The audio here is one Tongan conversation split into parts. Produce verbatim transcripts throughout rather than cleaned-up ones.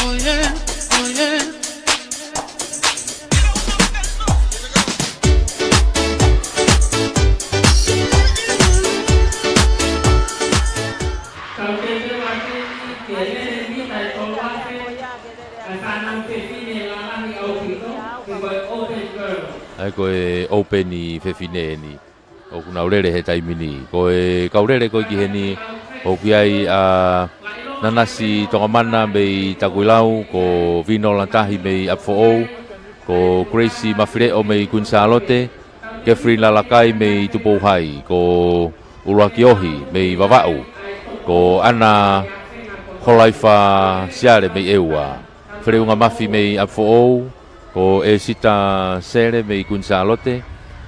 ʻA ia ko e open ʻi fefine eni ʻoku nau lele he taimi ni. Ko e kau lele ko ē ki heni, ʻoku ʻi ai ʻa Nanasi Tongamana mei Takuilau, ko Vinola Tahi mei ʻApifoʻou, ko Grace Mafileʻo mei Kuini Sālote, Catherine Lalakai mei Tupou Hai, ko ʻUluaki Ohi mei Vavaʻu, ko ʻAna Holaifa Siale mei ʻEua, Feleʻunga Mafi mei ʻApifoʻou, ko ʻEsita Sele mei Kuini Sālote,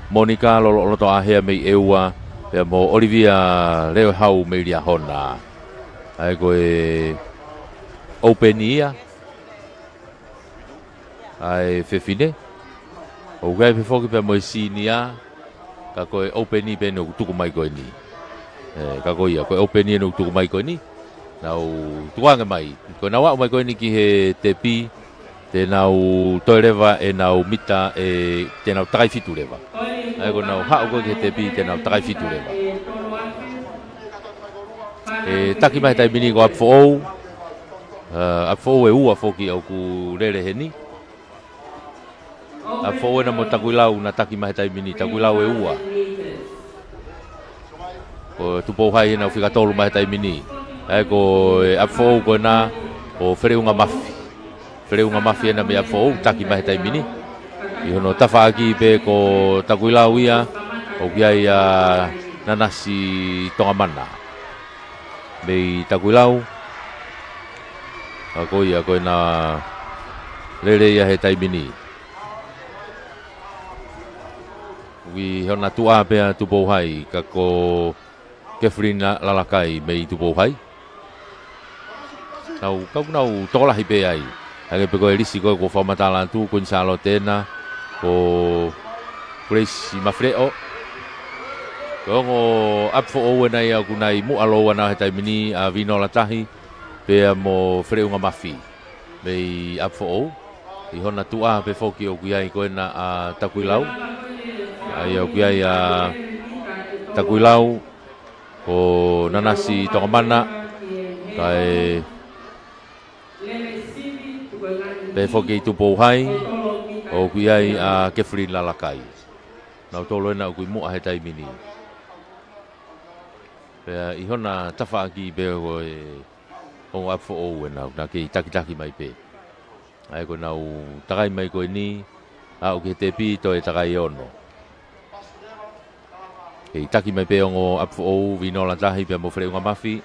Monica Loloʻolotoʻāhea mei ʻEua, pea mo ʻOlivia Leohau mei Liahona. ʻA ia ko e open ia ʻa e fefine. ʻOku ʻi ai pē foki pea mo e senior, ka ko e open pē eni ʻoku tuku mai ko eni. ʻE, ka ko ia, ko e open eni ʻoku tuku mai ko eni. Nau tukuange mai. Ko ʻenau aʻu mai ko eni ki he tepi, te nau toe leva ʻenau mita ʻe, te nau takai fitu leva. ʻA ia ko ʻenau haʻu ko ē ki he tepi, te nau takai fitu leva. ʻE taki mai he taimi ni ko ʻApifoʻou. ʻA, ʻApifoʻou ʻe ua foki ʻoku lele heni. ʻApifoʻou ena mo Takuilau naʻe taki mai he taimi ni, Takuilau ʻe ua. Ko Tupou Hai ena ʻoku fika tolu mai he taimi ni. ʻA ia ko e ʻApifoʻou ko ena, ko Feleʻunga Mafi. Feleʻunga Mafi ena mei ʻApifoʻou, taki mai he taimi ni. ʻI hono tafaʻaki pē ko Takuilau ia, ʻoku ʻi ai ʻa Nanasi Tongamana mei Takuilau. ʻA ia ko ia, ko ena lele ia he taimi ni. ʻI hona tuʻa pē ʻa Tupou Hai, ka ko Catherine Lalakai mei Tupou Hai. Nau, ka ʻoku nau tokolahi pē ai. Hangē pē ko e lisi ko ē kuo fakamatala atu, Kuini Sālote ena, ko Grace Mafileʻo. Ko e ongo ʻApifoʻou ena ia ʻoku nau ʻi muʻa lōua ʻana he taimi ni, ʻa Vinola Tahi, pea mo Feleʻunga Mafi mei ʻApifoʻou. ʻI hona tuʻa pē foki ʻoku ʻi ai ko ena ʻa Takuilau. ʻA ia ʻoku ʻi ai ʻa Takuilau, ko Nanasi Tongamana, kae pehē foki ʻi Tupou Hai, ʻoku ʻi ai ʻa Catherine Lalakai. Nautolu ena ʻoku ʻi muʻa he taimi ni. Pea ʻi hona tafaʻaki pē ko e ongo ʻApifoʻou ena, naʻa ke takitaki mai pē. ʻA ia ko ʻenau takai mai ko eni, aʻu ki he tepi toe takai ʻe ono. Kei taki mai pē ongo ʻApifoʻou, Vinola Tahi pea mo Feleʻunga Mafi.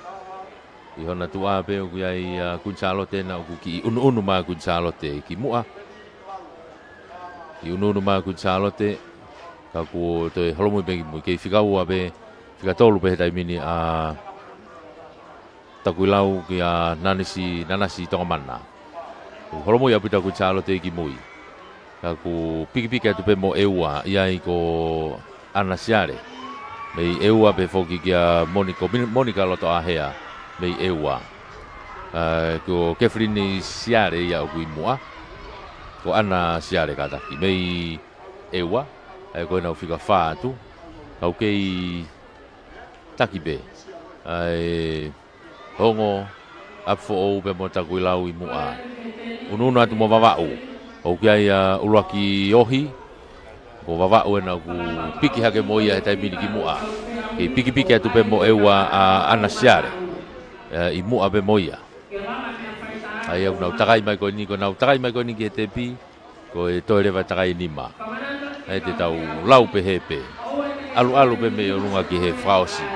ʻI hona tuʻa pē ʻoku ʻi ai ʻa Kuini Sālote ena ʻoku kiʻi ʻunuʻunu mai Kuini Sālote ki muʻa. Kiʻi ʻunuʻunu mai Kuini Sālote. Ka kuo toe holomui pē ki mui, kei fika ua pē, fika tolu pē he taimi ni ʻa Takuilau kia Nanasi, Nanasi Tongamana. Kuo holomui ʻaupito ʻa Kuini Sālote ki mui. Ka kuo pikipiki atu pē mo ʻEua, ʻi ai ko ʻAna Siale mei ʻEua pea foki kia Moni-, ko Moni-, Monica Lotoʻāhea mei ʻEua. ʻA, ko Catherine Siale ia ʻoku ʻi muʻa. Ko ʻAna Siale kātaki mei ʻEua. ʻA ia ko ʻenau fika fā atu. Kau kei taki pē ʻa e ongo ʻApifoʻou pea mo Takuilau ʻi muʻa. ʻUnuʻunu atu mo Vavaʻu. ʻOku ʻi ai ʻa ʻUluaki Ohi. Ko Vavaʻu ena ʻoku piki hake mo ia he taimi ni ki muʻa. Kei pikipiki atu pē mo ʻEua ʻa ʻAna Siale. ʻE, ʻi muʻa pē mo ia. ʻA ia ʻoku nau takai mai ko eni, ko ʻenau takai mai ko eni ki he tepi. Ko e toe leva takai ʻe nima. ʻE te tau lau pehē pē. ʻAluʻalu pē mei ʻolunga ki he fakaʻosi.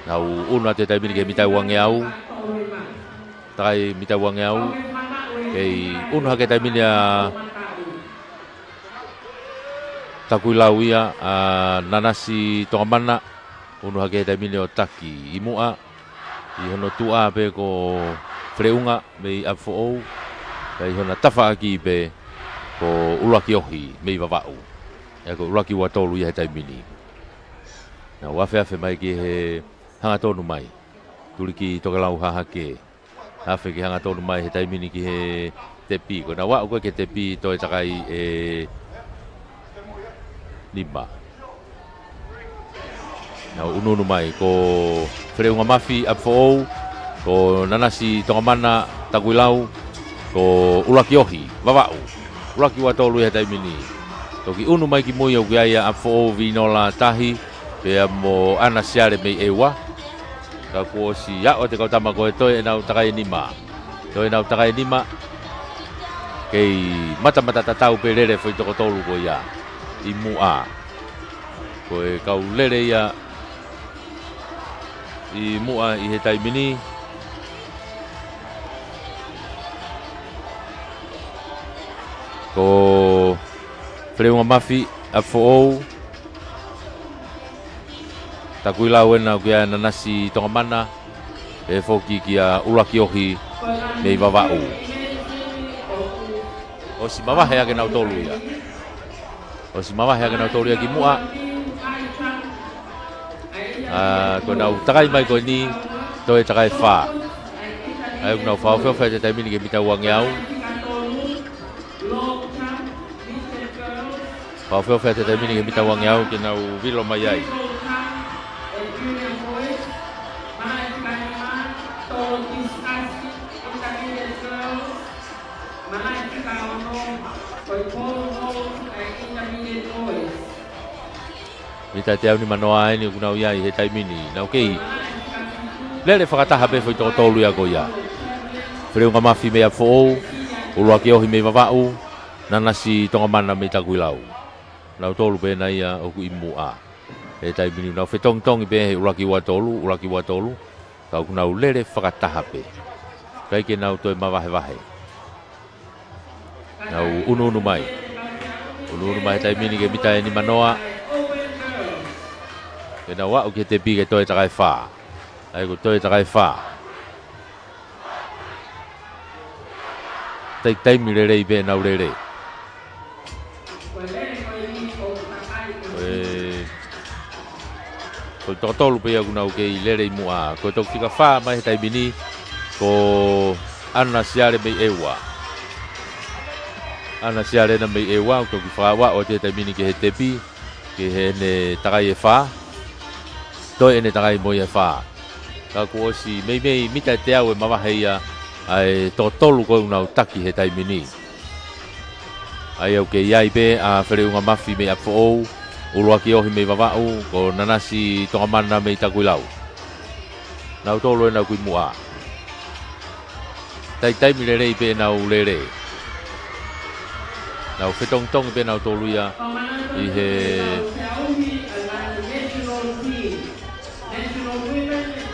Nau ʻunu atu he taimi ni ki he mita ʻe uangeau. Takai mita ʻe uangeau. Kei ʻunu hake he taimi ni ʻa Takuilau ia, ʻa Nanasi Tongamana. ʻUnu hake he taimi ni ʻo taki ʻi muʻa. ʻI hono tuʻa pē ko Feleʻunga mei ʻApifoʻou. Pea ʻi hona tafaʻaki pē ko ʻUluaki Ohi mei Vavaʻu. ʻE ko ʻUluaki Uatolu ia he taimi ni. Nau afeafe mai ki he hangatonu mai. Tuliki Tokelau Hahake. Afe ki he hangatonu mai he taimi ni ki he tepi. Ko ʻenau aʻu ko ē ki he tepi, toe takai ʻe nima. Nau ʻunuʻunu mai, ko Feleunga Mafi ʻApifoʻou, ko Nanasi Tongamana Takuilau, ko ʻUluaki Ohi Vavaʻu. ʻUluaki ua tolu ia he taimi ni. Toki ʻunu mai ki mui ʻoku ʻi ai ʻa ʻApifoʻou Vinola Tahi, pea mo ʻAna Siale mei ʻEua. Ka kuo ʻosi aʻu atu e kau tama ko ē, toe ʻenau takai ʻe nima. Toe ʻenau takai ʻe nima. Kei matamata tatau pē lele foʻi toko tolu ko ia ʻi muʻa. Ko e kau lele ia ʻi muʻa ʻi he taimi ni. Ko Feleunga Mafi ʻApifoʻou Takuilau ʻena, kia Nanasi Tongamana, pea foki kia ʻUluaki Ohi mei Vavaʻu. ʻOsi mavahe ʻa kinautolu ia. ʻOsi mavahe ʻa kinautolu ia ki muʻa. ʻA, ko ʻenau takai mai ko eni, toe takai ʻe fā. ʻA ia ʻoku nau fakaofiofi atu he taimi ni ki he mita uangeau. Fakaofiofi atu he taimi ni ki he mita uangeau ke nau vilo mai ai. Mita teau nimanoa eni ʻoku nau ʻi ai he taimi ni. Nau kei lele fakataha pē foʻi toko tolu ia ko ia. Feleunga Mafi mei ʻApifoʻou, ʻUluaki Ohi mei Vavaʻu, Nanasi Tongamana mei Takuilau. Nautolu pē ʻena ia ʻoku ʻi muʻa he taimi ni. Nau fetongitongi pē he ʻuluaki ua tolu, ʻuluaki ua tolu. Ka ʻoku nau lele fakataha pē. ʻIkai ke nau toe mavahevahe. Nau ʻunuʻunu mai. ʻUnuʻunu mai he taimi ni ki he mita ʻe nimanoa. Ke nau aʻu ki he tepi ke toe takai ʻe fā. ʻA ia ko e toe takai ʻe fā. Tai, taimi lelei pē ʻenau lele. Ko e, ko e toko tolu pē ia ʻoku nau kei lele ʻi muʻa. Ko e toki fika fā mai he taimi ni, ko ʻAna Siale mei ʻEua. ʻAna Siale ʻena mei ʻEua, ʻoku toki fakaaʻu atu he taimi ni ki he tepi, ki heʻene takai ʻe fā. Toe ʻene takai mo ia ʻe fā. Ka kuo ʻosi meimei mita ʻe teau e mavahe ia ʻa e toko tolu ko ē ʻoku nau taki he taimi ni. ʻA ia ʻoku kei ʻi ai pē ʻa Feleunga Mafi mei ʻApifoʻou, ʻUluaki Ohi mei Vavaʻu, ko Nanasi Tongamana mei Takuilau. Nautolu ʻena ʻoku ʻi muʻa. Tai, taimi lelei pē ʻenau lele. Nau fetongitongi pē nautolu ia ʻi he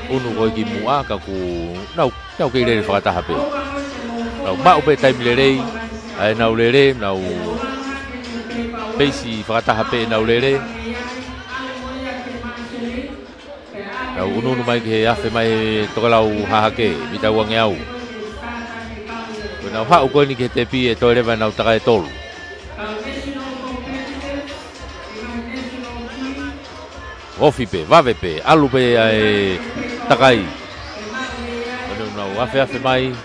ʻunu ko ē ki muʻa ka ʻoku nau, nau kei lele fakataha pē. Nau maʻu pē taimi lelei ʻa ʻenau lele, nau peisi fakataha pē ʻenau lele. Nau ʻunuʻunu mai ki he afe mai he tokelau hahake, mita uangeau. Ko ʻenau haʻu ko eni ki he tepi ʻe toe leva ʻenau takai ʻe tolu. Ofi pē, vave pē, ʻalu pē ʻa e takai. Ko ʻenau nau afeafe mai.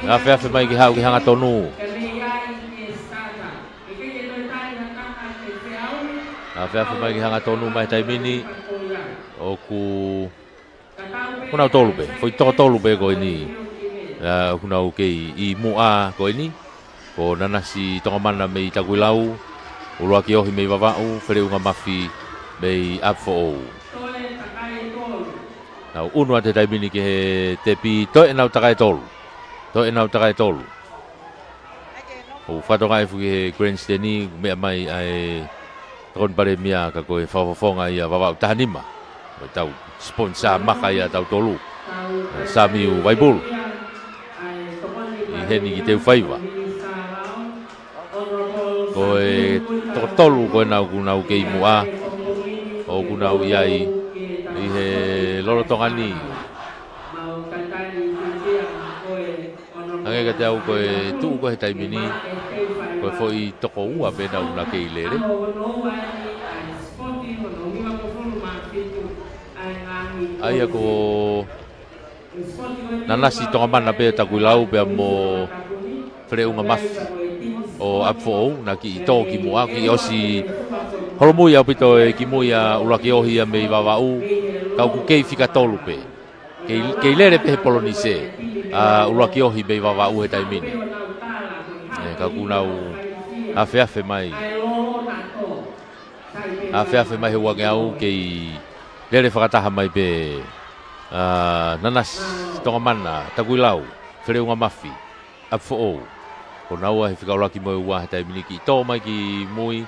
Afeafe mai ki he haʻu ki he hangatonu. Afeafe mai ki he hangatonu mai he taimi ni. ʻOku, ʻoku nau tolu pē, foʻi toko tolu pē ko eni. ʻA, ʻoku nau kei ʻi muʻa ko eni. Ko Nanasi Tongamana mei Takuilau, ʻUluaki Ohi mei Vavaʻu, Feleunga Mafi mei ʻApifoʻou. Nau ʻunu atu he taimi ni ki he tepi, toe ʻenau takai ʻe tolu. Toe ʻenau takai ʻe tolu. ʻOku fakatokangaʻi foki he grandstand ni, meʻa mai ʻa e Tokoni Palēmia ka ko e fakafofonga ia Vavaʻu taha nima. Ko e tau sponsor maka ia tautolu. Samiu Vaipulu. ʻI heni ki Teufaiva. Ko e toko tolu ko ena ʻoku nau kei muʻa. ʻOku nau ʻi ai ʻi he lolotonga ni. Hangē kiate au ko e tuʻu ko ē he taimi ni, ko e foʻi toko ua pē ena ʻoku na kei lele. ʻA ia ko Nanasi Tongamana pē Takuilau pea mo Feleʻunga Mafi ʻo ʻApifoʻou, naʻe kiʻi tō ki muʻa, kiʻi ʻosi holomui ʻaupito e kimui ʻa ʻUluaki Ohi ia mei Vavaʻu, ka ʻoku kei fika tolu pē. Kei, kei lele pē he Polonise ʻa ʻUluaki Ohi mei Vavaʻu he taimi ni. ʻE, ka ʻoku nau afeafe mai. Afeafe mai he uangeau kei lele fakataha mai pē ʻa Nanasi Tongamana, Takuilau, Feleʻunga Mafi, ʻApifoʻou. Ko naua he fika ʻuluaki mo e ua he taimi ni, kiʻi tō mai ki mui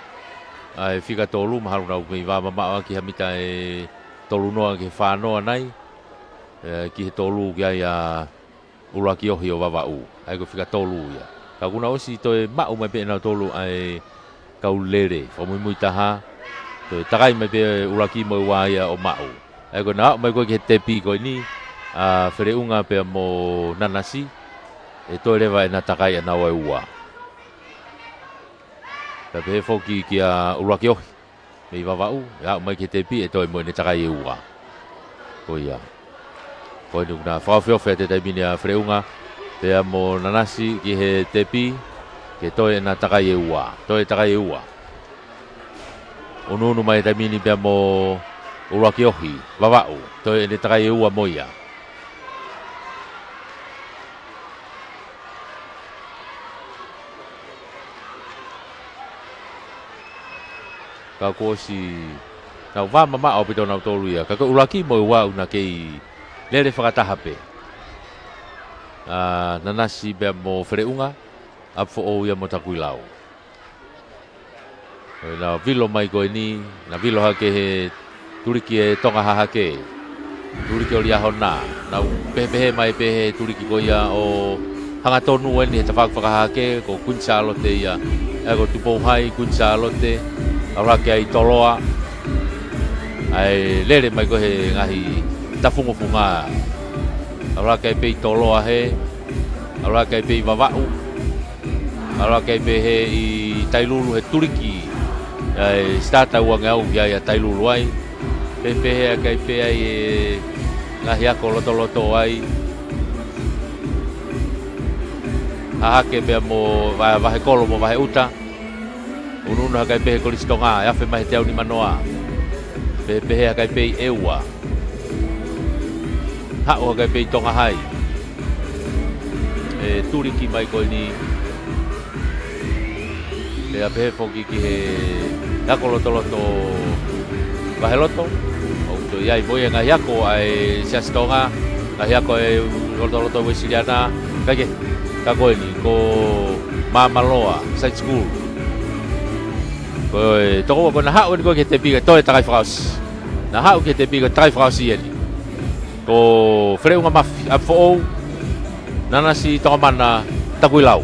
ʻa e fika tolu, mahalo nau mei vāmamaʻo ʻaki ha mita ʻe tolu noa ki he fā noa nai, ʻe, ki he tolu ki ai ʻa ʻUluaki Ohi ʻo Vavaʻu. ʻA ia ko e fika tolu ia. Ka ʻoku na ʻosi toe maʻu mai pē ʻe nautolu ʻa e kau lele. Fakamuimui taha, toe takai mai pē ʻuluaki mo e ua ia ʻo maʻu. ʻA ia ko ʻena aʻu mai ko ē ki he tepi ko eni ʻa Feleʻunga pea mo Nanasi, ʻe toe leva ʻena takai ʻa naua ʻe ua. Pea pehē foki kia ʻUluaki Ohi mei Vavaʻu, ʻe aʻu mai ki he tepi ʻe toe mo ʻene takai ʻe ua. Ko ia. Ko eni ʻoku na fakaofiofi atu he taimi ni ʻa Feleʻunga pea mo Nanasi ki he tepi, ke toe ʻena takai ʻe ua. Toe takai ʻe ua. Unuunu mai he taimi ni pea mo ʻUluaki Ohi, Vavaʻu, toe ʻene takai ʻe ua mo ia. Ka kuo ʻosi, nau vāmamaʻo ʻaupito nautolu ia. Ka ko e ʻuluaki mo e ua ʻoku na kei lele fakataha pē. ʻA Nanasi pea mo Feleʻunga, ʻApifoʻou ia mo Takuilau. ʻOku na vilo mai ko eni, na vilo hake he tuliki ʻe Tonga Hahake. Tuliki ʻo Liahona, nau pehepehē mai pē he tuliki ko ia ʻo hangatonu eni he tafaʻaki fakahahake, ko Kuini Sālote ia. ʻA ia ko Tupou Hai, Kuini Sālote, ʻalu hake ai Toloa. ʻA e lele mai ko ē he ngaahi tafungofunga. ʻAlu hake ai pē ʻi Toloa hē, ʻalu hake ai pē ʻi Vavaʻu. ʻAlu hake ai pē hē ʻi Tailulu he tuliki. ʻA e starter uangeau ki ai ʻa Tailulu ai. Pehepehē hake ai pē ai e ngaahi ako lotoloto ai. Hahake pea mo Va-, Vahekolo mo Vaheʻuta. Unuunu hake ai pē he Kolisi Tonga, ʻe afe mai he teau nima noa. Pehepehē hake ai pē ʻi ʻEua. Haʻu hake ai pē ʻi Tonga Hai. ʻE tuliki mai ko eni. Pea pehē foki ki he ako lotoloto Vaheloto. ʻOku toe ʻi ai mo ia ngaahi ako ʻa e Siasi Tonga, ngaahi ako ʻa e lotoloto Uēsiliana. Kae kehe, ka ko eni, ko Māmaloa Side School. Ko e tokoua ko ē naʻa haʻu eni ko ē ki he tepi kae toe takai fakaʻosi. Naʻa haʻu ki he tepi kae toe takai fakaʻosi eni. Ko Feleʻunga Mafi, ʻApifoʻou, Nanasi Tongamana, Takuilau.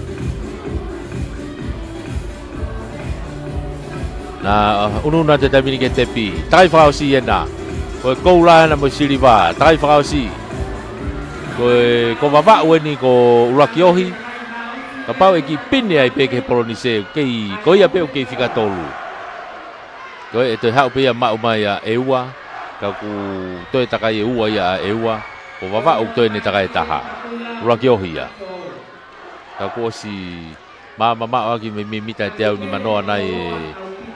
Naʻa, uh, unuunu atu he taimi ni ki he tepi. Takai fakaʻosi ena. Ko e koula ena mo e siliva. Takai fakaʻosi. Ko e, ko Vavaʻu eni ko ʻUluaki Ohi. Kapau ʻe kiʻi pine ai pē ki he Polonise. Kei, ko ia pē ʻoku kei fika tolu. Ko e, ʻe toe haʻu pē ia maʻu mai ʻa ʻEua. Ka ʻoku toe takai ʻe ua ia ʻa ʻEua. Ko Vavaʻu toe ʻene takai ʻe taha. ʻUluaki Ohi ia. Ka kuo ʻosi māmamaʻo ʻaki mei, mei mita ʻe teau nima noa nai e,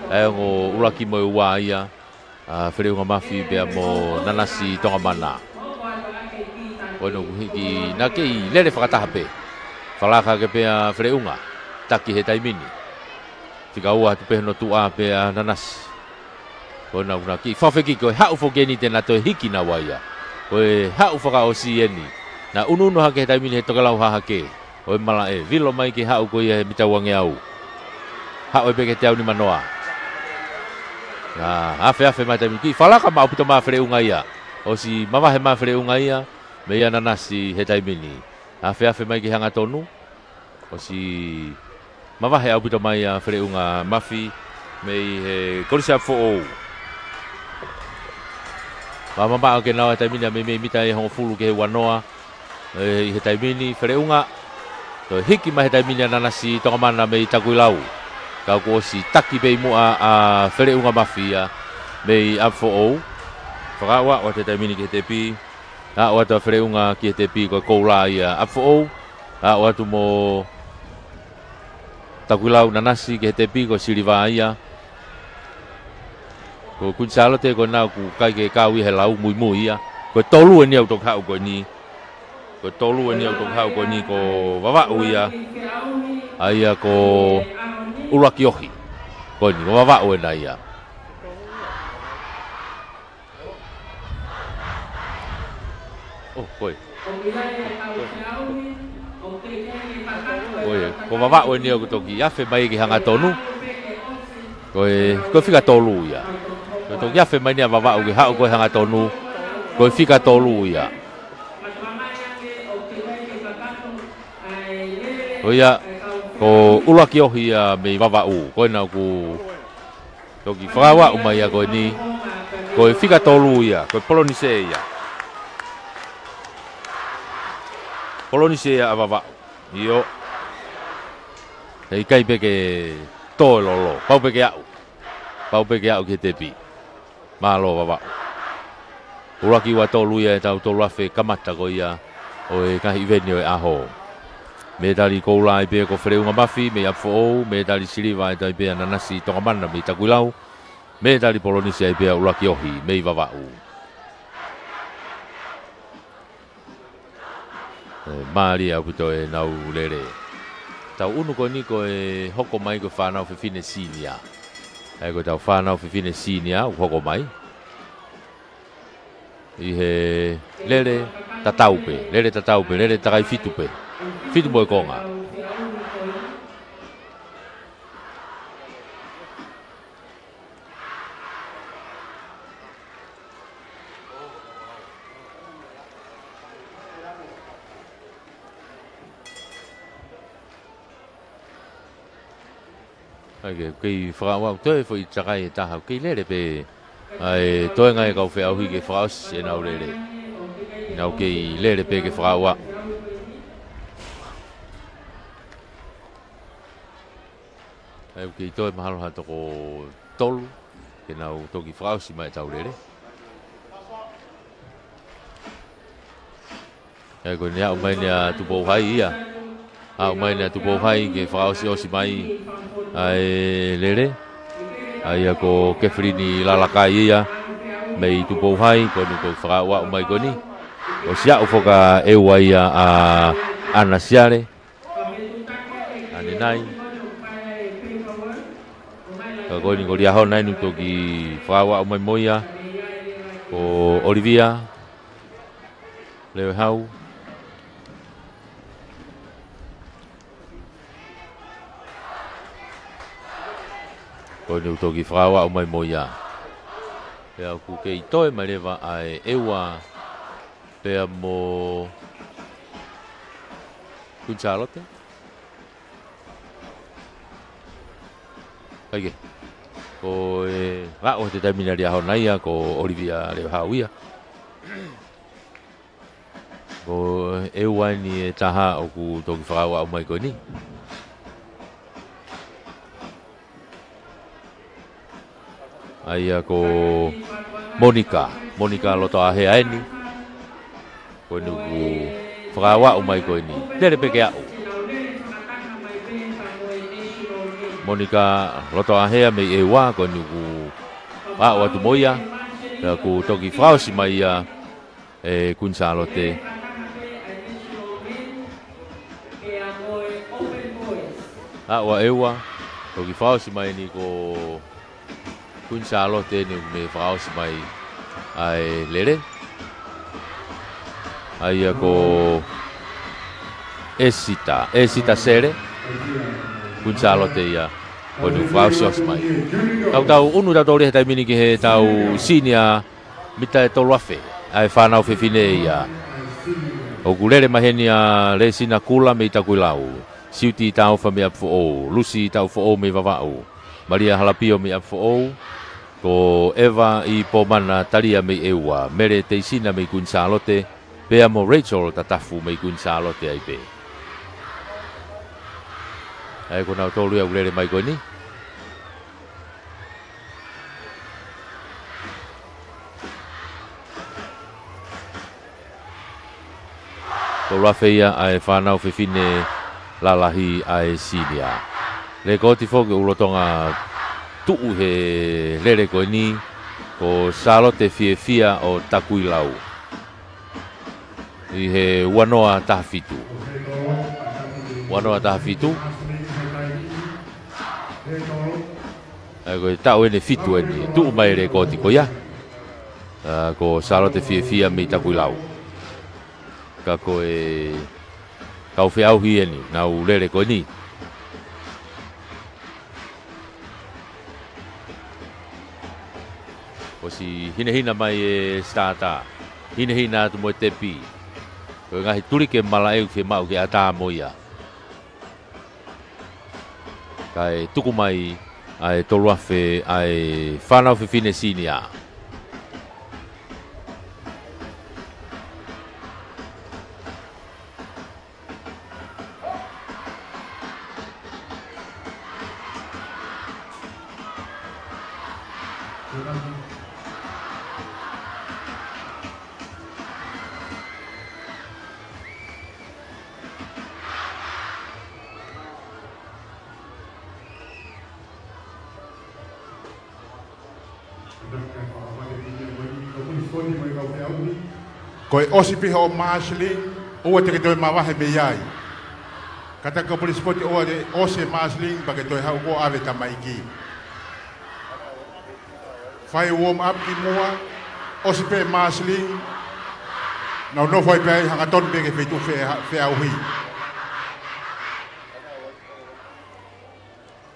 ʻa e ongo ʻuluaki mo e ua ia, ʻa Feleʻunga Mafi pea mo Nanasi Tongamana. Ko ena ʻoku hiki, naʻa kei lele fakataha pē. Falaka hake pē ʻa Feleʻunga, taki he taimi ni. Fika ua atu pē hono tuʻa pē ʻa Nanasi. Ko ena ʻoku na kiʻi fafeki ko e haʻu foki eni te na toe hiki naua ia. Ko e haʻu fakaʻosi eni. Naʻa unuunu hake he taimi ni he tokelau hahake ʻo e malaʻe. Vilo mai ke haʻu ko ia he mita uangeau. Haʻu ai pē ki he teau nima noa. Naʻa afeafe mai he taimi ni. Kiʻi falaka maʻu ʻaupito mai ʻa Feleʻunga ia. ʻOsi mavahe mai ʻa Feleʻunga ia. Mei ʻa Nanasi he taimi ni. Afeafe mai ki he hangatonu. ʻOsi mavahe ʻaupito mai ʻa Feleʻunga Mafi mei he Kolisi ʻApifoʻou. Māmamaʻo ke nau he taimi ni ʻa mei, mei mita ʻe hongofulu ki he ua noa. ʻE, ʻi he taimi ni Feleʻunga. Toe hiki mai he taimi ni ʻa Nanasi Tongamana mei Takuilau. Ka kuo ʻosi taki pē ʻi muʻa ʻa Feleʻunga Mafi ia mei ʻApifoʻou. Fakaʻuaʻu atu he taimi ni ki he tepi. Aʻu atu ʻa Feleʻunga ki he tepi, ko e koula ia ʻa ʻApifoʻou. Aʻu atu mo Takuilau Nanasi ki he tepi, ko e siliva ia. Ko Kuini Sālote ko ena ʻoku ʻikai ke kau ia he lau, muimui ia. Ko e tolu eni ʻoku toki haʻu ko eni. Ko e tolu eni ʻoku toki haʻu ko eni, ko Vavaʻu ia. ʻA ia ko ʻUluaki Ohi. Ko eni, ko Vavaʻu ena ia. ʻŌ, ko e. Ko e, ko Vavaʻu eni ʻoku toki afe mai ki he hangatonu. Ko e, ko e fika tolu ia. Ko e toki afe mai eni ʻa Vavaʻu ke haʻu ko e hangatonu. Ko e fika tolu ia. Ko ia, ko ʻUluaki Ohi ia mei Vavaʻu. Ko ena ʻoku toki fakaaʻu mai ia ko eni. Ko e fika tolu ia, ko e Polonise ia. Polonise ia ʻa Vavaʻu. ʻIo. Heʻikai pē ke toe lolo. Pau pē ke aʻu. Pau pē ke aʻu ki he tepi. Mālō Vavaʻu. ʻUluaki ua tolu ia ʻetau tolu afe kamata ko ia ʻo e ngaahi ʻiveni ʻo e ʻaho. Mētali koula ai pē ko Feleʻunga Mafi mei ʻApifoʻou, mētali siliva ʻe ʻi ai pē ʻa Nanasi Tongamana mei Takuilau, mētali Polonise ai pē ʻa ʻUluaki Ohi mei Vavaʻu. ʻE, mālie ʻaupito ʻenau lele. Tau ʻunu ko eni ko e hoko mai ko e fānau fefine senior. ʻA ia ko ʻetau fānau fefine senior ʻoku hoko mai. ʻI he lele tatau pē, lele tatau pē, lele takai fitu pē. Fitu mo e konga. ʻA ia ke, kei fakaʻuaʻu toe foʻi takai ʻe taha, kei lele pē. ʻA e toenga e kau feʻauhi ke fakaʻosi ʻenau lele. Nau kei lele pē ke fakaʻuaʻu. ʻA ia kei toe mahalo ha toko tolu, ke nau toki fakaʻosi mai ʻetau lele. ʻA ia ko eni aʻu mai eni ʻa Tupou Hai ia. Aʻu mai eni ʻa Tupou Hai ke fakaʻosiʻosi mai ʻa e lele. ʻA ia ko Kefelini Lalakai ia mei Tupou Hai, ko eni ko e fakaʻuaʻu mai ko eni. ʻOsi aʻu foki ʻa ʻEua ia ʻa ʻAna Siale. ʻAne nai. Ka ko eni ko Liahona eni ʻoku toki fakaʻuaʻu mai mo ia. Ko ʻOlivia Leuehau. Ko eni ʻoku toki fakaʻuaʻu mai mo ia. Pea ʻoku kei toe mai leva ʻa e ʻEua pea mo Kuini Sālote. ʻA ia ke. Ko e, aʻu he taimi ni ʻa Liahona ia, ko ʻOlivia Leuehau ia. Ko e ʻEua eni ʻe taha ʻoku toki fakaʻuaʻu mai ko eni. ʻA ia ko Monika, Monika Lotoʻahea eni. Ko eni ʻoku fakaʻuaʻu mai ko eni. Lele pē ke aʻu. Monika Lotoʻahea mei ʻEua, ko eni ʻoku aʻu atu mo ia. Pea ʻoku toki fakaʻosi mai ia ʻe Kuini Sālote. Aʻu ʻa ʻEua, toki fakaʻosi mai eni ko Kuini Sālote eni ʻoku ne fakaʻosi mai ʻa e lele. ʻA ia ko ʻEsita, ʻEsita Sele. Kuini Sālote ia, ko eni ʻoku fakaʻosiʻosi mai. Tau tau ʻunu tautolu he taimi ni ki heʻetau senior mita ʻe tolu afe, ʻa e fānau fefine ia. ʻOku lele mai heni ʻa Lesina Kula mei Takuilau, Siuti Taufa mei ʻApifoʻou, Lusi Taufoʻou mei Vavaʻu, Malia Halapio mei ʻApifoʻou, ko ʻEva ʻi Pomana Talia mei ʻEua, Mele Teisina mei Kuini Sālote, pea mo Rachel Tatafu mei Kuini Sālote ai pē. ʻA ia ko nautolu ia ʻoku lele mai ko eni. Tolu afe ia ʻa e fānau fefine lalahi ʻa e senior. Lēkooti foki ʻoku lolotonga tuʻu he lele ko eni ko Sālote Fiefia ʻo Takuilau ʻi he ua noa taha fitu. Ua noa taha fitu. ʻA ia ko e taʻu ʻeni ʻe fitu ʻeni tuʻu mai e lēkooti ko ia. ʻA, ko Sālote Fiefia mei Takuilau. Ka ko e kau feʻauhi ʻeni, nau lele ko eni. ʻOsi hinehina mai e starter. Hinehina atu mo e tepi. Ko e ngaahi tuliki e malaʻe ʻoku fiemaʻu ke ʻatā mo ia. Kae tuku mai ʻa e tolu afe ʻa e fānau fefine senior. Ko e ʻosi pē hoʻo Marshling, ʻoua te ke toe mavahe mei ai. Kātaki ko e pule sipoti ʻoua te ʻosi e Marshling, pea ke toe haʻu ʻo ʻave tamaiki. Fai warm up ki muʻa, ʻosi pē Marshling, nau nofo ai pē ai hangatonu pē ki he feituʻu fe-, feʻauhi.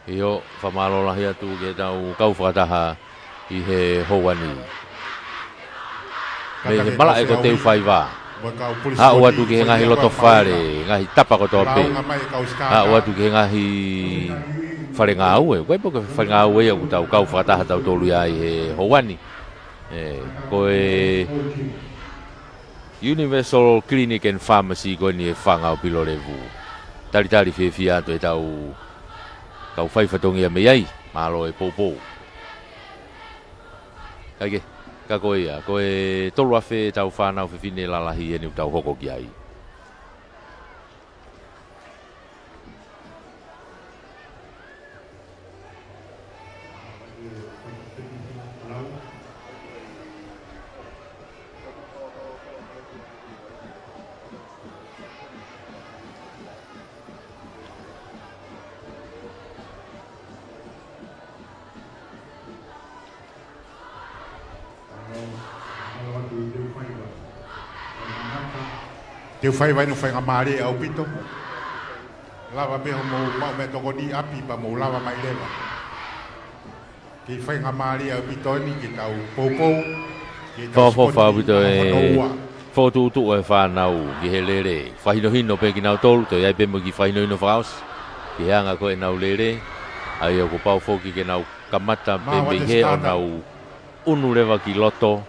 ʻIo, fakamālō lahi atu ki heʻetau kau fakataha ʻi he houa ni. Mei he malaʻe ko Teufaiva. Haʻu atu ki he ngaahi loto fale, ngaahi tapa kotoa pē. Haʻu atu ki he ngaahi fale ngāue. Ko e pō ke fale ngāue ia ʻoku tau kau fakataha tautolu ia ʻi he houa ni. ʻE, ko e Universal Clinic and Pharmacy ko eni ʻe fanga ʻo Pilolevu. Talitali fiefia atu ʻetau kau fai fatongia mei ai, mālō e poupou. Kae kehe, ka ko ia, ko e tolu afe ʻetau fānau fefine lalahi ʻeni ʻoku tau hoko ki ai. Teufaiva ʻoku faingamālie ʻaupito. Lava pē hoʻomou maʻu meʻatokoni ʻi ʻapi pea mou lava mai leva. Kei faingamālie ʻaupito ʻeni ke tau poupou, ke tau sipoti ʻaupito e fokotuʻutuʻu e fānau ki he lele. Fakahinohino pē kinautolu, toe ʻi ai pē mo e kiʻi fakahinohino fakaʻosi ki he anga ko ē ʻenau lele. ʻA ia kuo pau foki ke nau kamata pē mei he ʻo nau ʻunu leva ki loto,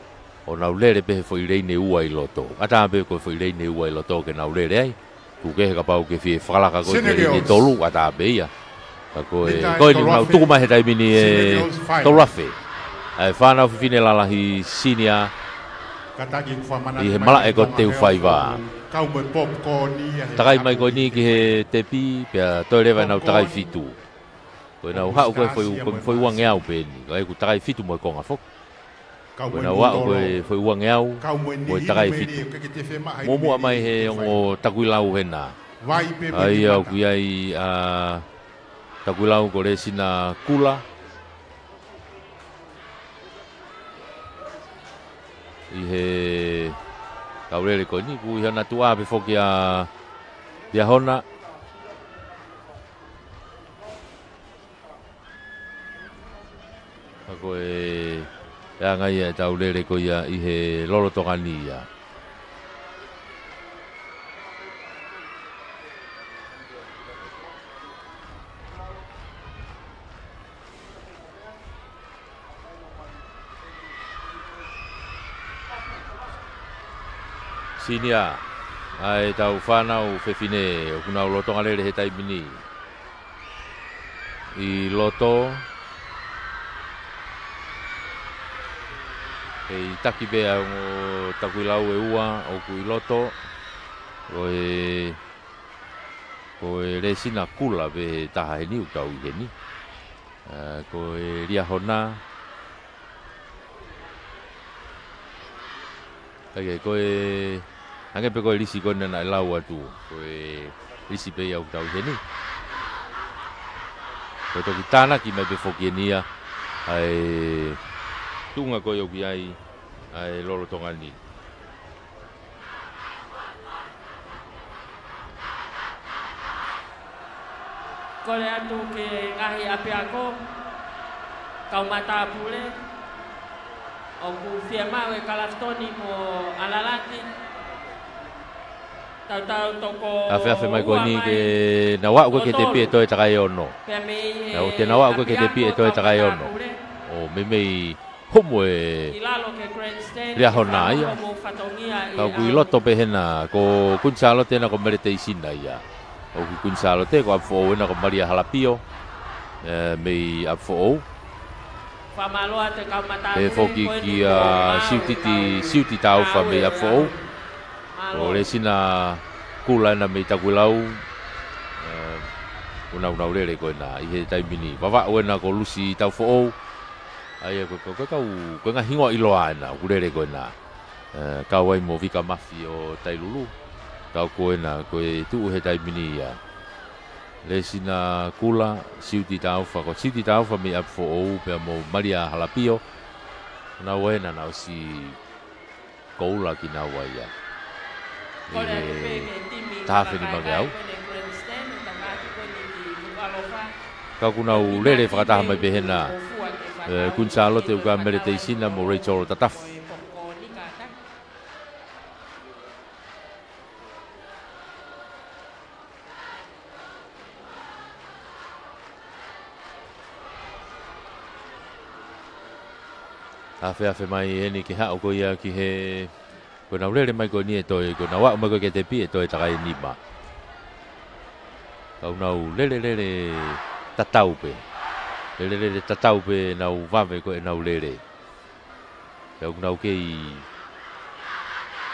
ʻo nau lele pē he foʻi leini ua ʻi loto. ʻAtā pē ko e foʻi leini ua ʻi loto ke nau lele ai. Kuo kehe kapau ke fie fakalaka ko ē ki he leini tolu, ʻatā pē ia. Ka ko e, ko eni nau tuku mai he taimi ni e tolu afe ʻa e fānau fefine lalahi senior ʻi he malaʻe ko Teufaiva. Takai mai ko eni ki he tepi, pea toe leva ʻenau takai fitu. Ko ʻenau haʻu ko e foʻi, ko e foʻi uangeau pē ʻeni, ka ʻoku takai fitu mo e konga foki. Ko ʻenau aʻu ko e foʻi uangeau mo e takai fitu. Muʻomuʻa mai he ongo Takuilau hena. ʻA ia ʻoku ʻi ai ʻa Takuilau ko Lesina Kula ʻi he kau lele ko eni, ʻoku ʻi hona tuʻa pē foki ʻa Piahona. Ka ko e, e anga ia ʻetau lele ko ia ʻi he lolotonga ni ia. Senior, ʻa ʻetau fānau fefine, ʻoku nau lolotonga lele he taimi ni ʻi loto. ʻE ʻi taki pē ʻa e ongo Takuilau ʻe ua ʻoku ʻi loto. Ko e, ko e Lesina Kula pē taha heni ʻoku tau ʻi heni. Ā, ko e Liahona. ʻAi, ko e, hangē pē ko e lisi ko ena naʻe lau atu. Ko e lisi pē ia ʻoku tau ʻi heni. Ko e toki tānaki mai pē foki eni ia ʻa e tuʻunga ko ē ʻoku ʻi ai ʻa e lolotonga ni. Kole atu ki he ngaahi ʻapiako, kau matāpule, ʻoku fiemaʻu e Kalafitoni mo Alalati, tautau toko Afeafe mai ko eni ke nau aʻu ko ē ki he tepi ʻe toe takai ono. Pea mei he ʻAu te nau aʻu ko ē ki he tepi ʻe toe takai ono. ʻO meimei homo e Liahona ia. Ka ʻoku ʻi loto pē hena ko Kuini Sālote ena ko Mele Teisina ia. ʻOku ʻi Kuini Sālote ko ʻApifoʻou ena ko Malia Halapio, ē, mei ʻApifoʻou. Pehē foki kia Siutiti, Siuti Taufa mei ʻApifoʻou. Ko Lesina Kula ena mei Takuilau. Ē, ʻoku nau, nau lele ko ena ʻi he taimi ni. Vavaʻu ena ko Lusi Taufoʻou. ʻAi, ko, ko, ko, kau, ko e ngaahi hingoa ʻiloa ena ʻoku lele ko ena. Ē, kau ai mo Vika Mafi ʻo Tailulu. Kau ko ena, ko e tuʻu he taimi ni ia. Lesina Kula, Siuti Taufa, ko Siuti Taufa mei ʻApifoʻou pea mo Malia Halapio. Nau ena naʻe ʻosi koula kinaua ia. ʻI he taha afe nimangeau. Ka ʻoku nau lele fakataha mai pē hena, ē, Kuini Sālote ʻoku ʻi ai Mele Teisina mo Rachel Tatafu. Afeafe mai eni ke haʻu ko ia ki he, ko ʻenau lele mai ko eni ʻe toe, ko ʻenau aʻu mai ko ē ki he tepi ʻe toe takai nima. Ka ʻoku nau lele lele tatau pē. Lele lele tatau pē ʻenau vave ko ē ʻenau lele. Pea ʻoku nau kei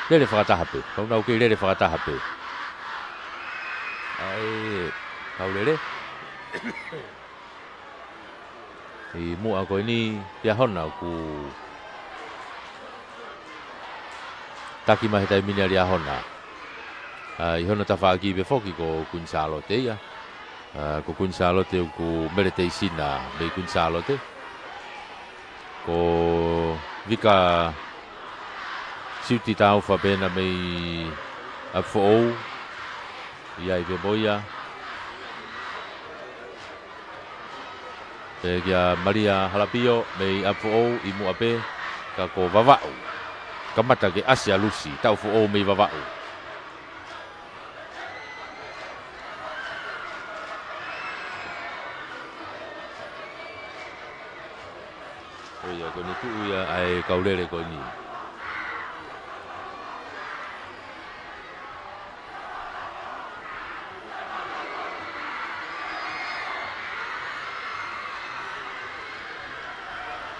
lele fakataha pē. Pea ʻoku nau kei lele fakataha pē. ʻAi, kau lele. ʻI muʻa ko eni Liahona ʻoku taki mai he taimi ni ʻa Liahona. Ā, ʻi hono tafaʻaki pē foki ko Kuini Sālote ia. Ā, ko Kuini Sālote ʻoku Mele Teisina mei Kuini Sālote. Ko Vika Siuti Taufa pē ena mei ʻApifoʻou. ʻI ai pē mo ia. Pea kia Malia Halapio mei ʻApifoʻou ʻi muʻa pē. Ka ko Vavaʻu. Kamata ke ʻasi ʻa Lusi Taufoʻou mei Vavaʻu. ʻO ia, ko ʻene tuʻu ia ʻa e kau lele ko eni.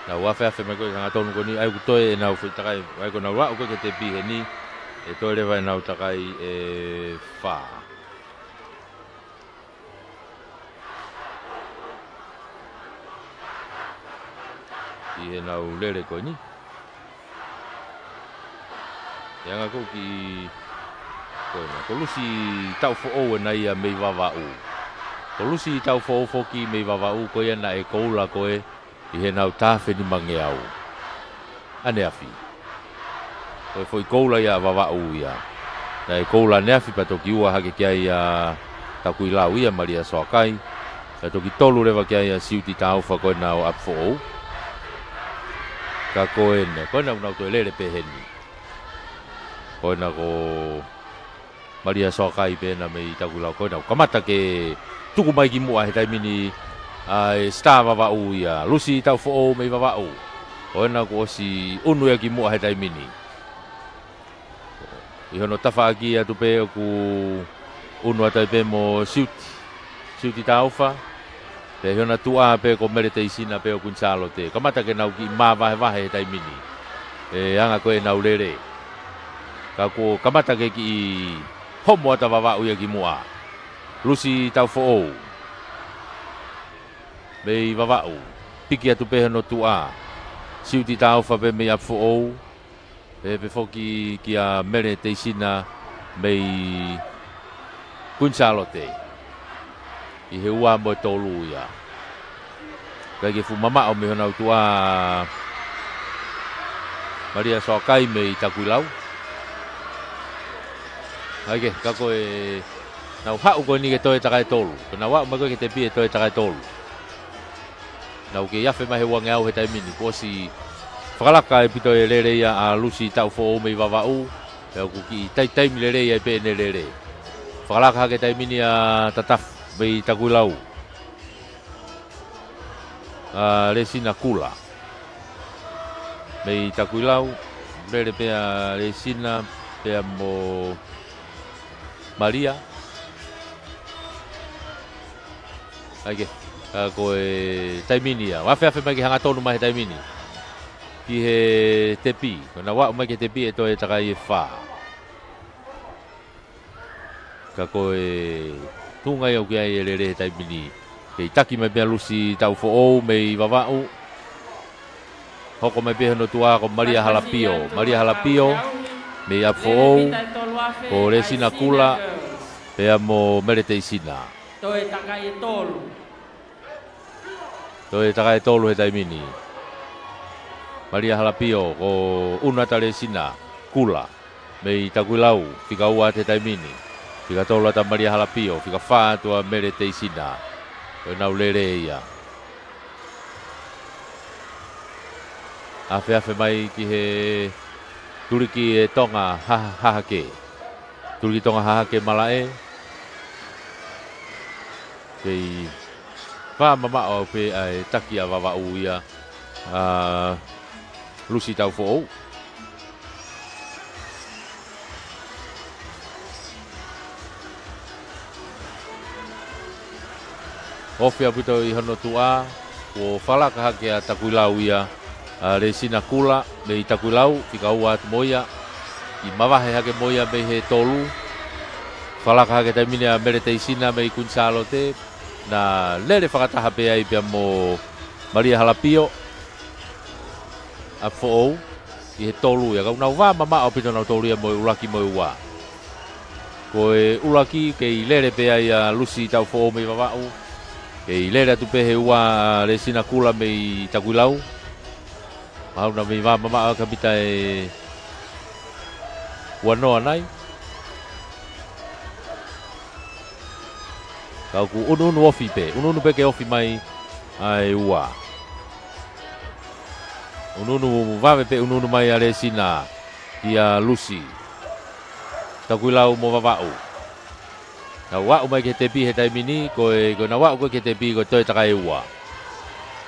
Nau afeafe mai ko ē hangatonu ko eni, ʻai ʻoku toe ʻenau foʻi takai, ʻai ko ʻenau aʻu ko ē ki he tepi heni, ʻe toe leva ʻenau takai ʻe fā. ʻI heʻenau lele ko eni. ʻE anga ko ē ki, ko ena, ko Lusi Taufoʻou ena ia mei Vavaʻu. Ko Lusi Taufoʻou foki mei Vavaʻu, ko ia naʻe koula ko ē ʻi heʻenau taha afe nimangeau ʻaneafi. Ko e foʻi koula ia ʻa Vavaʻu ia. Naʻe koula ʻaneafi pea toki ua hake ki ai ʻa Takuilau ia Malia Soakai. Pea toki tolu leva ki ai ʻa Siuti Taufa ko ena ʻo ʻApifoʻou. Ka ko ena, ko ena ʻoku nau toe lele peheni. Ko ena ko Malia Soakai pē ena mei Takuilau ko ena. Kamata ke tuku mai ki muʻa he taimi ni ʻa e star Vavaʻu ia. Lusi Taufoʻou mei Vavaʻu. Ko ena kuo ʻosi ʻunu ia ki muʻa he taimi ni. ʻI hono tafaʻaki atu pē ʻoku ʻunu atu ai pē mo Siuti. Siuti Taufa. Pea ʻi hona tuʻa pē ko Mele Teisina pē ʻo Kuini Sālote. Kamata ke nau kiʻi māvahevahe he taimi ni. ʻE anga ko ē ʻenau lele. Ka kuo kamata ke kiʻi Pomo ʻa Vavaʻu ia ki muʻa. Lusi Taʻufoʻou. Mei Vavaʻu. Piki atu pē hono tuʻa. Siuti tāufa pē mei ʻApifoʻou. Pehē pē foki kia Mele Teisina mei Kuini Sālote. ʻI he ua mo e tolu ia. Kae ke fuʻu mamaʻo mei honau tuʻa Malia Soakai mei Takuilau. Kae ke, ka ko e, nau haʻu ko eni ke toe takai tolu. Ko nau aʻu mai ko ē ki he tepi ʻe toe takai tolu. Nau kei afe mai he uangeau he taimi ni. Kuo ʻosi fakalaka ʻaupito e lele ia ʻa Lusi Taʻufoʻou mei Vavaʻu. Pea ʻoku kiʻi taimi lelei ai pē ʻene lele. Fakalaka hake taimi ni ʻa Tatafu mei Takuilau. ʻA Lesina Kula. Mei Takuilau, lele pē ʻa Lesina, pea mo Malia. ʻAi ke, ka ko e taimi ni ia. Afe afe mai ke hangatonu mai he taimi ni. Ki he tepi, ko nau aʻu mai ki he tepi ʻe toe takai ʻe fā. Ka ko e tuʻunga ia ʻoku ʻi ai e lele he taimi ni. Kei taki mai pē ʻa Lusi Taʻufoʻou mei Vavaʻu. Hoko mai pē hono tuʻa ko Malia Halapio. Malia Halapio mei ʻApifoʻou. Ko Lesina Kula pea mo Mele Teisina. Toe takai ʻe tolu. Toe takai ʻe tolu he taimi ni. Malia Halapio, ko ʻunu atu ʻa Lesina Kula mei Takuilau, fika ua atu he taimi ni. Fika tolu atu ʻa Malia Halapio, fika fā atu ʻa Mele Teisina. Ko ʻenau lele ia. Afe afe mai ki he tuliki ʻe Tonga ha-, Hahake. Tuliki Tonga Hahake Malaʻe. Kei vā mamaʻo pē ʻa e taki ʻa Vavaʻu ia ʻa Lusi Taʻufoʻou. Ofi ʻaupito ʻi hono tuʻa, kuo fakalaka hake ʻa Takuilau ia, ʻa Lesina Kula mei Takuilau, fika ua atu mo ia, ʻi mavahe hake mo ia mei he tolu, fakalaka hake taimi ni ʻa Mele Teisina mei Kuini Sālote, na lele fakataha pē ai pea mo Malia Halapio, ʻApifoʻou, ʻi he tolu ia, ka ʻoku nau vā mamaʻo ʻaupito nau tolu ia mo e ʻuluaki mo e ua. Ko e ʻuluaki kei lele pē ai ʻa Lusi Taʻufoʻou mei Vavaʻu. Kei lele atu pē he ua ʻa Lesina Kula mei Takuilau. Mahalo naʻa mei vā mamaʻo ka mita ʻe ua noa nai. Ka ʻoku ʻunuʻunu ofi pē, ʻunuʻunu pē ke ofi mai ʻa e ua. ʻUnuʻunu vave pē ʻunuʻunu mai ʻa Lesina kia Lusi. Takuilau mo Vavaʻu. Nau aʻu mai ki he tepi he taimi ni, ko e, ko ʻenau aʻu ko ē ki he tepi ko e toe takai ʻe ua.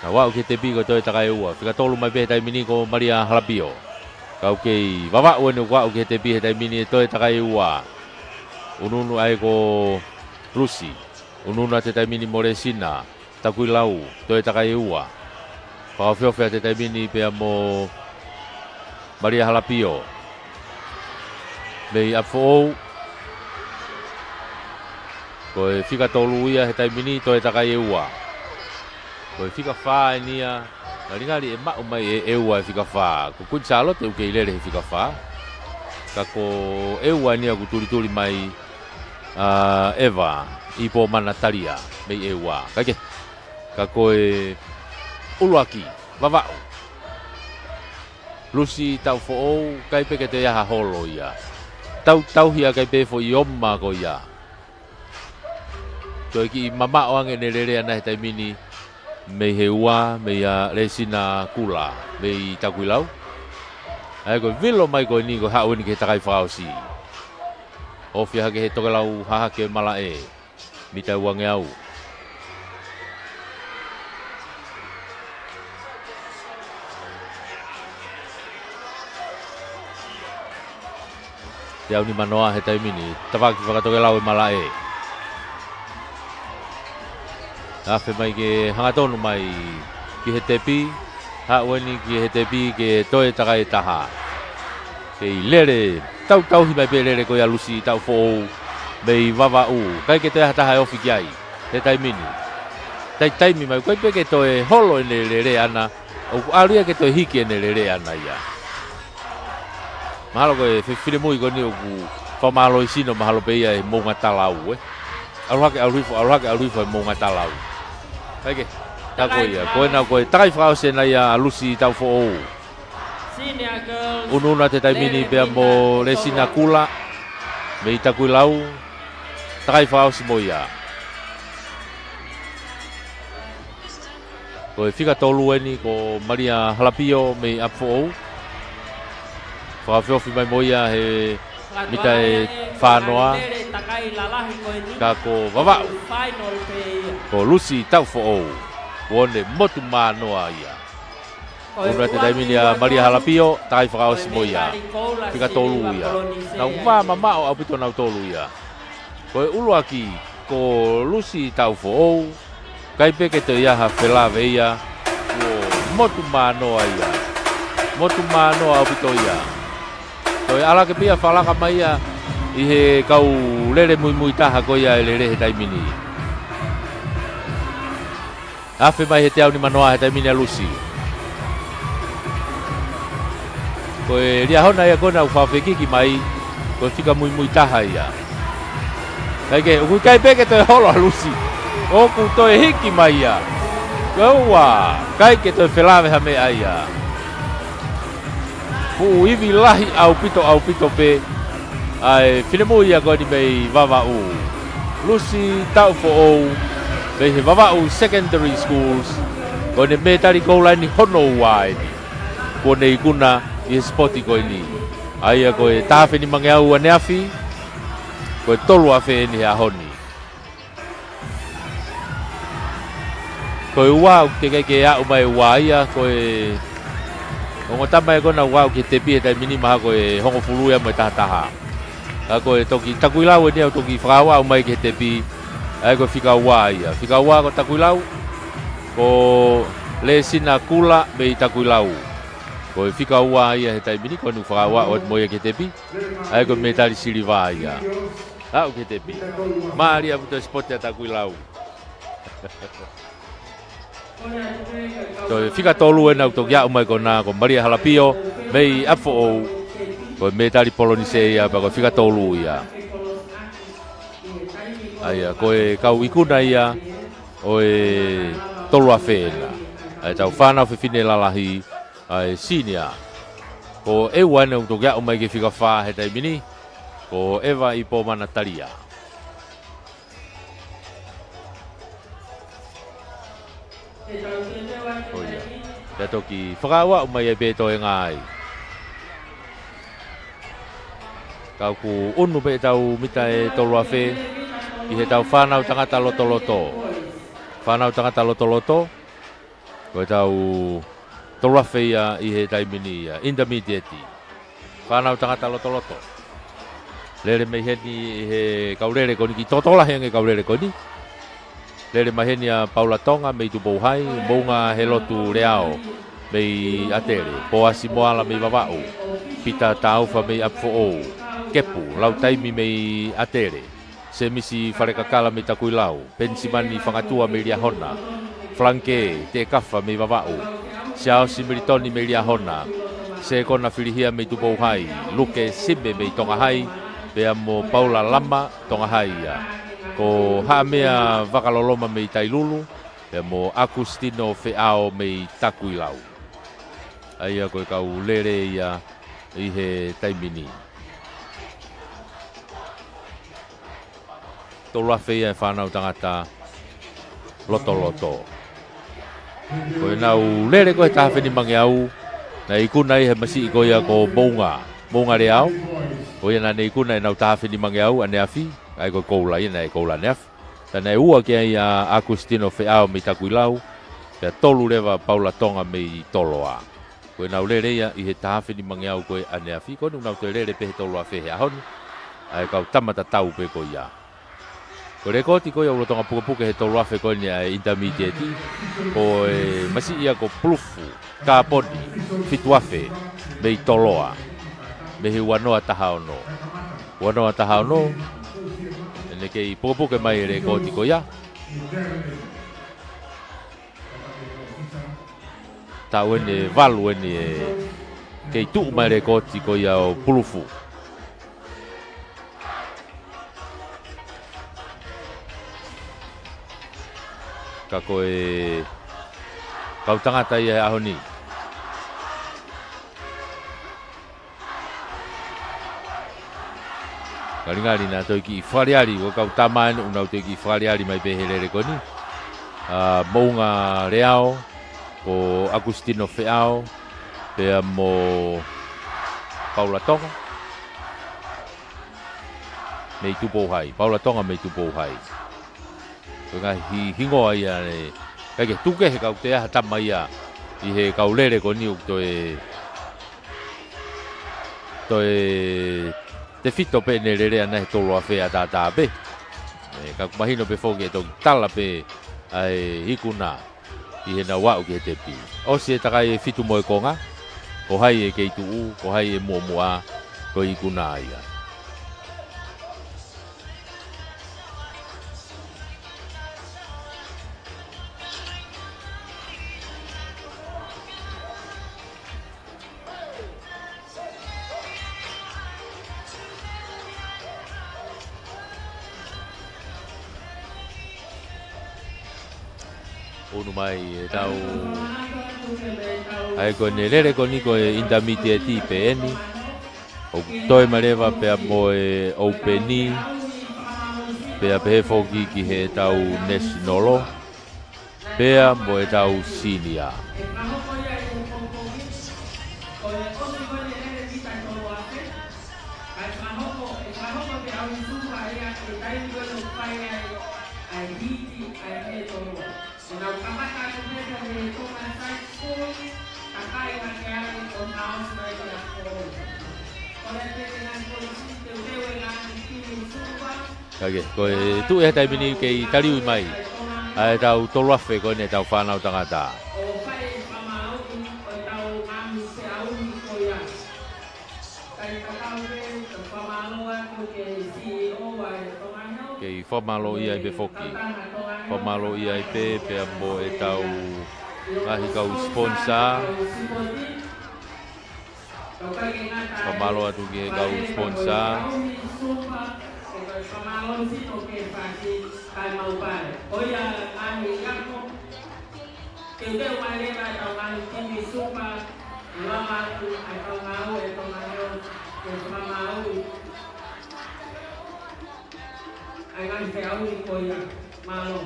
Nau aʻu ki he tepi ko e toe takai ʻe ua. Fika tolu mai pē he taimi ni ko Malia Halapio. Ka ʻoku kei Vavaʻu eni ʻoku aʻu ki he tepi he taimi ni ʻe toe takai ʻe ua. ʻUnuʻunu ai ko Lusi. ʻUnuʻunu atu he taimi ni mo Lesina. Takuilau, toe takai ʻe ua. Fakaofiofi atu he taimi ni pea mo Malia Halapio. Mei ʻApifoʻou. Ko e fika tolu ia he taimi ni toe takai ʻe ua. Ko e fika fā eni ia. Ngalingali ʻe maʻu mai ʻe, ʻe ua e fika fā. Ko Kuini Sālote ʻoku kei lele he fika fā. Ka ko ʻEua eni ia ʻoku tulituli mai ʻa ʻEva ʻi Pōmana Talia mei ʻEua. Kae kehe, ka ko e ʻuluaki, Vavaʻu. Lusi Taʻufoʻou, ʻikai pē ke toe ʻi ai ha holo ia. Tautauhi ʻa e ʻikai pē foʻi oma ko ia. Toe kiʻi mamaʻo ange ʻene lele ʻana he taimi ni mei he ua, mei ʻa Lesina Kula, mei Takuilau. ʻAi ko e vilo mai ko eni ko e haʻu eni ki he takai fakaʻosi. Ofi hake he tokelau Hahake Malaʻe. Mita ʻe uangeau. Teau nimanoa he taimi ni, tafaʻaki fakatokelau ʻe Malaʻe. Afe mai ke hangatonu mai ki he tepi, haʻu eni ki he tepi ke toe takai ʻe taha. Kei lele, tautauhi mai pē lele ko ia Lusi Taʻufoʻou, mei Vavaʻu. ʻIkai ke toe ʻi ai ha taha ʻe ofi ki ai he taimi ni. Taimi, taimi mai, ʻikai pē ke toe holo ʻene lele ʻaʻana, ʻoku ʻalu ia ke toe hiki ʻene lele ʻaʻana ia. Mahalo ko e fe-, finemui ko eni ʻoku fakamālohisino mahalo pē ia ʻe Moʻunga Talau, ē. ʻAlu hake, ʻalu hifo, ʻalu hake, ʻalu hifo ʻe Moʻunga Talau. ʻIkai ke, tā ko ia, ko ena ko e takai fakaʻosi ena ia ʻa Lusi Taufoʻou. Unuuna he taimi ni pea mo Lesina Kula mei Takuilau. Takai fakaʻosi mo ia. Ko e fika tolu eni ko Malia Halapio mei ʻApifoʻou. Fakaofiofi mai mo ia he mita ʻe fā noa. Ka ko Vavaʻu, ko Lusi Taufoʻou, ʻoku ne motu manoa ia. Unuuna he taimi ni ʻa Malia Halapio, takai fakaʻosi mo ia. Fika tolu ia. Nau vā mamaʻo ʻaupito nautolu ia. Ko e ʻuluaki, ko Lusi Taufoʻou, ʻikai pē ke toe ʻi ai ha felave ia, kuo motu manoa ia. Motu manoa ʻaupito ia. Toe ʻalu hake pē ia, fakalaka mai ia ʻi he kau lele muimui taha ko ia ʻe lele he taimi ni. Afe mai he teau nimanoa he taimi ni ʻa Lusi. Ko e Liahona ia ko ena ʻoku fakafekiki mai, ko e fika muimui taha ia. ʻIkai ke, ʻoku ʻikai pē ke toe holo ʻa Lusi. ʻOku toe hiki mai ia. Ko e ua, ʻikai ke toe felave ha meʻa ia. Fuʻu ivi lahi ʻaupito, ʻaupito pē ʻa e finemui ia ko eni mei Vavaʻu. Lusi Taufoʻou mei he Vavaʻu Secondary Schools. Ko ʻene mētali koula eni hono ua eni kuo ne ikuna ʻi he sipoti ko eni. ʻA ia ko e taha afe nimangeau ʻaneafi, ko e tolu afe eni he ʻaho ni. Ko e ua, ʻoku teʻeki ke aʻu mai ua ia, ko e ongo tama ia ko ena ʻoku aʻu ki he tepi he taimi ni mahalo ko e hongofulu ia mo e taha taha. Ka ko e toki Takuilau eni ʻoku toki fakaaʻu mai ki he tepi, ʻa ia ko e fika ua ia. Fika ua ko Takuilau, ko Lesina Kula mei Takuilau. Ko e fika ua ia he taimi ni ko eni ʻoku fakaaʻu atu mo ia ki he tepi, ʻa ia ko e mētali siliva ia. Aʻu ki he tepi. Mālie ʻaupito e sipoti ʻa Takuilau. Toe fika tolu ena ʻoku toki aʻu mai ko ena ko Malia Halapio mei ʻApifoʻou. Ko e mētali polonise ia pea ko e fika tolu ia. ʻA ia ko e kau ikuna ia ʻo e tolu afe ena. ʻA e tau fānau fefine lalahi, ʻa e senior. Ko e ua ena ʻoku toki aʻu mai ki he fika fā he taimi ni, ko Eva ʻi Pōmana Talia. Ko ia. Pea toki fakaaʻu mai ai pē toenga ai. Ka ʻoku ʻunu pē ʻetau mita ʻe tolu afe ki heʻetau fānau tangata lotoloto. Fānau tangata lotoloto, ko ʻetau tolu afe ia ʻi he taimi ni ia, intermediate. Fānau tangata lotoloto. Lele mei heni ʻi he kau lele ko eni, kiʻi tokolahi ange kau lele ko eni. Lele mai heni ʻa Paula Tonga mei Tupou Hai, Moʻunga Helotu Leao mei ʻAtele, Poasi Moala mei Vavaʻu, Pita Taufa mei ʻApifoʻou, Kepu Lautaimi mei ʻAtele, Semisi Falekakala mei Takuilau, Penisimani Fangatua mei Liahona, Falanke Tekafa mei Vavaʻu, Siaosi Militoni mei Liahona, Sekona Filihia mei Tupou Hai, Luke Sime mei Tonga Hai, pea mo Paula Lama, Tonga Hai ia. Ko Haʻamea Vakaloloma mei Tailulu, pea mo ʻAkusitino Feʻao mei Takuilau. ʻA ia ko e kau lele ia ʻi he taimi ni. Tolu afe ia e fānau tangata lotoloto. Ko ʻenau lele ko ē taha afe nimangeau, naʻe ikuna ia he masiʻi ko ia ko Moʻunga, Moʻunga Leao. Ko ia naʻa ne ikuna ʻenau taha afe nimangeau ʻaneafi, ʻa ia ko e koula ia naʻe koula ʻaneafi. Pea naʻe ua ki ai ʻa ʻAkusitino Feʻao mei Takuilau, pea tolu leva Paula Tonga mei Toloa. Ko ʻenau lele ia ʻi he taha afe nimangeau ko ē ʻaneafi, ko eni ʻoku nau toe lele pē he tolu afe he ʻaho ni, ʻa e kau tama tatau pē ko ia. Ko e lekooti ko ia ʻoku lolotonga pukepuke he tolu afe ko eni ʻa e intermediate, ko e masiʻi ia ko Pulufu Kaponi, fitu afe, mei Toloa, mei he ua noa taha ono. Ua noa taha ono, Kei pukepuke mai e lekooti ko ia. Taʻu eni ʻe valu eni ʻe kei tuʻu mai e lekooti ko ia ʻo Pulufu. Ka ko e kau tangata ia he ʻaho ni. Ngalingali naʻa toe kiʻi fakaʻaliʻali, ko e kau tama eni ʻoku nau toe kiʻi fakaʻaliʻali mai pē he lele ko eni. ʻA, Moʻunga Leao, ko ʻAkusitino Feʻao, pea mo Paula Tonga mei Tupou Hai. Paula Tonga mei Tupou Hai. Ko e ngaahi hingoa ia ʻe, ʻikai ke tuku kehe kau te aha tama ia ʻi he kau lele ko eni ʻoku toe, toe tefito pē ʻene lele ʻana he tolu afe ʻataʻatā pē. ʻE, ka ʻoku mahino pē foki ʻe toki tala pē ʻa e ikuna ʻi heʻenau aʻu ki he tepi. ʻOsi e takai ʻe fitu mo e konga, ko hai ʻe kei tuʻu, ko hai ʻe muʻomuʻa, ko e ikuna ia. Unu mai ʻetau, ʻa e ko eni lele ko eni ko e intermediate pē eni. ʻOku toe mai leva pea mo e open, pea pehē foki ki heʻetau national, pea mo ʻetau senior. Kae kehe, ko e tuʻu he taimi ni kei taliui mai ʻa ʻetau tolu afe ko eni ʻetau fānau tangata. Kei fakamālōʻia ai pē foki. Fakamālōʻia ai pē, pea mo ʻetau ngaahi kau sponsor. Fakamālō atu ki he kau sponsor. Teuteu mai leva ʻetau ngaahi timi Super, ʻe lava atu ʻa e kau ngāue ʻa e Tonga Health ke fakamālō ʻa e ngaahi feʻauhi ko ia. Mālō.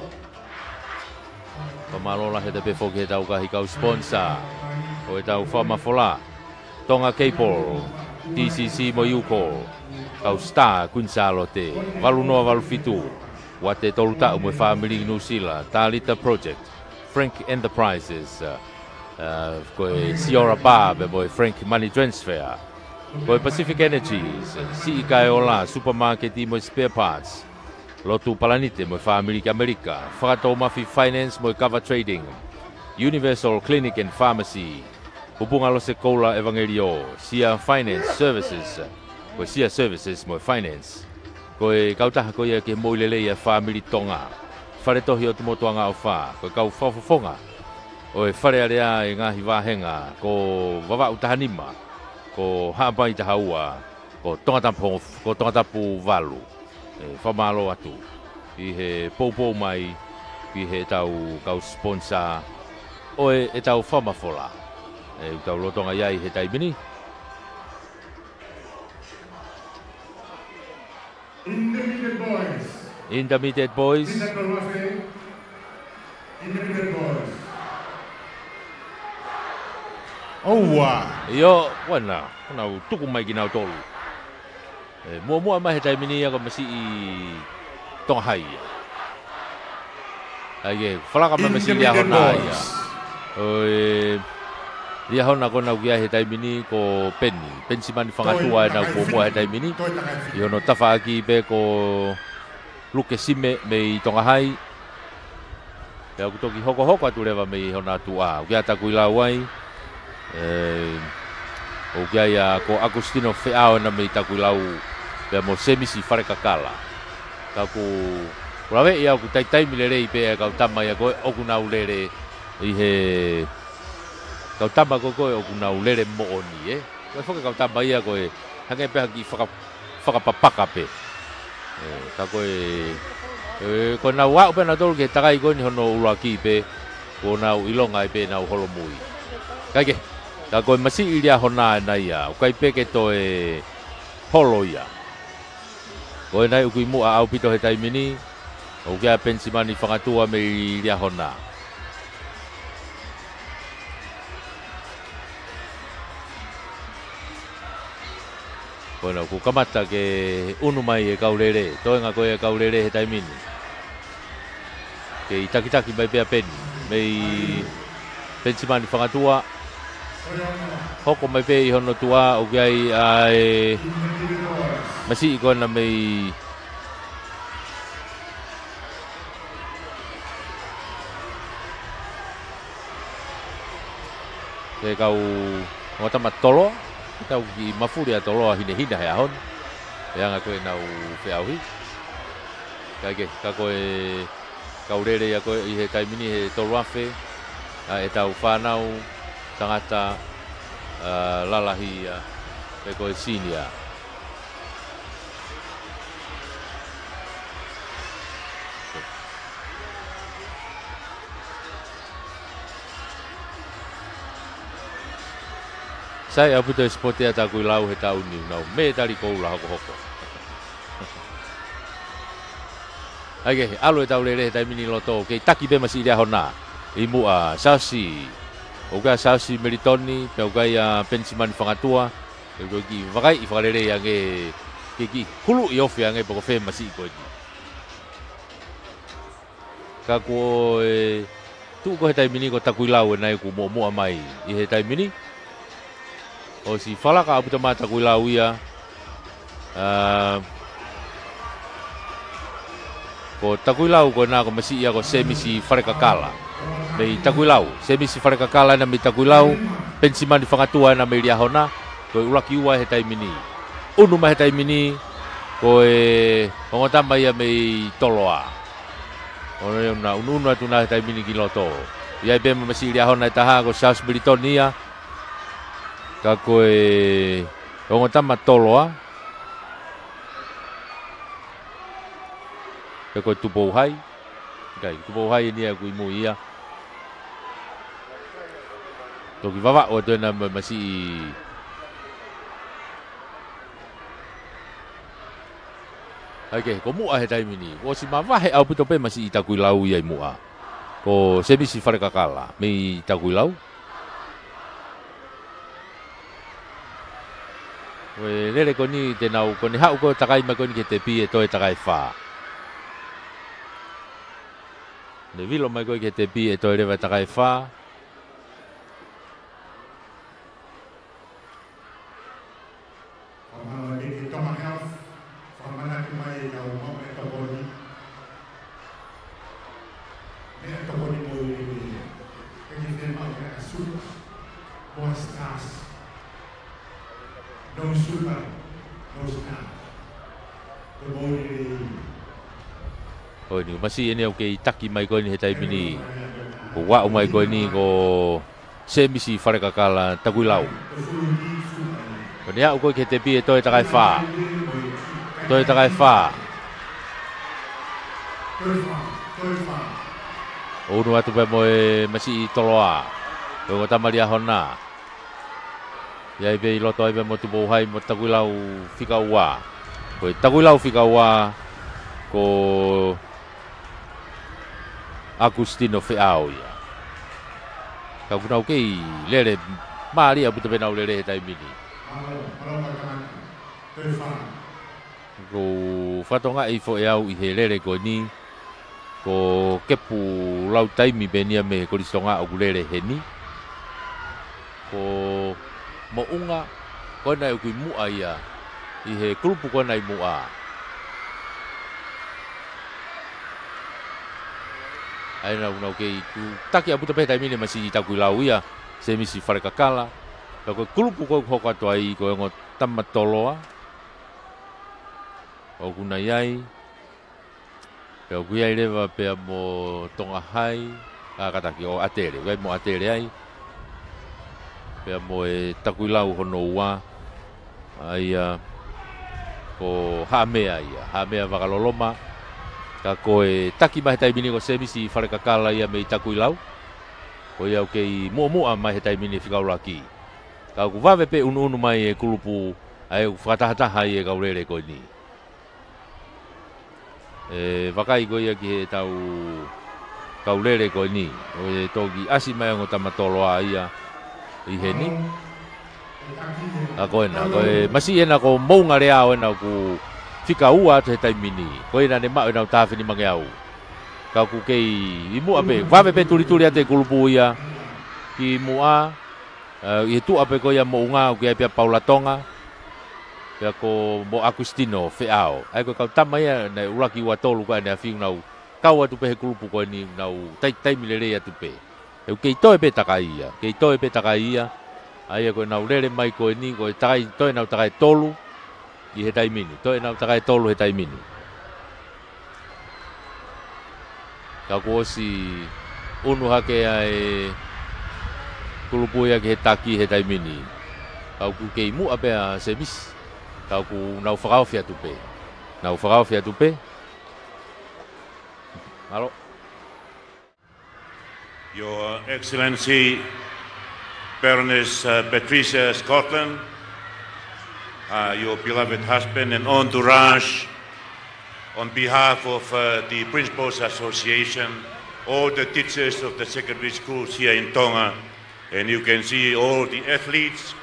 Fakamālō lahi atu pē foki heʻetau ngaahi kau sponsor ʻo ʻetau fakamafola. Tonga Cable, T C C mo Yuko, kau Star, Queen Salote, valu noa valu fitu, Uate Tolu Taʻu mo e Fāmili Nuʻusila, Talita Project, Frank Enterprises, uh, uh, ko e Siora Bar pea mo e Frank Money Transfer, ko e Pacific Energies, Siʻi Kaeola, Supermarket mo e Spare Parts, Lotu Palanite mo e Fāmili ki ʻAmelika, Fakatoumafi Finance mo e Kava Trading, Universal Clinic and Pharmacy, Pupunga Lose Koula Evangelio, Sia Finance Services, ko e Sia Services mo e Finance. Ko e kautaha ko ia ke moʻui lelei ʻa e fāmili Tonga. Fale Tohi ʻo Tumotu Angaʻofa, ko e kau fakafofonga ʻo e Fale Alea ʻi he ngaahi vāhenga, ko Vavaʻu taha nima, ko Haʻapai taha ua, ko Tongatapu, ko Tongatapu valu. ʻE, fakamālō atu ʻi he poupou mai ki heʻetau kau sponsor ʻo e, ʻetau fakamafola. ʻE, ʻoku tau lolotonga ʻi ai he taimi ni. Intermediate boys. Intermediate boys. Intermediate boys. ʻOua. ʻIo, ʻoua naʻa, ʻoua naʻa tuku mai kinautolu. ʻE, muʻomuʻa mai he taimi ni ia ko e masiʻi Tonga Hai ia. ʻAi ke, falaka mai masiʻi Liahona ia. ʻOi, Liahona ko ena ʻoku ʻi ai he taimi ni ko Peni. Penisimani Fangatua ʻena ʻoku muʻomuʻa he taimi ni. ʻI hono tafaʻaki pē ko Luke Sime mei Tonga Hai. Pea ʻoku toki hokohoko atu leva mei hona tuʻa. ʻOku ʻi ai ʻa Takuilau ai. ʻE, ʻoku ʻi ai ʻa ko ʻAkusitino Feʻao ʻena mei Takuilau. Pea mo Semisi Falekakala. Ka ʻoku, ʻoku laveʻi au ʻoku taimi lelei pē ʻa e kau tama ia ko ē ʻoku nau lele ʻi he, kau tama ko ē ko ē ʻoku nau lele moʻoni, ē. Ko e foki kau tama ia ko ē, hangē pē ha kiʻi faka-, fakapapaka pē. Ē, ka ko e, ē, ko ʻenau aʻu pē nautolu ki he takai ko eni hono ʻuluaki pē, kuo nau ʻilonga ai pē ʻenau holomui. Kae kehe, ka ko e masiʻi Liahona ena ia, ʻoku ʻikai pē ke toe holo ia. Ko ena ia ʻoku ʻi muʻa ʻaupito he taimi ni, ʻoku ʻi ai ʻa Penisimani Fangatua mei Liahona. Ko ena ʻoku kamata ke ʻunu mai e kau lele, toenga ko ē e kau lele he taimi ni. Kei takitaki mai pē ʻa Peni, mei Penisimani Fangatua. Hoko mai pē ʻi hono tuʻa, ʻoku ʻi ai ʻa e masiʻi ko ena mei he kau ongo tama Toloa, tau kiʻi mafuli ʻa Toloa hinehina he ʻaho ni. ʻE anga ko ē ʻenau feʻauhi. Kae kehe, ka ko e kau lele ia ko ē ʻi he taimi ni he tolu afe, ʻa ʻetau fānau, tangata, ʻa, lalahi ia, pe ko e senior. Sai ʻaupito e sipote ʻa Takuilau he taʻu ni, nau mētali koula hokohoko. ʻAi ke, ʻalu ʻetau lele he taimi ni ʻi loto, kei taki pē masiʻi Liahona. ʻI muʻa, Siaosi. ʻOku ʻi ai ʻa Siaosi Melitoni, pea ʻoku ʻi ai ʻa Penisimani Fangatua. Pea ko e kiʻi vakai ʻi fakalelei ange, ke kiʻi huluʻi ofi ange pe ko fē masiʻi ko eni. Ka ko e tuʻu ko ē he taimi ni ko Takuilau ena ia ʻoku muʻomuʻa mai ʻi he taimi ni. ʻOsi falaka ʻaupito mai ʻa Takuilau ia. ʻA, ko Takuilau ko ena ko e masiʻi ia ko Semisi Falekakala. Mei Takuilau, Semisi Falekakala ena mei Takuilau, Penisimani Fangatua ena mei Liahona, ko e ʻuluaki ua he taimi ni. ʻUnu mai he taimi ni, ko e ongo tama ia mei Toloa. ʻO ne ʻunu, ʻunuʻunu atu ena he taimi ni ki loto. ʻI ai pē mo e masiʻi Liahona ʻe taha ko Siaosi Melitoni ia. Ka ko e ongo tama Toloa. Pe ko Tupou Hai. ʻIkai, Tupou Hai eni ia ʻoku ʻi mui ia. Toki vavaʻu atu ena mo e masiʻi. ʻAi ke, ko muʻa he taimi ni. ʻOsi mavahe ʻaupito pē masiʻi Takuilau ia ʻi muʻa. Ko Semisi Falekakala, mei Takuilau. Ko e lele ko eni te nau, ko ʻene haʻu ko ē takai mai ko eni ki he tepi ʻe toe takai fā. Ne vilo mai ko ē ki he tepi ʻe toe leva takai fā. Fakamālō atu ki Tonga Health, fakamanatu mai e kau meʻatokoni. Meʻatokoni mo e, ke ke fie maʻu meʻa suka, mo e stars. No sugar, no stars. Ko e moʻoni. ʻOi, ni masiʻi eni ʻoku kei taki mai ko eni he taimi ni. Ko e aʻu mai ko eni ko Semisi Falekakala Takuilau. Ko ʻene aʻu ko ē ki he tepi ʻe toe takai fā. Toe takai fā. ʻUnu atu pē mo e masiʻi Toloa. Ko e ongo tama Liahona. ʻI ai pē ʻi loto ai pē mo Tupou Hai mo Takuilau fika ua. Ko e Takuilau fika ua, ko ʻAkusitino Feʻao ia. Ka ʻoku nau kei lele, mālie ʻaupito pē ʻenau lele he taimi ni. Ko e fatongia foʻi ʻa e lele ko eni, ko Kepu Lautaimi pē eni ia mei Kolisi Tonga ʻoku lele heni. Ko Moʻunga, ko ena ʻoku ʻi muʻa ia, ʻi he kulupu ko ena ʻi muʻa. ʻAi nau, nau kei tuʻu taki ʻaupito pē he taimi ni masiʻi Takuilau ia, Semisi Falekakala. Pea ko e kulupu ko ē ʻoku hoko atu ai ko e ongo tama Toloa. ʻOku nau ʻi ai. Pea ʻoku ʻi ai leva pea mo Tonga Hai, ʻa, kātaki ʻo ʻAtele, ʻoku ʻi ai mo ʻAtele ai. Pea mo e Takuilau hono ua, ʻa ia ko Haʻamea ia, Haʻamea Vakaloloma. Ka ko e taki mai he taimi ni ko Semisi Falekakala ia mei Takuilau. Ko ia ʻoku kei muʻomuʻa mai he taimi ni fika ʻuluaki. Ka ʻoku vave pē ʻunuʻunu mai e kulupu ʻa ē ʻoku fakatahataha ai e kau lele ko eni. ʻE vakai ko ia ki heʻetau kau lele ko eni. ʻOku toki ʻasi mai ongo tama toloa ia ʻi heni. ʻA ko ena, ko e masiʻi ena ko Moʻunga Leao ena ʻoku fika ua atu he taimi ni. Ko ena ne maʻu ʻenau tāfini mangeau. Ka ʻoku kei ʻi muʻa pē, vave pē tulituli atu e kulupu ia ki muʻa, ʻa, ʻi he tuʻa pē ko ia Moʻunga ʻoku ʻi ai pē ʻa Paula Tonga, pea ko mo ʻAkusitino Feʻao. ʻA ia ko e kau tama ia naʻe ʻuluaki ua tolu ko ē naʻe ʻafio nau kau atu pē he kulupu ko eni nau tai-, taimi lelei atu pē. ʻOku kei toe pē takai ia, kei toe pē takai ia. ʻA ia ko ʻenau lele mai ko eni, ko e takai, toe ʻenau takai tolu ʻi he taimi ni, toe ʻenau takai tolu he taimi ni. Ka kuo ʻosi ʻunu hake ʻa e kulupu ia ki he taki he taimi ni. Ka ʻoku kei muʻa pē ʻa Semisi. Ka ʻoku nau fakaofi atu pē. Nau fakaofi atu pē. Mālō. Your Excellency, Baroness, uh, Patricia Scotland, uh, your beloved husband and entourage, on behalf of, uh, the Principals Association, all the teachers of the secondary schools here in Tonga, and you can see all the athletes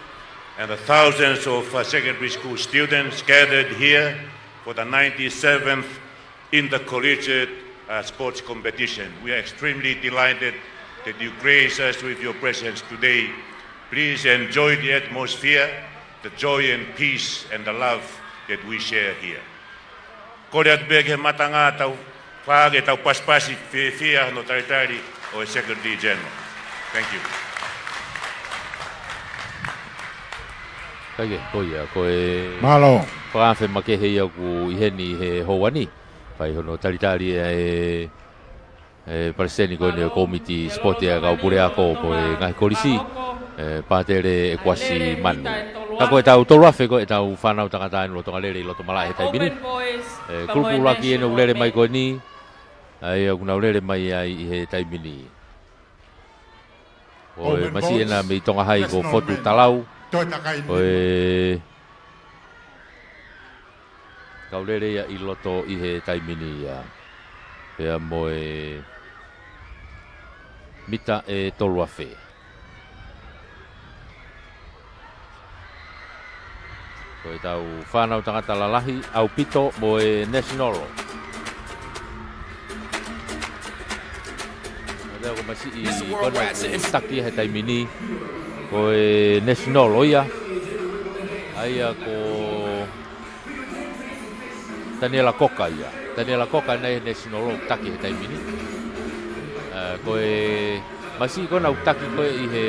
and the thousands of, uh, secondary school students gathered here for the ninety-seventh Intercollegiate, uh, Sports Competition. We are extremely delighted that you grace us with your presence today. Please enjoy the atmosphere, the joy and peace and the love that we share here. Kole atu pē ki he matanga tau fā ke tau pasipasi fiefia hono talitali ʻo e Secretary General. Thank you. Kae kehe, ko ia, ko e Mālō. Fakaafe makehe ia ʻoku ʻi heni he houa ni. Fai hono talitali ʻa e, e palesiteni ko eni ʻo e kōmiti sipoti ʻa e kau puleako mo e ngaahi kolisi, e, Pātele ʻEkuasi Manu. Ka ko ʻetau tolu afe ko ʻetau fānau tangata ʻi loto Tonga lele ʻi loto malaʻe he taimi ni. E, kulupu ʻuluaki eni ʻoku lele mai ko eni, ʻa ia ʻoku nau lele mai ai ʻi he taimi ni. Ko e masiʻi ena mei Tonga Hai ko Fotu Talau. Ko e kau lele ia ʻi loto ʻi he taimi ni ia. Pea mo e mita ʻe tolu afe. Ko ʻetau fānau tangata lalahi ʻaupito mo e National. Ko e masiʻi ko ena ʻoku taki he taimi ni. Ko e National ia. ʻA ia ko Taniela Koka ia. Taniela Koka ena ʻi he National ʻoku taki he taimi ni. E, ko e masiʻi ko ena ʻoku taki ko ē ʻi he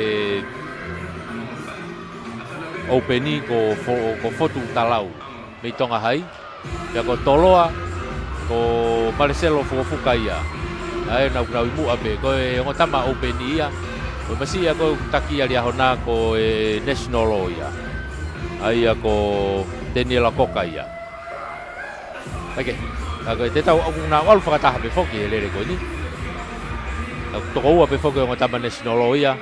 Open ko Fo-, ko Fotu Talau mei Tonga Hai. Pea ko Toloa, ko Maleselo Fukofuka ia. ʻA ia ʻoku nau ʻi muʻa pē, ko e ongo tama Open ia. Ko e masiʻi ia ko ē ʻoku taki ʻi he ʻaho na ko e National ia. ʻA ia ko Taniela Koka ia. Kae kehe, ka ko e te tau ʻoku nau ʻalu fakataha pē foki he lele ko eni. Ka ʻoku toko ua pē foki ongo tama National ia.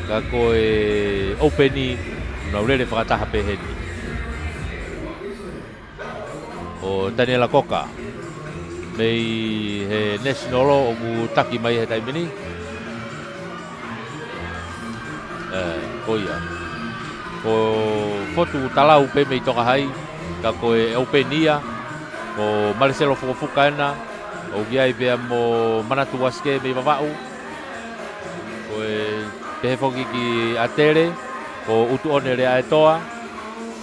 Ka ko e Open ʻoku nau lele fakataha pē heni. Ko Taniela Koka mei he National ʻoku taki mai he taimi ni. E, ko ia. Ko Fotu Talau pē mei Tonga Hai, ka ko e Open ia, ko Maleselo Fukofuka ena, ʻoku ʻi ai pea mo Manatu Uasike mei Vavaʻu. Ko e pehē foki ki ʻAtele, ko ʻUtuʻone Leaʻaetoa,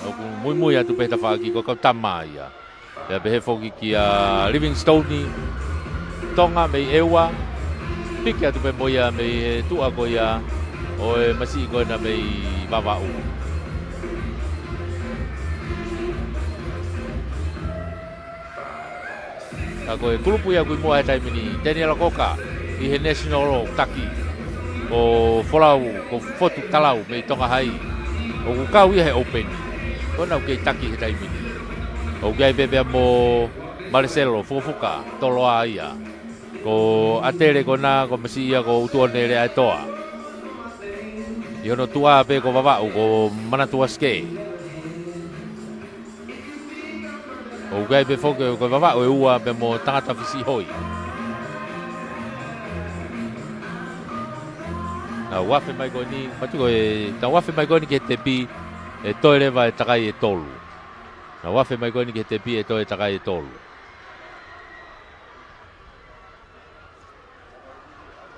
ʻoku muimui atu pē he tafaʻaki ko e kau tama ia. Pea pehē foki kia Livingstone Tonga mei ʻEua, piki atu pē mo ia mei he tuʻa ko ia ʻo e masiʻi ko ena mei Vavaʻu. Ka ko e kulupu ia ʻoku ʻi muʻa he taimi ni, Teniela Koka ʻi he National ʻoku taki. Ko Folau, ko Fotu Talau mei Tonga Hai ʻoku kau ia he Open. Ko ʻenau kei taki he taimi ni. ʻOku ʻi ai pē pea mo Maleselo Fukofuka, Toloa ia. Ko ʻAtele ko ena, ko e masiʻi ia ko Utuʻoneʻeatoa. ʻI hono tuʻa pē ko Vavaʻu, ko Manatu Asike. ʻOku ʻi ai pē foki ko Vavaʻu ʻe ua pea mo Tangata Fisiʻihoi. Nau afe mai ko eni, matu ko e, nau afe mai ko eni ki he tepi, ʻe toe leva e takai ʻe tolu. Nau afe mai ko eni ki he tepi ʻe toe takai ʻe tolu.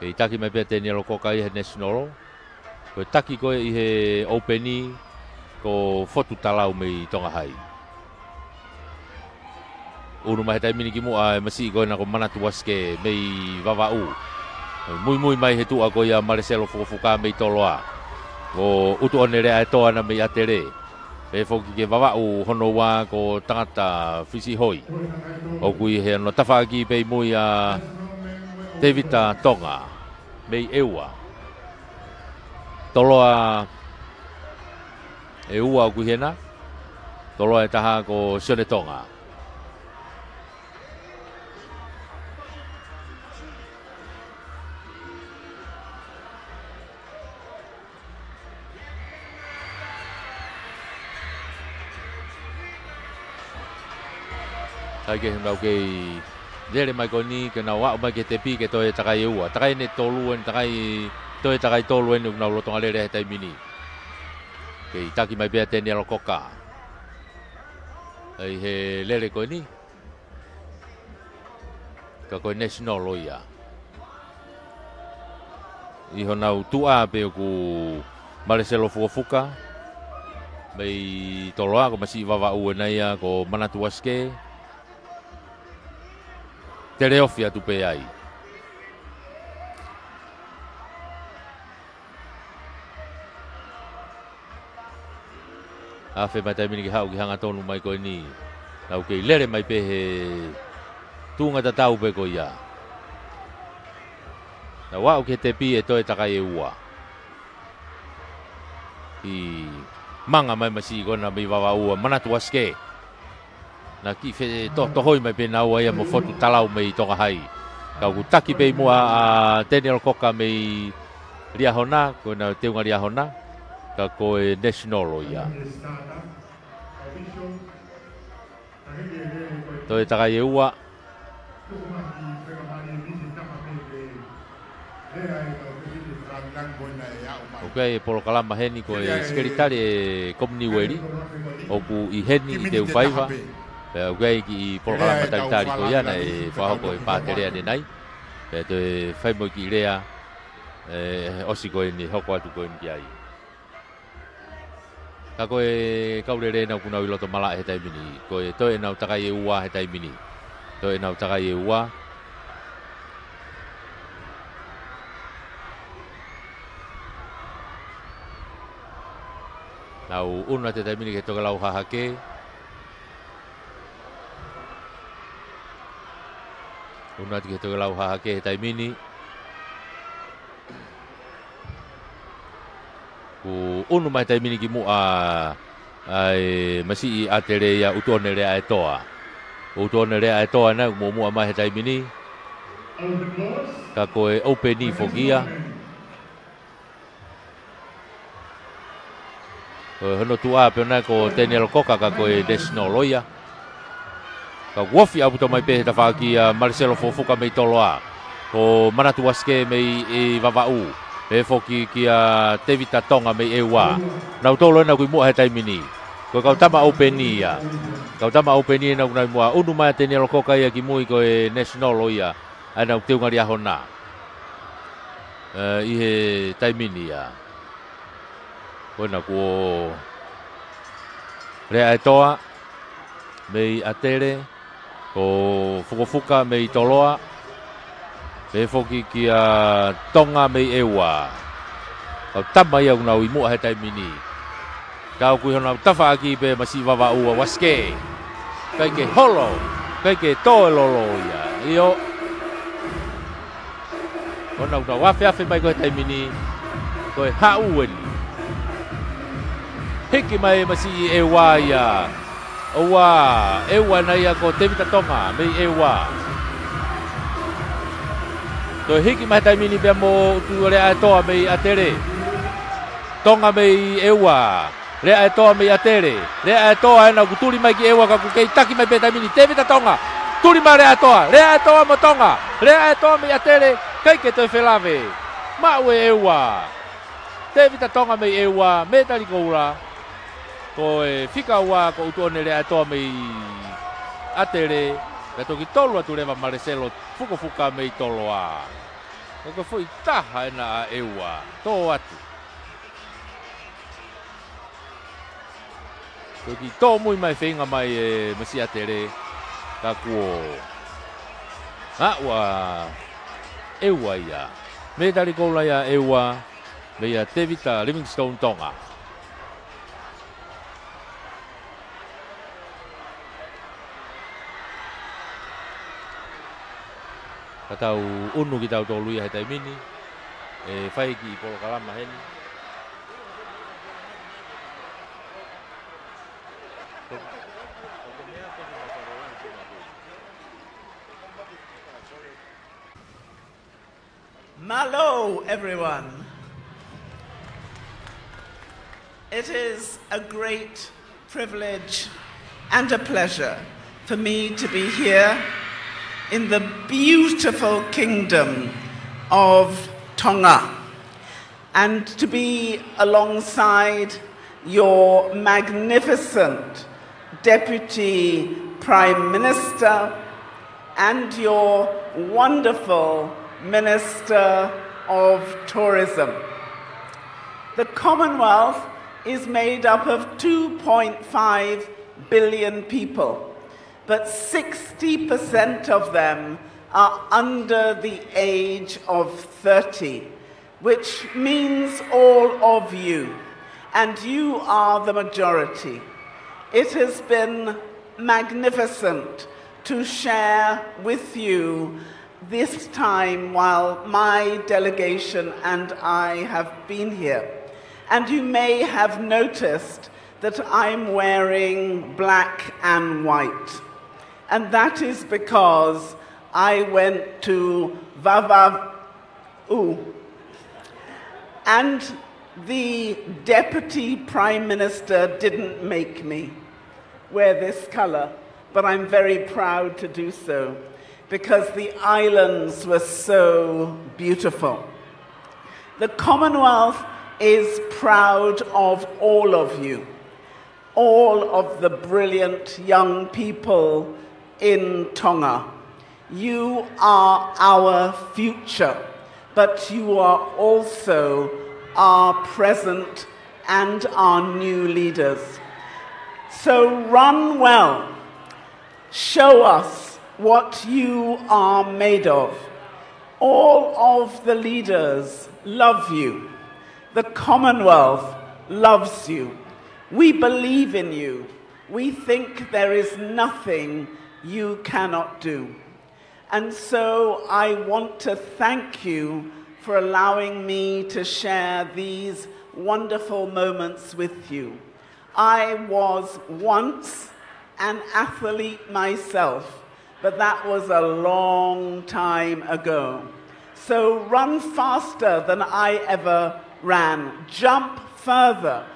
Kei taki mai pē ʻa Teniela Koka ia he National. Ko e taki ko ē ʻi he Open ko Fotu Talau mei Tonga Hai. ʻUnu mai he taimi ni ki muʻa e masiʻi ko ena ko Manatu Asike mei Vavaʻu. Muimui mai he tuʻa ko ia Maleselo Fukofuka mei Toloa. Ko Utuʻoneʻeatoa ena mei ʻAtele. Pehē foki ki Vavaʻu hono ua ko Tangata Fisiʻihoi. ʻOku ʻi he hono tafaʻaki pē ʻi mui ʻa Tevita Tonga mei ʻEua. Toloa ʻe ua ʻoku ʻi hena. Toloa ʻe taha ko Sione Tonga. Kae kehe nau kei lele mai ko eni ke nau aʻu mai ki he tepi ke toe takai ʻe ua. Takai ʻe tolu eni, takai, toe takai tolu eni ʻoku nau lolotonga lele he taimi ni. Kei taki mai pē ʻa Teniela Koka. ʻI he lele ko eni. Ka ko e National ʻo ia. ʻI honau tuʻa pē ʻoku Maleselo Fukofuka mei Toloa, ko e masiʻi Vavaʻu ena ia ko Manatu Asike. Teleofi atu pē ai. Afe mai taimi ni ke haʻu ki hangatonu mai ko eni. Nau kei lele mai pē he tuʻunga tatau pē ko ia. Nau aʻu ki he tepi ʻe toe takai ʻe ua. ʻI manga mai masiʻi ko ena mei Vavaʻu ʻa Manatu Asike. Naʻe kiʻi fetohotohoi mai pē naua ia mo Fotu Talau mei Tonga Hai. Ka ʻoku taki pē ʻi muʻa ʻa Teniela Koka mei Liahona, ko ʻenau teunga Liahona. Ka ko e National ʻo ia. Toe takai ʻe ua. ʻOku ʻi ai e polokalama heni ko e sekelitali ʻe Kominiueli, ʻoku ʻi heni ʻi Teufaiva. Pea ʻoku ʻi ai e kiʻi polokalama talitali ko ia naʻe fakahoko ʻe Pātelea ʻanenai. Pea toe fai mo e kiʻi lea, ʻe, ʻosi ko eni, hoko atu ko eni ki ai. Ka ko e kau lele ena ʻoku nau ʻi loto malaʻe he taimi ni. Ko e toe ʻenau takai ʻe ua he taimi ni. Toe ʻenau takai ʻe ua. Nau ʻunu atu he taimi ni ki he tokelau hahake. ʻUnu atu ki he tokelau hahake he taimi ni. Kuo ʻunu mai he taimi ni ki muʻa ʻa e masiʻi ʻAtele ia Utuʻoneʻeatoa. Utuʻoneʻeatoa ena ʻoku muʻomuʻa mai he taimi ni. Ka ko e Open foki ia. Ko hono tuʻa pē ena ko Teniela Koka ka ko e National ʻo ia. Ka ʻoku ofi ʻaupito mai pē he tafaʻaki ʻa Maleselo Fukofuka mei Toloa. Ko Manatu Asike mei, ʻi Vavaʻu. Pehē foki kia Tevita Tonga mei ʻEua. Nautolu ena ʻoku ʻi muʻa he taimi ni. Ko e kau tama Open ia. Kau tama Open ena ʻoku nau ʻi muʻa. ʻUnu mai ʻa Teniela Koka ia ki mui ko e National ʻo ia. ʻA ʻenau teunga Liahona. ʻE, ʻi he taimi ni ia. Ko ena kuo lea ʻa e toa mei ʻAtele, ko Fukofuka mei Toloa, pehē foki kia Tonga mei ʻEua. Kau tama ia ʻoku nau ʻi muʻa he taimi ni. Ka ʻoku ʻi honau tafaʻaki pē masiʻi Vavaʻu ʻa Asike. ʻIkai ke holo. ʻIkai ke tō e lolo ia. ʻIo. ʻOku nau tau afeafe mai ko e taimi ni. Ko e haʻu eni. Hiki mai e masiʻi ʻEua ia. ʻOua, ʻEua ena ia ko Tevita Tonga, mei ʻEua. Toe hiki mai taimi ni pea mo ʻUtu Leaʻaetoa mei ʻAtele. Tonga mei ʻEua. Leaʻaetoa mei ʻAtele. Leaʻaetoa ena ʻoku tuli mai ki ʻEua ka ʻoku kei taki mai pē taimi ni. Tevita Tonga. Tuli mai Leaʻaetoa. Leaʻaetoa mo Tonga. Leaʻaetoa mei ʻAtele. ʻIkai ke toe felave. Maʻu e ʻEua. Tevita Tonga mei ʻEua. Mētali koula. Ko e fika ua ko ʻUtuone Leaʻaetoa mei ʻAtele. Pea toki tolu atu leva Maleselo Fukofuka mei Toloa. Ko e foʻi taha ena ʻa ʻEua. Tō atu. Toki tōmui mai feinga mai e masiʻi ʻAtele. Ka kuo. Aʻu ʻa ʻEua ia. Mētali koula ia ʻEua. Meia Tevita Livingstone Tonga. Ka tau ʻunu kitautolu ia he taimi ni. ʻE fai kiʻi polokalama heni. Mālō, everyone. It is a great privilege and a pleasure for me to be here in the beautiful kingdom of Tonga and to be alongside your magnificent Deputy Prime Minister and your wonderful Minister of Tourism. The Commonwealth is made up of two point five billion people, but sixty percent of them are under the age of thirty, which means all of you, and you are the majority. It has been magnificent to share with you this time while my delegation and I have been here. And you may have noticed that I'm wearing black and white. And that is because I went to Vavau and the Deputy Prime Minister didn't make me wear this colour, but I'm very proud to do so because the islands were so beautiful. The Commonwealth is proud of all of you, all of the brilliant young people in Tonga. You are our future, but you are also our present and our new leaders. So run well. Show us what you are made of. All of the leaders love you. The Commonwealth loves you. We believe in you. We think there is nothing you cannot do. And so I want to thank you for allowing me to share these wonderful moments with you. I was once an athlete myself, but that was a long time ago. So run faster than I ever ran. Jump further.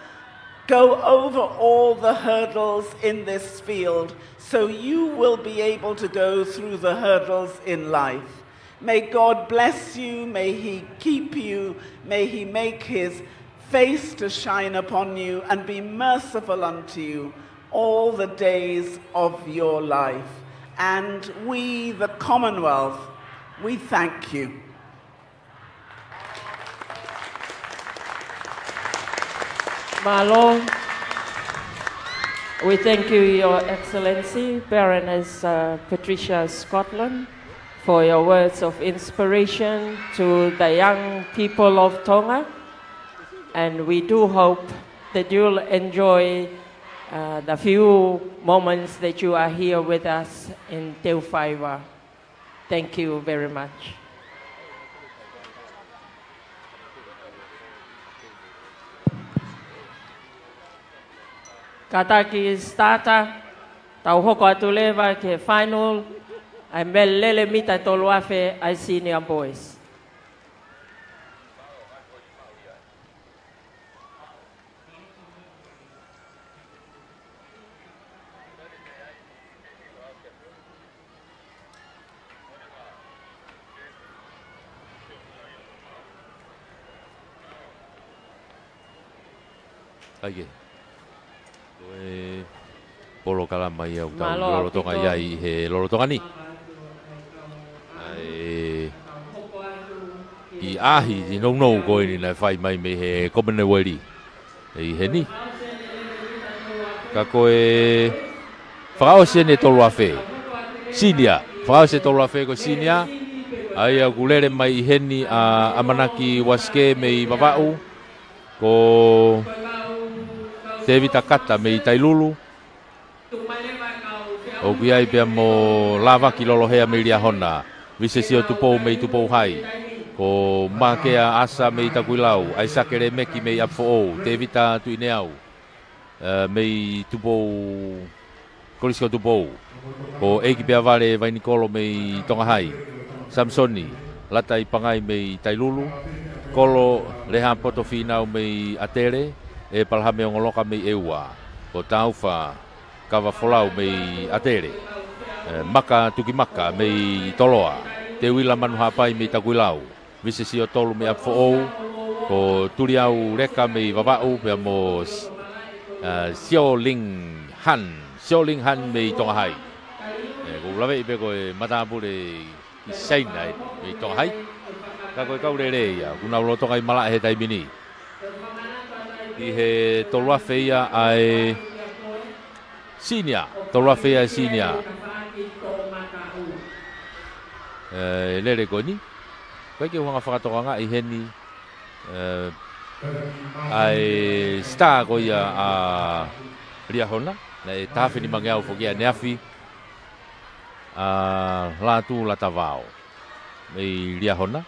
Go over all the hurdles in this field so you will be able to go through the hurdles in life. May God bless you. May he keep you. May he make his face to shine upon you and be merciful unto you all the days of your life. And we, the Commonwealth, we thank you. Mālō. We thank you, Your Excellency, Baroness, uh, Patricia Scotland, for your words of inspiration to the young people of Tonga. And we do hope that you'll enjoy uh, the few moments that you are here with us in Teufaiva. Thank you very much. Kātaki starter, tau hoko atu leva ki he final, ʻa e mele lele mita ʻe tolu afe ʻa e senior boys. ʻAi ke. Ko e polokalama ia ʻoku tau lolotonga ai ʻi he lolotonga ni. ʻAi, ʻi he ʻaʻahi, ʻi he nounou ko eni naʻe fai mai mei he Commonwealth ʻi heni. Ka ko e fakaʻosi eni ʻe tolu afe. Senior. Fakaʻosi ʻe tolu afe ko e senior. ʻA ia ʻoku lele mai ʻi heni ʻa ʻAmanaki Uasike mei Vavaʻu. Ko Tevita Kata mei Tailulu. ʻOku ʻi ai pea mo Lavaki Lolohea mei Liahona. Visesio Tupou mei Tupou Hai. Ko Makea ʻAsa mei Takuilau. ʻAisake Lemeki mei ʻApifoʻou. Tevita Tuʻineau, ē, mei Tupou, Kolisi ko Tupou. Ko ʻEiki Peavale Vainikolo mei Tonga Hai. Samisoni Lataipangai mei Tailulu. Kolo Lehapoto Finau mei ʻAtele. ʻEpalahame Ongoloka mei ʻEua. Ko Taufa Kavafolau mei ʻAtele. Ē, Maka Tukimaka mei Toloa. Teuila Manuhapai mei Takuilau. Visesio Tolu mei ʻApifoʻou. Ko Tuliau Leka mei Vavaʻu pea mo, ē, Sioling Han. Sioling Han mei Tonga Hai. Ē, ʻoku ou laveʻi pē ko e matāpule ʻi Saina ē, mei Tonga Hai. Ka ko e kau lele ia, ʻoku nau lolotonga ʻi malaʻe he taimi ni. ʻI he tolu afe ia ʻa e senior, tolu afe ia ʻa e senior. Ē, lele ko eni. ʻOku ʻikai ke u hanga fakatokangaʻi heni, ē, ʻa e star ko ia ʻa Liahona, naʻe taha afe nimangeau foki ia ʻaneafi, ʻa Lātū Latavao mei Liahona.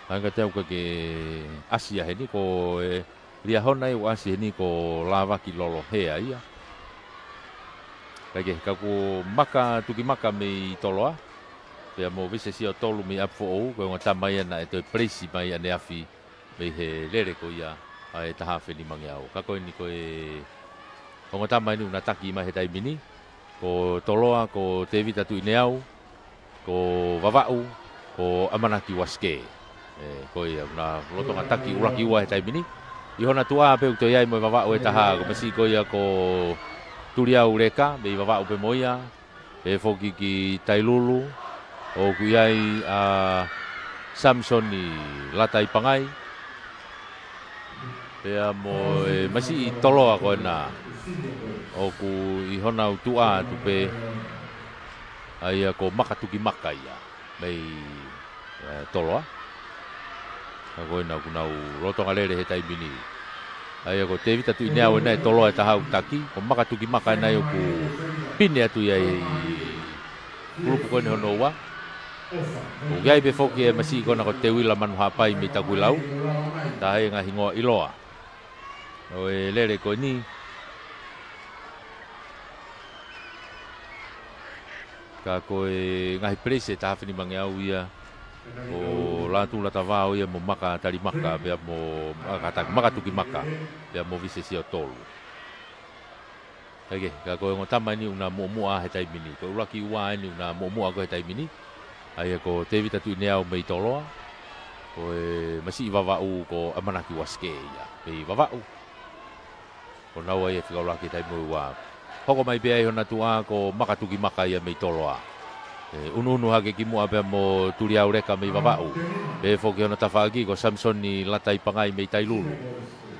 Ka ʻikai te u ʻikai ke ʻasi ia heni, ko e Liahona ia ʻoku ʻasi heni ko Lavaki Lolohea ia. Kae kehe, ka ko Maka Tukimaka mei Toloa, pea mo Visesio Tolu mei ʻApifoʻou, ko e ongo tama ia naʻe toe place mai ʻaneafi mei he lele ko ia ʻa e taha afe nimangeau. Ka ko eni ko e ongo tama eni ʻoku na taki mai he taimi ni, ko Toloa, ko Tevita Tuʻineau, ko Vavaʻu, ko ʻAmanaki Uasike. Ē, ko ia, ʻoku na lolotonga taki ʻuluaki ua he taimi ni. ʻI hona tuʻa pē ʻoku toe ʻi ai mo e Vavaʻu ʻe taha, ko e masiʻi ko ia ko Tuliau Leka, mei Vavaʻu pē mo ia. Pehē foki ki Tailulu, ʻoku ʻi ai ʻa Samisoni Lataipangai. Pea mo e masiʻi Toloa ko ena, ʻoku ʻi hona tuʻa atu pē, ʻa ia ko Maka Tukimaka ia, mei, ē, Toloa. Ka ko ena ʻoku nau lolotonga lele he taimi ni. ʻA ia ko Tevita Tuʻineau ena ʻe Toloa ʻe taha ʻoku taki, ko Maka Tukimaka ena ʻoku pine atu ia ʻi kulupu ko eni hono ua. ʻOku ʻi ai pē foki e masiʻi ko ena ko Teuila Manuhapai mei Takuilau. Taha ia e ngaahi hingoa ʻiloa ʻo e lele ko eni. Ka ko e ngaahi place ʻe taha afe nimangeau ia, ko Lātū Latavao ia mo Maka Talimaka, pea mo Maka Taki, Maka Tukimaka, pea mo Visesio Tolu. Kae kehe, ka ko e ongo tama eni ʻoku na muʻomuʻa he taimi ni. Ko e ʻuluaki ua eni ʻoku na muʻomuʻa ko ē he taimi ni. ʻA ia ko Tevita Tuʻineau mei Toloa. Ko e masiʻi Vavaʻu ko ʻAmanaki Uasike ia, mei Vavaʻu. Ko naua ia fika ʻuluaki he taimi ua. Hoko mai pē ʻi hona tuʻa ko Maka Tukimaka ia mei Toloa. Ē, ʻunuʻunu hake kimuʻa pea mo Tuliau Leka mei Vavaʻu. Pehē foki hona tafaʻaki ko Samisoni Lataipangai mei Tailulu.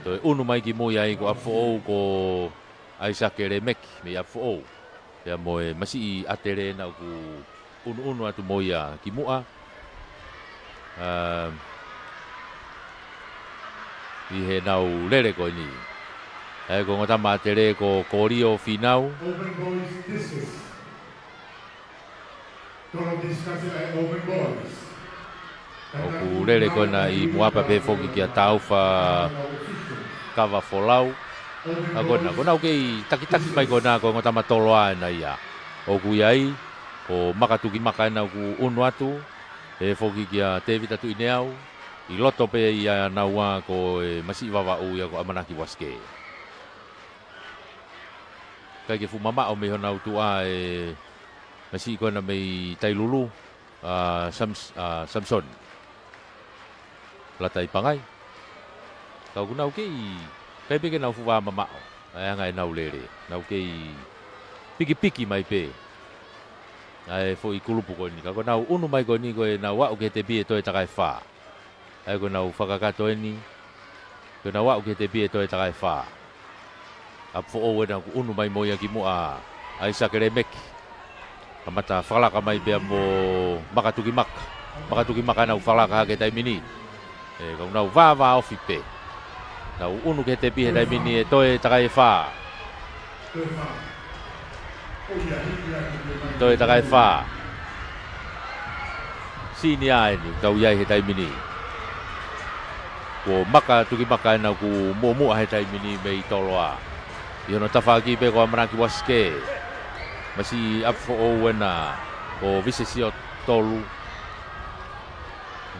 Toe ʻunu mai kimui ai ko ʻApifoʻou ko ʻAisake Lemeki mei ʻApifoʻou. Pea mo e masiʻi ʻAtele ena ʻoku ʻunuʻunu atu mo ia kimuʻa. Ā, ʻi heʻenau lele ko eni. ʻA ia ko e ongo tama ʻa Tele ko Kolio Finau. Open boys, discus. Tolo discus ʻa e open boys. ʻOku lele ko ena ʻi muʻa pea pehē foki kia Taufa Kavafolau. ʻA ko ena, ko ena ʻoku kei takitaki mai ko ena ko e ongo tama Toloa ena ia. ʻOku ʻi ai, ko Maka Tukimaka ena ʻoku ʻunu atu. Pehē foki kia Tevita Tuʻineau. ʻI loto pē ia naua ko e masiʻi Vavaʻu ia ko ʻAmanaki Uasike. ʻIkai ke fuʻu mamaʻo mei honau tuʻa e masiʻi ko ena mei Tailulu, ʻa Sams-, ʻa Samson Lataipangai. Ka ʻoku nau kei, ʻikai pē ke nau fuʻu vā mamaʻo, ʻa e anga ʻenau lele. Nau kei pikipiki mai pē ʻa e foʻi kulupu ko eni. Ka ko ʻenau ʻunu mai ko eni ko ʻenau aʻu ki he tepi ʻe toe takai fā. ʻA ia ko ʻenau fakakakato eni, ko ʻenau aʻu ki he tepi ʻe toe takai fā. ʻApi foʻou ena ʻoku ʻunu mai mo ia ki muʻa ʻa ʻAisake Lemeki. Kamata fakalaka mai pea mo Maka Tukimaka. Maka Tukimaka ena ʻoku fakalaka hake he taimi ni. ʻE, ka ʻoku nau vāvāofi pē. Nau ʻunu ki he tepi he taimi ni ʻe toe takai ʻe fā. Toe takai ʻe fā. Senior eni, ʻoku tau ʻi ai he taimi ni. Ko Maka Tukimaka ena ʻoku muʻomuʻa he taimi ni mei Toloa. ʻI hono tafaʻaki pē ko ʻAmanaki Uasike. Masiʻi ʻapi foʻou ena ko Visesio Tolu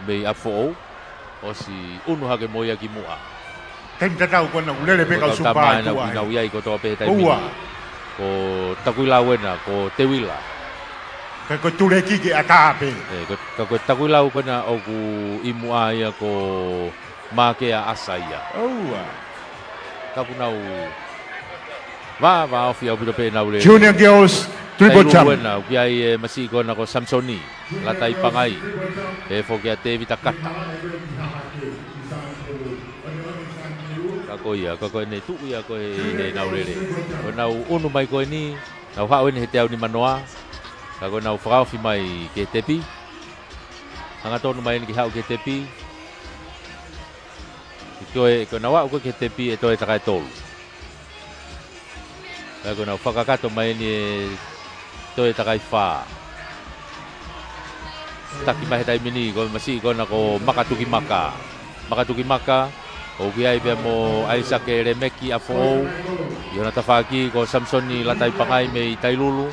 mei ʻapi foʻou. ʻOsi ʻunu hake mo ia ki muʻa. Taimi tatau ko ena ʻoku lele pē kau supa ʻi tuʻa he. Ko e kau tama ena ʻoku nau ʻi ai kotoa pē he taimi ni. Ko Takuilau ena, ko Teuila. Ka ko Tuleki ke ʻatā pē. ʻE, ko, ka ko Takuilau ko ena ʻoku ʻi muʻa ia ko Makea ʻAsa ia. ʻOua. Ka ʻoku nau vāvāofi ʻaupito pē ʻenau lele. Junior girls, triple jump. Tailulu ena, ʻoku ʻi ai e masiʻi ko ena ko Samisoni Lataipangai. Pehē foki kia Tevita Kata. Ka ko ia, ka ko ʻene tuʻu ia ko ē he, heʻenau lele. Ko ʻenau ʻunu mai ko eni, nau haʻu eni he teau nimanoa. Ka ko ʻenau fakaofi mai ki he tepi. Hangatonu mai eni ke haʻu ki he tepi. Ko e, ko ʻenau aʻu ko ē ki he tepi ʻe toe takai tolu. Pea ko ʻenau fakakakato mai eni ʻe toe takai fā. Taki mai he taimi ni, ko e masiʻi ko ena ko Maka Tukimaka. Maka Tukimaka, ʻoku ʻi ai pea mo ʻAisake Lemeki ʻapi foʻou. ʻI hona tafaʻaki ko Samisoni Lataipangai mei Tailulu.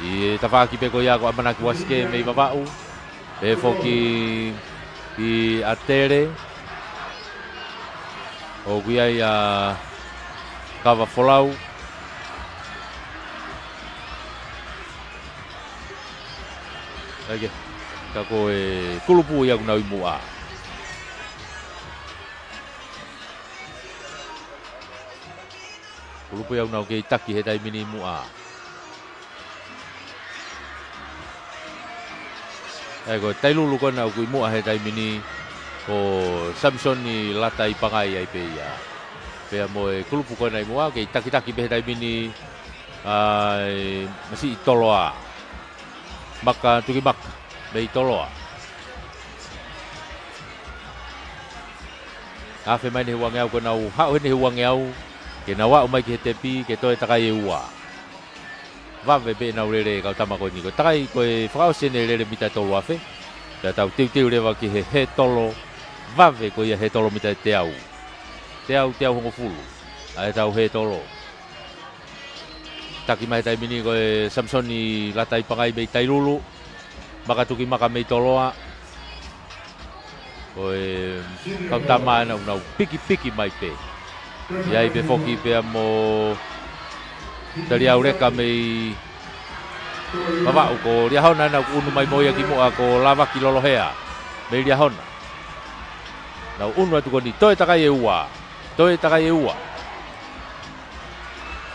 ʻI he tafaʻaki pē ko ia ko ʻAmanaki Uasike mei Vavaʻu. Pehē foki kia ʻAtele. ʻOku ʻi ai ʻa Kavafolau. ʻAi ke, ka ko e kulupu ia ʻoku nau ʻi muʻa. Kulupu ia ʻoku nau kei taki he taimi ni ʻi muʻa. ʻAi ko Tailulu ko ena ʻoku ʻi muʻa he taimi ni ko Samisoni Lataipangai ai pē ia. Pea mo e kulupu ko ena ʻi muʻa, kei takitaki pē he taimi ni ʻa e masiʻi Toloa. Maka Tukimaka, mei Toloa. Afe mai eni he uangeau, ko ʻenau haʻu heni he uangeau, ke nau aʻu mai ki he tepi, ke toe takai ʻe ua. Vave pē ʻenau lele kau tama ko eni. Ko e takai, ko e fakaʻosi eni e lele mita tolu afe. Pea tau teuteu leva ki he hētolo, vave ko ia hētolo mita teau. Teau, teau hongofulu. ʻA ʻetau hētolo. Taki mai he taimi ni ko e Samisoni Lataipangai mei Tailulu. Maka Tukimaka mei Toloa. Ko e kau tama ena ʻoku nau pikipiki mai pē. ʻI ai pē foki pea mo Taliauleka mei Vavaʻu, ko Liahona ena ʻoku ʻunu mai mo ia ki muʻa ko Lavaki Lolohea. Mei Liahona. Nau ʻunu atu ko eni, toe takai ʻe ua. Toe takai ʻe ua.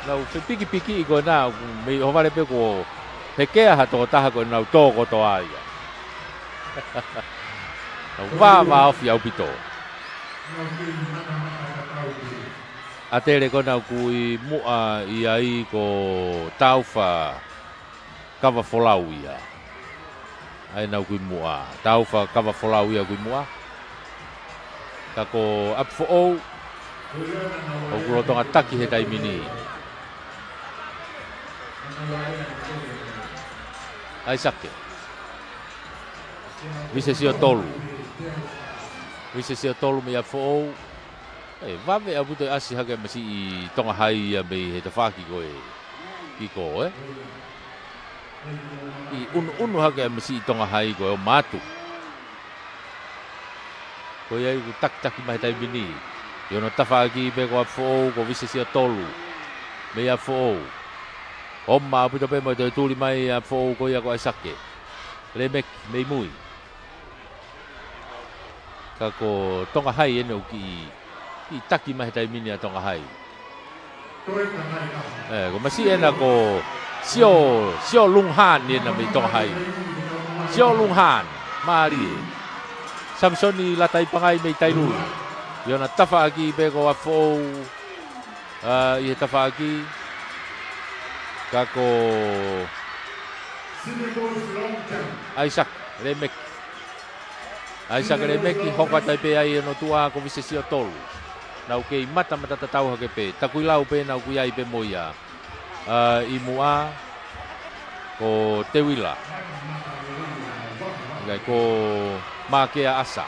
Nau fepikipiki ko ena, mei ʻohovale pē kuo hekea ha tokotaha ko ʻenau tō kotoa ia. Nau vāvāofi ʻaupito. ʻAtele ko ena ʻoku ʻi muʻa ʻi ai ko Taufa Kavafolau ia. ʻA ena ʻoku ʻi muʻa. Taufa Kavafolau ia ʻoku ʻi muʻa. Ka ko ʻApifoʻou, ʻOku lolotonga taki he taimi ni ʻAisake. Vise Siotolu. Vise Siotolu mei ʻApifoʻou. ʻE, vave ʻaupito e ʻasi hake ʻa e masiʻi Tonga Hai ia mei he tafaʻaki ko ē. Ki ko ē. ʻI ʻunuʻunu hake ʻa e masiʻi Tonga Hai ko ē ʻo mātu. Ko ia ʻoku takitaki mai he taimi ni. ʻI hono tafaʻaki pē ko ʻApifoʻou, ko Vise Siotolu. Mei ʻApifoʻou. ʻOmai ʻaupito pē mo e toe tuli mai ʻa ʻApifoʻou ko ia ko ʻAisake Lemeki mei mui. Ka ko Tonga Hai ʻeni ʻoku kiʻi, kiʻi taki mai he taimi ni ʻa Tonga Hai. ʻE, ko e masiʻi ʻena ko Sio, Sio Lunghan ʻena mei Tonga Hai. Sio Lunghan, mālie. Samisoni Lataipangai mei Tailulu. ʻI hono tafaʻaki pē ko ʻApifoʻou, ʻa, ʻi he tafaʻaki. Ka ko ʻAisake Lemeki. ʻAisake Lemeki, hoko atu ai pē ʻa hono tuʻa ko Vise Siotolu. Nau kei matamata tatau hake pē, takuilau pē naʻa ku ʻi ai pē mo ia. ʻA, ʻi muʻa, ko Teuila. ʻIkai ko Makea ʻAsa.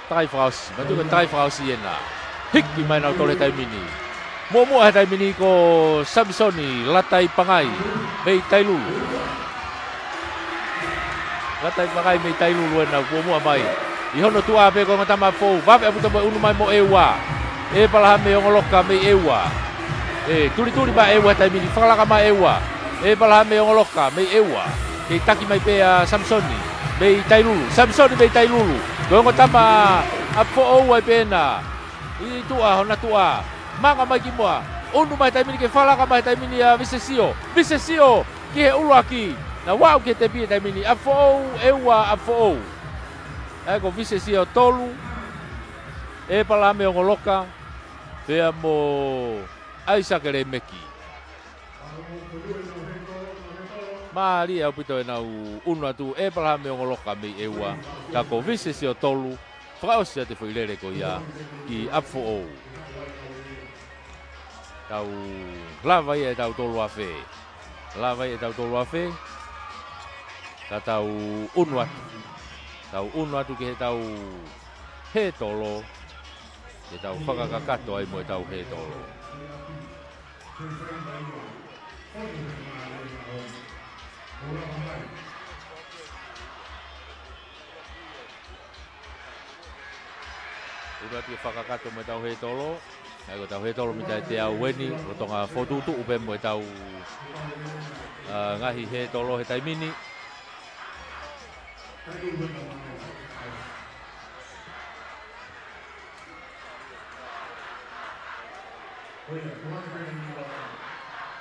Takai fakaʻosi, mātuʻaki takai fakaʻosi ʻena. Hiki mai nautolu he taimi ni. Muʻomuʻa he taimi ni ko Samisoni Lataipangai mei Tailulu. Lataipangai mei Tailulu ʻena muʻomuʻa mai. ʻI hono tuʻa pē ko e ongo tama ʻApifoʻou, vave ʻaupito mo e ʻunu mai mo ʻEua. ʻEpalahame Ongoloka mei ʻEua. ʻE, tulituli mai ʻEua he taimi ni, fakalaka mai ʻEua. ʻEpalahame Ongoloka mei ʻEua. Kei taki mai pē ʻa Samisoni mei Tailulu. Samisoni mei Tailulu. Ko e ongo tama ʻApifoʻou ai pē ʻena. ʻI tuʻa, hona tuʻa. Manga mai ki muʻa. ʻUnu mai taimi ni ke fakalaka mai taimi ni ʻa Vise Sio. Vise Sio ki he ʻuluaki. Naʻe aʻu ki he tepi he taimi ni. ʻApifoʻou, ʻEua, ʻApifoʻou. ʻA ia ko Vise Siotolu. ʻEpalahame Ongoloka. Pea mo ʻAisake Lemeki. Mālie ʻaupito ʻenau ʻunu atu, ʻEpalahame Ongoloka mei ʻEua, ka ko Vise Siotolu, fakaʻosi atu e foʻi lele ko ia ki ʻApifoʻou. Tau lava ia ʻetau tolu afe. Lava ia ʻetau tolu afe. Ka tau ʻunu atu. Tau ʻunu atu ki heʻetau hētolo. Ke tau fakakakato ai mo ʻetau hētolo. ʻUnu atu ke fakakakato mo ʻetau hētolo. ʻA ia ko ʻetau hētolo mita ʻe teau ʻeni, lolotonga fokotuʻutuʻu pē mo ʻetau, ʻa, ngaahi hētolo he taimi ni.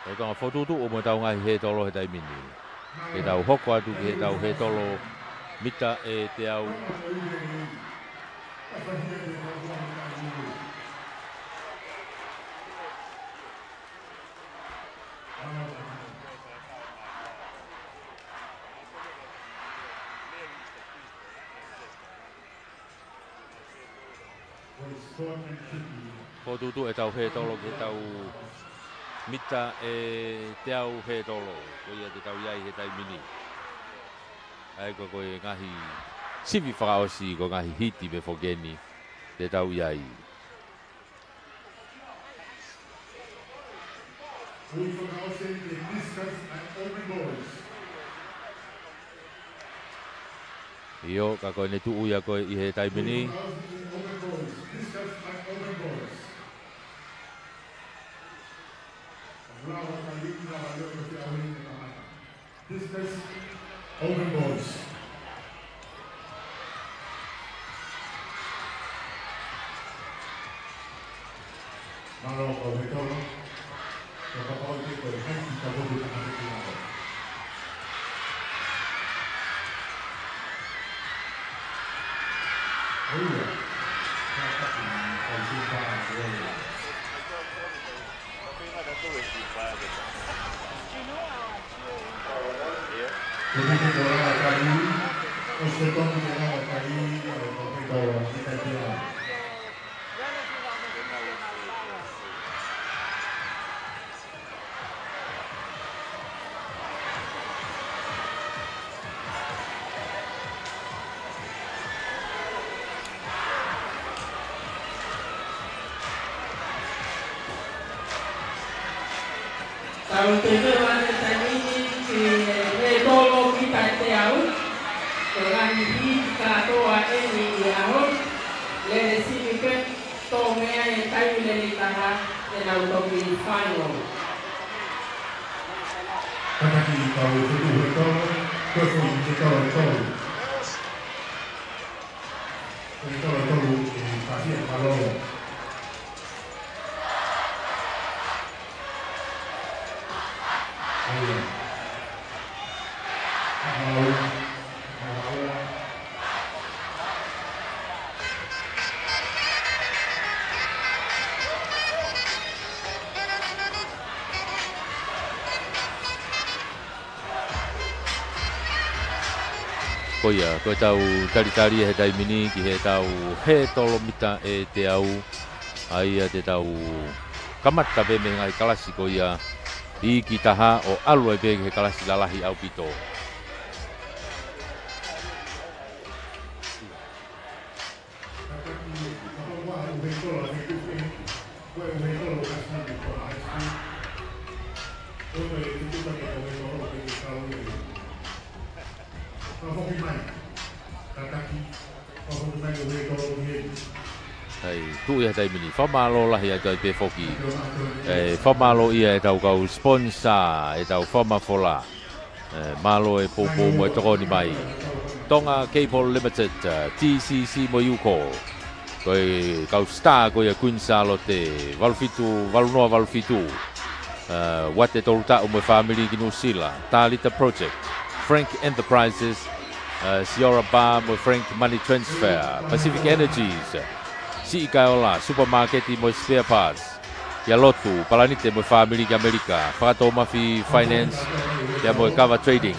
Lolotonga fokotuʻutuʻu mo ʻetau ngaahi hētolo he taimi ni. Ke tau hoko atu ki heʻetau hētolo mita ʻe teau. Fokotuʻutuʻu ʻetau hētolo ki heʻetau mita ʻe teau hētolo. Ko ia te tau ʻi ai he taimi ni. ʻA ia ko e, ko e ngaahi sivi fakaʻosi, ko e ngaahi hiti pē foki ʻeni te tau ʻi ai. Ui fakaʻosi ki he discus and open boys. ʻIo, ka ko ʻene tuʻu ia ko ē ʻi he taimi ni. Ui fakaʻosi ki he open boys. Discus and open boys. Lava ka liki lava leo ko te au ni te kamata. Discus, open boys. Mālō kau hētolo. Ko kapau te ko e hai ki ka votu ka hake ki lalo. Aua. Ka taki ni kau sumpa ko e. ʻOku tefito ʻa e taimi ni ki he tolo mita ʻe teau. Ko e ngaahi hiki kātoa eni ʻi he ʻaho ni. Lele sivi pē, tō mei ai e taimi lele ʻe taha, te nau toki final. Kātaki kau fetuʻu he tolo, ko e foʻi hiki tolo ʻe tolu. Hiki tolo ʻe tolu ʻe Pasia Palolo. Ko ia, ko e tau talitali he taimi ni ki he tau hē tolo mita ʻe teau. ʻA ia te tau kamata pē mei he ngaahi kalasi ko ia ʻi hiki taha ʻo ʻalu ai pē ki he kalasi lalahi ʻaupito. ʻAi, tuʻu ia he taimi ni. Fakamālō lahi atu ai pē foki. ʻE, fakamālō ia e tau kau sponsor, e tau fakamafola. ʻE, mālō e poupou mo e tokoni mai. Tonga Cable Limited, ʻa, T C C mo e Ucall. Ko e kau star ko ia Queen Sālote, valu fitu, valu noa valu fitu. ʻA, Uate Tolutaʻu mo e fāmili ki Nuʻusila, Talita Project, Frank Enterprises, ʻa, Siora Bar mo e Frank Money Transfer, Pacific Energies, Siʻi Kaeola, Supermarket mo e Spare Parts, kia Lotu Palanite mo e fāmili ki ʻAmelika, Fakatoumafi Finance, pea mo e Kava Trading,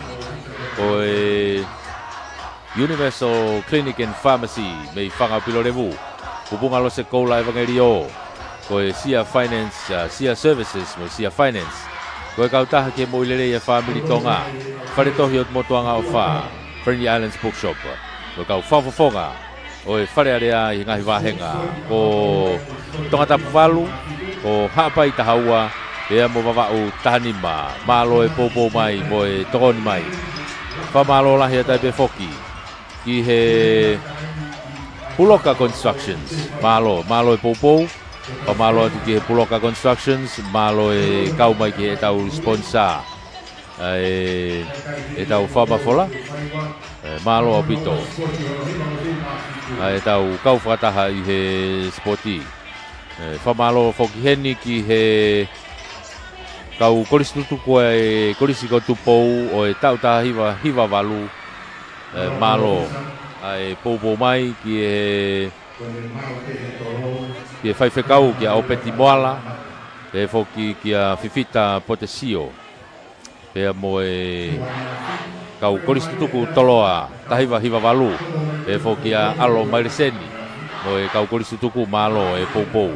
ko e Universal Clinic and Pharmacy, mei Fanga ʻo Pilolevu, Pupunga Lose Koula ʻEvangeliō, ko e Sia Finance, ʻa, Sia Services mo e Sia Finance, ko e kautaha ki he moʻui lelei ʻa e fāmili Tonga, Fale Tohi ʻo Motuʻangaʻofa, Friendly Islands Bookshop, mo e kau fakafofonga ʻo e Fale Alea ʻi he ngaahi vāhenga ko Tongatapu valu, ko Haʻapai taha ua, pea mo Vavaʻu taha nima. Mālō e poupou mai mo e tokoni mai. Fakamālō lahi atu ai pē foki ki he Puloka Constructions. Mālō, mālō e poupou. Fakamālō atu ki he Puloka Constructions, mālō e kau mai ki he tau sponsor. ʻA e, e tau fakamafola, ʻe, mālō ʻaupito. ʻA e tau kau fakataha ʻi he sipoti. ʻE, fakamālō foki heni ki he kau kolisi tutuku ʻa e Kolisi ko Tupou ʻo e taʻu taha hiva hiva valu. ʻE, mālō ʻa e poupou mai ki he, ki he faifekau kia ʻOpeti Moala, pea foki kia Fifita Potesio. Pea mo e kau kolisi tutuku Toloa, taha hiva hiva valu, pea foki ʻa ʻAlo Maileseni, mo e kau kolisi tutuku mālō e poupou,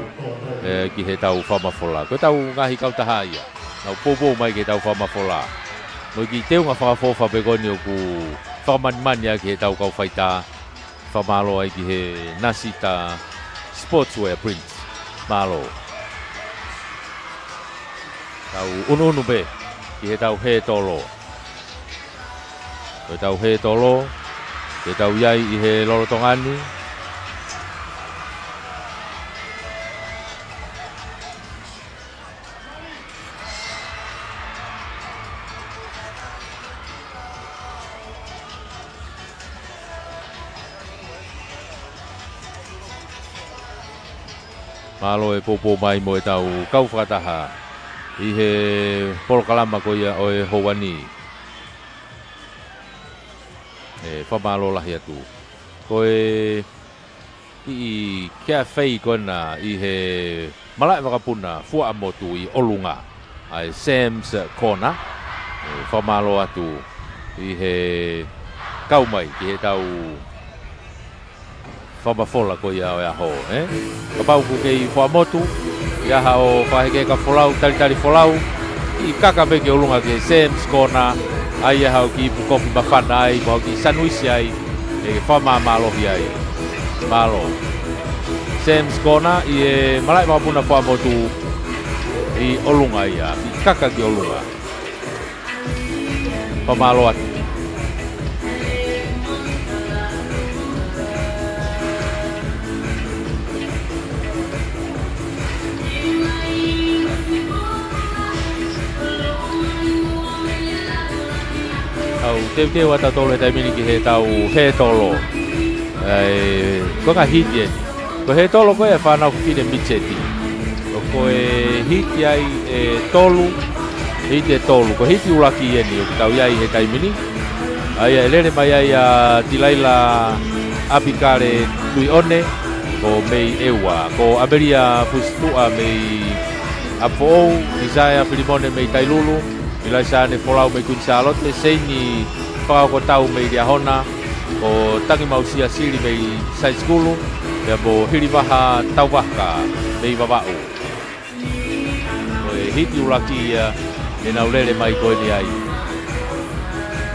ʻe, ki he tau fakamafola. Ko e tau ngaahi kautaha ia, nau poupou mai ki he tau fakamafola. Mo e kiʻi teunga fakaʻofoʻofa pē ko eni ʻoku fakamanimani ʻaki he tau kau faitā, fakamālō ai ki he Nasita Sportswear Print. Mālō. Tau ʻunuʻunu pē ki he tau hē tolo. Ko e tau hē tolo, ke tau ʻi ai ʻi he lolotonga ni. Mālō e poupou mai mo e tau kau fakataha ʻi he polokalama ko ia ʻo e houa ni. ʻE, fakamālō lahi atu. Ko e kiʻi cafe ko ena ʻi he malaʻe vakapuna Fuaʻamotu ʻi ʻolunga, ʻa e Sam's Corner. ʻE, fakamālō atu ʻi he kau mai ki he tau fakamafola ko ia ʻo e ʻaho, ʻe? Kapau ʻoku kei Fuaʻamotu, ʻi ai haʻo fakahekeheka folau, talitali folau, kiʻi kaka pē ki ʻolunga ki he Sam's Corner, ʻai haʻo kiʻi ipu kofi māfana ai, mo haʻo kiʻi sanuisi ai, ʻe fakamāmālohi ai. Mālō. Sam's Corner ʻi he malaʻe vakapuna Fuaʻamotu ʻi ʻolunga ia. kaka ki ʻolunga. Fakamālō atu. ʻOku teuteu atu ʻa tautolu he taimi ni ki heʻetau hētolo. ʻAi, ko e ngaahi hiti eni. Ko e hētolo ko ē ʻa e fānau fefine mid-set. ʻOku hiti ai ʻe tolu, hiti ʻe tolu. Ko e hiti ʻuluaki eni ʻoku tau ʻi ai he taimi ni. ʻA ia ʻe lele mai ai ʻa Tilaila ʻApikale Tuiʻone, ko mei ʻEua. Ko ʻAmelia Fusituʻa mei ʻApifoʻou, ʻIsaia Filimone mei Tailulu, ʻIlaisa Ane Folau mei Kuini Sālote, Seini Fakaokotau mei Liahona, ko Tangimausia Sili mei Side School, pea mo Hilivaha Tauvaka mei Vavaʻu. Ko e hiti ʻuluaki ia ʻenau lele mai ko eni ai.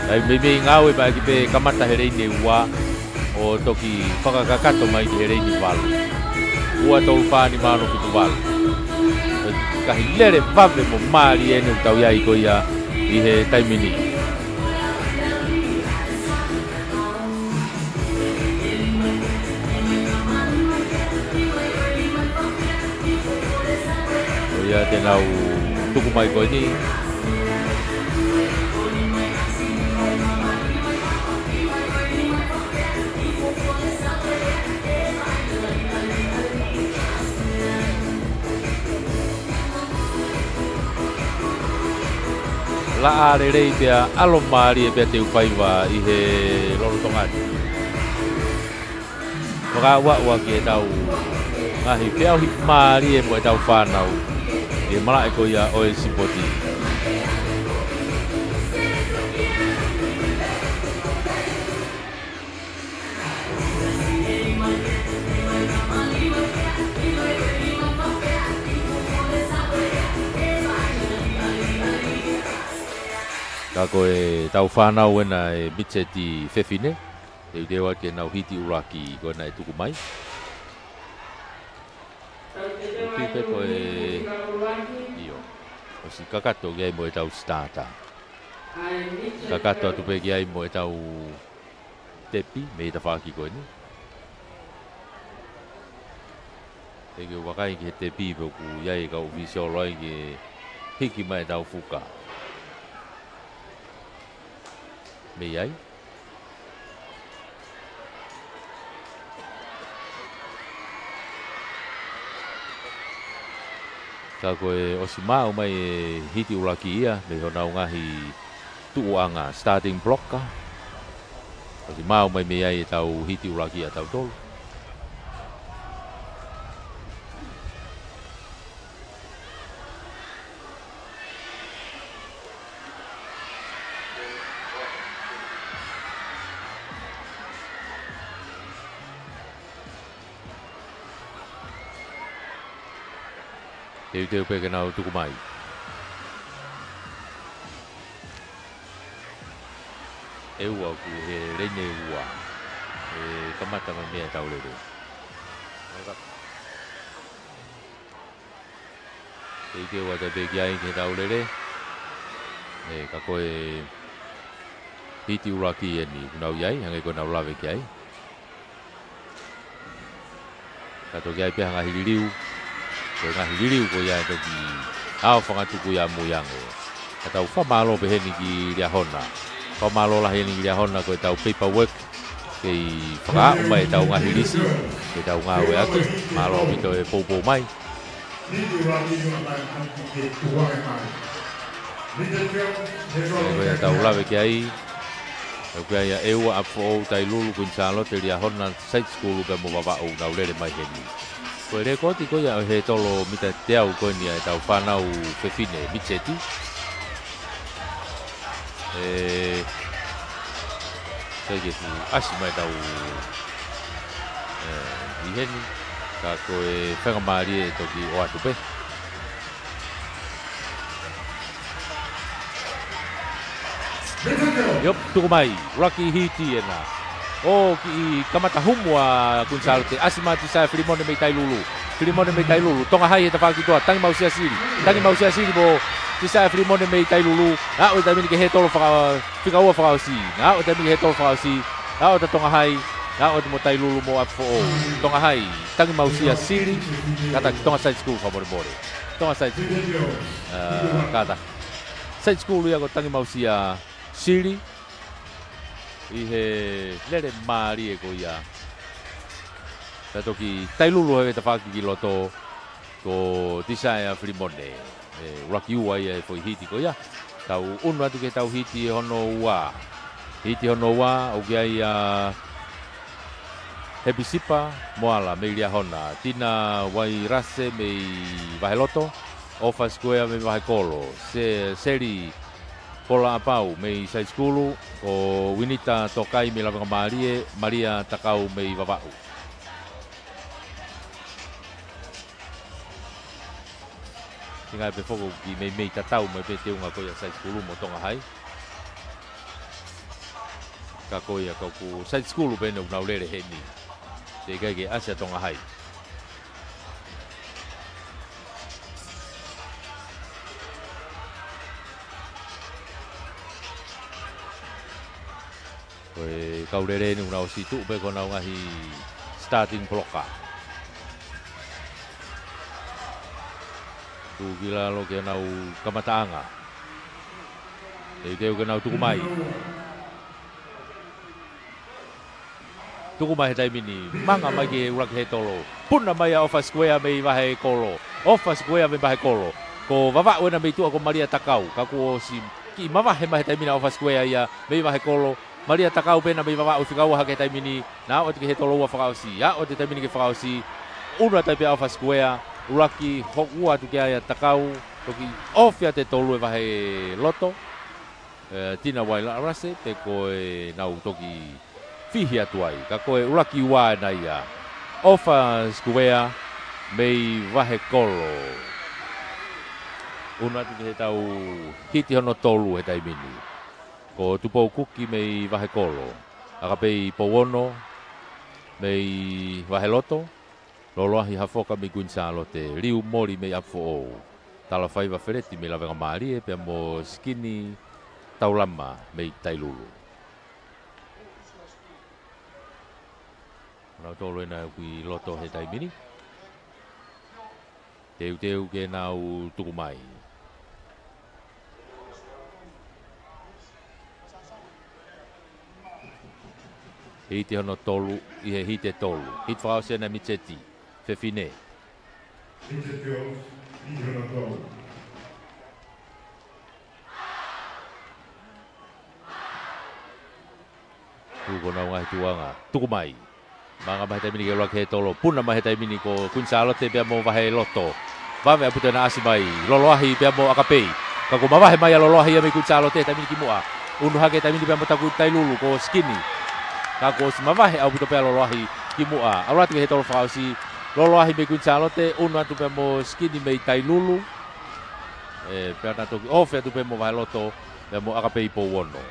ʻAi, meimei ngāue mai ʻaki pē kamata he leini ua, ʻo toki fakakakato mai ki he leini valu. Ua tolu fā nima ono fitu valu. Ko e ngaahi lele vave mo mālie eni ʻoku tau ʻi ai ko ia ʻi he taimi ni. Ko ia te nau tuku mai ko eni. Laʻā lelei pea ʻalomālie pea teu faiva ʻi he lolotonga ni. Fakaaʻuaʻu ʻaki ʻetau ngaahi feʻauhi mālie mo ʻetau fānau ʻi he malaʻe ko ia ʻo e sipoti. Ka ko ʻetau fānau ena ʻa e mid-set fefine, teuteu atu ke nau hiti ʻuluaki ko ena ʻe tuku mai. Tuku pē ko e, ʻio, ʻosi kakato ki ai mo ʻetau starter. Kakato atu pē ki ai mo ʻetau tepi mei he tafaʻaki ko eni. ʻE ke vakai ki he tepi pē ʻoku ʻi ai e kau ʻofisiolo ai ke hiki mai ʻetau fuka. Mei ai. Ka ko e ʻosi maʻu mai e hiti ʻuluaki ia, mei honau ngaahi tuʻuʻanga starting blocker. ʻOsi maʻu mai mei ai ʻetau hiti ʻuluaki ʻa tautolu. Teuteu pē ke nau tuku mai. ʻEua ʻoku he leini ua. ʻE kamata mai mei ai ʻetau lele. Teuteu atu pē ki ai ki heʻetau lele. ʻE, ka ko e hiti ʻuluaki eni ʻoku nau ʻi ai, hangē ko ʻenau lave ki ai. Ka toki ʻi ai pē ha ngaahi liliu. Ko e ngaahi liliu ko ia ʻe toki ʻaofangatuku ia ʻamui ange. Ka tau fakamālō pē heni ki Liahona. Fakamālō lahi heni ki Liahona ko ʻetau paperwork. Kei fakaaʻu mai ʻetau ngaahi lisi, ke tau ngāueʻaki, mālō ʻaupito e poupou mai. Ko ia tau lave ki ai, tau ki ai ʻa ʻEua, ʻApifoʻou, Tailulu, Kuini Sālote, Liahona, Side School, pea mo Vavaʻu, nau lele mai heni. Ko e lēkooti ko ia ʻo e hētolo mita teau ko eni ʻa ʻetau fānau fefine, mid-set. ʻE, sai ke fuʻu ʻasi mai ʻetau, ʻe, ʻi heni, ka ko e faingamālie ʻe toki ʻoatu pē. ʻIo, tuku mai, ʻuluaki hiti ena. ʻO kiʻi kamata humu ʻa Kuini Sālote, ʻasi mai ʻa Tisaia Filimone mei Tailulu. Filimone mei Tailulu, Tonga Hai he tafaʻaki toa, Tangimausia Sili. Tangimausia Sili mo Tisaea Filimone mei Tailulu, aʻu e taimi ni ki he tolo faka-, fika ua fakaʻosi, aʻu e taimi ni ki he tolo fakaʻosi, aʻu atu Tonga Hai, aʻu atu mo Tailulu mo ʻApifoʻou. Tonga Hai, Tangimausia Sili, kātaki Tonga Side School fakamolemole. Tonga Side School. Ā, kātaki. Side School ia ko Tangimausia Sili. ʻI he lele mālie ko ia. Pea toki Tailulu he tafaʻaki ki loto ko Tisaea Filimone. ʻE, ʻuluaki ua ia he foʻi hiti ko ia. Tau ʻunu atu ki he tau hiti hono ua. Hiti hono ua, ʻoku ʻi ai ʻa Hepisipa Moala mei Liahona. Tina Uailase mei Vaheloto. ʻOfa Sikuea mei Vahekolo. Se-, Seli Pola Apau mei Side School, ko Winita Tokai mei Lavengamālie, Malia Takau mei Vavaʻu. Tinga pe foko ki meimei tatau mai pē teunga ko ia Side School mo Tonga Hai. Ka ko ia ka ʻoku Side School pē ʻoku nau lele heni. Teʻeki ai ke ʻasi ʻa Tonga Hai. Ko e kau lele ni ʻoku nau ʻosi tuʻu pē ko honau ngaahi starting blocker. Tuʻu ki lalo ki honau kamataʻanga. Teuteu ke nau tuku mai. Tuku mai he taimi ni, manga mai ki he ʻuluaki he tolo. Puna mai ʻa ʻOfa Sikuea mei Vahekolo. ʻOfa Sikuea mei Vahekolo. Ko Vavaʻu ena mei tuʻa ko Malia Takau. Ka kuo ʻosi kiʻi mavahe mai he taimi ni ʻa ʻOfa Sikuea ia mei Vahekolo. Malia Takau pē ena mei Vavaʻu fika ua hake he taimi ni. Naʻa ʻoatu ki he tolo ua fakaʻosi. Aʻu atu he taimi ni ke fakaʻosi. ʻUnu atu ai pē ʻa ʻOfa Sikuea. ʻUluaki hoko atu ki ai ʻa Takau. Toki ofi atu e tolu e Vaheloto. ʻE, Tina Uailase, pe ko e nau toki fihi atu ai. Ka ko e ʻuluaki ua ena ia. ʻOfa Sikuea mei Vahekolo. ʻUnu atu ki he tau hiti hono tolu he taimi ni. Ko Tupou Kuki mei Vahekolo. ʻAkapei Pouono mei Vaheloto. Loloahi Hafoka mei Kuini Sālote, Liu Moli mei ʻApifoʻou, Talafaiva Feleti mei Lavengamālie, pea mo Sikini Taulama mei Tailulu. Nautolu ena ʻoku ʻi loto he taimi ni. Teuteu ke nau tuku mai. Hiti hono tolu, ʻi he hiti tolu. Hiti fakaʻosi ena Mitseti, Fefine. Mitseti, hiti hono tolu. Tuku honau ngaahi tuʻuʻanga. Tuku mai. Manga mai he taimi ni ki he ʻuluaki he tolo. Puna mai he taimi ni ko Kuini Sālote pea mo Vaheloto. Vave ʻaupito ʻena ʻasi mai. Loloahi pea mo ʻAkapei. Ka kuo mavahe mai ʻa Loloahi ia mei Kuini Sālote he taimi ni ki muʻa. ʻUnu hake he taimi ni pea mo Taku Tailulu ko Sikini. Ka kuo ʻosi mavahe ʻaupito pē ʻa Loloahi ki muʻa. ʻAlu atu ki he tolo fakaʻosi. Loloahi mei Kuini Sālote. ʻUnu atu pea mo Sikini mei Tailulu. ʻE, pea na toki ofi atu pē mo Vaheloto. Pea mo ʻAkapei Pouono.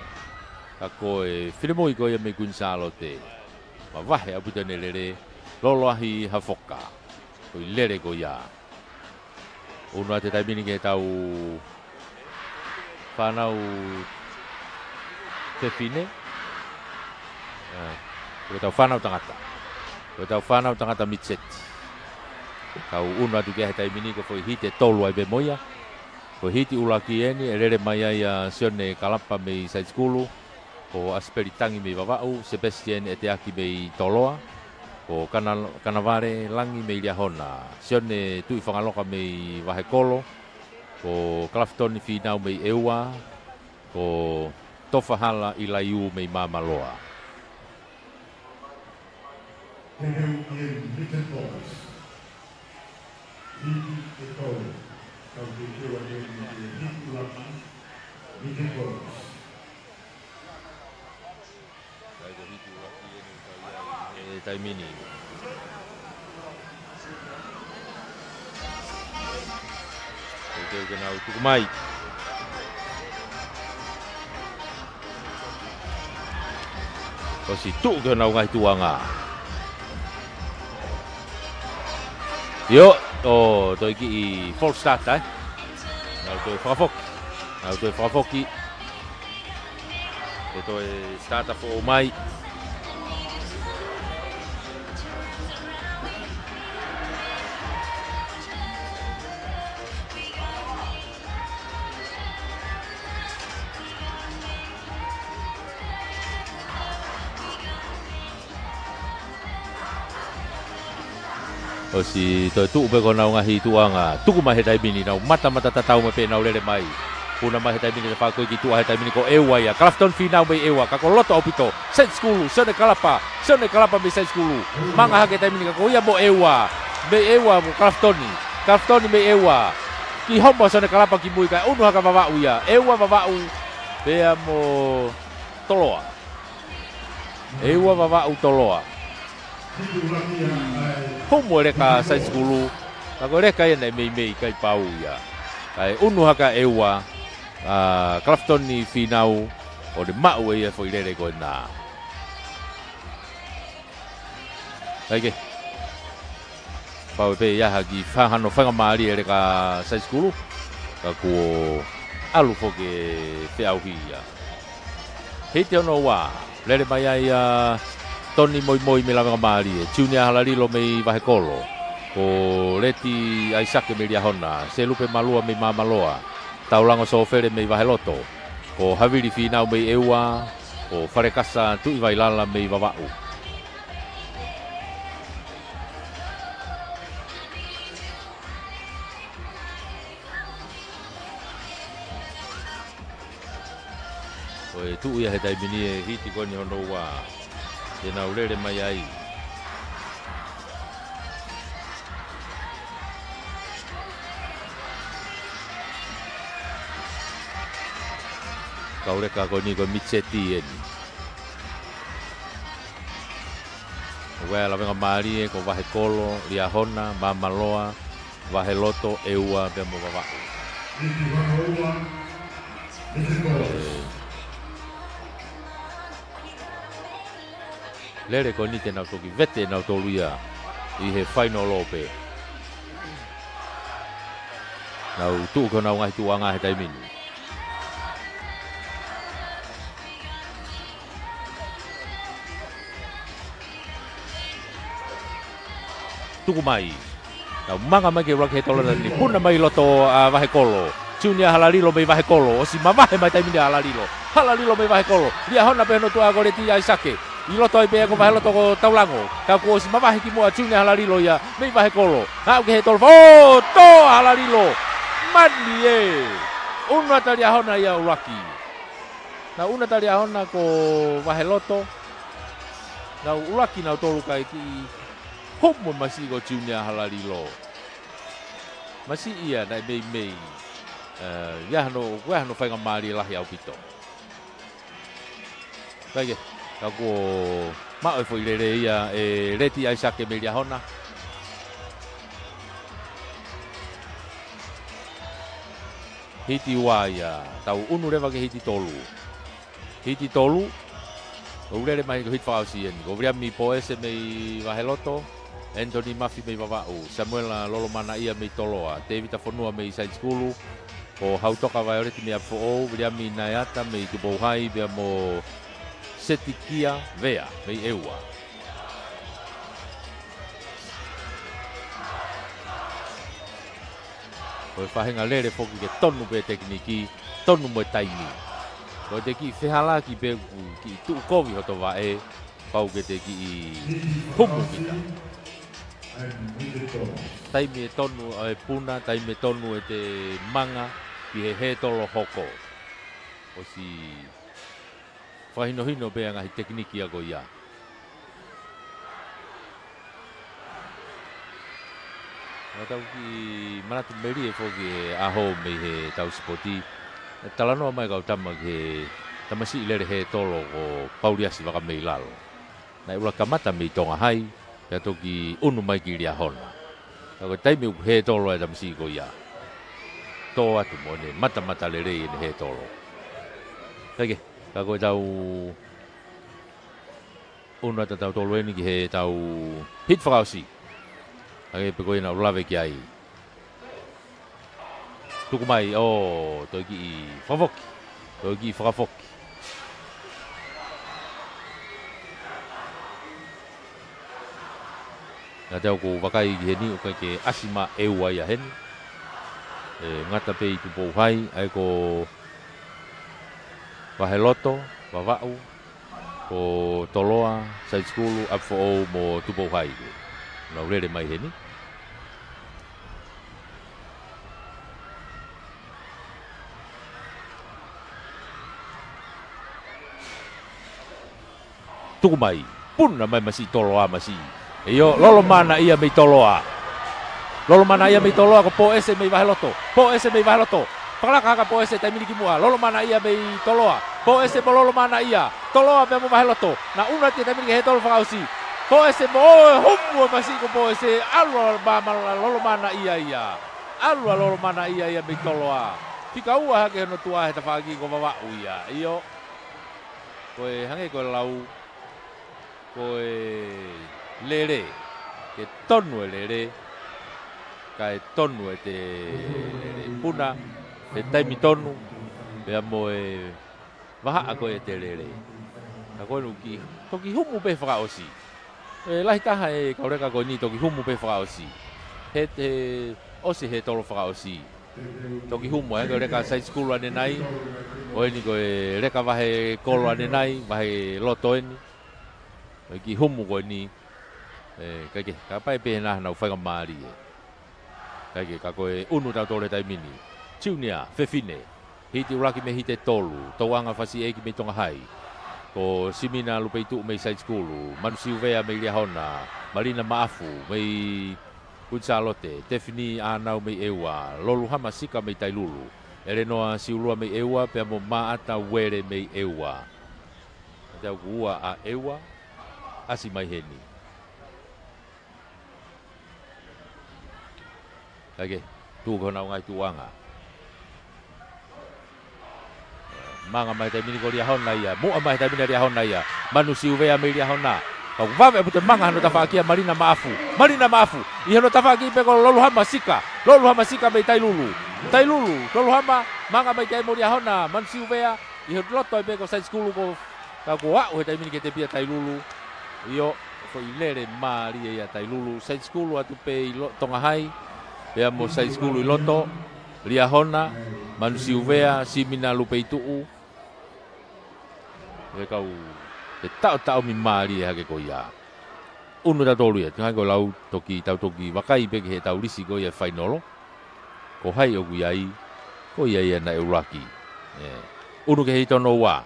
Ka ko e finemui ko ia mei Kuini Sālote. Mavahe ʻaupito ʻene lele, Loloahi Hafoka. Ko e lele ko ia. ʻUnu atu he taimi ni ki he tau fānau fefine. ʻE, ko e tau fānau tangata. Ko e tau fānau tangata Mitseti. Tau ʻunu atu ki ai he taimi ni ko e foʻi hiti ʻe tolu ai pē mo ia. Ko e hiti ʻuluaki eni, ʻe lele mai ai ʻa Sione Kalapa mei Side School, ko ʻAsipeli Tangi mei Vavaʻu, Sebastian ʻEteaki mei Toloa, ko Kana-, Kanavale Langi mei Liahona, Sione Tuʻifangaloka mei Vahekolo, ko Kalafitoni Fīnau mei ʻEua, ko Tofahala ʻIlaiū mei Māmaloa. Teuteu ki he Little Boys. Hiti ʻe tolu. Tau teuteu atu eni ki he hiti ʻuluaki, Little Boys. Ka ko e hiti ʻuluaki eni ʻoku tau ʻi ai he taimi ni. Teuteu ke nau tuku mai. ʻOsi tuʻu ki honau ngaahi tuʻuʻanga. ʻIo, ʻo, toe kiʻi false start, ē? Nau Toe fakafoki. Nau toe fakafoki. ʻE toe starter foʻou mai. ʻOsi toe tuʻu pē ko honau ngaahi tuʻuʻanga. Tuku mai he taimi ni nau matamata tatau mai pē nau lele mai. Puna mai he taimi ni, fakakoikituʻa he taimi ni ko ʻEua ia. Kalafitoni Fīnau mei ʻEua. Ka ko loto ʻaupito. Saiti Sikulu, Sione Kalapa. Sione Kalapa mei Saiti Sikulu. Manga hake taimi ni ka ko ia mo ʻEua. Mei ʻEua mo Kalafitoni. Kalafitoni mei ʻEua. Ki homo Sione Kalapa ki mui kae ʻunu hake Vavaʻu ia. ʻEua Vavaʻu. Pea mo Toloa. ʻEua Vavaʻu Toloa. Humu e leka Saiti Sikulu. Ka ko e leka ia naʻe meimei kai pau ia. Kae ʻunu hake ʻEua, ʻa, Kalafitoni Fīnau, ʻo ne maʻu ʻe ia e foʻi lele ko ena. Kae kehe. Pau pē ia ha kiʻi fā hano faingamālie e leka Saiti Sikulu. Ka kuo ʻalu foki e feʻauhi ia. Hiti hono ua. Lele mai ai ʻa Toni Moimoi mei Lavengamālie. Tiunia Halalilo mei Vahekolo. Ko Leti ʻAisake mei Liahona. Selupe Malua mei Māmaloa. Taulango Sōfele mei Vaheloto. Ko Havili Fīnau mei ʻEua. Ko Falekasa Tuʻivailala mei Vavaʻu. Ko e tuʻu ia he taimi ni e hiti ko eni hono ua. Te nau lele mai ai. Kau leka ko eni ko e mid-set eni. Ko e Lavengamālie, ko Vahekolo, Liahona, Māmaloa, Vaheloto, ʻEua, pea mo Vavaʻu. Lele ko eni te nau toki vete nautolu ia ʻi he final ʻo pē. Nau tuʻu ki honau ngaahi tuʻuʻanga he taimi ni. Tuku mai. Nau manga mai ke ʻuluaki hētolo ʻa Toni. Puna mai loto ʻa Vahekolo. Tiunia Halalilo mei Vahekolo. ʻOsi mavahe mai taimi ni ʻa Halalilo. Halalilo mei Vahekolo. Liahona pē hono tuʻa ko Leti ʻAisake. ʻI loto ai pē ko Vaheloto ko Taulango. Ka kuo ʻosi mavahe kimuʻa Tiunia Halalilo ia mei Vahekolo. Haʻu ke hētolo. ʻŌ, tō Halalilo. Mani ē. ʻUnu ʻa Liahona ia ʻuluaki. Nau ʻunu ʻa Liahona ko Vaheloto. Nau ʻuluaki nautolu kae kiʻi humu masiʻi ko Tiunia Halalilo. Masiʻi ia naʻe meimei. ʻE, ia hano, ko e hano faingamālie lahi ʻaupito. Kae kehe, ka kuo maʻu e foʻi lele ia ʻe Leti ʻAisake mei Liahona. Hiti ua ia, tau ʻunu leva ki he hiti tolu. Hiti tolu, ʻoku lele mai ko e hiti fakaʻosi eni. Ko Viliami Poese mei Vaheloto, Anthony Mafi mei Vavaʻu, Samuela Lolomanaʻia mei Toloa, Tevita Fonua mei Saiti Sikulu, ko Hautoka Vaioleti mei ʻApifoʻou, Viliami Naeata mei Tupou Hai, pea mo Setikia Vea mei ʻEua. Ko e faʻahinga lele foki ke tonu pē tekiniki, tonu mo e taimi. Ko e te kiʻi fehālaaki pē ʻoku kiʻi tuʻu kovi hoto vaʻe, pau ke te kiʻi humu kita. Taimi ʻe tonu ʻa e puna, taimi ʻe tonu ʻete manga ki he hētolo hoko. ʻOsi fakahinohino pē ʻa e ngaahi tekiniki ia ko ia. Naʻa tau kiʻi manatu melie foki he ʻaho mei heʻetau sipoti. Talanoa mai kau tama ki he tamasiʻi lele hētolo ko Pauliasi Vakameilalo. Naʻe ʻuluaki kamata mei Tonga Hai, pea toki ʻunu mai ki Liahona. Ka ko e taimi ʻoku hētolo ai e tamasiʻi ko ia. Tō atu mo ʻene matamata lelei ʻene hētolo. Kae kehe, ka ko ʻetau ʻunu atu ʻa tautolu eni ki heʻetau hiti fakaʻosi. Hangē pē ko ia naʻa ku lave ki ai. Tuku mai, ʻo, toe kiʻi fakafoki. Toe kiʻi fakafoki. Naʻa te u vakai ki heni, ʻoku ʻikai ke ʻasi mai ʻEua ia heni. ʻE, ngata pē ʻi Tupou Hai, ʻa ia ko Vaheloto, Vavaʻu, ko Toloa, Saitikulu, ʻApifoʻou mo Tupou Hai. Nau lele mai heni. Tuku mai. Puna mai masiʻi Toloa masiʻi. ʻIo, Lolomanaʻia mei Toloa. Lolomanaʻia mei Toloa, ko Poese mei Vaheloto. Poese mei Vaheloto. Fakalaka hake ʻa Poese taimi ni ki muʻa. Lolomanaʻia mei Toloa. Poese mo Lolomanaʻia. Toloa pea mo Vaheloto. Naʻa ʻunu atu ia taimi ni ki he tolo fakaʻosi. Poese mo, ʻo, humu ʻa masiʻi ko Poese. ʻAlu ʻa Lolomanaʻia ia. ʻAlu ʻa Lolomanaʻia ia mei Toloa. Fika ua hake hono tuʻa he tafaʻaki ko Vavaʻu ia. ʻIo. Ko e hangē ko e lau. Ko e lele. Ke tonu e lele. Kae tonu ʻete lele. Puna. He taimi tonu. Pea mo e vahaʻa ko ē ʻete lele. Ka ko eni ʻoku toki humu pē fakaʻosi. ʻE lahi taha e kau leka ko eni toki humu pē fakaʻosi. He, he ʻosi he tolo fakaʻosi. Toki humu ʻa e leka Saitikulu ʻanenai. Ko eni ko e leka Vahekolo ʻanenai, Vaheloto eni. Ko e kiʻi humu ko eni. ʻE, kae kehe, kapau pē naʻa nau faingamālie. Kae kehe, ka ko e ʻunu tautolu he taimi ni. Junior, fefine. Hiti ʻuluaki mei Hite Tolu, Touʻanga Fasiʻeiki mei Tonga Hai. Ko Simina Lupeituʻu mei Saitikulu, Manu Siuvea mei Liahona, Malina Maʻafu mei Kuini Sālote, Tefini ʻAnau mei ʻEua, Loluhama Sika mei Tailulu, ʻElenoa Siulua mei ʻEua, pea mo Maʻata Uele mei ʻEua. Te u ʻoku ua ʻa ʻEua, ʻasi mai heni. Kae kehe, tuʻu ki honau ngaahi tuʻuʻanga. Manga mai taimi ni ko Liahona ia, muʻa mai taimi ni Liahona ia. Manu Siuvea mei Liahona. Ka ʻoku vave ʻaupito e manga hono tafaʻaki ʻa Malina Maʻafu. Malina Maʻafu. ʻI hono tafaʻaki pē ko Loluhama Sika. Loluhama Sika mei Tailulu. Tailulu. Loluhama, manga mai taimi mo Liahona. Manu Siuvea. ʻI hono loto ai pē ko Saitikulu ko Ka ko e aʻu he taimi ni ki he tepi ʻa Tailulu. ʻIo, foʻi lele mālie ia ʻa Tailulu. Saitikulu atu pē ʻi lo-, Tonga Hai. Pea mo Saitikulu ʻi loto. Liahona, Manu Siuvea, Simina Lupeituʻu. ʻE kau, ʻe taʻotaʻomi mālie hake ko ia. ʻUnu tautolu ia, tau hangē ko e lau toki, tau toki vakai pē ki heʻetau lisi ko ia fainolo. Ko hai ʻoku ʻi ai, ko ia ia naʻe ʻuluaki. ʻE. ʻUnu ki he hiti hono ua.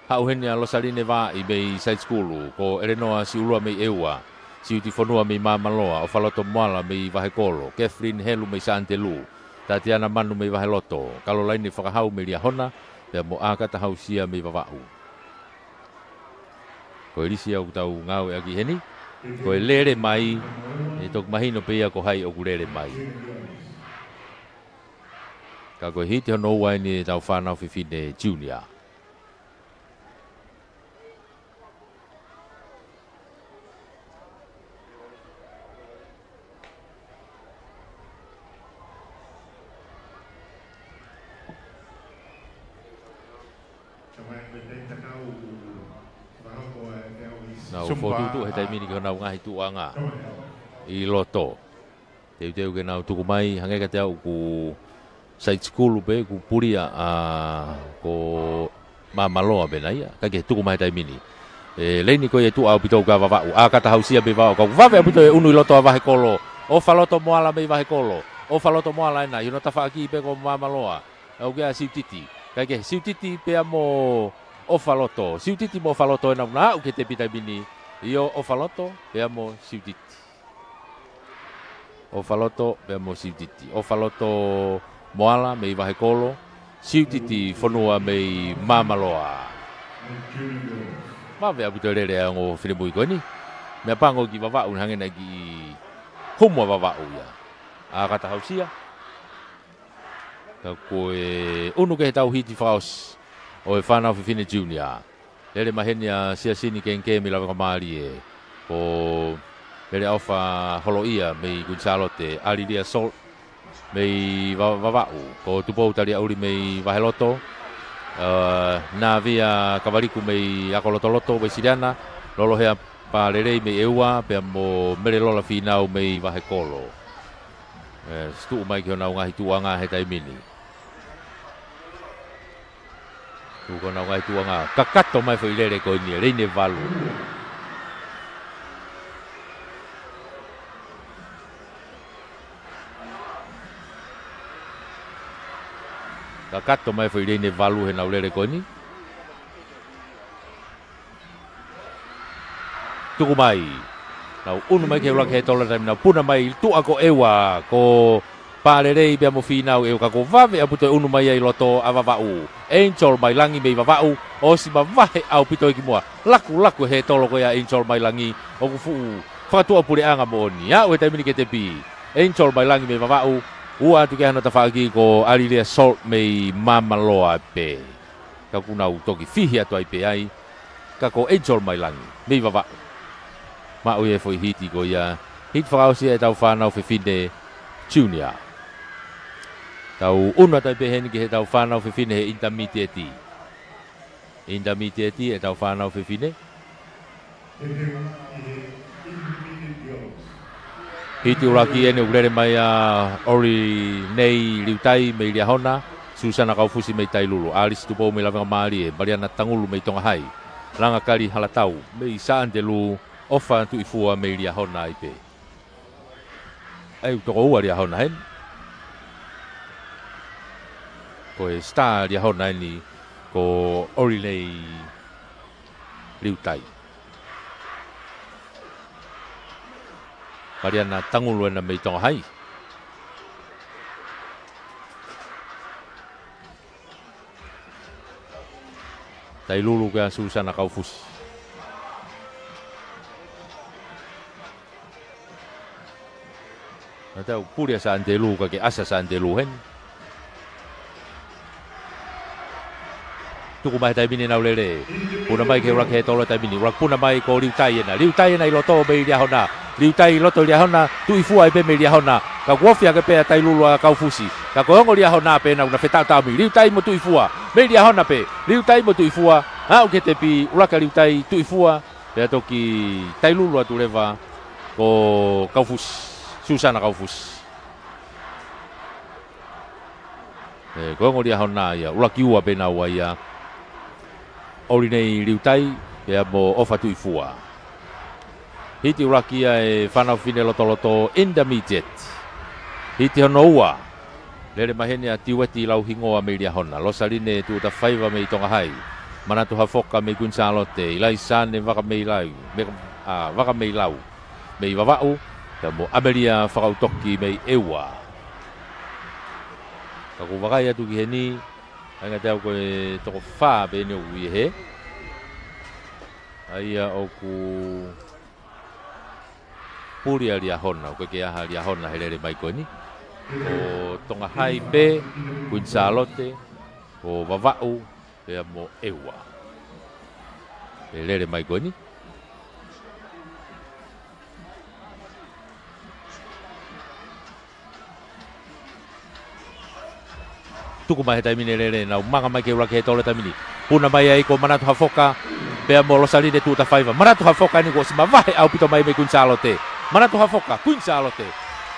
Haʻu heni ʻa Losaline Vaaʻi mei Saitikulu, ko ʻElenoa Siulua mei ʻEua, Siuti Fonua mei Māmaloa, ʻOfaloto Moala mei Vahekolo, Kathleen Helu mei Santelu, Tatiana Manu mei Vaheloto, Kalolaine Fakahau mei Liahona, pea mo ʻAkata Hausia mei Vavaʻu. Ko e lisi ia ʻoku tau ngāueʻaki heni, ko e lele mai, ʻe toki mahino pē ia ko hai ʻoku lele mai. Ka ko e hiti hono ua eni ʻetau fānau fefine junior. Nau fokotuʻutuʻu he taimi ni ki honau ngaahi tuʻuʻanga ʻi loto. Teuteu ke nau tuku mai, hangē kiate au ʻoku Saitikulu pē, ʻoku pulia ʻa ko Māmaloa pē nai ia, kae kehe tuku mai he taimi ni. ʻE, lele ni ko ia tuʻa ʻaupito kia Vavaʻu, ʻAkata Hausia mei Vavaʻu, ka ʻoku vave ʻaupito e ʻunu ʻi loto ʻa Vahekolo, ʻOfaloto Moala mei Vahekolo, ʻOfaloto Moala ena, ʻi hono tafaʻaki pē ko Māmaloa, ʻoku ʻia Siutiti, kae kehe Siutiti pea mo ʻOfaloto, Siutiti mo ʻOfaloto ena ʻoku na aʻu ki he tepi he taimi ni, ʻio ʻOfaloto pea mo Siutiti. ʻOfaloto pea mo Siutiti. ʻOfaloto Moala mei Vahekolo. Siutiti Fonua mei Māmaloa. Vave ʻaupito e lele ʻa e ongo finemui ko eni. Meʻapango ki Vavaʻu naʻe hangē naʻe kiʻi humu ʻa Vavaʻu ia. ʻAkata Hausia. Ka ko e ʻunu ki heʻetau hiti fakaʻosi ʻo e fānau fefine junior. Lele mai heni ʻa Siasini Kengke mei Lavekamālie. Ko Lele ʻOfa Holoʻia mei Kuini Sālote, ʻAlilia Sol-, mei Va-, Vavaʻu. Ko Tupou Taliaʻuli mei Vaheloto. Ē, Navia Kavaliku mei Akolotoloto, Uesiliana. Lolohea Palelei mei ʻEua, pea mo Melelola Finau mei Vahekolo. Ē, situʻu mai ki honau ngaahi tuʻuʻanga he taimi ni. Tuʻu ko honau ngaahi tuʻuʻanga. Kakato mai foʻi lele ko eni, leine valu. Kakato mai foʻi leine valu heʻenau lele ko eni. Tuku mai. Nau ʻunu mai ke ʻuluaki he tolo taimi nau puna mai tuʻa ko ʻEua, ko Palelei pea mo Finau ʻEua ka kuo vave ʻaupito e ʻunu mai ʻi loto ʻa Vavaʻu. Angel Mailangi mei Vavaʻu, ʻosi mavahe ʻaupito ʻi ki muʻa. Lakulaku he tolo ko ia Angel Mailangi, ʻoku fuʻu fakatuʻapuleʻanga moʻoni. Aʻu he taimi ni ki he tepi. Angel Mailangi mei Vavaʻu, ua atu ki ai hano tafaʻaki ko ʻAlilia Salt mei Mamaloa pē. Ka kuo nau toki fihi atu ai pē ai, ka ko Angel Mailangi, mei Vavaʻu. Maʻu ia e foʻi hiti ko ia, hiti fakaʻosi ia ʻetau fānau fefine junior. Tau ʻunu atu ai pē heni ki heʻetau fānau fefine he intermediate. Intermediate ʻetau fānau fefine. Hiti ʻuluaki eni ʻoku lele mai ʻa ʻOlinei Liutai mei Liahona, Susana Kaufusi mei Tailulu, ʻAlisi Tupou mei Lavengamālie, Maliana Tangulu mei Tongahai, Langakali Halatau mei Saʻanitelū, ʻOfa Tuʻifua mei Liahona ai pē. ʻAi, ʻoku toko ua Liahona heni. Ko e star Liahona eni ko ʻOlinei Liutai. Maliana Tangulu ena mei Tongahai. Tailulu kia Susana Kaufusi. Naʻa tau puli ʻa Saʻanitelū, ka ke ʻasi ʻa Saʻanitelū heni. Tuku mai he taimi ni ʻenau lele. Puna mai ke ʻuluaki he tolo taimi ni. ʻUluaki puna mai ko Liutai ena. Liutai ena ʻi loto mei Liahona. Liutai ʻi loto Liahona. Tuʻifua ai pē mei Liahona. Ka kuo ofi hake pē ʻa Tailulu ʻa Kaufusi. Ka ko e ongo Liahona pē ena ʻoku na fetaʻotaʻomi. Liutai mo Tuʻifua. Mei Liahona pē. Liutai mo Tuʻifua. Aʻu ki he tepi. ʻUluaki ʻa Liutai, Tuʻifua. Pea toki Tailulu atu leva ko Kaufusi, Susana Kaufusi. Ē, ko e ongo Liahona ia, ʻuluaki ua pē naua ia. ʻOlinei Liutai, pea mo ʻOfa Tuʻifua. Hiti ʻuluaki ia e fānau fefine lotoloto intermediate. Hiti hono ua. Lele mai heni ʻa Tiueti Lauhingoa mei Liahona, Losaline Tuʻutafaiva mei Tongahai, Manatu Hafoka mei Kuini Sālote, ʻIlaisane Vakameilau, mei, ʻa, Vakameilau mei Vavaʻu, pea mo ʻAmelia Fakautoki mei ʻEua. Ka ʻoku vakai atu ki heni, ʻa ia ʻoku tau ko e toko fā pē eni ʻoku ʻi hē. ʻA ia ʻoku puli ʻa Liahona, ʻoku ʻikai ke ʻi ai ha Liahona he lele mai ko eni. Ko Tongahai pē, Kuini Sālote, ko Vavaʻu, pea mo ʻEua he lele mai ko eni. Tuku mai he taimi ni e lele, nau manga mai ke ʻuluaki he tolo he taimi ni. Puna mai ai ko Manatu Hafoka, pea mo Losaline Tuʻutafaiva. Manatu Hafoka eni kuo ʻosi mavahe ʻaupito mai mei Kuini Sālote. Manatu Hafoka, Kuini Sālote.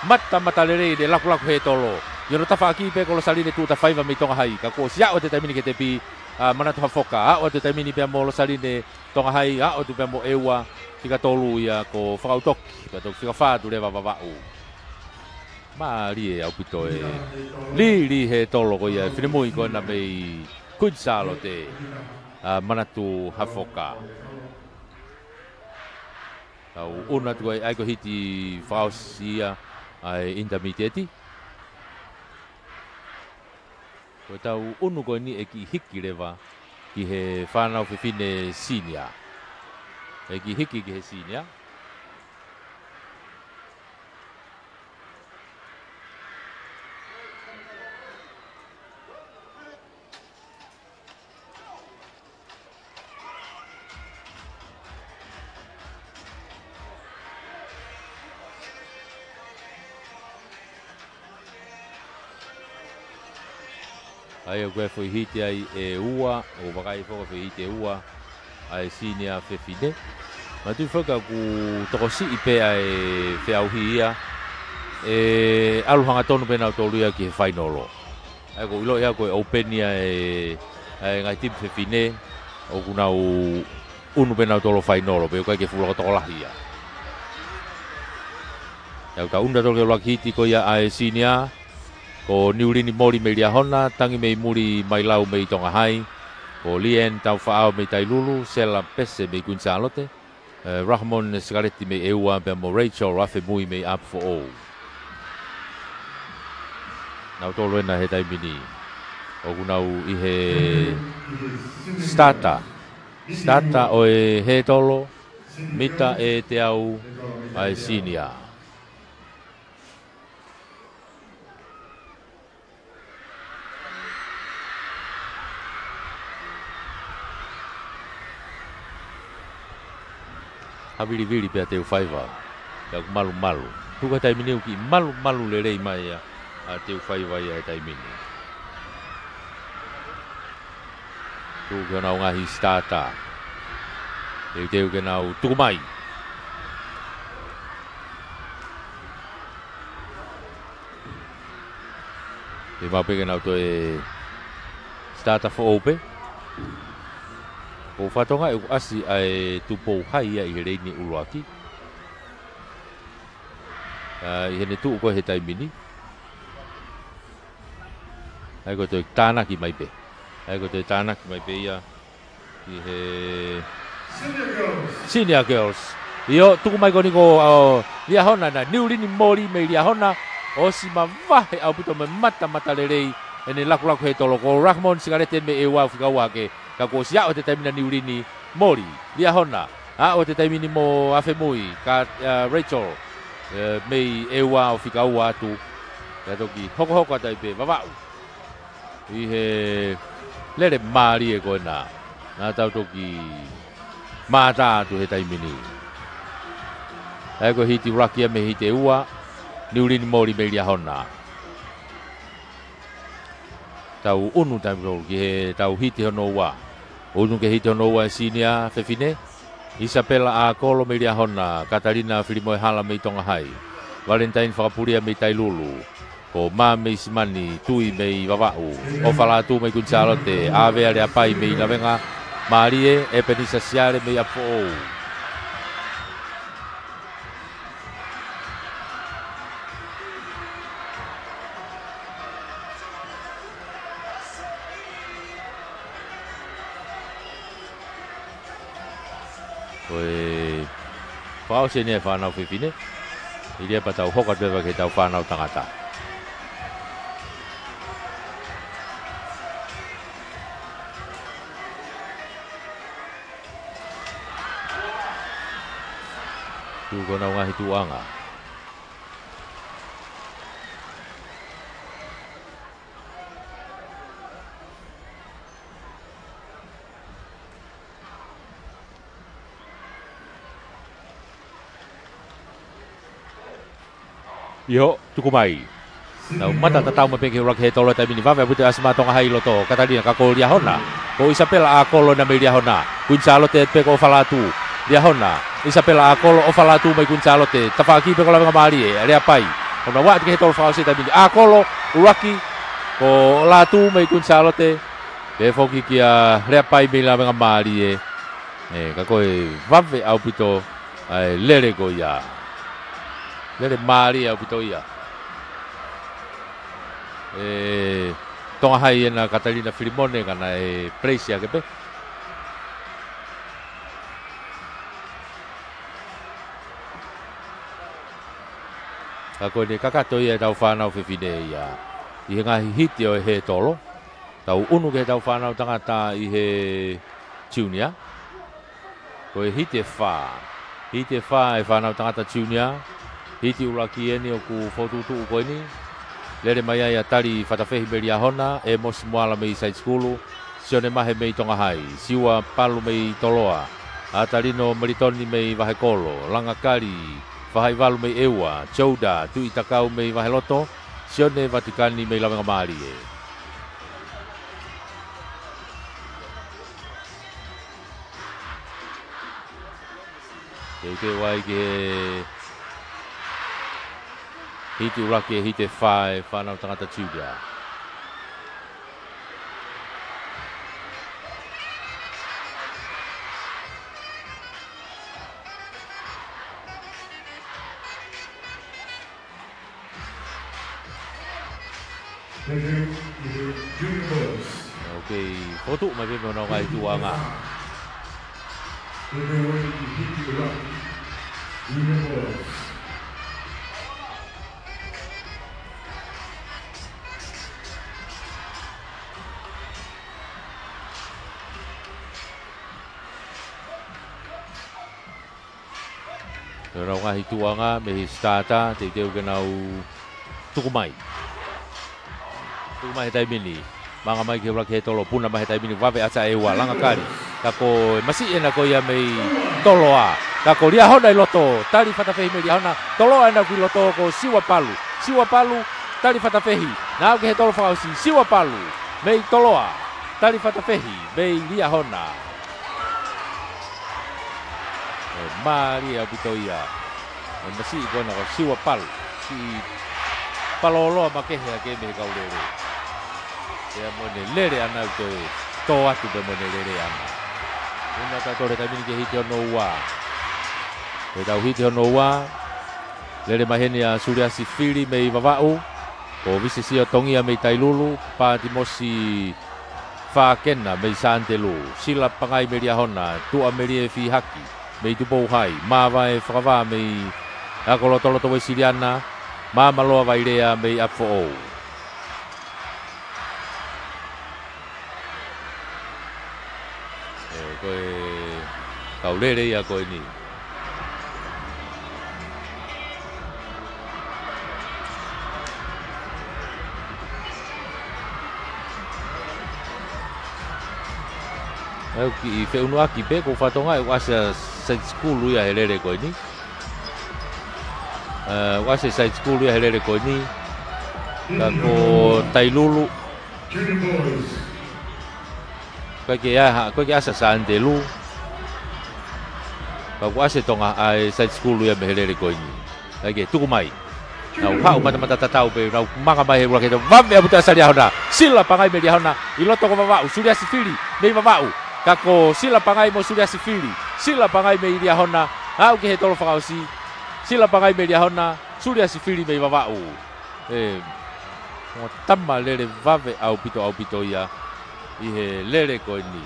Mata, mata lelei ʻene lakulaku he tolo. ʻI hono tafaʻaki pē ko Losaline Tuʻutafaiva mei Tongahai. Ka kuo ʻosi aʻu atu he taimi ni ki he tepi, ʻa, Manatu Hafoka. Aʻu atu he taimi ni pea mo Losaline Tongahai, aʻu atu pea mo ʻEua, fika tolu ia ko Fakautoki, pea toki fika fā atu leva Vavaʻu. Mālie ʻaupito e lili he tolo ko ia, finemui ko ena mei Kuini Sālote, ʻa, Manatu Hafoka. Tau ʻunu atu ai, ʻa ia ko e hiti fakaʻosi ia ʻa e intermediate. Ko ʻetau ʻunu ko eni ʻe kiʻi hiki leva ki he fānau fefine senior. ʻE kiʻi hiki ki he senior. ʻA ia ko e foʻi hiti ʻe ua, ʻo vakai foki foʻi hiti ʻe ua ʻa e senior fefine. Manatuʻi foki ʻoku tokosiʻi pē ʻa e feʻauhi ia, ʻe ʻalu hangatonu pē nautolu ia ki he fainolo. ʻA ia ʻoku ʻiloʻi ia ko e open ia ʻa e, ʻa e ngaahi timi fefine, ʻoku nau ʻunu pē nautolu fainolo, pea ʻoku ʻikai ke fuʻu loko tokolahi ia. ʻA ia ʻoku tau ʻunu nautolu ki he ʻuluaki hiti ko ia ʻa e senior, ko Niulini Moli mei Liahona, Tangi mei Muli, Mailau mei Tonga Hai, ko Lian Taufaʻao mei Tailulu, Sela Pese mei Kuini Sālote, eh, Rahmon Sikaleti mei ʻEua, pea mo Rachel Afemui mei ʻApifoʻou. Nautolu ena he taimi ni ʻoku nau ʻi he starter. Starter ʻo e hētolo, mita ʻe teau ʻa e senior. Havilivili pē ʻa Teufaiva. Pea ʻoku malumalu. Tuku he taimi ni ʻoku kiʻi malumalu lelei mai ʻa, ʻa Teufaiva ia he taimi ni. Tuku ki honau ngaahi starter. Teuteu ke nau tuku mai. Pea maʻu pē ke nau toe starter foʻou pē. Ko Fatonga ʻoku ʻasi ʻa e Tupou Hai ia ʻi he leini ʻuluaki. ʻA, ʻi heʻene tuʻu ko ē he taimi ni. ʻA ia ko e toe tānaki mai pē. ʻA ia ko e toe tānaki mai pē ia ki he senior girls. ʻIo, tuku mai ko eni ko, ʻa, Liahona na, Niulini Moli mei Liahona, ʻosi mavahe ʻaupito mo e matamatalelei ʻene lakulaku hētolo, ko Rahmon Sikalete mei ʻEua ʻoku fika ua hake, ka kuo ʻosi aʻu he taimi ni ʻa Niulini Moli, Liahona, aʻu he taimi ni mo Afemui, ka, ʻa, Rachel, ē, mei ʻEua ʻoku fika ua atu, pea toki hokohoko atu ai pē Vavaʻu ʻi he lele mālie ko ena naʻa tau toki mātā atu he taimi ni. ʻA ia ko e hiti ʻuluaki ia mei he hiti ʻe ua, Niulini Moli mei Liahona. Tau ʻunu taimi tolu ki he tau hiti hono ua. ʻUnu ki he hiti hono ua ʻa e senior fefine, Isapela ʻAkolo mei Liahona, Katalina Filimoehala mei Tonga Hai, Valentine Fakapulia mei Tailulu, ko Mā mei Simani, Tui mei Vavaʻu, ʻOfa Lātū mei Kuini Sālote, ʻAvea Leapai mei Lavengamālie, ʻEpenisa Siale mei ʻApifoʻou. Ko e fakaʻosi eni ʻa e fānau fefine. ʻIo, pea tau hoko atu ki heʻetau fānau tangata. Tuku ki honau ngaahi tuʻuʻanga. ʻIo, tuku mai. Nau mata tatau mai pē ki he ʻuluaki hētolo he taimi ni, vave ʻaupito ʻa e ʻasi mai ʻa Tonga Hai ʻi loto, Katalina ka ko Liahona. Ko Isapela ʻAkolo ena mei Liahona. Kuini Sālote pē ko ʻOfa Lātū. Liahona. Isapela ʻAkolo, ʻOfa Lātū mei Kuini Sālote. Tafaʻaki pē ko Lavengamālie, Leapai. Ko e ua atu ki he hētolo fakaʻosi he taimi ni. ʻAkolo, ʻuluaki, ko Lātū mei Kuini Sālote. Pea foki kia Leapai mei Lavengamālie. Ē, ka ko e vave ʻaupito ʻa e lele ko ia. Lele mālie ʻaupito ia. Ē, Tonga Hai ena Katalina Filimone ka naʻe place hake pē. Ka ko ʻene kakato ia ʻetau fānau fefine ia ʻi he ngaahi hiti ʻo e hētolo. Tau ʻunu ki heʻetau fānau tangata ʻi he junior. Ko e hiti ʻe fā. Hiti ʻe fā ʻa e fānau tangata junior. Hiti ʻuluaki eni ʻoku fokotuʻutuʻu ko eni. Lele mai ai ʻa Tali Fatafehi mei Liahona, ʻEmosi Moala mei Saitikulu, Sione Mahe mei Tonga Hai, Siua Palu mei Toloa, ʻAtalino Melitoni mei Vahekolo, Langakali Fahaivalu mei ʻEua, Jouda Tuʻitakau mei Vaheloto, Sione Vatikani mei Lavengamālie. Teuteu ai ki he hiti ʻuluaki, hiti ʻe fā ʻa e Fānau Tangata Junior. Teuteu ki he Junior Boys. ʻOku kei fokotuʻu mai pē mei honau ngaahi tuʻuʻanga. Teuteu ki he hiti ʻuluaki, Junior Boys. Ko ʻenau ngaahi tuʻuʻanga mei he starter, teuteu ke nau tuku mai. Tuku mai he taimi ni. Manga mai ki he ʻuluaki, he tolo, puna mai he taimi ni, vave ʻa e ʻEua, langa kali. Ka ko e masiʻi ena ko ia mei Toloa. Ka ko Liahona ʻi loto, tali fatafehi mei Liahona, Toloa ena ki loto ko Siua Palu. Siua Palu, tali fatafehi. Nau ki he tolo fakaʻosi, Siua Palu. Mei Toloa, tali fatafehi mei Liahona. ʻE mālie ʻaupito ia. ʻE masiʻi ko ena ko Siua Palu. Siʻi palōloa makehe ake mei he kau lele. Pea mo ʻene lele ʻana ʻoku toe tō atu pea mo ʻene lele ʻana. Unu atu ʻa Toloa he taimi ni ki he hiti hono ua. Ko ʻetau hiti hono ua. Lele mai heni ʻa Suliasi Fili mei Vavaʻu. Ko Visesio Tongia mei Tailulu. Patimosi Fākena mei Sānitelū, Sila Pangai mei Liahona, Tuʻamelie Fihaki mei Tupou Hai, Māvae Fakavā mei Akolotoloto Uesiliana, Māmaloa Vailea mei ʻApifoʻou. ʻE, ko e kau lele ia ko eni. ʻOku kiʻi feʻunuʻaki pē, ko Fatonga ʻoku ʻasi ʻa e side school ia he lele ko eni. ʻE, ʻoku ʻasi ʻa e side school ia he lele ko eni. Ka ko Tailulu. Ko e ke aha, ko e ke ʻasi ʻa Sānitelū. Ka ʻoku ʻasi ʻa Tonga ʻa e side school ia mei he lele ko eni. Ka ke tuku mai. Nau haʻu matamata tatau pē, nau manga mai he ʻuluaki, he tau vave ʻaupito ʻa Liahona. Sila Pangai mei Liahona, ʻi loto ko Vavaʻu, Suliasi Fili mei Vavaʻu. Ka ko Sila Pangai mo Suliasi Fili. Sila Pangai mei Liahona, aʻu ki he tolo fakaʻosi. Sila Pangai mei Liahona, Suliasi Fili mei Vavaʻu. ʻE, mo tama lele vave ʻaupito ʻaupito ia ʻi he lele ko eni.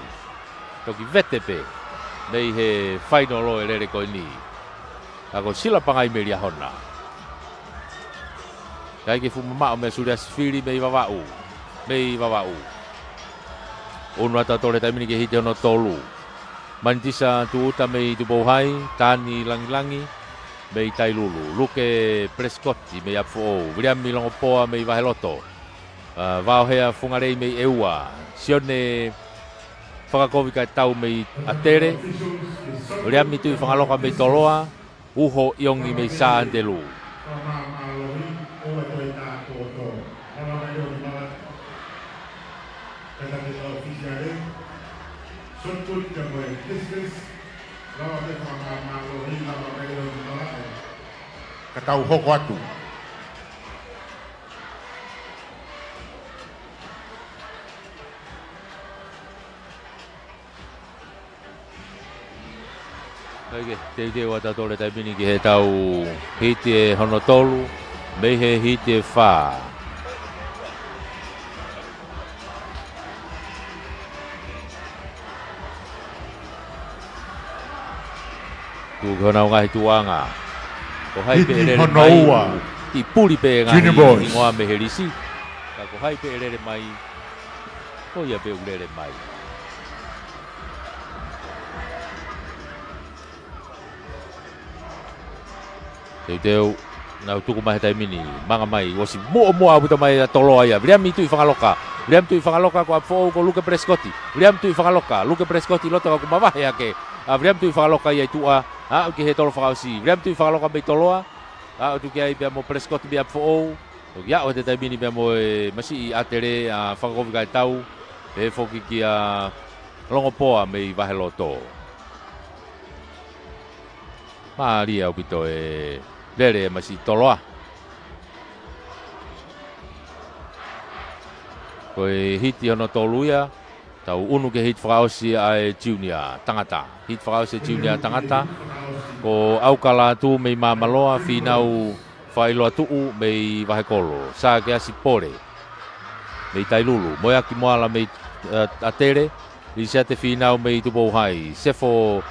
Toki vete pē mei he fainolo ʻo e lele ko eni. Ka ko Sila Pangai mei Liahona. Kae ke fuʻu mamaʻo meia Suliasi Fili mei Vavaʻu. Mei Vavaʻu. Unu atu ʻa Toloa he taimi ni ki he hiti hono tolu. Manitisa Tuʻuta mei Tupou Hai, Tani Langilangi mei Tailulu, Luke Prescott mei ʻApifoʻou, Viliami Longopoa mei Vaheloto, ʻa, Vaohea Fungalei mei ʻEua, Sione Fakakovikaitau mei ʻAtele, Viliami Tuʻifangaloka mei Toloa, Uho ʻIongi mei Sānitelū. Ka tau hoko atu. Kae ke teuteu atu ʻa Toloa he taimi ni ki he tau hiti ʻe hono tolu, mei he hiti ʻe fā. Tuku ki honau ngaahi tuʻuʻanga. Ko hai pē ʻe lele mai, ʻoku kiʻi puli pē ngaahi hingoa mei he lisi. Ka ko hai pē ʻe lele mai, ko ia pē ʻoku lele mai. Teuteu, nau tuku mai he taimi ni, manga mai, ʻosi muʻomuʻa ʻaupito mai ʻa Toloa ia. Viliami Tuʻifangaloka, Viliami Tuʻifangaloka ko ʻApifoʻou ko Luke Prescott. Viliami Tuʻifangaloka, Luke Prescott ʻi loto ka ʻoku mavahe hake ʻa Viliami Tuʻifangaloka ia ʻi tuʻa, aʻu ki he tolo fakaʻosi. Viliami Tuʻifangaloka mei Toloa, aʻu atu ki ai pea mo Prescott mei ʻApifoʻou. Toki aʻu he taimi ni pea mo e masiʻi ʻAtele ʻa Fakakovikaitau, pehē foki kia Longopoa mei Vaheloto. Mālie ʻaupito e lele ʻa e masi toloa. Ko e hiti hono tolu ia, tau ʻunu ki he hiti fakaʻosi ʻa e junior tangata. Hiti fakaʻosi e junior tangata, ko ʻAukala Atu mei Māmaloa, Fīnau Failoa Tuʻu mei Vahekolo, Sākeasi Pole mei Tailulu, Moeaki Moala mei, eh, ʻAtele, Lisiate Fīnau mei Tupou Hai, Sefo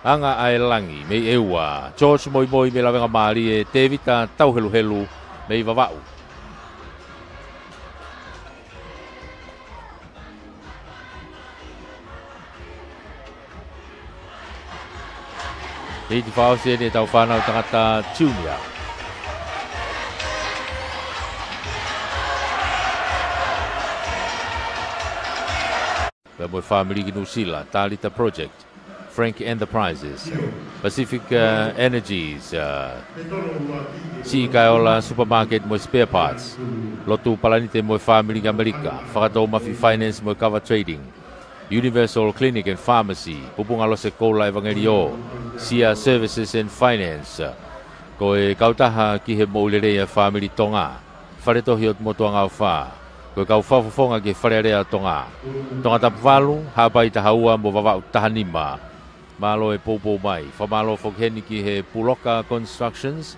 Anga ʻa e Langi mei ʻEua, George Moimoi mei Lavengamālie, Tēvita Tauheluhelu mei Vavaʻu. Hiti fakaʻosi eni ʻetau fānau tangata junior. Pea mo e fāmili ki Nuʻusila, Talita Project, Frank Enterprises, Pacific, uh, Energies, uh, Siʻi Kaeola Supermarket mo e Spare Parts, Lotu Palanite mo e fāmili ki ʻAmelika, Fakatoumafi Finance mo e Kava Trading, Universal Clinic and Pharmacy, Pupunga Lose Koula ʻEvangeliō, Sia Services and Finance, ko e kautaha ki he moʻui lelei ʻa e fāmili Tonga, Fale Tohi ʻo Motuʻangaʻofa, ko e kau fakafofonga ki he Fale Alea ʻo Tonga, Tongatapu valu, Haʻapai taha ua mo Vavaʻu taha nima, mālō e poupou mai. Fakamālō foki heni ki he Puloka Constructions,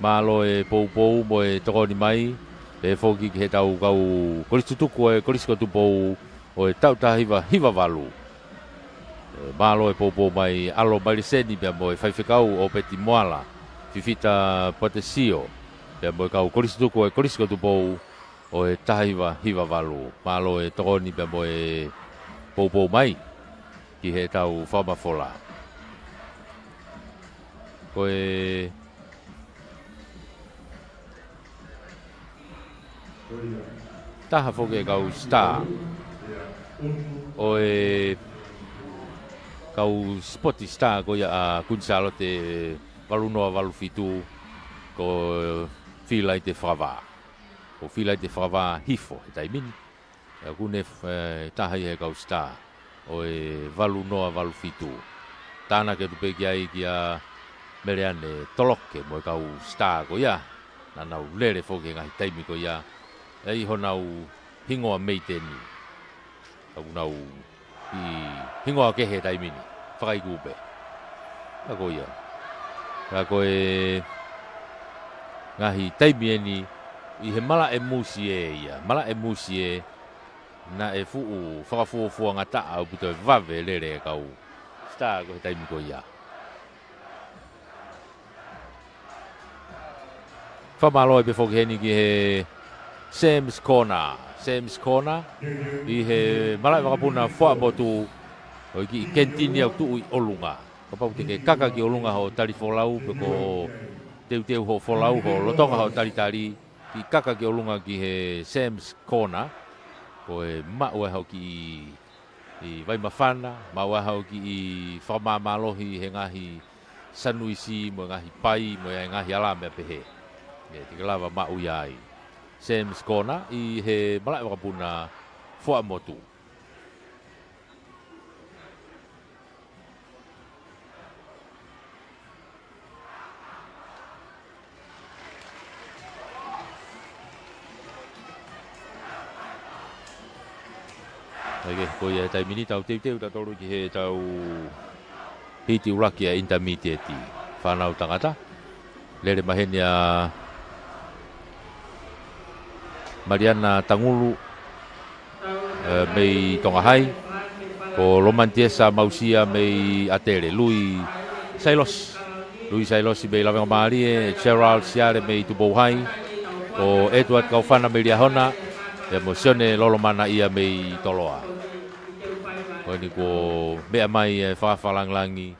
mālō e poupou mo e tokoni mai, pehē foki ki heʻetau kau kolisi tutuku ʻo e Kolisi ko Tupou ʻo e taʻu taha hiva hiva valu. Mālō e poupou mai ʻAlo Maileseni pea mo e faifekau ʻOpeti Moala, Fifita Potesio, pea mo e kau kolisi tutuku ʻo e Kolisi ko Tupou ʻo e taha hiva hiva valu. Mālō e tokoni pea mo e poupou mai ki heʻetau fakamafola. Ko e taha foki e kau star ʻo e kau sipoti star ko ia ʻa Kuini Sālote valu noa valu fitu, ko Filaite Fakavā. Ko Filaite Fakavā Hifo he taimi ni. ʻOku ne, eh, taha ia he kau star ʻo e valu noa valu fitu. Tānaki atu pē ki ai kia Meleane Toloke mo e kau star ko ia. Naʻa nau lele foki he ngaahi taimi ko ia. ʻI honau hingoa meiteni. ʻOku nau ʻi hingoa kehe he taimi ni. Fakaiku pē. Ka ko ia. Ka ko e ngaahi taimi eni ʻi he malaʻe musie ia. Malaʻe musie naʻe fuʻu fakafuofuangataʻa ʻaupito e vave e lele e kau star ko he taimi ko ia. Fakamālō pē foki heni ki he Sam's Corner. Sam's Corner ʻi he malaʻe vakapuna Fuaʻamotu, ʻo e kiʻi kenitini ʻoku tuʻu ʻi ʻolunga. Kapau te ke kaka ki ʻolunga hoʻo tali folau pe ko e teuteu hoʻo folau, hoʻo lolotonga hoʻo talitali, kiʻi kaka ki ʻolunga ki he Sam's Corner, ko e maʻu ai haʻo kiʻi ʻi vai māfana, maʻu ai haʻo kiʻi fakamāmālohi he ngaahi sanuisi mo e ngaahi pai mo e ngaahi ala meʻa pehē. ʻE, te ke lava maʻu ia ai. Sam's Corner ʻi he malaʻe vakapuna Fuaʻamotu. Oke, ko ia he taimi ni tau teuteu tautolu ki heʻetau hiti ʻuluaki ʻa e intermediate fānau tangata. Lele mai heni ʻa Maliana Tangulu, eh, mei Tonga Hai, ko Lomantiesa Mausia mei ʻAtele, Lui Sailosi, Lui Sailosi mei Lavengamālie, Gerald Siale mei Tupou Hai, ko Edward Kaufana mei Liahona, pea mo Sione Lolomanaʻia mei Toloa. Ko eni kuo meʻa mai e fakafakalāngilangi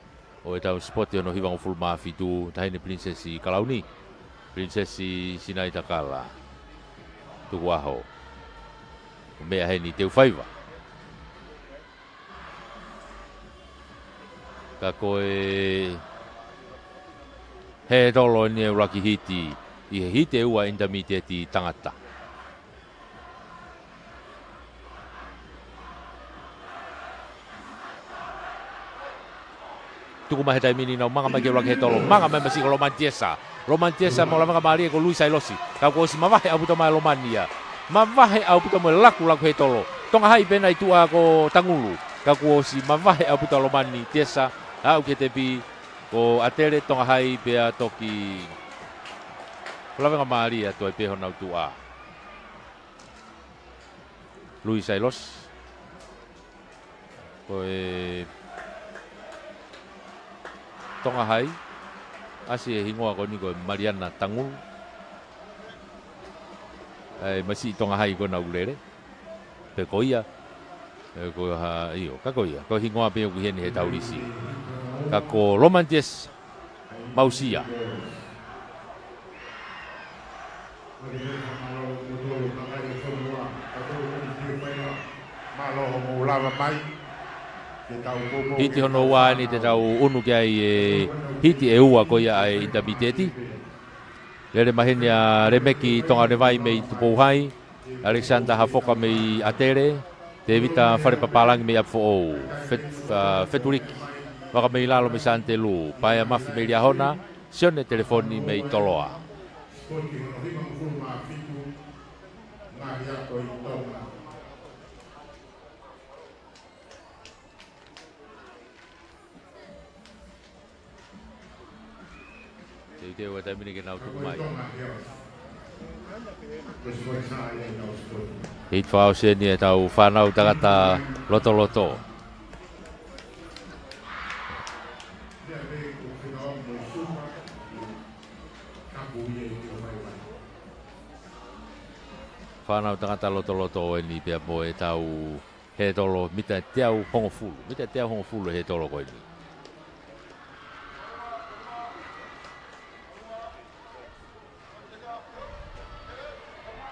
ʻo ʻetau sipoti hono hivangofulu mā fitu, Taʻahine Pilinisesi Kalauni, Pilinisesi Sinaitakala Tukuʻaho. Meʻa heni teu faiva. Ka ko e hē tolo eni e ʻuluaki hiti ʻi he hiti ʻe ua intermediate tangata. Tuku mai he taimi ni, nau manga mai ke ʻuluaki he tolo. Manga mai masiʻi ko Lomani Tiesa. Lomani Tiesa mo e lāvanga mālie ko Lui Sailosi. Ka kuo ʻosi mavahe ʻaupito mai Lomani ia. Mavahe ʻaupito mo e lakulaku he tolo. Tonga Hai pē ʻena ʻi tuʻa ko Tangulu. Ka kuo ʻosi mavahe ʻaupito Lomani Tiesa. Aʻu ki he tepi ko ʻAtele, Tonga Hai pea toki ko e lāvanga mālie atu ai pē honau tuʻa. Lui Sailosi. Ko e Tonga Hai, ʻasi e hingoa ko eni ko e Maliana Tangulu. ʻAi, masiʻi Tonga Hai ko ena ʻoku lele. Pe ko ia. ʻE, ko ha, ʻio, ka ko ia. Ko e hingoa pē ʻoku ʻi heni he taulisi. Ka ko Lomani Tiesa, Mausia. Hiti hono ua eni te tau ʻunu ki ai e hiti ʻe ua ko ia ʻa e ʻinitamiteti. Lele mai heni ʻa Lemeki Tonganevai mei Tupou Hai, Alexander Hafoka mei ʻAtele, Tevita Falepapālangi mei ʻApifoʻou, Fet-, ʻa, Fetuliki Vakameilalo mei Sānitelū, Paea Mafi mei Liahona, Sione Telefoni mei Toloa. Sipoti hono hivangofulu mā fitu, ngaahi ako ʻi Tonga. Teuteu e taimi ni ke nau tuku mai. Hiti fakaʻosi eni ʻetau fānau tangata lotoloto. Fānau tangata lotoloto eni pea mo ʻetau he tolo mita teau hongofulu. Mita teau hongofulu he tolo ko eni.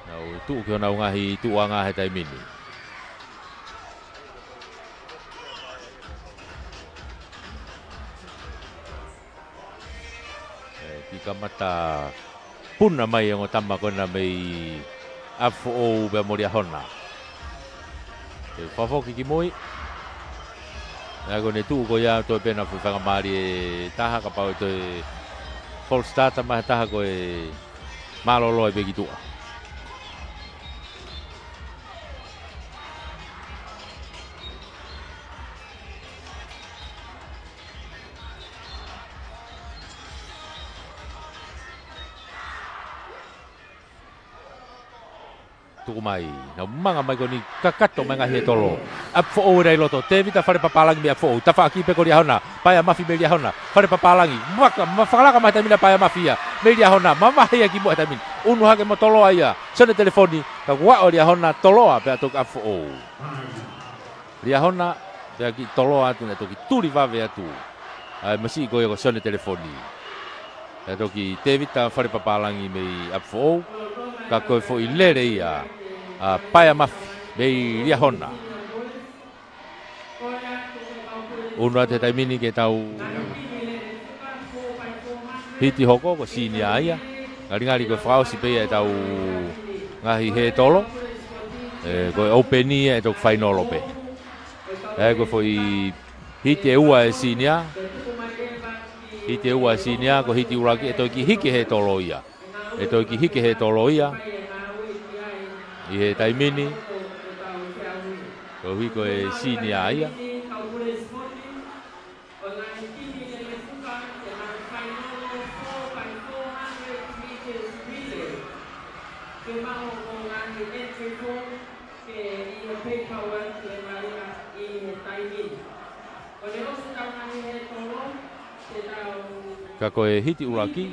Nau tuʻu ki honau ngaahi tuʻuʻanga he taimi ni. ʻE, kiʻi kamata puna mai e ongo tama ko ena mei ʻApifoʻou pea mo Liahona. ʻE, fakafoki ki mui. ʻE, ko ʻene tuʻu ko ia toe pē ʻena faingamālie ʻe taha kapau ʻe toe false start mai ha taha ko e mālōlō ai pē ki tuʻa. Tuku mai, nau manga mai ko eni kakato mai ngaahi he tolo. ʻApifoʻou ʻi loto, Tevita Falepapālangi mei ʻApifoʻou, tafaʻaki pē ko Liahona, Paea Mafi mei Liahona, Falepapālangi, maka, ma fakalaka mai he taimi ni ʻa Paea Mafi ia, mei Liahona, mavahe ia ki muʻa he taimi ni, ʻunu hake mo Toloa ia, Sione Telefoni, ka kuo aʻu Liahona, Toloa, pea toki ʻApifoʻou. Liahona, pea kiʻi Toloa atu naʻe toki tuli vave atu. ʻAi masiʻi ko ia ko Sione Telefoni. Pea toki Tevita Falepapālangi mei ʻApifoʻou. Ka ko e foʻi lele ia ʻa Paea Mafi mei Liahona. ʻUnu atu he taimi ni ke tau hiti hoko ko e senior ia. Ngalingali ko e fakaʻosi pē ia ʻetau ngaahi he tolo. ʻE, ko e open ia ʻe toki fainolo pē. ʻE, ko e foʻi hiti ʻe ua ʻa e senior. Hiti ʻe ua ʻa e senior, ko e hiti ʻuluaki ʻe toe kiʻi hiki he tolo ia. ʻE toe kiʻi hiki he tolo ia. ʻI he taimi ni. Koeʻuhi ko e senior ia. Ka ko e hiti ʻuluaki,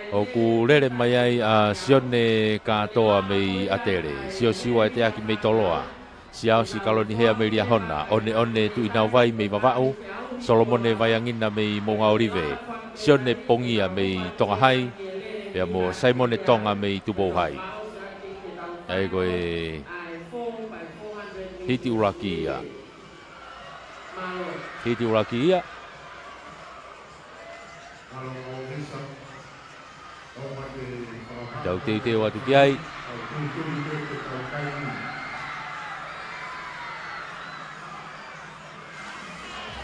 ʻoku lele mai ai ʻa Sione Kātoa mei ʻAtele, Siosiua ʻEteaki mei Toloa, Siaosi Kalonihea mei Liahona, ʻOneʻone Tuʻinauvai mei Vavaʻu, Solomone Vaiangina mei Moʻungaʻolive, Sione Pongia mei Tonga Hai, pea mo Saimone Tonga mei Tupou Hai. ʻAi ko e hiti ʻuluaki ia. Hiti ʻuluaki ia. Tau teuteu atu ki ai.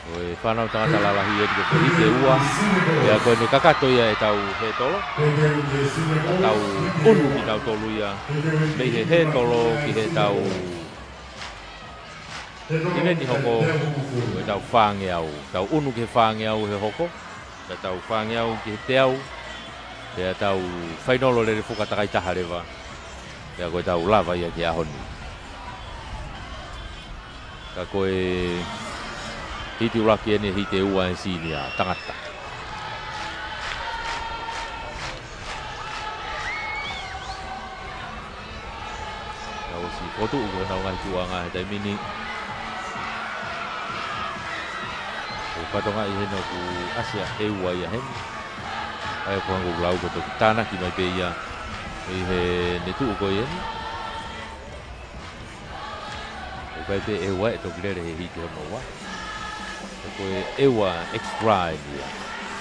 Ko e fānau tangata lalahi eni ko e hiti ʻe ua. Pea ko ʻene kakato ia ʻetau hētolo. Ka tau ʻunu kitautolu ia mei he hētolo ki heʻetau ʻiveni hoko, ko ʻetau fāngeau. Tau ʻunu ki he fāngeau he hoko. Pea tau fāngeau ki he teau. Pea tau fainolo lele fuka takai taha leva. Pea ko ʻetau lava ia ki he ʻaho ni. Ka ko e hiti ʻuluaki eni, hiti ʻe ua ʻa e senior tangata. Ka ʻosi fokotuʻu ko honau ngaahi tuʻuʻanga he taimi ni. ʻOku fatongia ʻi heni ʻoku ʻasi ʻa e ua ia heni. ʻA ia ko ʻeku lau ko e toki tānaki mai pē ia ʻi heʻene tuʻu ko ia eni. ʻOku ʻikai pē ʻe ua ʻe toki lele he hiti hono ua. Ko e ua extra ia.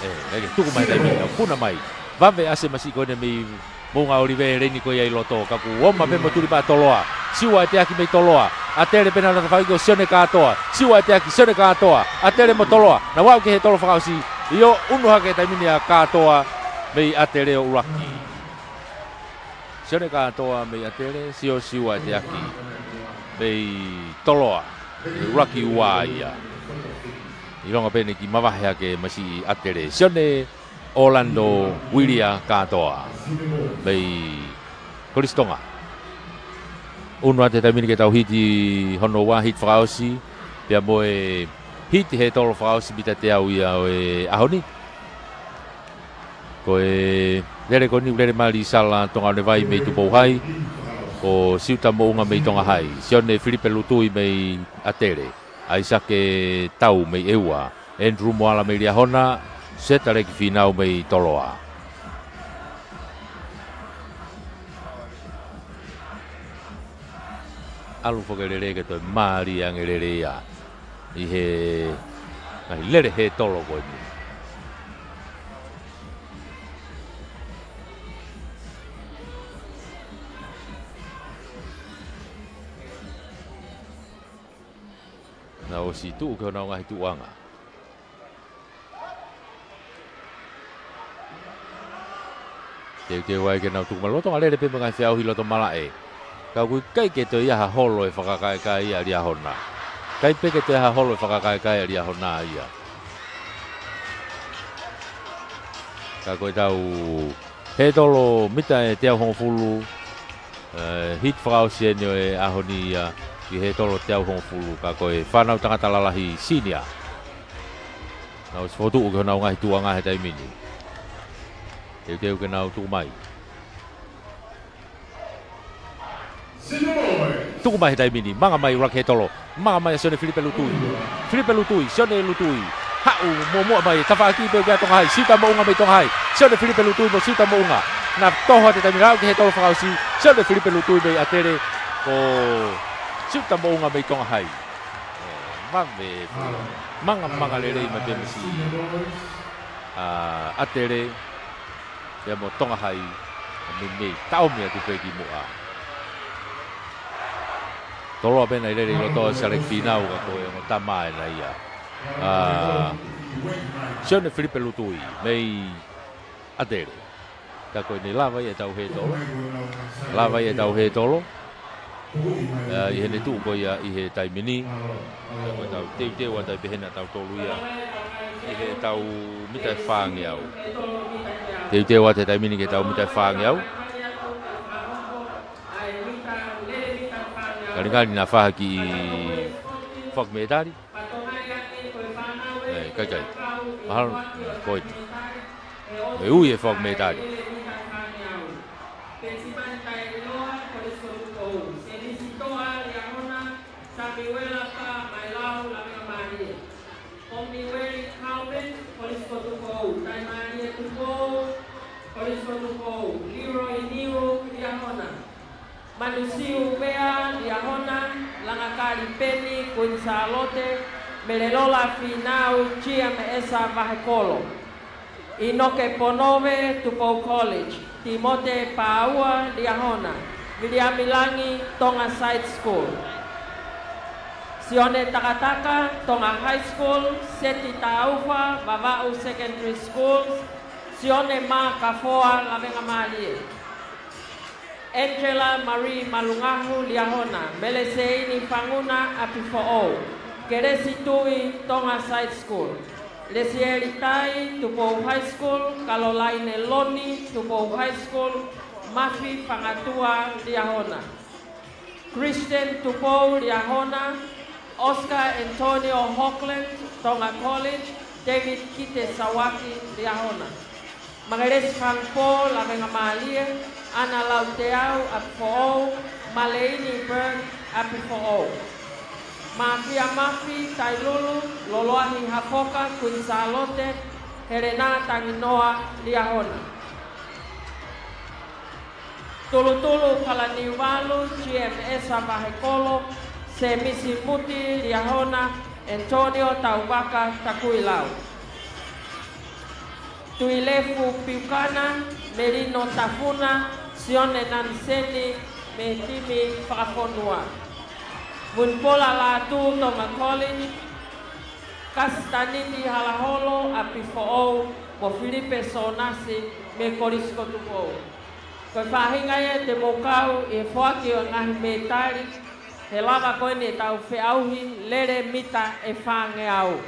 ʻE, lele tuku mai taimi ni, puna mai. Vave ʻa e masiʻi ko eni mei Moʻunga ʻOlive, lele ni ko ia ʻi loto. Ka kuo ʻomai pē mo Tulipaʻa Toloa. Siua ʻEteaki mei Toloa. ʻAtele pē naʻa nau tafaʻaki ko Sione Kātoa. Siua ʻEteaki, Sione Kātoa. ʻAtele mo Toloa. Nau aʻu ki he hētolo fakaʻosi. ʻIo, ʻunu hake taimi ni ʻa Kātoa mei ʻAtele ʻo ʻuluaki. Sione Kātoa mei ʻAtele, sio Siua ʻEteaki mei Toloa, ʻuluaki ua ia. ʻIlonga pē ʻene kiʻi mavahe hake masiʻi ʻAtele. Sione Orlando Vilia Kātoa mei Kolisi Tonga. ʻUnu atu he taimi ni ke tau hiti hono ua, hiti fakaʻosi, pea mo e hiti hētolo fakaʻosi mita teau ia ʻo e ʻaho ni. Ko e lele ko eni, lele mali sala Tonga ʻo e vai mei Tupou Hai, ko Siuta Moʻunga mei Tonga Hai, Sione Filipe Lutui mei ʻAtele, ʻAisake Tau mei ʻEua, Andrew Moala mei Liahona, Seta Leki Finau mei Toloa. ʻAlu foki e lele ke toe mali ange lele ia ʻi he ngaahi lele hētolo ko eni. Nau ʻosi tuʻu ki honau ngaahi tuʻuʻanga. Teuteu ai ke nau tuku mai, lolotonga lele pē mo e ngaahi feʻauhi loto malaʻe. Ka ʻoku ʻikai ke toe ʻi ai ha holo ʻe fakakaekae ʻa Liahona. ʻIkai pē ke toe ʻi ai ha holo ʻe fakakaekae ʻa Liahona ia. Ka ko ʻetau hētolo mita ʻe teau hongofulu, ē, hiti fakaʻosi eni ʻo e ʻaho ni ia ʻi he hētolo teau hongofulu, ka ko e fānau tangata lalahi senior. Nau ʻosi fokotuʻu ki honau ngaahi tuʻuʻanga he taimi ni. Teuteu ke nau tuku mai. Tuku mai he taimi ni, manga mai ʻuluaki hētolo. Manga mai ʻa Sione Filipe Lutui. Filipe Lutui, Sione Lutui. Haʻu muʻomuʻa mai, tafaʻaki pē ʻa Tonga Hai, Siuta Moʻunga mei Tonga Hai. Sione Filipe Lutui mo Siuta Moʻunga. Naʻa nau toho atu he taimi ni, aʻu ki he hētolo fakaʻosi, Sione Filipe Lutui mei ʻAtele, ko Siuta Moʻunga mei Tonga Hai. Ē, vave, manga, manga lelei mai pē masiʻi ʻa ʻAtele, pea mo Tonga Hai, ʻo meimei taʻomi atu pē ki muʻa. Toloa pē naʻe lele ʻi loto, Seta Leki Finau, ka ko e ongo tama ena ia ʻa Sione Filipe Lutui mei ʻAtele. Ka ko ʻene lava ia ʻetau hētolo. Lava ia ʻetau hētolo. Ē, ʻi heʻene tuʻu ko ia ʻi he taimi ni. Ko ʻetau teuteu atu ai pē hena ʻa tautolu ia ʻi heʻetau mita ʻe fāngeau. Teuteu atu he taimi ni ki heʻetau mita ʻe fāngeau. Kalikali naʻa fai ha kiʻi foaki mētali. Ē, kaikai. Mahalo, ē, ko ʻeni. ʻE ui e foaki mētali. Pesiman Taeloa, Kolisi Tupou. Senisi Toa, Liahona, Samiuela Pā Mailau, Lavengamālie. Omiueli Calvin, Kolisi Tupou. Taimālie Tupou, Kolisi Tupou. Leroy Niu, Liahona. Manusiu Vea, Liahona, Langakali Peni, Kuini Sālote, Melelola Finau, Chia Meʻesa, Vahekolo. ʻInoke Ponove, Tupou College, Timote Pāua, Liahona, Viliami Langi, Tonga Side School. Sione Takataka, Tonga High School. Seti Taufa, Vavaʻu Secondary School. Sione Mā Kafoa, Lavengamālie. Angela Marie Malungahu, Liahona. Meleseini Fanguna, ʻApifoʻou. Kelesi Tuʻi, Tonga Side School. Lesieli Tai, Tupou High School. Kalolaine Loni, Tupou High School. Mafi Fangatua, Liahona. Christian Tupou, Liahona. Oscar Antonio Hockland, Tonga College. David Kite Sawaki, Liahona. Mangelesi Fangupō, Lavengamālie. ʻAna Lauteau, ʻApifoʻou. Maleini Berg, ʻApifoʻou. Mafia Mafi Tailulu, Loloahi Hafoka, Kuini Sālote. Helena Tanginoa, Liahona. Tulutulu Kalaniuvalu, G M S Vahekolo. Semisi Muti, Liahona. Antonio Tauvaka Takuilau. Tuilefu Piukana, Melino Tafuna, Sione Naniseni, mei he timi fakafonua. Vunipola Lātū, Tonga College. Kasitaniti Halaholo, ʻApifoʻou, mo Filipe Sōnasi, mei he Kolisi ko Tupou. Ko e faʻahinga ia te mou kau ʻi he foaki ʻo e ngaahi mētali he lava ko eni ʻetau feʻauhi lele mita ʻe fāngeau.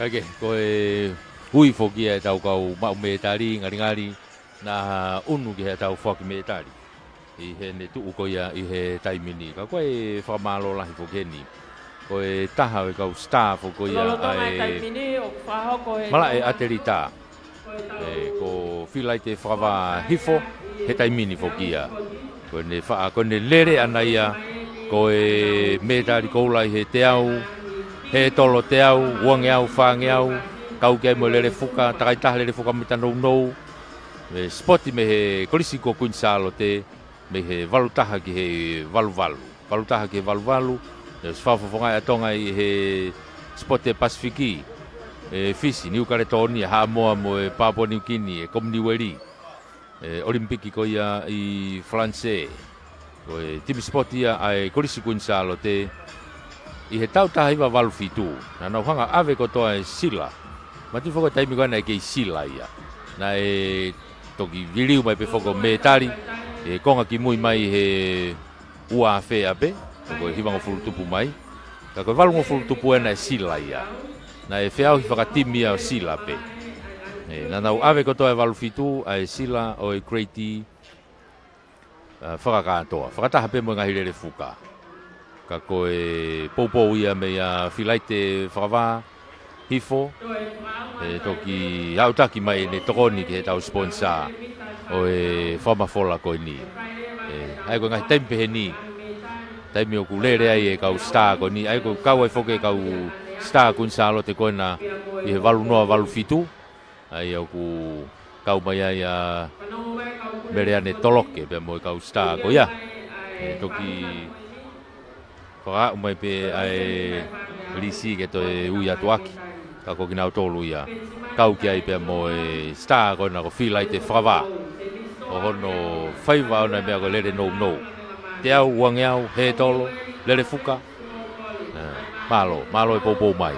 Kae kehe, ko e ui foki ia ʻetau kau maʻu mētali, ngalingali naʻa ʻunu ki heʻetau foaki mētali ʻi heʻene tuʻu ko ia ʻi he taimi ni. Ka ko e fakamālō lahi foki heni. Ko e taha ʻo e kau star foki ko ia ʻa e taimi ni ʻoku fakahoko he malaʻe ʻatelita, ē, ko Filaite Fakavā Hifo, he taimi ni foki ia. Ko ʻene faʻa, ko ʻene lele ʻana ia, ko e mētali koula ʻi he teau, hētolo teau, uangeau, fāngeau, kau ki ai mo e lele fuka, takaitaha lele fuka mita nounou, ē, sipoti mei he Kolisi ko Kuini Sālote, mei he valu taha ki he valu valu. Valu taha ki he valu valu, ʻosi fakafofongaʻi ʻa Tonga ʻi he sipoti ʻa e Pasifiki, ʻa e Fisi, Niu Kaletōnia, Haʻamoa mo e Papua Niu Kini, ʻa e Kominiueli, ʻa e ʻOlimipiki ko ia ʻi Falanisē. Ko e timi sipoti ia ʻa e Kolisi Kuini Sālote ʻi he taʻu taha hiva valu fitu. Naʻa nau hanga ʻo ʻave kotoa e sila. Manatuʻi foki ko e taimi ko ē naʻe kei sila ia. Naʻe toki liliu mai pē foki ʻo mētali ʻi he konga kimui mai he ua afe ʻapē, ko e hivangofulu tupu mai. Ka ko e valungofulu tupu ē naʻe sila ia. Naʻe feʻauhi fakatimi ia ʻo sila pē. Ē, naʻa nau ʻave kotoa e valu fitu ʻa e sila ʻo e Great, ā, fakakātoa. Fakataha pē mo e ngaahi lele fuka. Ka ko e poupou ia meia Filaite Fakavā Hifo, ʻe toki aʻutaki mai ʻene tokoni ki heʻetau sponsor ʻo e fakamafola ko eni. Ē, ʻa ia ko e ngaahi taimi pehē ni, taimi ʻoku lele ai e kau star ko eni, ʻa ia ʻoku kau ai foki e kau star Kuini Sālote ko ena ʻi he valu noa valu fitu, ʻa ia ʻoku kau mai ai ʻa Meleane Toloke pea mo e kau star ko ia. ʻE toki fakaaʻu mai pē ʻa e lisi ke toe ui atu ʻaki. Ka ko kinautolu ia kau ki ai pea mo e star ko ena ko Filaite Fakavā. ʻO hono faiva ʻona e meʻa ko e lele nounou. Teau, uangeau, hētolo, lele fuka. Ā, mālō, mālō e poupou mai.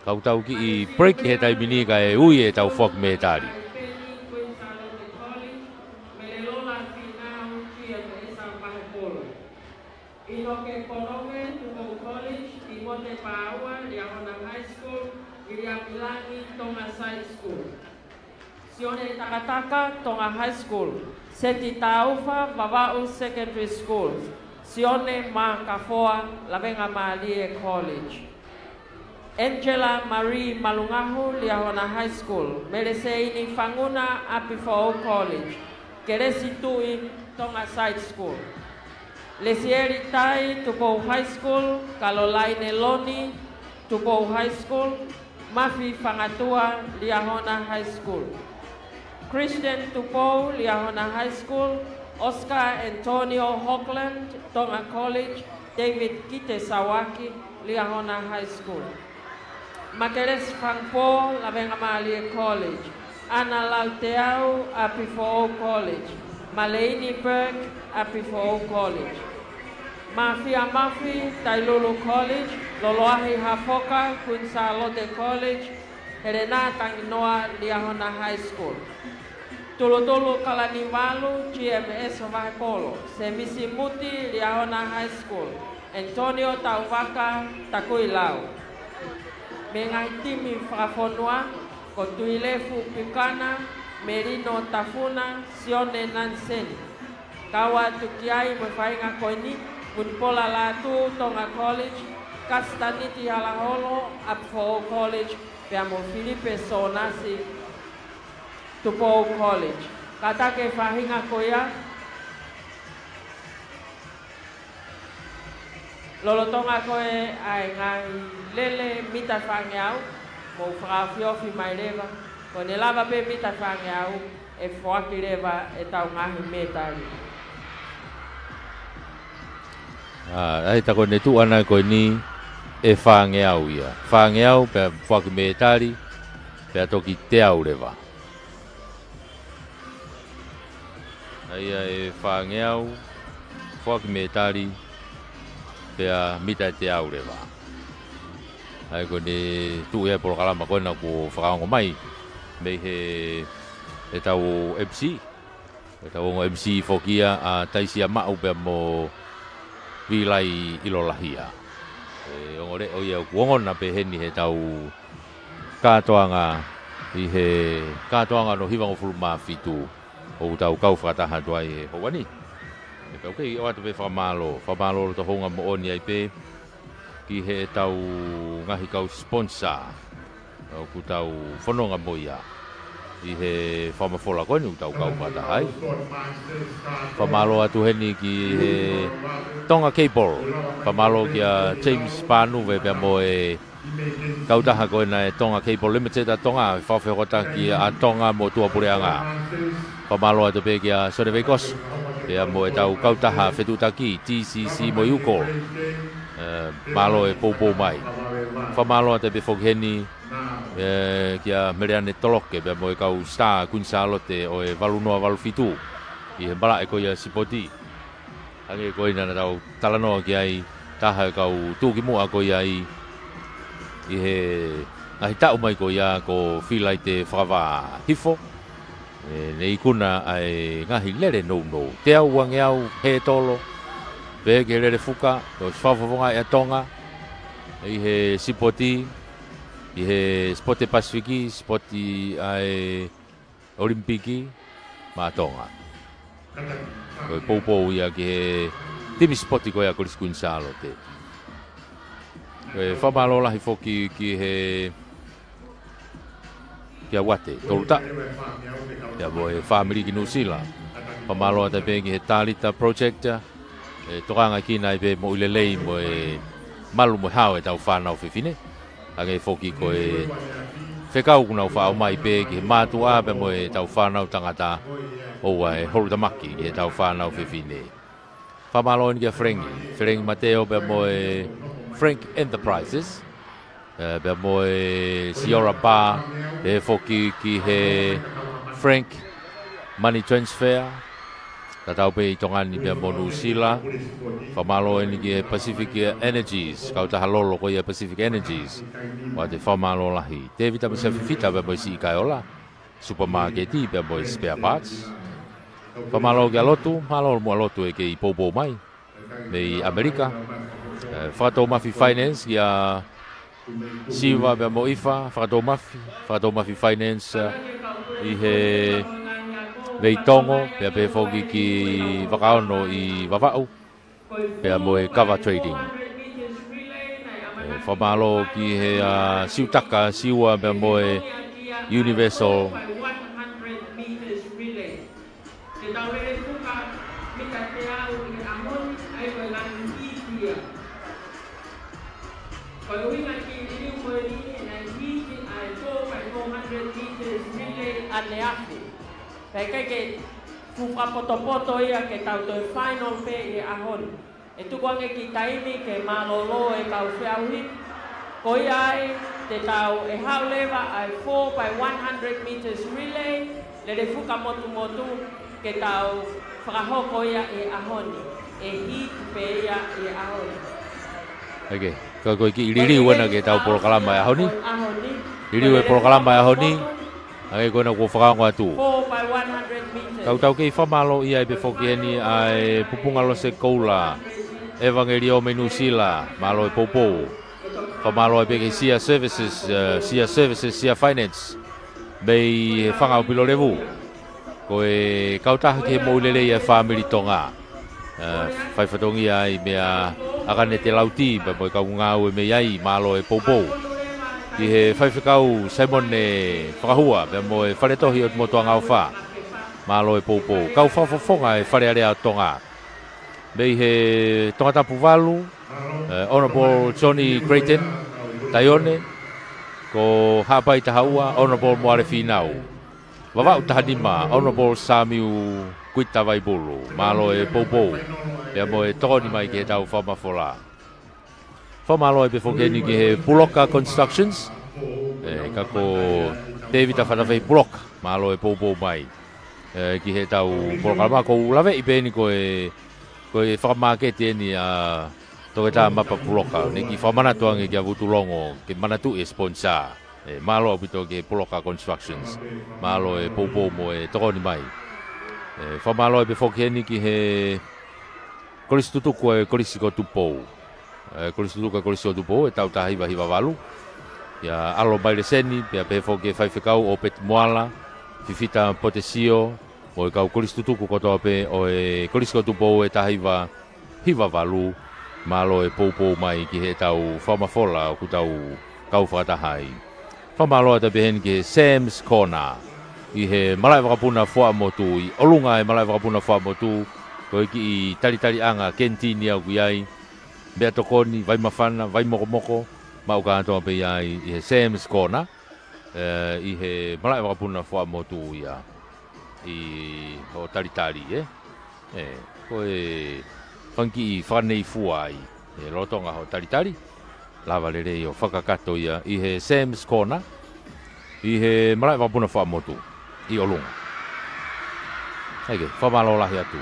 Ka ʻoku tau kiʻi break he taimi ni kae ui ʻetau foaki mētali. ʻInoke Pononge, Tupou College. Timote Pāua, Liahona High School. Viliami Langi, Tonga Side School. Sione Takataka, Tonga High School. Seti Taufa, Vavaʻu Secondary School. Sione Mā Kafoa, Lavengamālie College. Angela Marie Malungahu, Liahona High School. Meleseini Fanguna, ʻApifoʻou College. Kelesi Tuʻi, Tonga Side School. Lesieli Tai, Tupou High School. Kalolaine Loni, Tupou High School, Mafi Fangatua, Liahona High School. Christian Tupou, Liahona High School, Oscar Antonio Hoagland, Tonga College, David Kite Sauaki, Liahona High School. Makelesi Fangpo, Lavengamālie College, Ana Lauteau, ʻApifoʻou College, Maleini Burke, ʻApifoʻou College. Mafia Mafi, Tailulu College, Loloahi Hafoka, Queen Sālote College, Helena Tanginoa, Liahona High School. Tulutulu Kalaniuvalu, G M S Vahepolo, Semisi Muti, Liahona High School, Antonio Tauvaka, Takuilau. Mei he ngaahi timi fakafonua, ko Tuilefu Pukana, Melino Tafuna, Sione Nanseni. Kau atu ki ai mo e faʻahinga ko eni, Vunipola Lātū, Tonga College, Kasitaniti Halaholo, ʻApifoʻou College, pea mo Filipe Sōnasi, Tupou College. Kātaki e faʻahinga ko ia, lolotonga ko ē ʻa e ngaahi lele mita fāngeau, mou fakaofiofi mai leva, ko ʻene lava pē mita fāngeau, ʻe foaki leva ʻetau ngaahi mētali. ʻA, ʻa ia tā ko ʻene tuʻu ʻana ko eni ʻe fāngeau ia. Fāngeau pea foaki mētali, pea toki teau leva. ʻA ia ʻe fāngeau, foaki mētali, pea mita ʻe teau leva. ʻA ia ko ʻene tuʻu ia e polokalama ko ena kuo fakaongo mai mei he, ʻetau M C, ʻetau ongo M C foki ia ʻa Taisia Maʻu pea mo Vilai ʻIlolahia. ʻE ongo leʻo ia ʻoku ongona pē heni heʻetau kātoanga ʻi he kātoanga hono hivangofulu mā fitu ʻoku tau kau fakataha atu ai he houa ni. ʻE kau kei ʻoatu pē fakamālō, fakamālō loto houngaʻia moʻoni ai pē ki heʻetau ngaahi kau sponsor ʻoku tau fononga mo ia ʻi he fakamafola ko eni ʻoku tau kau fakataha ai. Fakamālō atu heni ki he Tonga Cable, fakamālō kia James Panuve pea mo e kautaha ko ena e Tonga Cable Limited ʻa Tonga, fakafehokotaki ʻa Tonga mo tuʻapuleʻanga. Fakamālō atu pē kia Sione Veikoso, pea mo ʻetau kautaha fetuʻutaki, T C C mo e UCOL. ʻE, mālō e poupou mai. Fakamālō atu pē foki heni, ʻe, kia Meleane Toloke, pea mo e kau Star Queen Sālote ʻo e valu noa valu fitu, ʻi he malaʻe ko ia sipoti. Hangē ko ia naʻa tau talanoa ki ai, taha e kau tuʻukimuʻa ko ia ʻi, ʻi he ngaahi taʻu mai ko ia ko Filaite Fakavā Hifo. ʻE, ne ikuna ʻa e ngaahi lele nounou. Teau uangeau, hētolo, pehē ki he lele fuka, ʻosi fakafofongaʻi ʻa Tonga ʻi he sipoti, ʻi he sipote Pasifiki, sipoti ʻa e ʻOlimipiki maʻa Tonga. Ko e poupou ia ki he timi sipoti ko ia Kolisi Kuini Sālote. Ko e fakamālō lahi foki ki he, kia Uate Tolutaʻa, pea mo e fāmili ki Nuʻusila. Fakamālō atu pē ki he Talita Project, ʻe tokanga kinautolu pē moʻui lelei mo e malu mo e hao ʻetau fānau fefine. Hangē foki ko e fekau kuo nau faʻa ʻomai pē ki he mātuʻa pea mo ʻetau fānau tangata, ʻoua ʻe holotamaki ki heʻetau fānau fefine. Fakamālō eni kia Felengi, Felengi Mateo pea mo e Frank Enterprises, ʻe, pea mo e Siora Bar, pehē foki ki he Frank Money Transfer, tatau pē ʻi Tonga ni pea mo Nuʻusila. Fakamālō eni ki he Pacific Energies, kautaha lolo ko ia Pacific Energies. Uate fakamālō lahi. Tēvita mo Sefifita pea mo e Siʻi Kaeola, supermarket pea mo e spare parts. Fakamālō kia Lotu, mālō muʻa Lotu ʻe kei poupou mai mei ʻAmelika. ʻE, Fakatoumafi Finance kia Siva pea mo ʻIfa, Fakatoumafi, Fakatoumafi Finance, ʻi he Veitongo, pea pehē foki ki Vakaono ʻi Vavaʻu, pea mo e Kava Trading. ʻE, fakamālō ki he, ʻa, Siutaka, Siua pea mo e Universal. Te tau lele fuka mita teau ʻi he ʻaho ni, ʻa ia ko e ngaahi kiʻi kuia. Ko e ʻuhinga ki he liliu ko eni he naʻe hiki ʻa e four by four hundred meters relay ʻaneafi. Pea ʻikai ke fuʻu fakapotopoto ia ke tau toe final pē ʻi he ʻaho ni. ʻE tuku ange ki taimi ke mālōlō e kau feʻauhi. Ko ia ai te tau ʻe haʻu leva ʻa e four by one hundred meters relay, lele fuka motumotu, ke tau fakahoko ia ʻi he ʻaho ni. ʻE hiki pē ia ʻi he ʻaho ni. ʻIkai, ka ko e kiʻi liliu ena ke tau polokalama e ʻaho ni. ʻAho ni. Liliu e polokalama e ʻaho ni. ʻIkai, ko ena kuo fakaongo atu. Four by one hundred meters. Ka tau kei fakamālō ia ai pē foki eni ʻa e Pupunga Lose Koula, ʻEvangeliō mei Nuʻusila, mālō e poupou. Fakamālō ai pē ki he Sia Services, eh, Sia Services, Sia Finance, mei he Fanga ʻo Pilolevu. Ko e kautaha ki he moʻui lelei ʻa e fāmili Tonga. Eh, fai fatongia ai meia ʻAkanete Lauti, pea mo e kau ngāue mei ai, mālō e poupou. Ki he faifekau Saimone Fakahua, pea mo e fale tohi ʻo Motuʻangaofa, mālō e poupou. Kau fakafofonga e Fale Alea ʻo Tonga. Mei he Tongatapu valu, eh, Honourable Johnny Creighton Taione, ko Haʻapai taha ua, Honourable Moale Fīnau. Vavaʻu taha nima, Honourable Samiu Kuita Vaipulu, mālō e poupou, pea mo e tokoni mai ki heʻetau fakamafola. Fakamālō ai pē foki eni ki he Puloka Constructions, eh, ka ko Tēvita Fatafehi Puloka, mālō e poupou mai, eh, ki heʻetau polokalama. Ko u laveʻi pē eni ko e, ko e fakamāketi eni ʻa Toketā Mapa Puloka, ne kiʻi fakamanatu ange kia Vutulongo, ke manatuʻi e sponsor. Eh, mālō ʻaupito ki he Puloka Constructions, mālō e poupou mo e tokoni mai. Eh, fakamālō ai pē foki eni ki he Kolisi Tutuku ʻa e Kolisi ko Tupou. Eh, Kolisi Tutuku ʻa e Kolisi ko Tupou, ʻe tau taha hiva hiva valu. ʻIa ʻAlo Maileseni, pea pehē foki ki he faifekau ʻo Peti Moala, Fifita Potesio, mo e kau Kolisi Tutuku kotoa pē ʻo e Kolisi ko Tupou ʻe taha hiva hiva valu, mālō e poupou mai ki heʻetau fakamafola ʻoku tau kau fakataha ai. Fakamālō atu pē heni ki he Sam's Corner ʻi he malaʻe vakapuna Fuaʻamotu, ʻi ʻolunga e malaʻe vakapuna Fuaʻamotu, ko e kiʻi talitaliʻanga kentini ʻoku ʻi ai, meʻatokoni, vai mafana, vai mokomoko, maʻu kātoa pē ia ʻi he Sam's Corner, eh, ʻi he malaʻe vakapuna Fuaʻamotu ia, ʻi hoʻo talitali, eh? Eh, ko e fanga kiʻi fakaneifua ai, eh, lolotonga hoʻo talitali, lava lelei ʻo fakakakato ia ʻi he Sam's Corner, ʻi he malaʻe vakapuna Fuaʻamotu, ʻi ʻolunga. ʻIkai, fakamālō lahi atu.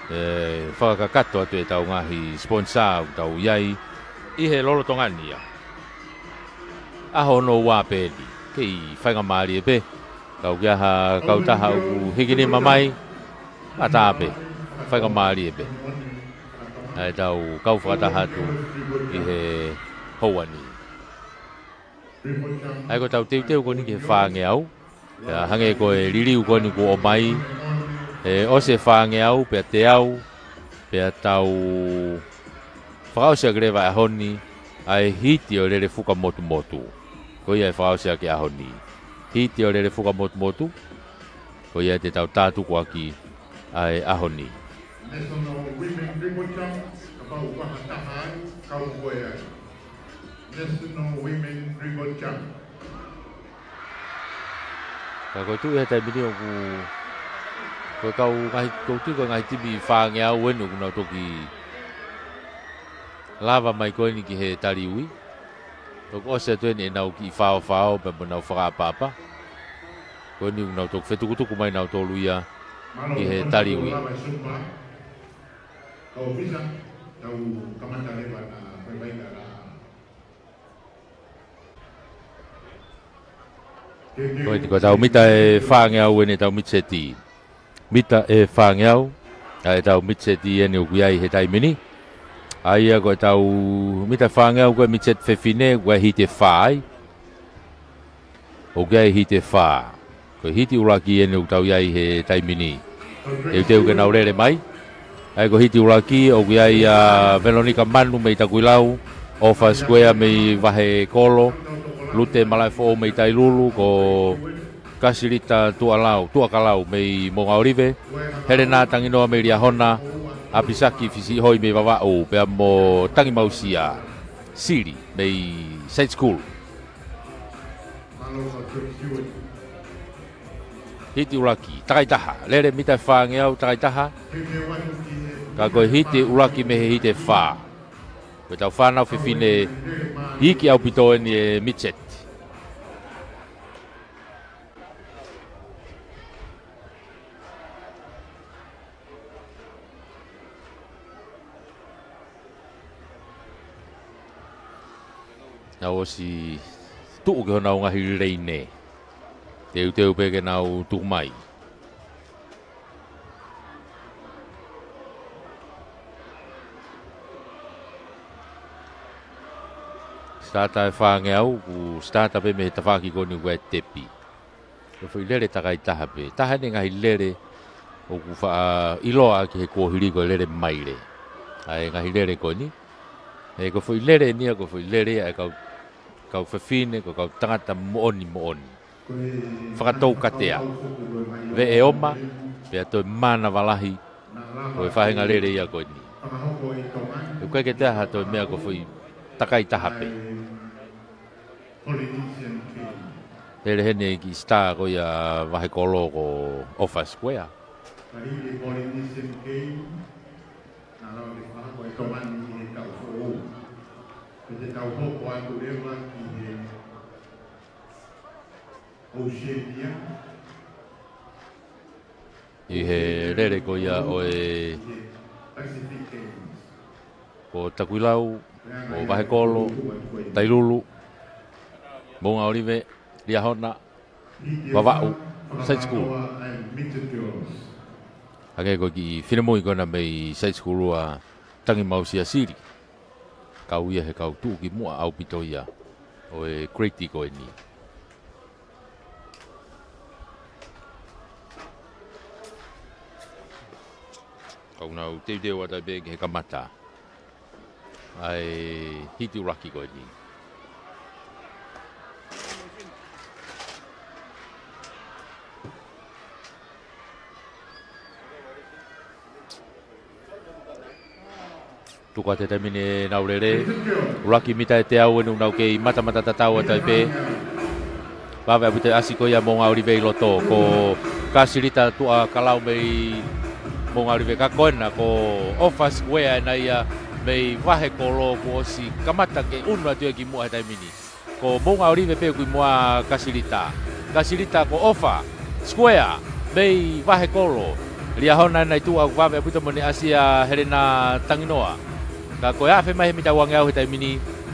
Eh, fakakakato atu ʻetau ngaahi sponsor ʻoku tau ʻi ai ʻi he lolotonga ni ia. ʻAho hono ua pē eni, kei faingamālie pē. Ka ʻoku ʻi ai ha kautaha ʻoku hiki nima mai, ʻatā pē, faingamālie pē ʻa ʻetau kau fakataha atu ʻi he houa ni. ʻA ia ko ʻetau teuteu ko eni ki he fāngeau, pea hangē ko e liliu ko eni kuo ʻomai, ʻe ʻosi e fāngeau, pea teau, pea tau fakaʻosi ʻaki leva e ʻaho ni ʻa e hiti ʻo e lele fuka motumotu. Ko ia ʻe fakaʻosi ʻaki e ʻaho ni. Hiti ʻo e lele fuka motumotu, ko ia te tau tātuku ʻaki ʻa e ʻaho ni. National Women Triple Jump, kapau ʻoku ʻi ai ha taha ai, kau ko ia ai. National Women Triple Jump. Ka ko e tuʻu ʻi he taimi ni ʻoku, ko e kau ngaahi, ko e tuʻu ko e ngaahi timi fāngeau eni ʻoku nau toki lava mai ko eni ki he tali ui. Toki ʻosi atu eni ʻenau kiʻi faofao pea mo ʻenau fakaʻapaʻapa. Ko eni ʻoku nau toki fetukutuku mai nautolu ia ki he tali ui. Ko eni ko ʻetau mita ʻe fāngeau eni ʻetau mita seti. Mita ʻe fāngeau, ʻa ʻetau mita seti eni ʻoku ʻi ai he taimi ni. ʻA ia ko ʻetau mita fāngeau ko e mita seti fefine, ʻoku ʻi ai hiti ʻe fā ai. ʻOku ʻi ai hiti ʻe fā. Ko e hiti ʻuluaki eni ʻoku tau ʻi ai he taimi ni. Teuteu ke nau lele mai. ʻA ia ko e hiti ʻuluaki, ʻoku ʻi ai ʻa Veronica Manu mei Takuilau, ʻOfa Square mei Vahekolo, Lute Malaʻefoʻou mei Tailulu, ko Kasilita Tuʻalau, Tuʻakalau mei Moʻungaʻolive, Helena Tanginoa mei Liahona, ʻApisaki Fisiʻihoi mei Vavaʻu, pea mo Tangimausia. Sili, mei Side School. Hiti ʻuluaki, takai taha. Lele mita ʻe fāngeau, takai taha. Ka ko e hiti ʻuluaki mei he hiti ʻe fā. Ko ʻetau fānau fefine iiki ʻaupito eni e midget. Nau ʻosi tuʻu ki honau ngaahi leine. Teuteu pē ke nau tuku mai. Starter ʻe fāngeau, ʻoku starter pē mei he tafaʻaki ko eni ʻoku ʻi ai e tepi. Ko e foʻi lele takai taha pē. Taha eni e ngaahi lele ʻoku faʻa ʻiloa ki he kuohili ko e lele maile. ʻA e ngaahi lele ko eni. He ko e foʻi lele eni ia, ko e foʻi lele ia ʻa e kau, kau fefine, ko e kau tangata moʻoni moʻoni. Fakatoukatea. Veʻe oma, pea toe mānava lahi, ko e faʻahinga lele ia ko eni. He ʻoku ʻikai ke toe ʻi ai ha toe meʻa, ko e foʻi takai taha pē. Lele heni e kiʻi star ko ia Vahekolo ko ʻOfa Square. ʻI he lele ko ia ʻo e, ko Takuilau, ko Vahekolo, Tailulu, Moʻungaʻolive, Liahona, Vavaʻu, Side School. Hangē ko e kiʻi finemui ko ena mei Side School ʻa Tangimausia Sili. Kau ia he kau tuʻukimuʻa ʻaupito ia ʻo e grade ko eni. Ka ʻoku nau teuteu atu ai pē ki he kamata ʻa e hiti ʻuluaki ko eni. Tuku atu he taimi ni ʻenau lele. ʻUluaki mita ʻe teau eni ʻoku nau kei matamata tatau atu ai pē. Vave ʻaupito e ʻasi ko ia Moʻungaʻolive ʻi loto. Ko Kasilita Tuʻakalau mei Moʻungaʻolive, ka ko ena ko ʻOfa Square ena ia mei Vahekolo kuo ʻosi kamata ke ʻunu atu ia ki muʻa he taimi ni. Ko Moʻungaʻolive pē ʻoku ʻi muʻa Kasilita. Kasilita ko ʻOfa Square mei Vahekolo. Liahona ena ʻi tuʻa, ʻoku vave ʻaupito mo ʻene ʻasi ʻa Helena Tanginoa. Ka ko e afe mai he mita ʻe uangeau he taimi ni,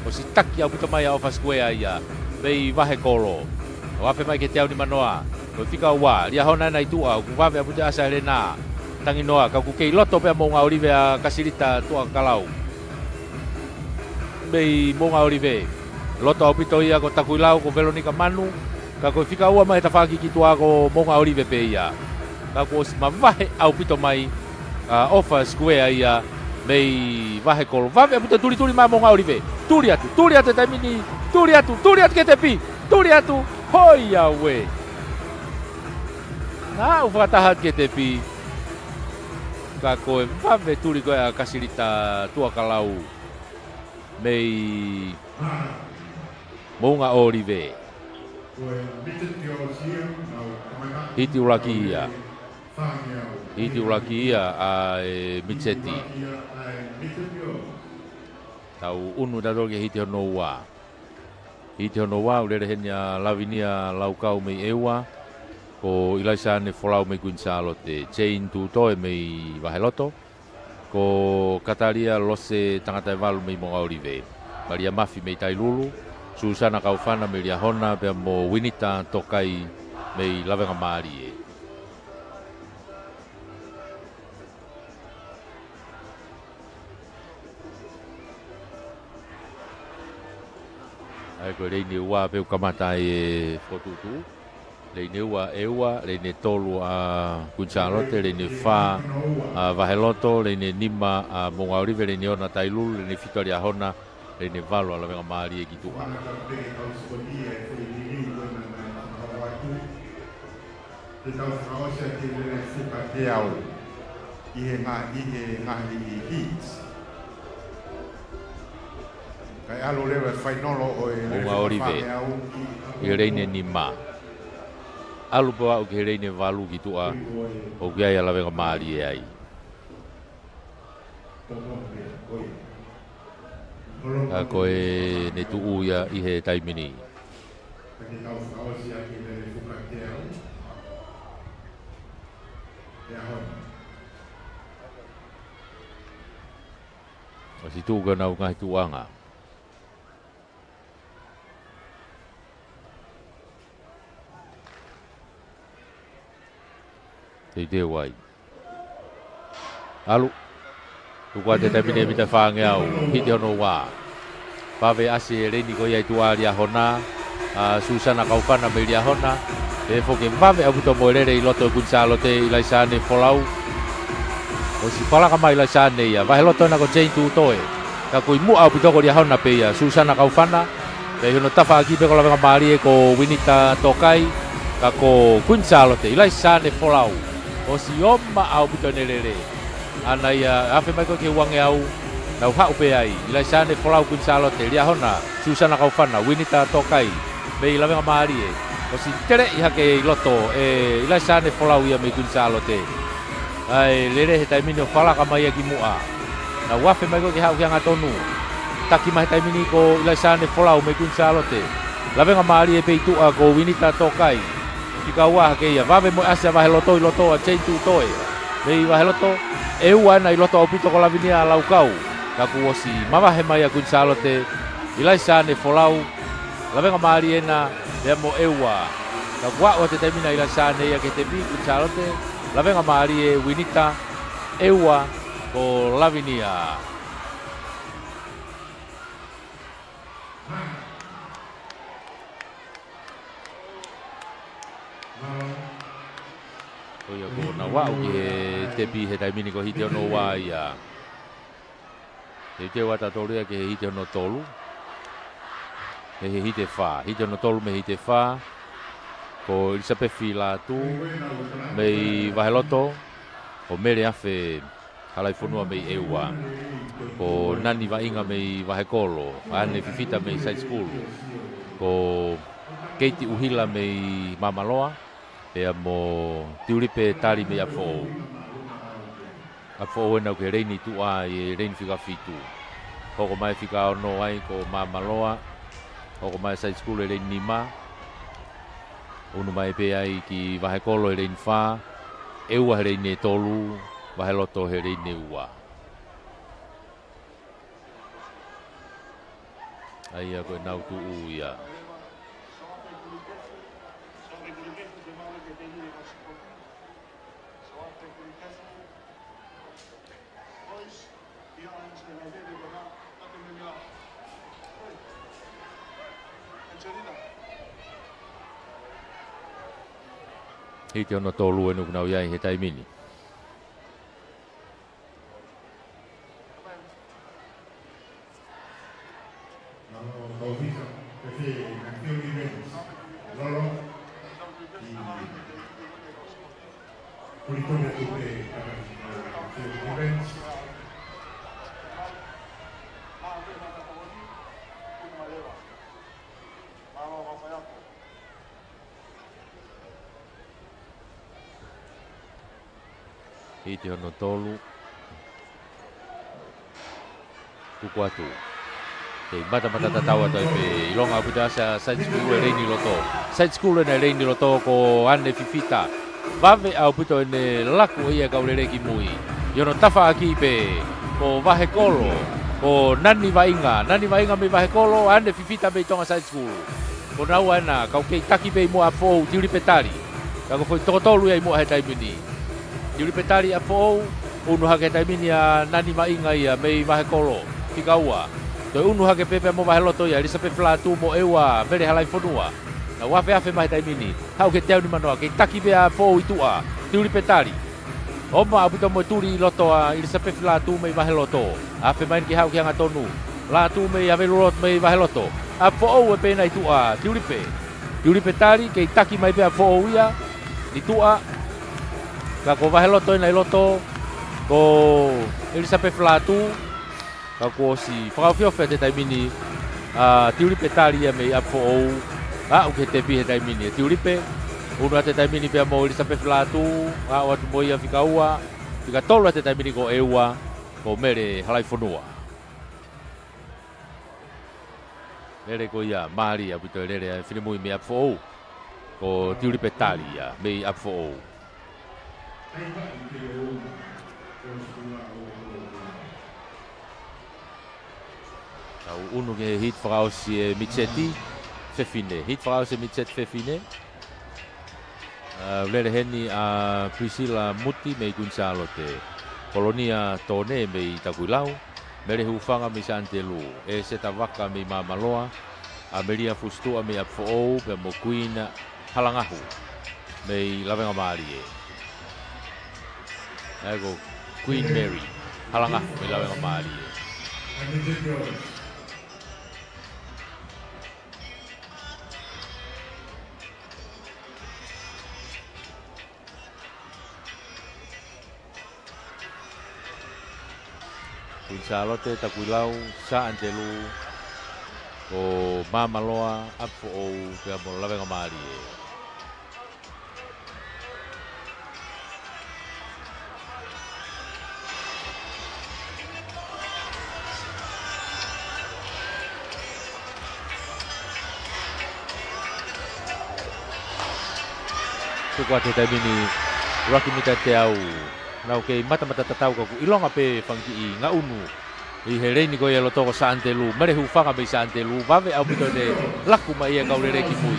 ʻosi taki ʻaupito mai ʻa ʻOfa Square ia mei Vahekolo. ʻO afe mai ki he teau nimanoa. Ko e fika ua, Liahona ena ʻi tuʻa, ʻoku vave ʻaupito e ʻasi ʻa Helena Tanginoa, ka ʻoku kei loto pē ʻa Moʻungaʻolive ʻa Kasilita Tuʻakalau mei Moʻungaʻolive. Loto ʻaupito ia ko Takuilau, ko Veronica Manu, ka ko e fika ua mai he tafaʻaki ki tuʻa ko Moʻungaʻolive pē ia. Ka kuo ʻosi mavahe ʻaupito mai ʻa ʻOfa Square ia mei Vahekolo. Vave ʻaupito, tulituli mai Moʻungaʻolive. Tuli atu, tuli atu he taimi ni, tuli atu, tuli atu ki he tepi, tuli atu, hoi auē. Naʻa ʻoku fakataha atu ki he tepi. Ka ko e vave tuli ko ē ʻa Kasilita Tuʻakalau mei Moʻungaʻolive. Hiti ʻuluaki ia. Hiti ʻuluaki ia ʻa e mitiseti. Tau ʻunu tautolu ki he hiti hono ua. Hiti hono ua, ʻoku lele heni ʻa Lavinia Laukau mei ʻEua, ko ʻIlaisane Folau mei Kuini Sālote, Jane Tutoe mei Vaheloto, ko Katalia Lose Tangataevalu mei Moʻungaʻolive, Malia Mafi mei Tailulu, Susana Kaufana mei Liahona, pea mo Winita Tokai mei Lavengamālie. ʻA ia ko e leini ua pē ʻoku kamata ai e fokotuʻutuʻu. Leini ua ʻEua, leini tolu ʻa Kuini Sālote, leini fā ʻa Vaheloto, leini nima ʻa Moʻungaʻolive, leini ono ʻa Tailulu, leini fitu ʻa Liahona, leini valu ʻa Lavengamālie ki tuʻa. Te tau fakaʻosi ʻaki e lele fuka teau ʻi he ngaahi, ʻi he ngaahi hits. Ka ʻAlu leva e fainolo ʻo e Unga Olive. Fafane au. ʻI he leini nima. ʻAlu pē ʻo aʻu ki he leini valu ki tuʻa. ʻOku ʻi ai ʻa Lavengamālie ai. Ka ko ʻene tuʻu ia ʻi he taimi ni. ʻOsi tuʻu ki honau ngaahi tuʻuʻanga. Teuteu ai. ʻAlu. Tuku atu he taimi ni e mita fāngeau. Hiti hono ua. Vave ʻasi e leini ko ia ʻi tuʻa Liahona. ʻA Susana Kaufana mei Liahona. Pea foki vave ʻaupito mo e lele ʻi loto ʻo Kuini Sālote, ʻIlaisaane Folau. ʻOsi falaka mai ʻIlaisaane ia. Vahe loto ena ko Jane Tutoe. Ka ʻoku ʻi muʻa ʻaupito ko Liahona pē ia, Susana Kaufana. Pea ʻi hono tafaʻaki pē ko Lavengamālie ko Winita Tokai. Ka ko Kuini Sālote, ʻIlaisaane Folau. ʻOsi ʻomai ʻaupito ʻene lele. ʻAna ia, afe mai ko ē ki he uangeau, nau haʻu pē ai, ʻIlaisaane Folau Kuini Sālote, Liahona, Susana Kaufana, Winita Tokai, mei Lavengamālie, ʻosi teleʻi hake ʻi loto, ʻe ʻIlaisaane Folau ia mei Kuini Sālote. ʻA e lele he taimi ni ʻo falaka mai ia ki muʻa. Nau afe mai ko ē ki he haʻu ki he angatonu. Taki mai he taimi ni ko ʻIlaisaane Folau mei Kuini Sālote. Lavengamālie pē ʻi tuʻa ko Winita Tokai. Fika ua hake ia, vave mo e ʻasi ʻa Vaheloto ʻi loto ʻa Jane Tutoe. Mei Vaheloto, ʻEua ena ʻi loto ʻaupito ko Lavinia Laukau. Ka kuo ʻosi mavahe mai ʻa Kuini Sālote, ʻIlaisaane Folau, Lavengamālie ena, pea mo ʻEua. Ka kuo aʻu atu he taimi ni ʻa ʻIlaisaane ia ki he tepi, Kuini Sālote, Lavengamālie, Winita, ʻEua, ko Lavinia. Ko ia kuo nau aʻu ki he tepi he taimi ni ko e hiti hono ua ia. Teuteu atu ʻa Tolu ia ki he hiti hono tolu. He, he hiti fā. Hiti hono tolu mei he hiti fā. Ko ʻIlisapefi Lātū mei Vaheloto. Ko Mele Afe Halaifonua mei ʻEua. Ko Nani Vaʻinga mei Vahekolo. ʻAne Fifita mei Side School. Ko Keiti ʻUhila mei Māmaloa. Pea mo Tiulipe Tali mei ʻApifoʻou. ʻApifoʻou ena ʻoku ʻi he leini tuʻa ʻi he leini fika fitu. Hoko mai fika ono ai ko Māmaloa. Hoko mai Side School he leini nima. Unu mai pē ai ki Vahekolo he leini fā, ʻEua he leini tolu, Vaheloto he leini ua. ʻA ia ko ʻenau tuʻu ia. Hiti hono tolu ena ʻoku nau ʻi ai he taimi ni. Hiti hono tolu. Tuku atu. Kei matamata tatau atu ai pē, ʻilonga ʻaupito ʻa Side School he leini loto. Side School ena he leini loto ko ʻAne Fifita. Vave ʻaupito ʻene laku ʻe ia e kau lele ki mui. ʻI hono tafaʻaki pē, ko Vahekolo, ko Nani Vaʻinga. Nani Vaʻinga mei Vahekolo, ʻAne Fifita mei Tonga Side School. Ko naua ena, kau kei taki pē ʻi muʻa ʻApifoʻou, Tiulipe Tali. Ka ko e foʻi toko tolu ia ʻi muʻa he taimi ni. Tiulipe Tali ʻApifoʻou, unu hake he taimi ni ʻa Nani Vaʻinga ia mei Vahekolo, fika ua. Toe unu hake pē pea mo Vaheloto ia, ʻIlisapefi Lātū mo ʻEua Mele Halaifonua. Nau afeafe mai he taimi ni. Haʻu ki he teau nimanoa, kei taki pē ʻa ʻApifoʻou ʻi tuʻa, Tiulipe Tali. ʻOmai ʻaupito mo e tuli ʻi loto ʻa ʻIlisapefi Lātū mei Vaheloto. Afe mai eni ke haʻu ki he angatonu. Lātū mei Havelulotu mei Vaheloto. ʻApifoʻou ē pē ena ʻi tuʻa, Tiulipe. Tiulipe Tali, kei taki mai pē ʻApifoʻou ia ʻi tuʻa. Ka ko Vaheloto ena ʻi loto, ko ʻIlisapefi Lātū. Ka kuo ʻosi fakaofiofi atu he taimi ni, ʻa Tiulipe Tali ia mei ʻApifoʻou, aʻu ki he tepi he taimi ni. Tiulipe, unu atu he taimi ni pea mo ʻIlisapefi Lātū, aʻu atu mo ia fika ua, fika tolu atu he taimi ni ko ʻEua, ko Mele Halaifonua. Lele ko ia, mālie ʻaupito e lele ʻa e finemui mei ʻApifoʻou, ko Tiulipe Tali ia mei ʻApifoʻou. Tau unu ki he hit fakaʻosi ʻe Mitseti Fefine. Hit fakaʻosi ʻe Mitseti Fefine. ʻA, lele heni ʻa Prisila Muti mei Kuini Sālote. Kolonia Tone mei Takuilau. Mele Hufanga mei Santelu. ʻEseta Vaka mei Māmaloa. ʻAmelia Fusituʻa mei ʻApifoʻou, pea mo Kuini Halangahu mei Lavengamālie. ʻA ia ko Queen Mary Halangahu mei Lavengamālie. Kuini Sālote, Takuilau, Santelu, ko Māmaloa, ʻApifoʻou, pea mo Lavengamālie. Tuku atu he taimi ni, ʻuluaki mita teau. Nau kei matamata tatau ka ʻoku ʻilonga pē fanga kiʻi ngaʻunu ʻi he leini ko ia ʻi loto ko Santelu, Mele Hufanga mei Santelu, vave ʻaupito ʻene laku mai e kau lele ki mui.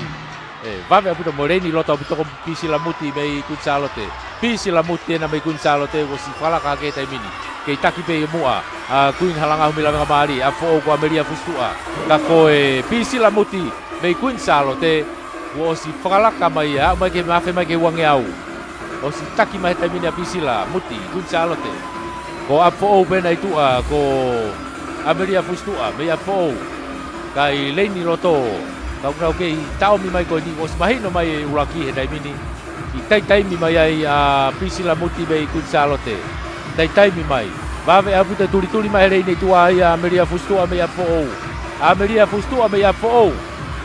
ʻE, vave ʻaupito mo e leini ʻi loto ʻaupito ko Pisila Muti mei Kuini Sālote. Pisila Muti ena mei Kuini Sālote, kuo ʻosi fakalaka hake he taimi ni. Kei taki pē ʻi muʻa ʻa Kuini Halangahu mei Lavengamālie, ʻApifoʻou ko ʻAmelia Fusituʻa. Ka ko e Pisila Muti mei Kuini Sālote, kuo ʻosi fakalaka mai ia, aʻu mai ke mafe mai ke uangeau. ʻOsi taki mai he taimi ni ʻa Pisila Muti, Kuini Sālote. Ko ʻApifoʻou pē ena ʻi tuʻa, ko ʻAmelia Fusituʻa mei ʻApifoʻou. Ka ʻi leini loto, ka ʻoku nau kei taʻomi mai ko eni, ʻosi mahino mai e ʻuluaki he taimi ni. ʻI taitaimi mai ai ʻa Pisila Muti mei Kuini Sālote. Taitaimi mai. Vave ʻaupito e tulituli mai he leini ʻi tuʻa ai ʻa ʻAmelia Fusituʻa mei ʻApifoʻou. ʻAmelia Fusituʻa mei ʻApifoʻou.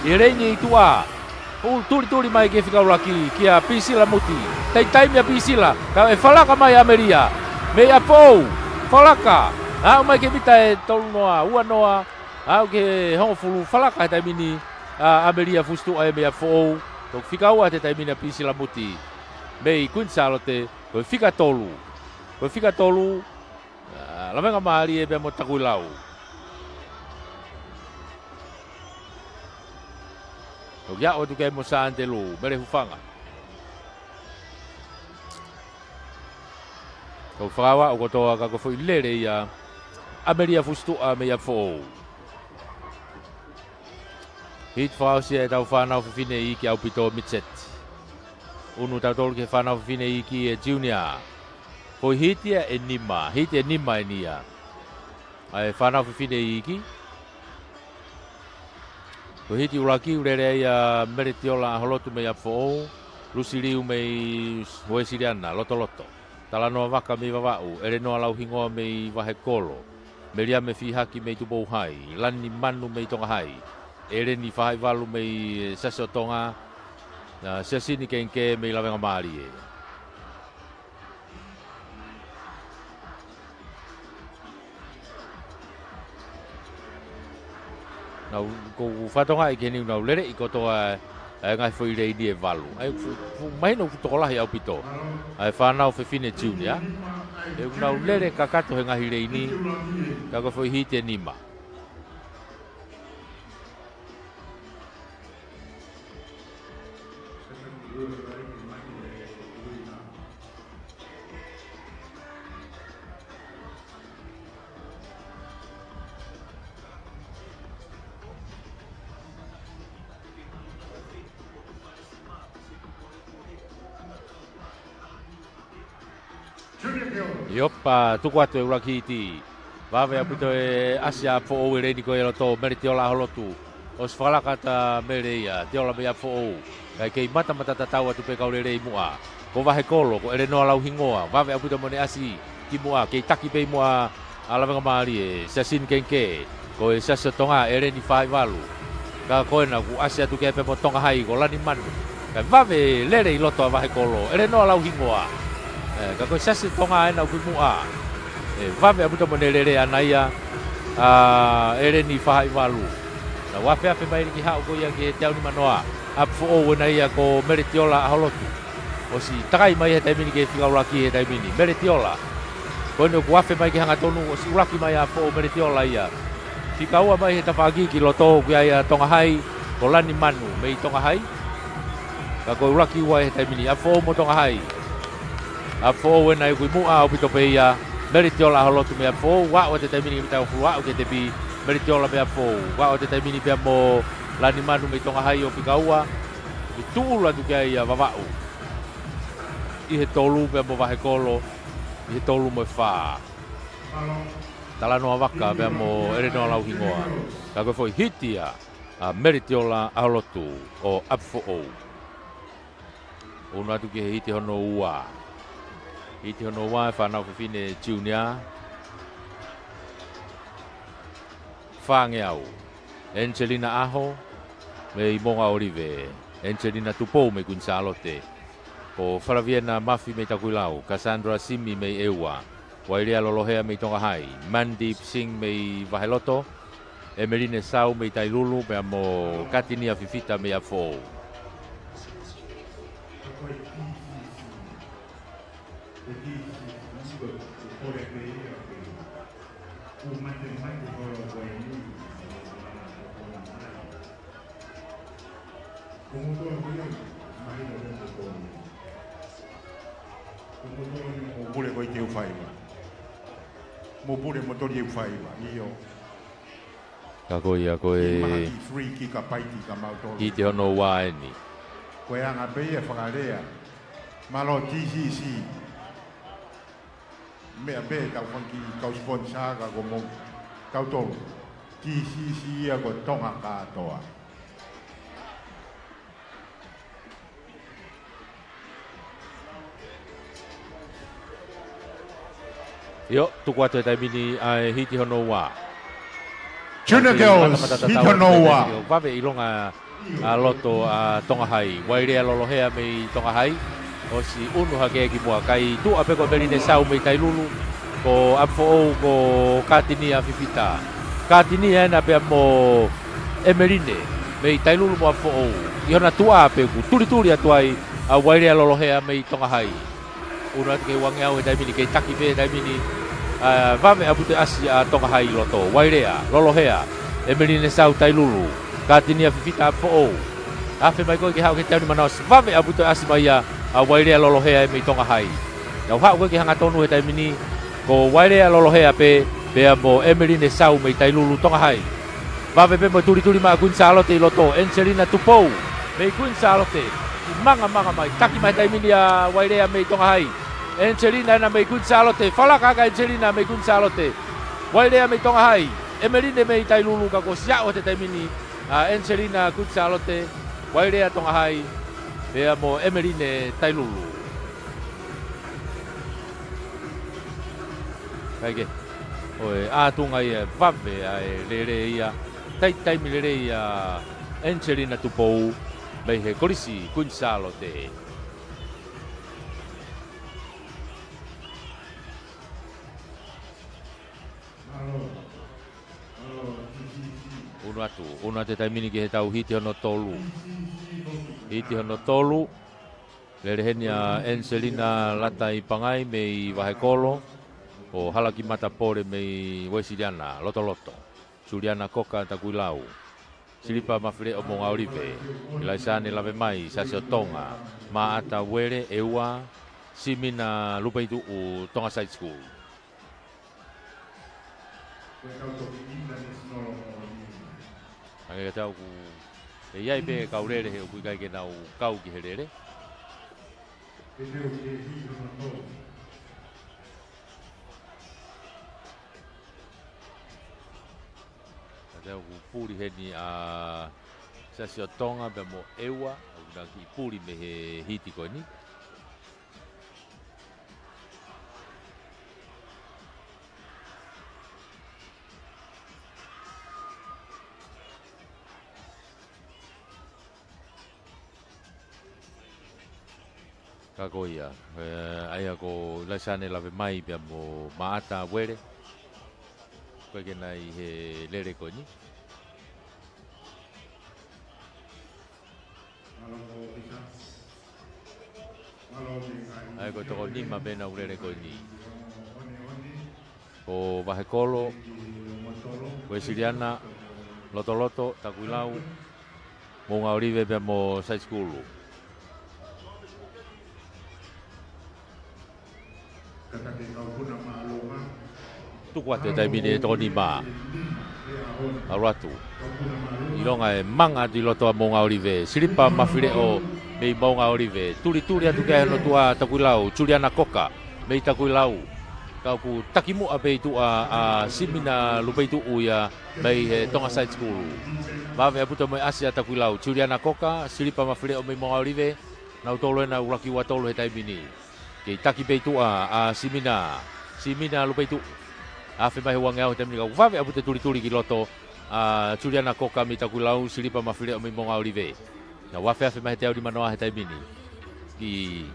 ʻI he leini ʻi tuʻa. Pu tulituli mai ki he fika ʻuluaki, kia Pisila Muti. Taitaimi ʻa Pisila, ka ʻe fakalaka mai ʻa ʻAmelia. Mei ʻApifoʻou, fakalaka. Aʻu mai ki he mita ʻe tolu noa, ua noa, aʻu ki he hongofulu, fakalaka he taimi ni ʻa ʻAmelia Fusituʻa ia mei ʻApifoʻou. Ko e fika ua he taimi ni ʻa Pisila Muti. Mei Kuini Sālote, ko e fika tolu. Ko e fika tolu, ʻa, Lavengamālie pea mo Takuilau. ʻOku ʻi ai ʻOtuke mo Santelu, Mele Hufanga. Ko e fakaʻauha ʻoku toʻo ka ko e foʻi lele ia ʻa ʻAmelia Fusituʻa mei ʻApifoʻou. Hit fakaʻosi ʻetau fānau fefine iiki ʻaupito Mitseti. Unu tautolu ki he fānau fefine iiki ʻe Junior. Foʻi hiti ia ʻe nima, hiti ʻe nima eni ia ʻa e fānau fefine iiki. Ko e hiti ʻuluaki ʻoku lele ai ʻa Meletiola ʻAholotu mei ʻApifoʻou, Lusiliu mei Uēsiliana, Lotoloto. Talanoa Vaka mei Vavaʻu, ʻElenoa Lauhingoa mei Vahekolo, Meliame Fihaki mei Tupou Hai, Lani Manu mei Tonga Hai, ʻEleni Fahaʻivalu mei Siasi ʻo Tonga, ʻa, Siasini Kengke mei Lavengamālie. Nau, ko e fatongia ʻi heni ʻoku nau lele ʻi kotoa ʻa e ngaahi foʻi leini ʻe valu. ʻA ia fu, fu, mahino ʻoku tokolahi ʻaupito ʻa e fānau fefine junior. ʻOku nau lele kakato he ngaahi leini, ka ko e foʻi hiti ʻe nima. ʻIo, pea tuku atu e ʻuluaki hiti. Vave ʻaupito e ʻasi ʻa ʻApifoʻou he leini ko ia ʻi loto, Meletiola ʻAholotu. ʻOsi fakalaka atu ʻa Mele ia, Tiola mei ʻApifoʻou. Kae kei matamata tatau atu pē kau lele ʻi muʻa. Ko Vahekolo, ko ʻElenoa Lauhingoa. Vave ʻaupito mo ʻene ʻasi ki muʻa, kei taki pē ʻi muʻa ʻAlaveka mālie, Siasi Kengikē, ko e Siasi ʻo Tonga, ʻEleni Faʻaivalu. Ka ko ena kuo ʻasi atu ki ai pē mo Tonga Hai, ko Lani Manu. Kae vave lele ʻi loto ʻa Vahekolo, ʻEleni Lauhingoa. Ē, ka ko e Siasi ʻo Tonga ena ʻoku ʻi muʻa. Ē, vave ʻaupito mo ʻene lele ʻana ia, ʻa ʻEleni Faʻaivalu. Naʻe afeafe mai liki haʻu ko ia ki he teau nimanoa. ʻApifoʻou ena ia ko Meletiola ʻAholotu. ʻOsi takai mai he taimi ni ki he fika ʻuluaki he taimi ni. Meletiola. Ko eni ʻoku afe mai ki he hangatonu, ʻosi ʻuluaki mai ʻApifoʻou, Meletiola ia. Fika ua mai he tafaʻaki ki loto, ʻoku ʻi ai ʻa Tonga Hai, ko Lani Manu mei Tonga Hai. Ka ko e ʻuluaki ua he taimi ni, ʻApifoʻou mo Tonga Hai. ʻApifoʻou ena ʻoku ʻi muʻa ʻaupito pē ia, Meletiola ʻAholotu mei ʻApifoʻou, ʻo aʻu atu he taimi ni ki he mita hongofulu, aʻu ki he tepi, Meletiola mei ʻApifoʻou, ʻo aʻu atu he taimi ni pea mo Lani Manu mei Tonga Hai ʻo fika ua, ʻi tuʻulu atu ki ai ʻa Vavaʻu. ʻI he tolu pea mo Vahekolo, ʻi he tolu mo e fā. Talanoa Vaka pea mo ʻEleni Lauhingoa. Ka ko e foʻi hiti ia ʻa Meletiola ʻAholotu ʻo ʻApifoʻou. Unu atu ki he hiti hono ua. Hiti hono ua ʻa e fānau fefine Junior. Fāngeau. Angelina ʻAho mei Moʻunga ʻŌlive. Angelina Tupou mei Kuini Sālote. Ko Falaviena Mafi mei Takuilau. Cassandra Simi mei ʻEua. Wailea Lolohea mei Tonga Hai. Mandeep Singh mei Vaheloto. ʻEmeline Sau mei Tailulu, pea mo Katinia Fifita mei ʻApifoʻou. Mo pule ko e teu faiva. Mo pule mo toli e faiva. ʻIo. Ka ko ia ko e Ki maha ki free ki ka paiti ka mautolu. Hiti hono ua eni. Ko e anga pē ia fakalea. Mālō T C C. Meʻa pē tau fanga kiʻi kau sponsor ka ko mo tautolu. T C C ia ko Tonga kātoa. ʻIo, tuku atu he taimi ni ʻa e hiti hono ua. Junior Girls, hiti hono ua. Vave ʻilonga ʻa loto ʻa Tonga Hai. Wailea Lolohea mei Tonga Hai. ʻOsi unu hake ki muʻa, kae tuʻa pē ko ʻEmeline Sau mei Tailulu. Ko ʻApifoʻou ko Katinia Fifita. Katinia ena pea mo ʻEmeline mei Tailulu mo ʻApifoʻou. ʻI hona tuʻa pē kuo tulituli atu ai ʻa Wailea Lolohea mei Tonga Hai. Unu atu ki he uangeau he taimi ni, kei taki pē he taimi ni, ʻa, vave ʻaupito e ʻasi ʻa Tonga Hai ʻi loto. Wailea Lolohea, ʻEmeline Sau Tailulu, Katinia Fifita ʻApifoʻou. Afe mai ko ē ke haʻu ki he teau nimanoa, vave ʻaupito e ʻasi mai ia ʻa Wailea Lolohea mei Tonga Hai. Naʻa ku haʻu ko ē ki he hangatonu he taimi ni, ko Wailea Lolohea pē, pea mo ʻEmeline Sau mei Tailulu, Tonga Hai. Vave pē mo e tulituli mai ʻa Kuini Sālote ʻi loto, Angelina Tupou mei Kuini Sālote. ʻI mangamanga mai, taki mai he taimi ni ʻa Wailea mei Tonga Hai. Angelina ena mei Kuini Sālote, falaka ʻa Angelina mei Kuini Sālote. Wailea mei Tonga Hai, ʻEmeline mei Tailulu, ka kuo ʻosi aʻu he taimi ni ʻa Angelina Kuini Sālote, Wailea Tonga Hai, pea mo ʻEmeline Tailulu. Kae kehe, ko e ʻātunga ia ʻe vave ʻa e lele ia, tai taimi lele ia Angelina Tupou, mei he Kolisi Kuini Sālote. Unu atu, unu atu he taimi ni ki he tau hiti hono tolu. Hiti hono tolu. Lele heni ʻa Angelina Lataipangai mei Vahekolo. Ko Halakimata Pole mei Uēsiliana, Lotoloto. Juliana Koka Takuilau. Silipa Mafileʻo Moʻunga ʻŌlive. ʻIlaisane Lavemai, Siasi ʻo Tonga. Maʻata Uele, ʻEua. Simina Lupeituʻu, Tonga Side School. Hangē kiate au ʻoku ʻi ai pē kau lele he ʻoku ʻikai ke nau kau ki he lele. Kiate au ʻoku puli heni ʻa Siasi ʻo Tonga pea mo ʻEua, ʻoku na kiʻi puli mei he hiti ko eni. Ka ko ia, ē, ʻa ia ko Laisane Lavemai pea mo Maʻata Uele. Ko e ke nai he lele ko eni. ʻA ia ko e toko nima pē ʻenau lele ko eni. Ko Vahekolo, Uesiliana, Lotoloto, Takuilau, Moʻungaʻolive pea mo Saisikulu. Tuku atu e taimi ni e toko nima. ʻAlu atu. ʻIlonga e manga atu ʻi loto ʻa Moʻungaʻolive. Silipa Mafileʻo mei Moʻungaʻolive. Tulituli atu ki ai hono tuʻa Takuilau. Juliana Koka mei Takuilau. Ka ʻoku taki muʻa pē ʻi tuʻa ʻa Simina Lupeituʻu ia mei he Tonga Side School. Vave ʻaupito mo e ʻasi ʻa Takuilau. Juliana Koka, Silipa Mafileʻo mei Moʻungaʻolive. Nautolu ena ʻuluaki ua tolu he taimi ni. Kei taki pē ʻi tuʻa ʻa Simina. Simina Lupeituʻu. Afe mai he uangeau he taimi ni ka ʻoku vave ʻaupito e tulituli ki loto ʻa Juliana Koka mei Takuilau, Silipa Mafileʻo mei Moʻungaʻolive. Nau afeafe mai he teau nimanoa he taimi ni. Kei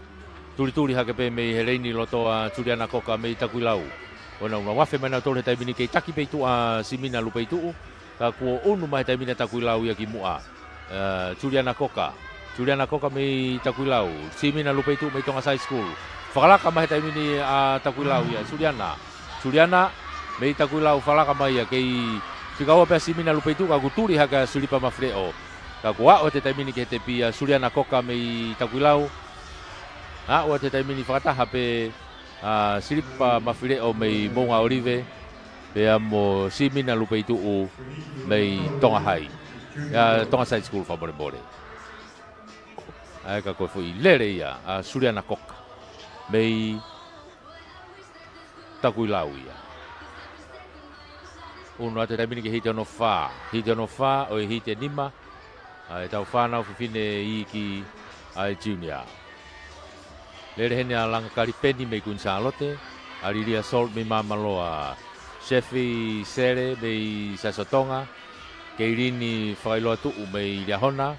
tulituli hake pē mei he leini ʻi loto ʻa Juliana Koka mei Takuilau. ʻO nau, nau afe mai nautolu he taimi ni kei taki pē ʻi tuʻa ʻa Simina Lupeituʻu. Ka kuo ʻunu mai he taimi ni ʻa Takuilau ia ki muʻa. Ē, Juliana Koka. Juliana Koka mei Takuilau. Simina Lupeituʻu mei Tonga Side School. Fakalaka mai he taimi ni ʻa Takuilau ia. Juliana. Juliana mei Takuilau fakalaka mai ia kei fika ua pē ʻa Simina Lupeituʻu ka ʻoku tuli hake ʻa Silipa Mafileʻo. Ka kuo aʻu atu e taimi ni ki he tepi ʻa Juliana Koka mei Takuilau. Aʻu atu e taimi ni fakataha pē ʻa Silipa Mafileʻo mei Moʻungaʻolive, pea mo Simina Lupeituʻu mei Tonga High. ʻIa, Tonga Side School fakamolemole. ʻA ia ka ko e foʻi lele ia ʻa Juliana Koka mei Takuilau ia. ʻUnu atu e taimi ni ki he hiti hono fā. Hiti hono fā, ʻo e hiti ʻe nima. ʻA e tau fānau fefine iiki ʻa e junior. Lele heni ʻa Langakali Peni mei Kuini Sālote, ʻa Lilia Sol mei Māmaloa, Sefi Sele mei Saisotonga, Keilini Fakailoatuʻu mei Liahona,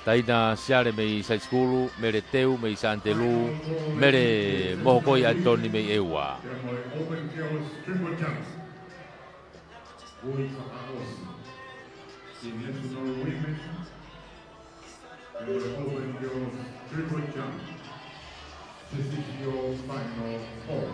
Taina Siale mei Saisikulu, Mele Teu mei Sānitelū, Mele Mohokoi Antoni mei ʻEua. Ui fakaʻosi. Ki National Women, and the open girls triple jump. This is your final four.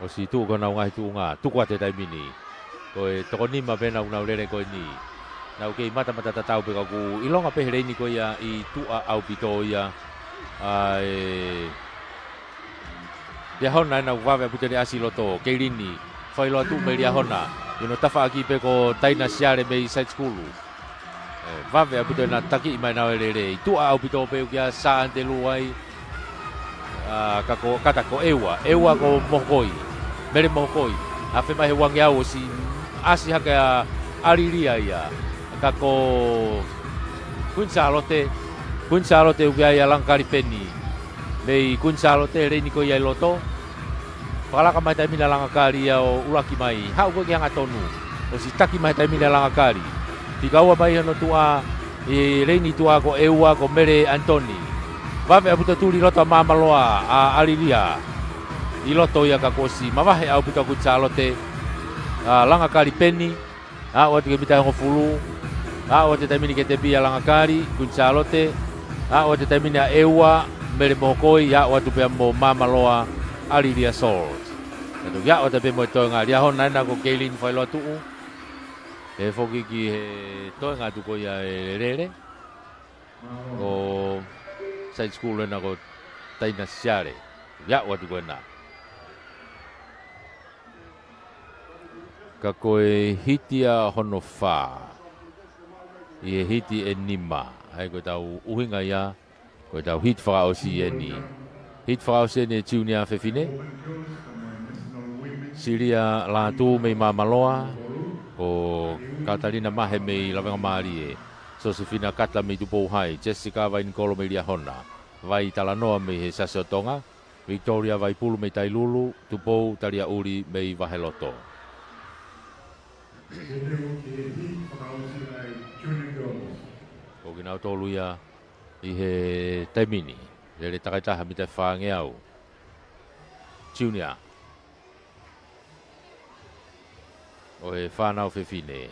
ʻOsi tuʻu ko ʻenau ngaahi tuʻunga, tuku atu e taimi ni. Ko e toko nima pē ʻenau, ʻenau lele ko eni. Nau kei matamata tatau pē ka ʻoku ʻilonga pē he leini ko ia ʻi tuʻa ʻaupito ia. ʻA e Liahona ʻenau vave ʻaupito ʻene ʻasi ʻi loto, Keilini Fakailoatuʻu mei Liahona. ʻI hono tafaʻaki pē ko Taina Siale mei Saisikulu. ʻE, vave ʻaupito ʻena takiʻi mai ʻenau lele. ʻI tuʻa ʻaupito pē ʻoku ʻia Sānitelū ai. ʻA, ka ko, kātaki ko ʻEua. ʻEua ko Mohokoi. Mele Mohokoi. Afe mai he uangeau ʻosi ʻasi hake ʻa ʻAlilia ia. Ka ko Kuini Sālote. Kuini Sālote ʻoku ʻia Langakali Peni. Mei Kuini Sālote, leini ko ia ʻi loto. Fakalaka mai he taimi ni ʻa Langakali ia ʻo ʻuluaki mai. Haʻu ko ē ki he hangatonu. ʻOsi taki mai he taimi ni ʻa Langakali. Fika ua mai hono tuʻa, ʻi leini tuʻa ko ʻEua ko Mele Antoni. Vave ʻaupito tuli ʻi loto ʻa Māmaloa ʻa ʻAlilia. ʻI loto ia ka kuo ʻosi mavahe ʻaupito ʻa Kuini Sālote. ʻA Langakali Peni. Aʻu atu ki he mita ʻe hongofulu. Aʻu atu e taimi ni ki he tepi ʻa Langakali, Kuini Sālote. Aʻu atu e taimi ni ʻa ʻEua, Mele Mohokoi, aʻu atu pea mo Māmaloa, ʻAlilia Sol. Ka toki aʻu atu pē mo e toenga, Liahona ena ko Keilini Fakailoatuʻu. ʻE foki ki he toenga atu ko ia e lele. Ko Saisikulu ena ko Taina Siale. Aʻu atu ko ena. Ka ko e hiti ʻa hono fā. ʻI he hiti ʻe nima. ʻA ia ko ʻetau ʻuhinga ia, ko ʻetau hiti fakaʻosi eni. Hiti fakaʻosi eni e Junior fefine. Silia Lātū mei Māmaloa, ko Katalina Mahe mei Lavengamālie. Sosefina Kata mei Tupou Hai, Jessica Vainikolo mei Liahona, Vai Talanoa mei he Siasi ʻo Tonga, Victoria Vaipulu mei Tailulu, Tupou Taliaʻuli mei Vaheloto. Ko kinautolu ia ʻi he taimi ni, lele takaitaha mita fāngeau. Junior. ʻO e fānau fefine.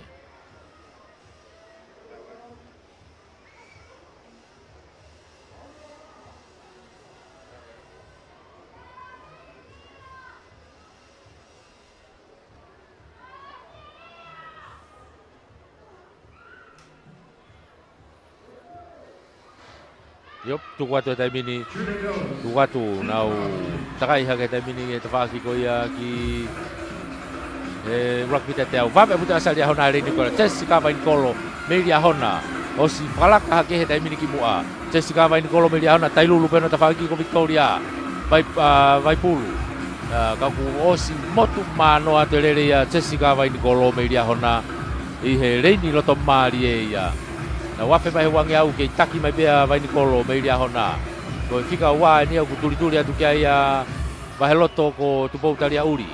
ʻIo, tuku atu e taimi ni, tuku atu, nau takai hake e taimi ni he tafaʻaki ko ia ki he ʻuluaki mita teau. Vave ʻaupito ʻa Liahona he leini ko ē, Jessica Vainikolo mei Liahona. ʻOsi fakalaka hake he taimi ni ki muʻa. Jessica Vainikolo mei Liahona, Tailulu pē hono tafaʻaki ko Victoria Vai, ʻa, Vaipulu. ʻA, ka kuo ʻosi motu manoa atu e lele ia Jessica Vainikolo mei Liahona ʻi he leini loto mālie ia. Nau afe mai he uangeau kei taki mai pē ʻa Vainikolo mei Liahona. Ko e fika ua eni ʻoku tulituli atu ki ai ʻa Vaheloto ko Tupou Taliaʻuli.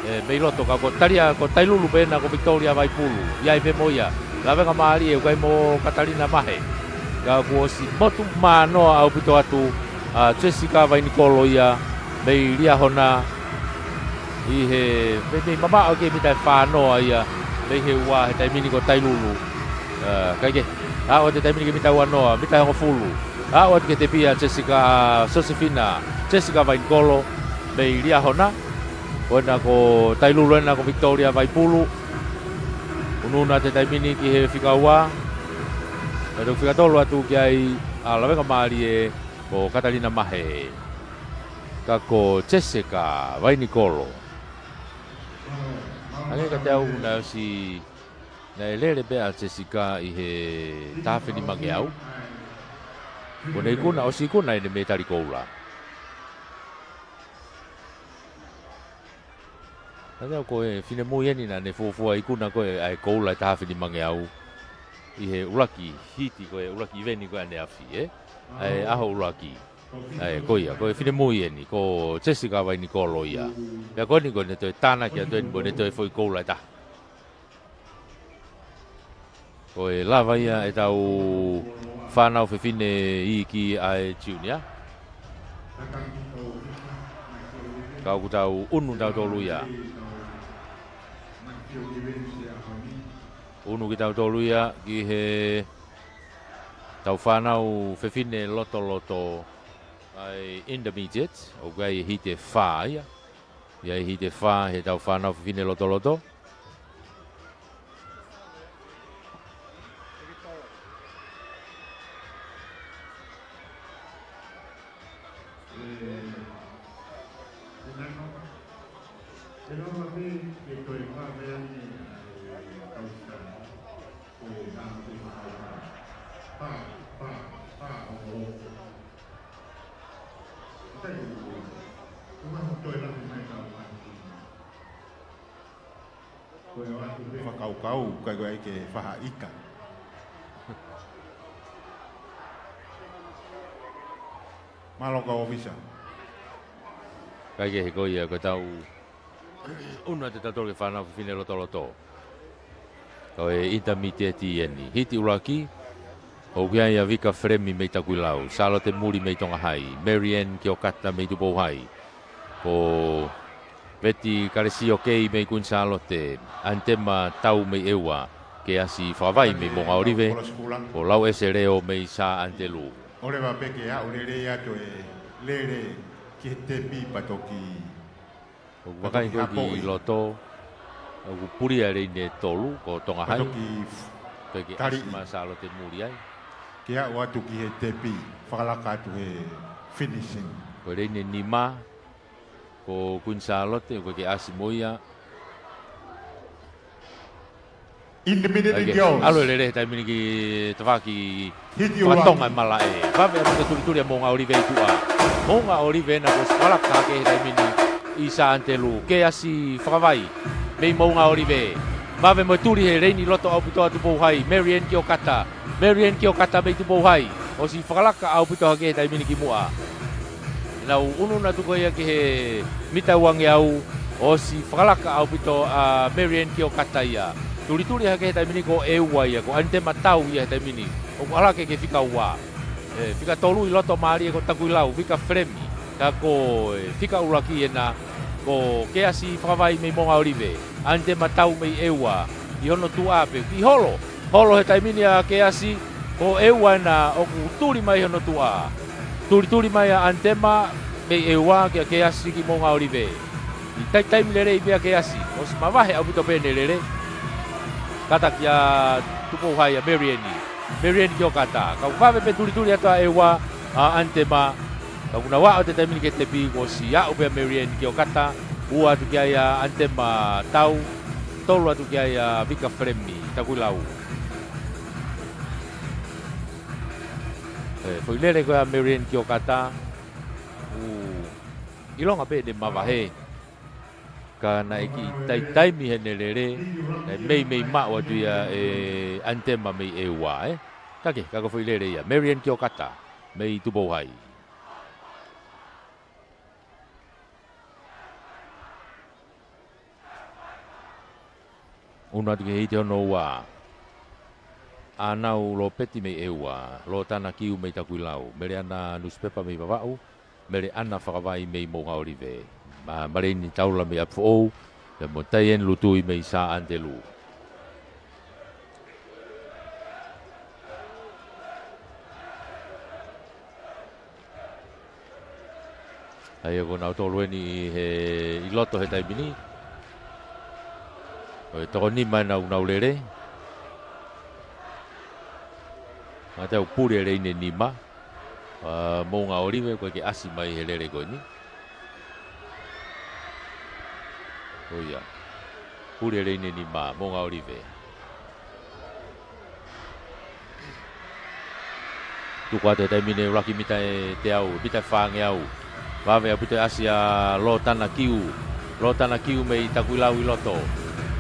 ʻE, mei loto ka ko Talia, ko Tailulu pē ena ko Victoria Vaipulu. ʻI ai pē mo ia. Lavengamālie ʻoku ʻi ai mo Katalina Mahe. Ka kuo ʻosi motu manoa ʻaupito atu ʻa Jessica Vainikolo ia mei Liahona. ʻI he, mei, mei mamaʻo ki he mita ʻe fānoa ia, mei he ua he taimi ni ko Tailulu. ʻA, kae kehe, aʻu atu e taimi ni ki he mita uanoa, mita ʻe hongofulu. Aʻu atu ki he tepi ʻa Jessica, Sosefina, Jessica Vainikolo, mei Liahona. Ko ena ko Tailulu ena ko Victoria Vaipulu. Unuunu atu e taimi ni ki he fika ua. Pea toki fika tolu atu ki ai ʻa Lavengamālie ko Katalina Mahe. Ka ko Jessica Vainikolo. Hangē kiate au naʻe ʻosi, naʻe lele pē ʻa Jessica ʻi he taha afe nimangeau. Kuo ne ikuna, ʻosi ikuna ʻene mētali koula. Kiate au ko e finemui eni naʻa ne fuofua ikuna ko ē ʻa e koula ʻi he taha afe nimangeau. ʻI he ʻuluaki hiti ko e ʻuluaki ʻiveni ko ē ʻaneafi, ē? ʻA e ʻaho ʻuluaki. ʻA e, ko ia, ko e finemui eni, ko Jessica Vainikolo ia. Pea ko eni ko ʻene toe tānaki atu eni mo ʻene toe foʻi koula ʻe taha. Ko e lava ia ʻetau fānau fefine iiki ʻa e Junior. Ka ʻoku tau ʻunu tautolu ia. ʻUnu kitautolu ia ki he tau fānau fefine lotoloto ʻa e intermediate, ʻoku ʻi ai e hiti ʻe fā ia. ʻI ai e hiti ʻe fā he tau fānau fefine lotoloto. Fakakaukau, kai ko e ʻai ke faha ika. Mālō kau ʻōfisa. Kae kehe ko ia, ko e tau ʻunu atu tautolu ki he fānau fefine lotoloto. Ko e intermediate eni. Hiti ʻuluaki, ʻoku ʻi ai ʻa Vika Felemi mei Takuilau, Sālote Muli mei Tonga Hai, Mary Ann Kiokata mei Tupou Hai, ko Veti Kalesio Kei mei Kuini Sālote, ʻAnitema Tau mei ʻEua, Keasi Fakavai mei Moʻungaʻolive, ko Lauʻese Leo mei Sā ʻAnitelū. ʻOleva pē ke aʻu lelei atu e lele ki he tepi pea toki ʻoku vakai ko ē ki loto, ʻoku pulia e leini ʻe tolu, ko Tonga Hai. Pea toki ke ke tali. ʻAsi mai Sālote Muli ai. Ke aʻu atu ki he tepi, fakalaka atu he finishing. Ko e leini ʻe nima, ko Kuini Sālote, ʻoku ke ʻasi mo ia. Intermediate girls. ʻAlu e lele he taimi ni ki he tafaʻaki fakatonga e malaʻe. Vave ʻaupito tulituli ʻa Moʻungaʻolive ʻi tuʻa. Moʻunga ʻOlive ena kuo ʻosi fakalaka hake he taimi ni ʻi Sā Anitelū. Keasi Fakavai mei Moʻunga ʻOlive. Vave mo e tuli he leini loto ʻaupito ʻa Tupou Hai. Mary Ann Kiokata. Mary Ann Kiokata mei Tupou Hai. ʻOsi fakalaka ʻaupito hake he taimi ni ki muʻa. Nau ʻunuʻunu atu ko ia ki he mita uangeau, ʻosi fakalaka ʻaupito ʻa Mary Ann Kiokata ia. Tulituli hake he taimi ni ko ʻEua ia, ko ʻAnitema Tau ia he taimi ni. ʻOku ʻalu hake ki he fika ua. ʻE, fika tolu ʻi loto mālie ko Takuilau, Vika Felemi. Ka ko e fika ʻuluaki ena, ko Keasi Fakavai mei Moʻunga ʻOlive. ʻAnitema Tau mei ʻEua. ʻI hono tuʻa pē, ʻi holo. Holo he taimi ni ʻa Keasi, ko ʻEua ena ʻoku tuli mai hono tuʻa. Tulituli mai ʻa ʻAnitema mei ʻEua kia Keasi ki Moʻunga ʻOlive. ʻI tai taimi lelei pē ʻa Keasi, ʻosi mavahe ʻaupito pē ʻene lele. Kata kia Tupou Hai ʻa Mary Ann. Mary Ann Kiokata. Kau vave pē tulituli atu ʻa ʻEua, ʻa ʻAnitema. Ka kuo nau aʻu atu he taimi ni ki he tepi, kuo ʻosi aʻu pē ʻa Mary Ann Kiokata. Ua atu ki ai ʻa ʻAnitema Tau. Tolu atu ki ai ʻa Vika Felemi, Takuilau. ʻE, foʻi lele ko ia ʻa Mary Ann Kiokata. ʻOku ʻilonga pē ʻene mavahe. Ka naʻe kiʻi tai taimi heʻene lele, naʻe meimei maʻu atu ia ʻe ʻAnitema mei ʻEua, ē. Ka ke, ka ko e foʻi lele ia, Mary Ann Kiokata, mei Tupou Hai. ʻUnu atu ki he hiti hono ua. ʻAnau Lopeti mei ʻEua, Lotana Kiu mei Takuilau, Meleana Nusipepa mei Vavaʻu, Meleana Fakavai mei Moʻunga ʻOlive. Ma-, Maleini Taula mei ʻApifoʻou, pea mo Taieni Lutui mei Sā Anitelū. ʻA ia ko nautolu eni ʻi he, ʻi loto he taimi ni. Ko e toko nima ena ʻoku nau lele. Ngata ʻoku puli e leini ʻe nima. ʻA, Moʻunga ʻOlive, ʻoku ʻikai ke ʻasi mai he lele ko eni. ʻO ia. Puli e leini ʻe nima, Moʻunga ʻOlive. Tuku atu he taimi ni ʻuluaki mita ʻe teau, mita ʻe fāngeau. Vave ʻaupito e ʻasi ʻa Lotana Kiu. Lotana Kiu mei Takuilau ʻi loto.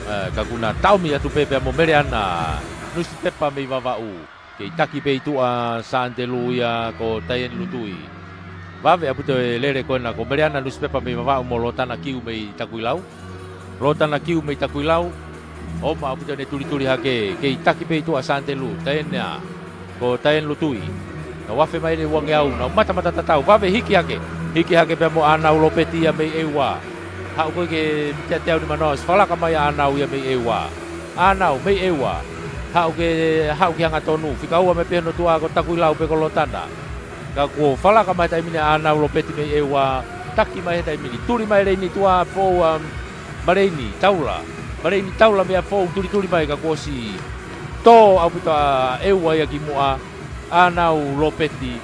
Ē, ka kuo na taʻomi atu pē pea mo Meleana Nusipepa mei Vavaʻu. Kei taki pē ʻi tuʻa Sā Anitelū ia ko Taieni Lutui. Vave ʻaupito e lele ko ena ko Meleana Nusipepa mei Vavaʻu mo Lotana Kiu mei Takuilau. Lotana Kiu mei Takuilau. ʻOma ʻaupito ʻene tulituli hake. Kei taki pē ʻi tuʻa Sā Anitelū. Taieni ʻa. Ko Taieni Lutui. Nau afe mai ʻene uangeau. Nau matamata tatau. Vave hiki hake. Hiki hake pea mo ʻAnau Lopeti ia mei ʻEua. Haʻu ko ē ki he mita ʻe teau nimanoa, ʻosi fakalaka mai ʻa ʻAnau ia mei ʻEua. ʻAnau, mei ʻEua. Haʻu ke, haʻu ki he hangatonu. Fika ua mai pē hono tuʻa ko Takuilau pe ko Lotana. Ka kuo fakalaka mai he taimi ni ʻa ʻAnau Lopeti mei ʻEua. Taki mai he taimi ni. Tuli mai leini tuʻa foʻou ʻa Maleini Taula. Maleini Taula mei ʻApifoʻou tulituli mai ka kuo ʻosi tō ʻaupito ʻa ʻEua ia ki muʻa. ʻAnau Lopeti.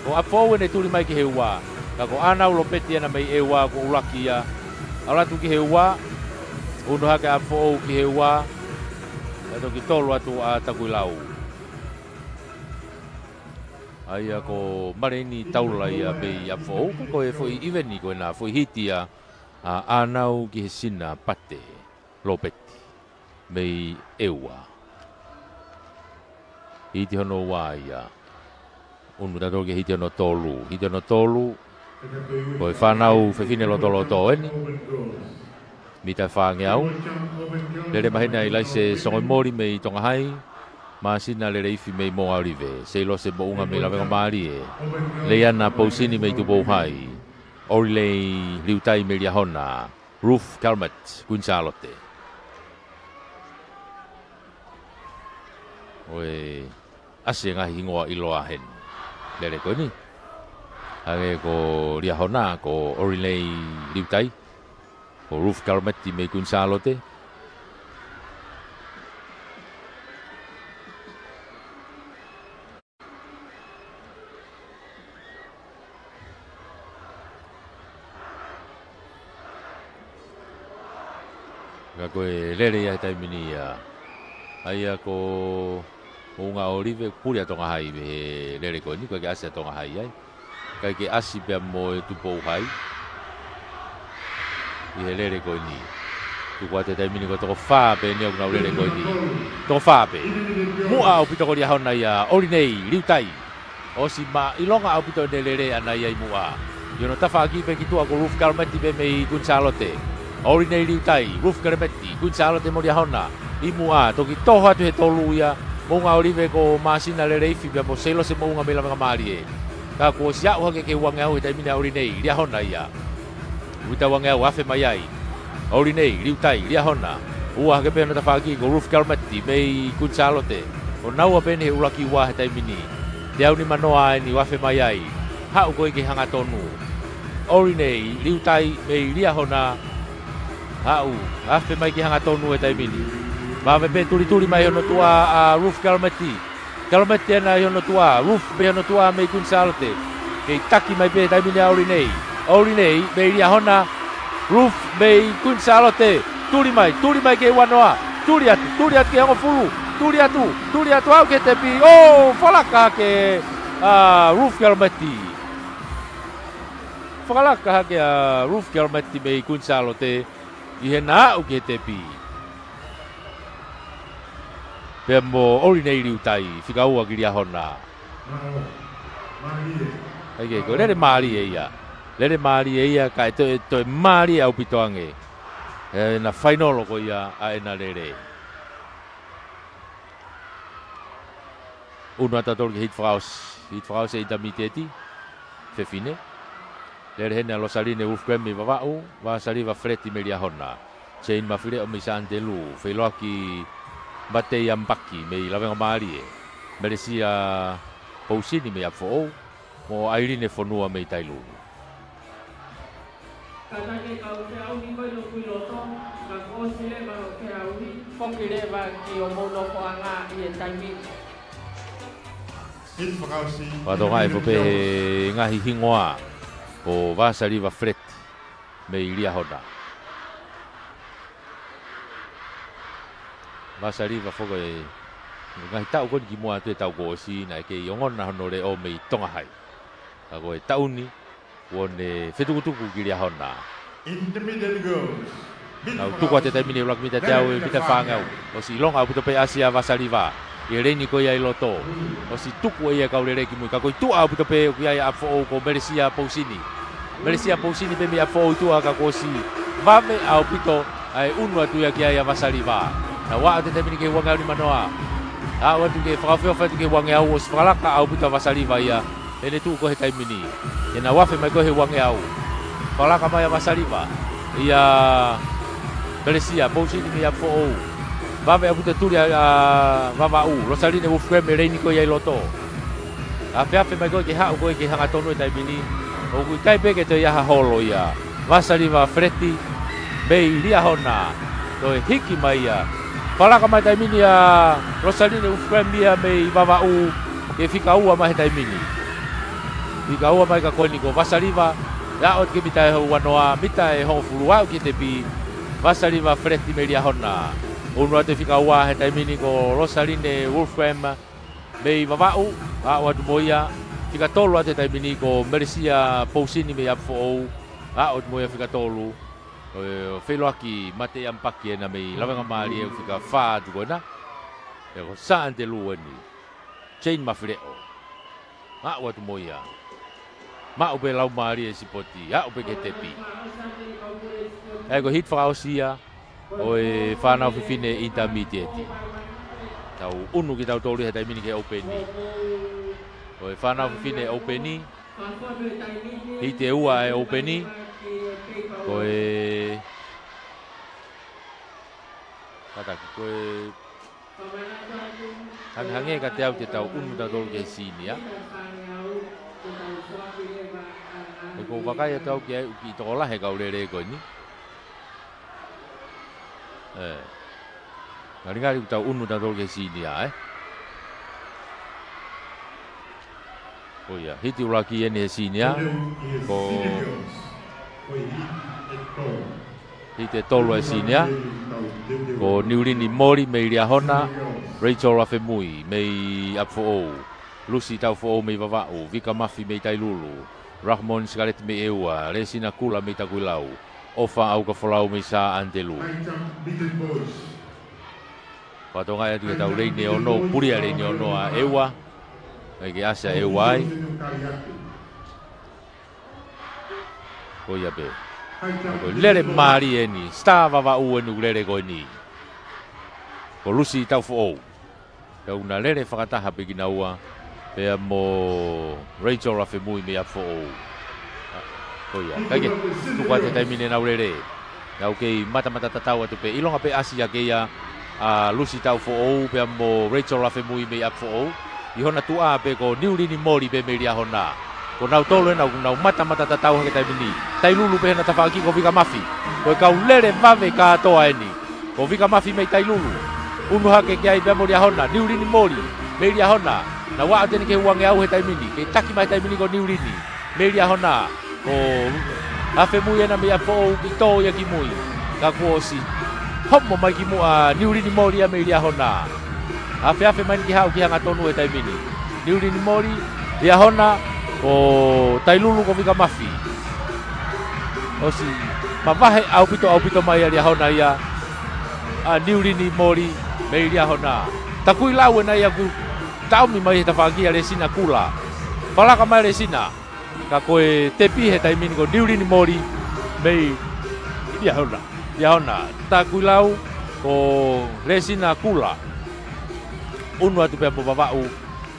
Ko ʻApifoʻou ʻene tuli mai ki he ua. Ka ko ʻAnau Lopeti ena mei ʻEua ko e ʻuluaki ia. ʻAlu atu ki he ua. ʻUnu hake ʻApifoʻou ki he ua. Ka toki tolu atu ʻa Takuilau. ʻA ia ko Maleini Taula ia mei ʻApifoʻou. Ka ko e foʻi ʻiveni ko ena foʻi hiti ia ʻa ʻAnau ki he Sina Pate Lopeti mei ʻEua. Hiti hono ua ia. ʻUnu tautolu ki he hiti hono tolu. Hiti hono tolu. Ko e fānau fefine lotoloto eni. Mita ʻe fāngeau. Lele maheni ʻa ʻIlaise Songomoli mei Tonga Hai. Māsina Lele Ifi mei Moʻunga ʻOlive. Seilose Moʻunga mei Lavengamālie. Leiana Pousini mei Tupou Hai. ʻOrilei Liutai mei Liahona. Ruth Calmet, Kuini Sālote. ʻOku ʻasi e ngaahi hingoa ʻiloa heni. Lele ko eni. Hangē ko Liahona, ko ʻOrilei Liutai. Ko Ruth Calmet mei Kuini Sālote. Ka ko e lele ia he taimi ni ia. ʻA ia ko Moʻunga ʻOlive, puli ʻa Tonga Hai mei he lele ko eni, ʻoku ʻikai ke ʻasi ʻa Tonga Hai ai. ʻIkai ke ʻasi pea mo e Tupou High ʻi he lele ko eni. Tuku atu he taimi ni ko e toko fā pē eni ʻoku nau lele ko eni. Toko fā pē. Muʻa ʻaupito ko Liahona ia, ʻOlinei Liutai. ʻOsi māʻolunga ʻaupito ʻene lele ʻana ia ʻi muʻa. ʻI hono tafaʻaki pē ki tuʻa ko Ruth Calmetti pē mei Kuini Sālote. ʻOlinei Liutai, Ruth Calmetti, Kuini Sālote mo Liahona ʻi muʻa, toki toho atu he tolu ia, Moʻunga ʻOlive ko Māsina Leleifi pea mo Seilose Moʻunga mei Lavengamālie. Ka kuo ʻosi aʻu hake ki he uangeau he taimi ni ʻa ʻOlinei, Liahona ia. Uita uangeau, afe mai ai. ʻOlinei Liutai, Liahona. Ua hake pē hono tafaʻaki ko Ruth Calmetti mei Kuini Sālote. ʻO naua pē eni he ʻuluaki ua he taimi ni. Teau nimanoa eni ʻoku afe mai ai. Haʻu ko ē ke hangatonu. ʻOlinei Liutai mei Liahona. Haʻu, afe mai ke hangatonu he taimi ni. Vave pē, tulituli mai hono tuʻa ʻa Ruth Calmetti. Calmetti ʻena ʻi hono tuʻa, Ruth pē hono tuʻa mei Kuini Sālote. Kei taki mai pē he taimi ni ʻa ʻOlinei. ʻOlinei mei Liahona, Ruth mei Kuini Sālote. Tuli mai, tuli mai ki he uanoa. Tuli atu, tuli atu ki he hongofulu. Tuli atu, tuli atu, aʻu ki he tepi. ʻO, fakalaka hake ʻa Ruth Calmetti. Fakalaka hake ʻa Ruth Calmetti mei Kuini Sālote ʻi heʻena aʻu ki he tepi. Pea mo ʻOlinei Liutai, fika ua ki Liahona. ʻIkai ke, ko e lele mālie ia. Lele mālie ia, kae toe, toe mālie ʻaupito ange ʻena fainolo ko ia ʻa ʻena lele. ʻUnu atu tautolu ki he hiti fakaʻosi, hiti fakaʻosi ʻe intermediate, fefine. Lele heni ʻa Losaline Wolfgram mei Vavaʻu, Vasaliva Fleti mei Liahona. Jane Mafileʻo mei Sānitelū, feiloaki Matei Ampaki mei Lavengamālie. Melesia Pousini mei ʻApifoʻou, mo ʻAiline Fonua mei Tailulu. Kātaki e kau feʻauhi ko ē ʻoku ʻi loto, ka kuo ʻosi leva hoʻo feʻauhi. Foki leva ki hoʻomou nofoʻanga ʻi he taimi ni. Fakatokangaʻi foki pē he ngaahi hingoa ko Vasaliva Fleti mei Liahona. Vasaliva foki he ngaahi taʻu ko eni kimuʻa atu he taʻu kuo ʻosi naʻe kei ongona hono leʻo mei Tonga High. Ka ko e taʻu ni, kuo ne fetukutuku ki Liahona. Intermediate girls. Nau tuku atu he taimi ni ʻuluaki mita teau ʻe mita fāngeau. ʻOsi ʻilonga ʻaupito pē ʻasi ʻa Vasaliva ʻi he leini ko ia ʻi loto. ʻOsi tuku ʻe ia e kau lele kimui. Ka ko e tuʻa ʻaupito pē ʻoku ʻi ai ʻa ʻApifoʻou ko Melesia Pousini. Melesia Pousini pē mei ʻApifoʻou ʻi tuʻa ka kuo ʻosi vave ʻaupito ʻa e ʻunu atu ia ki ai ʻa Vasaliva. Nau aʻu atu he taimi ni ki he uangeau nimanoa. Aʻu atu ke fakaofiofi atu ki he uangeau, ʻosi fakalaka ʻaupito ʻa Vasaliva ia. ʻEne tuʻu ko ē he taimi ni. ʻEna afe mai ko ē he uangeau. Fakalaka mai ʻa Vasaliva. ʻIa Melesia Pousini mei ʻApifoʻou. Vave ʻaupito e tuli ʻa, ʻa Vavaʻu. Losaline Wolfgram he leini ko ia ʻi loto. Afeafe mai ko ē ke haʻu ko ē ke hangatonu he taimi ni. ʻOku ʻikai pē ke toe ʻi ai ha holo ia. Vasaliva Fleti mei Liahona. Toe hiki mai ia. Fakalaka mai he taimi ni ʻa Losaline Wolfgram ia mei Vavaʻu. Ke fika ua mai he taimi ni. Fika ua mai ka ko eni ko Vasaliva. ʻE aʻu atu ki he mita ʻe uanoa, mita ʻe hongofulu aʻu ki he tepi. Vasaliva Fleti mei Liahona. ʻUnu atu e fika ua he taimi ni ko Losaline Wolfgram mei Vavaʻu, aʻu atu mo ia. Fika tolu atu he taimi ni ko Melesia Pousini mei ʻApifoʻou, aʻu atu mo ia fika tolu. ʻO, ʻo feiloaki Matei Ampaki ʻena mei Lavengamālie, fika fā atu ko ena. Pea ko Sānitelū eni. Jane Mafileʻo. Aʻu atu mo ia. Maʻu pē laumālie e sipoti, aʻu pē ki he tepi. ʻA ia ko e hiti fakaʻosi ia ʻo e fānau fefine intermediate. Tau ʻunu kitautolu he taimi ni ki he ʻoupeni. ʻO e fānau fefine ʻoupeni. Hiti ʻe ua e ʻoupeni. Ko e Kātaki, ko e hangehangē kiate au te tau ʻunu tautolu ki he senior. He ʻoku ou vakai atu au ki ai ʻoku kiʻi tokolahi e kau lele ko eni. ʻE. Ngalingali ʻoku tau ʻunu tautolu ki he senior, ē? ʻOiauē, hiti ʻuluaki eni he senior. Ko Hiti ʻe tolu e senior. Ko Niulini Moli mei Liahona, Rachel Afemui mei ʻApifoʻou, Lucy Taufoʻou mei Vavaʻu, Vika Mafi mei Tailulu, Rahmon Sikaleti mei ʻEua, Lesina Kula mei Takuilau, ʻOfa ʻAukafolau mei Sā ʻAnitelū. Fakatokangaʻi atu ki heʻetau leini ono, pulia leini ono ʻa ʻEua. ʻIkai ke ʻasi ʻa ʻEua ai. Ko ia pē. Ko e lele mālie eni, star Vavaʻu eni ʻoku lele ko eni. Ko Lusi Taufoʻou. Pea ʻoku na lele fakataha pē kinaua, pea mo Rachel Afemui mei ʻApifoʻou. Ko ia, ʻikai ke tuku atu he taimi ni ʻenau lele. Nau kei matamata tatau atu pē, ʻilonga pē ʻasi hake ia ʻa Lusi Taufoʻou pea mo Rachel Afemui mei ʻApifoʻou. ʻI hona tuʻa pē ko Niulini Moli pē mei Liahona. Ko nautolu ena ʻoku nau matamata tatau hake he taimi ni. Tailulu pē hona tafaʻaki ko Vika Mafi. Ko e kau lele vave kātoa eni. Ko Vika Mafi mei Tailulu. ʻUnu hake ki ai pea mo Liahona. Niulini Moli mei Liahona. Nau aʻu atu eni ki he uangeau he taimi ni. Kei taki mai he taimi ni ko Niulini mei Liahona. Ko Afemui ena mei ʻApifoʻou, kei tō ia ki mui. Ka kuo ʻosi homo mai ki muʻa Niulini Moli ia mei Liahona. Afeafe mai eni ke haʻu ki he hangatonu he taimi ni. Niulini Moli, Liahona, ko Tailulu ko Vika Mafi. ʻOsi mavahe ʻaupito, ʻaupito mai ʻa Liahona ia ʻa Niulini Moli mei Liahona. Takuilau ena ia ʻoku taʻomi mai he tafaʻaki ʻa Lesina Kula. Fakalaka mai Lesina. Ka ko e tepi he taimi ni ko Niulini Moli mei Liahona. Liahona, Takuilau, ko Lesina Kula. ʻUnu atu pea mo Vavaʻu,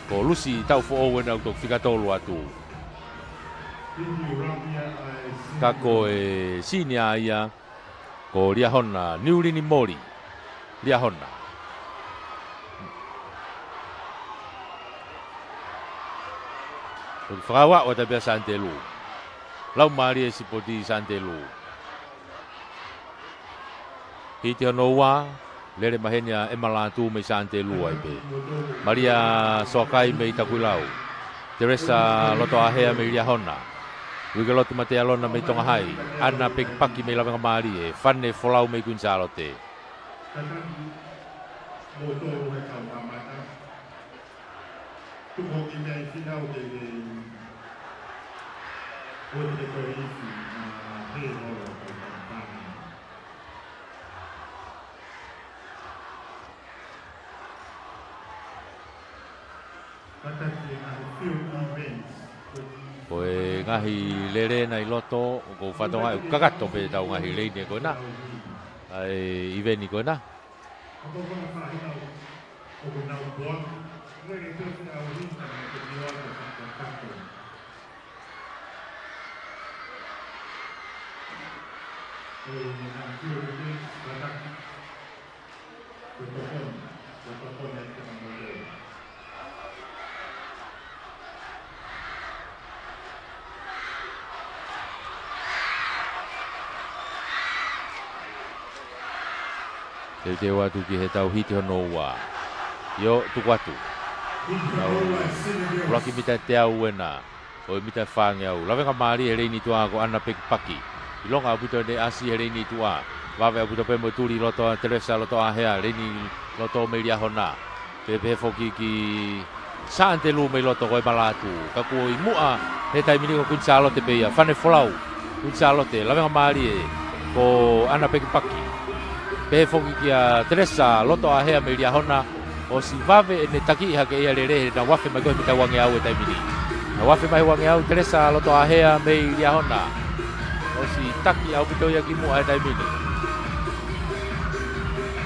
ko Lusi Taufoʻou ena ʻoku toki fika tolu atu. Ka ko e senior ia, ko Liahona, Niulini Moli, Liahona. Ko e fakaʻauʻau atu pē ʻa Sā ʻAnitelū. Laumālie e sipoti Sā ʻAnitelū. Hiti hono ua, lele maheni ʻa ʻEma Lātū mei Sā ʻAnitelū ai pē. Malia Soakai mei Takuilau. Teresa Lotoʻāhea mei Liahona. Uikelotu Matealona mei Tonga Hai. ʻAna Pekipaki mei Lavengamālie. Fane Folau mei Kuini Sālote. Tuku ki mei finau ke ke ʻoua te ke toe ifi, ʻa, he holo ka i ka pana. Kata ki he ngaahi field events. Ko e ngaahi lele ena ʻi loto, ʻoku ou fakatokangaʻi ʻoku kakato pē ʻetau ngaahi leini ko ena. ʻA e iveni ko ena. Teuteu atu ki heʻetau hiti hono ua. ʻIo, tuku atu. Tau ʻuluaki mita ʻe teau ena. ʻO e mita ʻe fāngeau. Lavengamālie he leini tuʻa ko ʻAna Pekipaki. ʻIlonga ʻaupito ʻene ʻasi he leini tuʻa. Vave ʻaupito pē mo e tuli loto ʻa Teresa Lotoʻāhea, leini loto mei Liahona. Pehē foki ki Sā ʻAnitelū mei loto ko ʻEma Lātū. Ka kuo ʻi muʻa he taimi ni ko Kuini Sālote pē ia. Fane Folau, Kuini Sālote, lavengamālie ko ʻAna Pekipaki. Pehē foki kia Teresa Lotoʻāhea mei Liahona. ʻOsi vave ʻene takiʻi hake ia lele he naʻe afe mai ko e mita uangeau he taimi ni. Naʻe afe mai uangeau Teresa Lotoʻāhea mei Liahona. ʻOsi taki ʻaupito ia ki muʻa he taimi ni.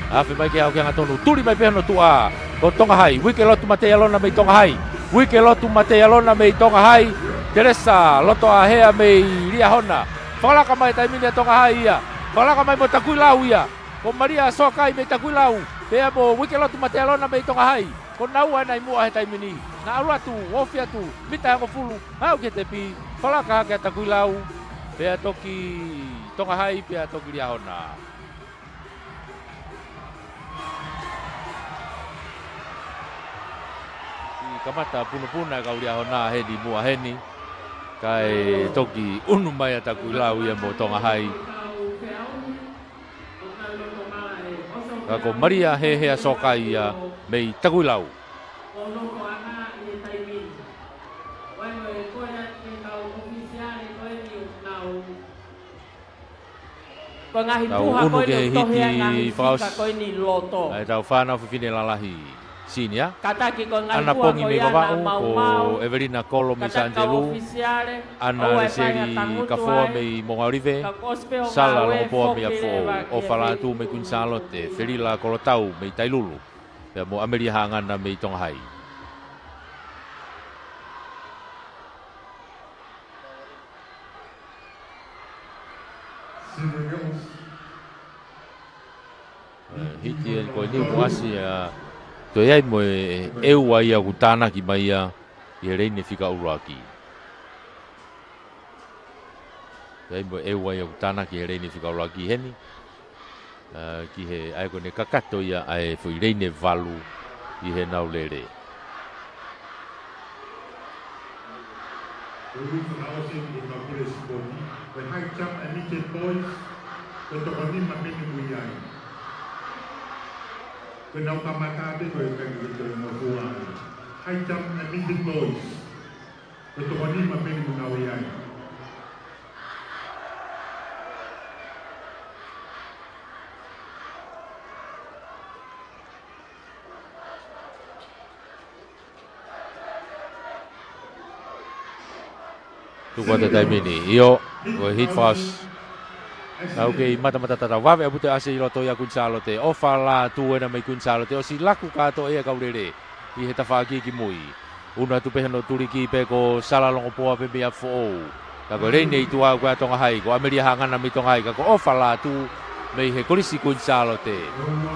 Afe mai ke aʻu ki he hangatonu. Tuli mai pē hono tuʻa. Ko Tonga Hai. Uikelotu Matealona mei Tonga Hai. Uikelotu Matealona mei Tonga Hai. Teresa Lotoʻāhea mei Liahona. Fakalaka mai taimi ni ʻa Tonga Hai ia. Fakalaka mai mo Takuilau ia. Ko Malia Soakai mei Takuilau. Pea mo Uikelotu Matealona mei Tonga Hai. Ko naua ena ʻi muʻa he taimi ni. Naʻa ʻalu atu, ofi atu, mita ʻe hongofulu, haʻu ki he tepi, fakalaka hake ʻa Takuilau, pea toki Tonga Hai, pea toki Liahona. ʻI kamata punapuna e kau Liahona heni muʻa heni, kae toki ʻunu mai ʻa Takuilau ia mo Tonga Hai. Ka ko Malia Hehea Soakai ia mei Takuilau. ʻO nofo ʻana ʻi he taimi ni. Vaivai ko ia ki he kau ʻofisi Ko e ngaahi tuha ko eni ʻoku tohi ai e ngaahi fika ko eni loto. Tau unu ki he hiti fakaʻosi ʻa ʻetau fānau fefine lalahi senior. Kātaki ko e ngaahi tuha ko ia ʻa Nāmaumau, ko ʻEvelina Kolo mei Sānitelū, ʻAna Leseli Kafoa mei Moʻungaʻolive, Sala Longopoa mei ʻApifoʻou, ʻOfa Lātū mei Kuini Sālote, Felila Kolotau mei Tailulu, pea mo ʻAmelia Haʻangana mei Tonga Hai. Hiti eni ko eni kuo ʻasi ʻa, toe ʻi ai mo e ʻEua ia ʻoku tānaki mai ia ʻi he laine fika ʻuluaki. Toe ʻi ai mo e ʻEua ia ʻoku tānaki he laine fika ʻuluaki heni. Ki he ʻai ko eni kakato ia ʻa e foʻi laine valu ʻi heʻenau lele. Ko e ʻuluaki fakaʻosi eni ki he kau pule sipoti, ko e high jump ʻa e midget boys, ko e toko nima pē eni ʻoku ʻi ai. Ko ʻenau kamata pē ko e kai ke toe ngofua ai. High jump ʻa e midget boys, ko e toko nima pē eni ʻoku nau ʻi ai. Tuku atu e taimi ni, ʻio, ko e hiti fakaʻosi. Tau kei matamata tatau, vave ʻaupito e ʻasi ʻi loto ia Kuini Sālote, ʻOfa Lātū ena mei Kuini Sālote, ʻosi laku kātoa ia e kau lele ʻi he tafaʻaki ki mui. Unu atu pē hono tuliki pē ko Sala Longopoa pē mei ʻApifoʻou. Ka ko e laine ʻi tuʻa ko ia ʻa Tonga Hai, ko ʻAmelia Haʻangana mei Tonga Hai, ka ko ʻOfa Lātū mei he Kolisi Kuini Sālote.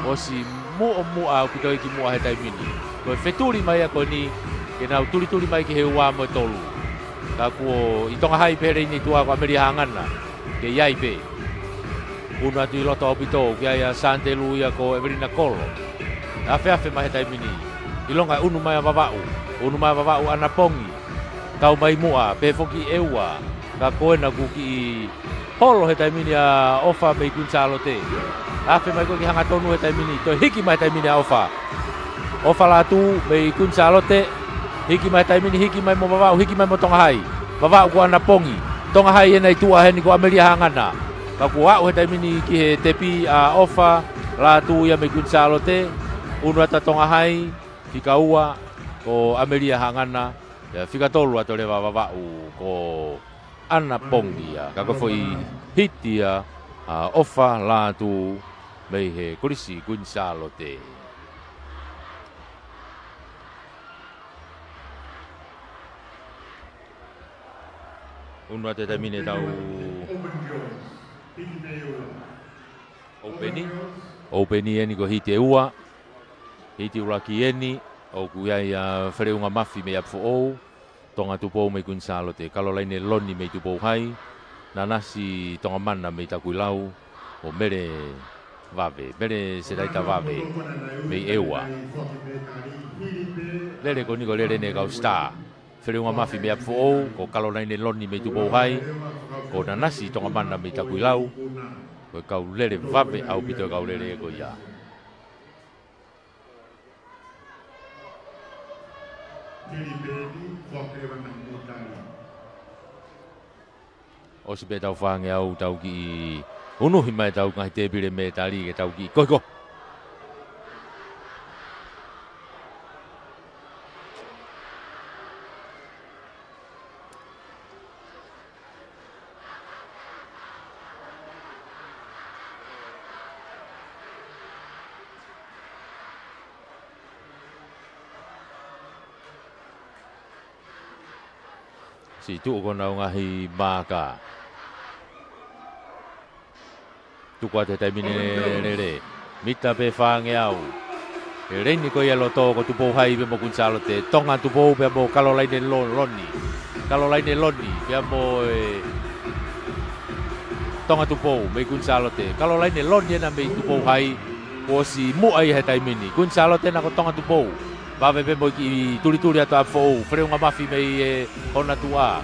ʻOsi muʻomuʻa ʻaupito ia ki muʻa he taimi ni. Ko e fetuli mai ia ko eni, ke nau tulituli mai ki he ua mo e tolu. Ka kuo ʻi Tonga Hai pē he laine ʻi tuʻa ko ʻAmelia Haʻangana. Kei ʻi ai pē. Unu atu ʻi loto ʻaupito, ʻoku ʻi ai ʻa Sānitelū ia ko ʻEvelina Kolo. Afeafe mai he taimi ni. ʻIlonga ʻunu mai ʻa Vavaʻu. ʻUnu mai ʻa Vavaʻu ʻAna Pongi. Tau mai muʻa, pehē foki ʻEua. Ka ko ena kuo kiʻi holo he taimi ni ʻa ʻOfa mei Kuini Sālote. Afe mai ko ē ki he hangatonu he taimi ni. Toe hiki mai he taimi ni ʻa ʻOfa. ʻOfa Lātū mei Kuini Sālote. Hiki mai he taimi ni, hiki mai mo Vavaʻu, hiki mai mo Tonga Hai. Vavaʻu ko ʻAna Pongi. Tonga Hai ena ʻi tuʻa heni ko ʻAmelia Haʻangana. Ka kuo aʻu he taimi ni ki he tepi ʻa ʻOfa Lātū ia mei Kuini Sālote. ʻUnu atu ʻa Tonga Hai, fika ua ko ʻAmelia Haʻangana, pea fika tolu atu leva ʻa Vavaʻu ko ʻAna Pongi ia. Ka ko e foʻi hiti ia ʻa ʻOfa Lātū mei he Kolisi Kuini Sālote. ʻUnu atu e taimi ni ʻetau ʻoupeni. ʻOupeni eni ko e hiti ʻe ua. Hiti ʻuluaki eni, ʻoku ʻi ai ʻa Feleunga Mafi mei ʻApifoʻou, Tonga Tupou mei Kuini Sālote, Kalolaine Loni mei Tupou Hai, Nanasi Tongamana mei Takuilau, ʻo Mele Vave, Mele Selaita Vave mei ʻEua. Lele ko eni ko e lele eni e kau Star. Feleunga Mafi mei ʻApifoʻou, ko Kalolaine Loni mei Tupou Hai, ko Nanasi Tongamana mei Takuilau, ko e kau lele vave ʻaupito e kau lele ko ia. ʻOsi pē ʻetau fāngeau, tau kiʻi unuhi mai ʻetau ngaahi tēpile mētali ke tau kiʻi kohikohi. Siʻi tuʻu ko ʻenau ngaahi maaka. Tuku atu he taimi ni e lele. Mita pē fāngeau. He laine ko ia ʻi loto ko Tupou Hai pea mo Kuini Sālote. Tonga Tupou pea mo Kalolaine Lo-, Loni. Kalolaine Loni pea mo e Tonga Tupou mei Kuini Sālote. Kalolaine Loni ena mei Tupou Hai. Kuo ʻosi muʻa ia he taimi ni. Kuini Sālote ena ko Tonga Tupou. Vave pē mo e kiʻi tulituli atu ʻa ʻApifoʻou. Feleunga Mafi mei he hona tuʻa.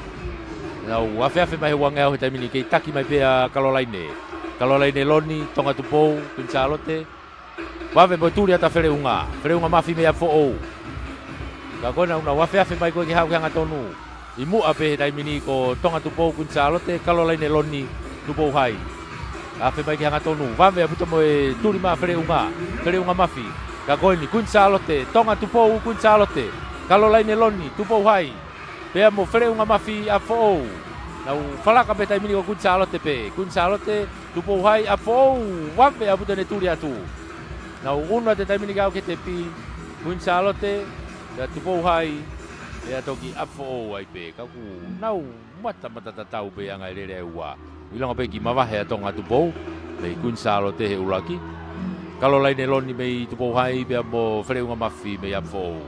Nau afeafe mai he uangeau he taimi ni, kei taki mai pē ʻa Kalolaine. Kalolaine Loni, Tonga Tupou, Kuini Sālote. Vave mo e tuli atu ʻa Feleunga. Feleunga Mafi mei ʻApifoʻou. Ka ko ena ʻoku nau afeafe mai ko ē ke haʻu ki he hangatonu. ʻI muʻa pē he taimi ni ko Tonga Tupou, Kuini Sālote, Kalolaine Loni, Tupou Hai. Afe mai ki he hangatonu, vave ʻaupito mo e tuli maʻa Feleʻunga, Feleʻunga Mafi. Ka ko eni, Kuini Sālote, Tonga Tupou, Kuini Sālote, Kalolaine Loni, Tupou Hai, pea mo Feleʻunga Mafi ʻApifoʻou. Nau falaka pē he taimi ni ko Kuini Sālote pē, Kuini Sālote, Tupou Hai, ʻApifoʻou, vave ʻaupito ʻene tuli atu. Nau ʻunu atu he taimi ni ke aʻu ki he tepi, Kuini Sālote, pea Tupou Hai, pea toki ʻApifoʻou ai pē, ka kuo nau matamata tatau pē ʻa e anga e lele ʻa e ua. ʻIlonga pē kiʻi mavahe ʻa Tonga Tupou, mei Kuini Sālote he ʻuluaki. Kalolaine Loni mei Tupou Hai, pea mo Feleʻunga Mafi mei ʻApifoʻou.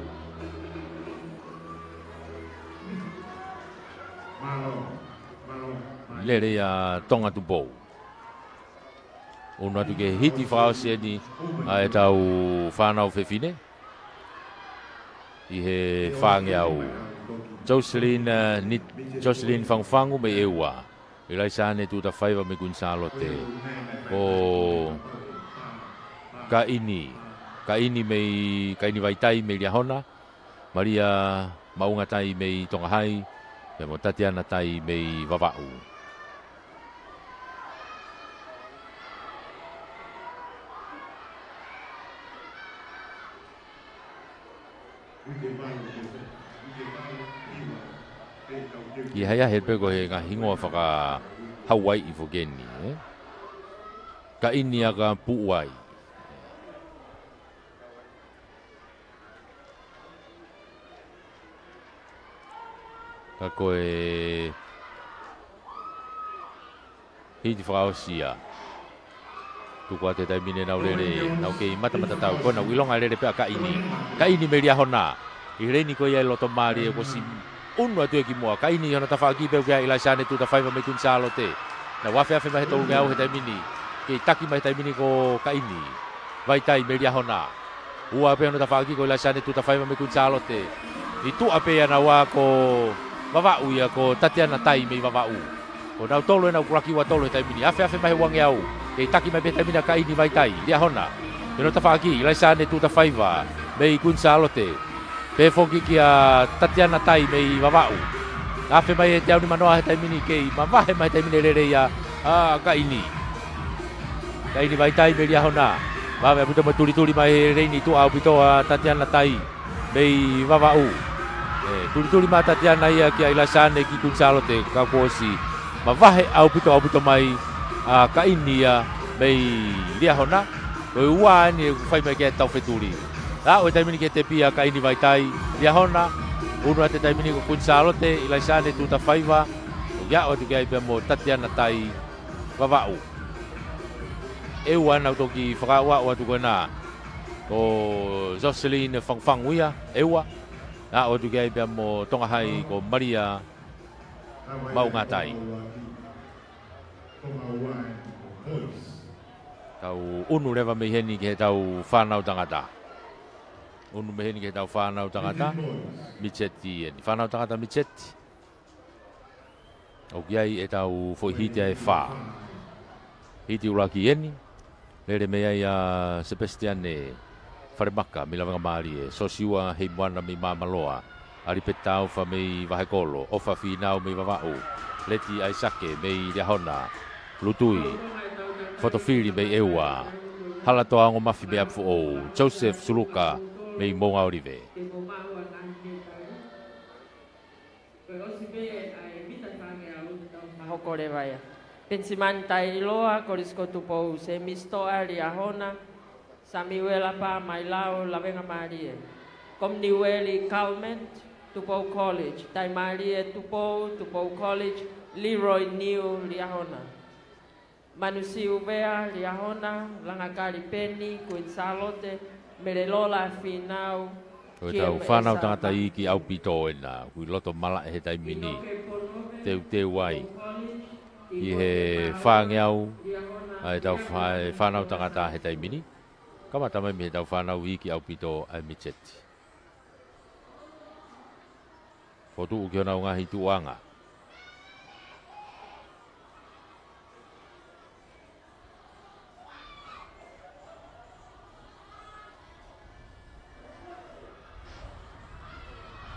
Lele ia Tonga Tupou. ʻUnu atu ki he hiti fakaʻosi eni ʻa ʻetau fānau fefine ʻi he fāngeau. Jocelyn, eh, Nit-, Jocelyn Fangufangu mei ʻEua. ʻIlaisaane Tuʻutafaiva mei Kuini Sālote. Ko Kaini. Kaini mei, Kaini Vaitai mei Liahona. Malia Maungatai mei Tonga Hai, pea mo Tatiana Tai mei Vavaʻu. Kiʻi haiahe pē ko e ngaahi hingoa faka-Hawaiʻi foki eni, ē? Kaini ʻa ka puʻu ai. Ka ko e hiti fakaʻosi ia. Tuku atu he taimi ni ʻenau lele, nau kei matamata tatau. Ko ʻenau ʻilonga lele pē ʻa Kaini. Kaini mei Liahona. ʻI he leini ko ia ʻe loto mālie kuo ʻosi ʻunu atu ia ki muʻa. Kaini ʻi hono tafaʻaki pē ʻoku ʻi ai ʻa ʻIlaisaane Tuʻutafaiva mei Kuini Sālote. Nau afeafe mai he tolungeau he taimi ni. Kei taki mai he taimi ni ko Kaini Vaitai mei Liahona. Ua pē hono tafaʻaki ko ʻIlaisaane Tuʻutafaiva mei Kuini Sālote. ʻI tuʻa pē ia naua ko Vavaʻu ia ko Tatiana Tai mei Vavaʻu. Ko nautolu ʻenau kulaki ua tolu he taimi ni. Afeafe mai he uangeau. Kei taki mai pē he taimi ni ʻa Kaini Vaitai, Liahona. ʻI hono tafaʻaki, ʻIlaisaane Tuʻutafaiva mei Kuini Sālote. Pehē foki kia Tatiana Tai mei Vavaʻu. Afe mai he teau nimanoa he taimi ni kei mavahe mai he taimi ni lele ia ʻa Kaini. Kaini Vaitai mei Liahona. Vave ʻaupito mo e tulituli mai he leini tuʻa ʻaupito ʻa Tatiana Tai mei Vavaʻu. ʻE, tulituli mai ʻa Tatiana ia kia ʻIlaisaane ki Kuini Sālote ka kuo ʻosi mavahe ʻaupito ʻaupito mai ʻa Kaini ia mei Liahona. Ko e ua eni ʻoku fai mai ki ai ʻetau fetuli. Aʻu he taimi ni ki he tepi ʻa Kaini Vaitai, Liahona, ʻunu atu he taimi ni ko Kuini Sālote, ʻIlaisaane Tuʻutafaiva, ʻoku aʻu atu ki ai pea mo Tatiana Tai Vavaʻu. ʻEua nau toki fakaaʻuaʻu atu ko ena. Ko Jocelyn Fangufangu ia, ʻEua. Aʻu atu ki ai pea mo Tonga Hai ko Malia Maungatai. Tau ʻunu leva mei heni ki heʻetau fānau tangata. ʻUnu mei heni ki heʻetau fānau tangata. Micheti eni. Fānau tangata Micheti. ʻOku ʻi ai ʻetau foʻi hiti ʻe fā. Hiti ʻuluaki eni. Lele mei ai ʻa Sepesitiane Falemaka mei Lavengamālie, Sosiua Heimoana mei Māmaloa, ʻAlipeti Taufa mei Vahekolo, ʻOfa Fīnau mei Vavaʻu, Leti ʻAisake mei Liahona, Lutui Fotofili mei ʻEua, Halatoa Ongomafi mei ʻApifoʻou, Joseph Suluka mei Moʻungaʻolive. Ko e ʻosi pē ʻa e mita fāngeau te tau mahoko leva ia. Penisimani Tailoa, Kolisi ko Tupou, Sēmisi Toʻa, Liahona, Samiuela Pā Mailau, Lavengamālie. Kominiueli Kalmet, Tupou College, Taimālie Tupou, Tupou College, Leroy Niu, Liahona. Manusiu Vea, Liahona, Langakali Peni, Kuini Sālote, Melelola Fīnau, ko ʻetau fānau tangata iiki ʻaupito ena, ʻoku ʻi loto malaʻe he taimi ni. Teuteu ai ʻi he fāngeau ʻa ʻetau fā-, fānau tangata he taimi ni. Kamata mai mei heʻetau fānau iiki ʻaupito ʻa e Micheti. Fokotuʻu ki honau ngaahi tuʻuʻanga.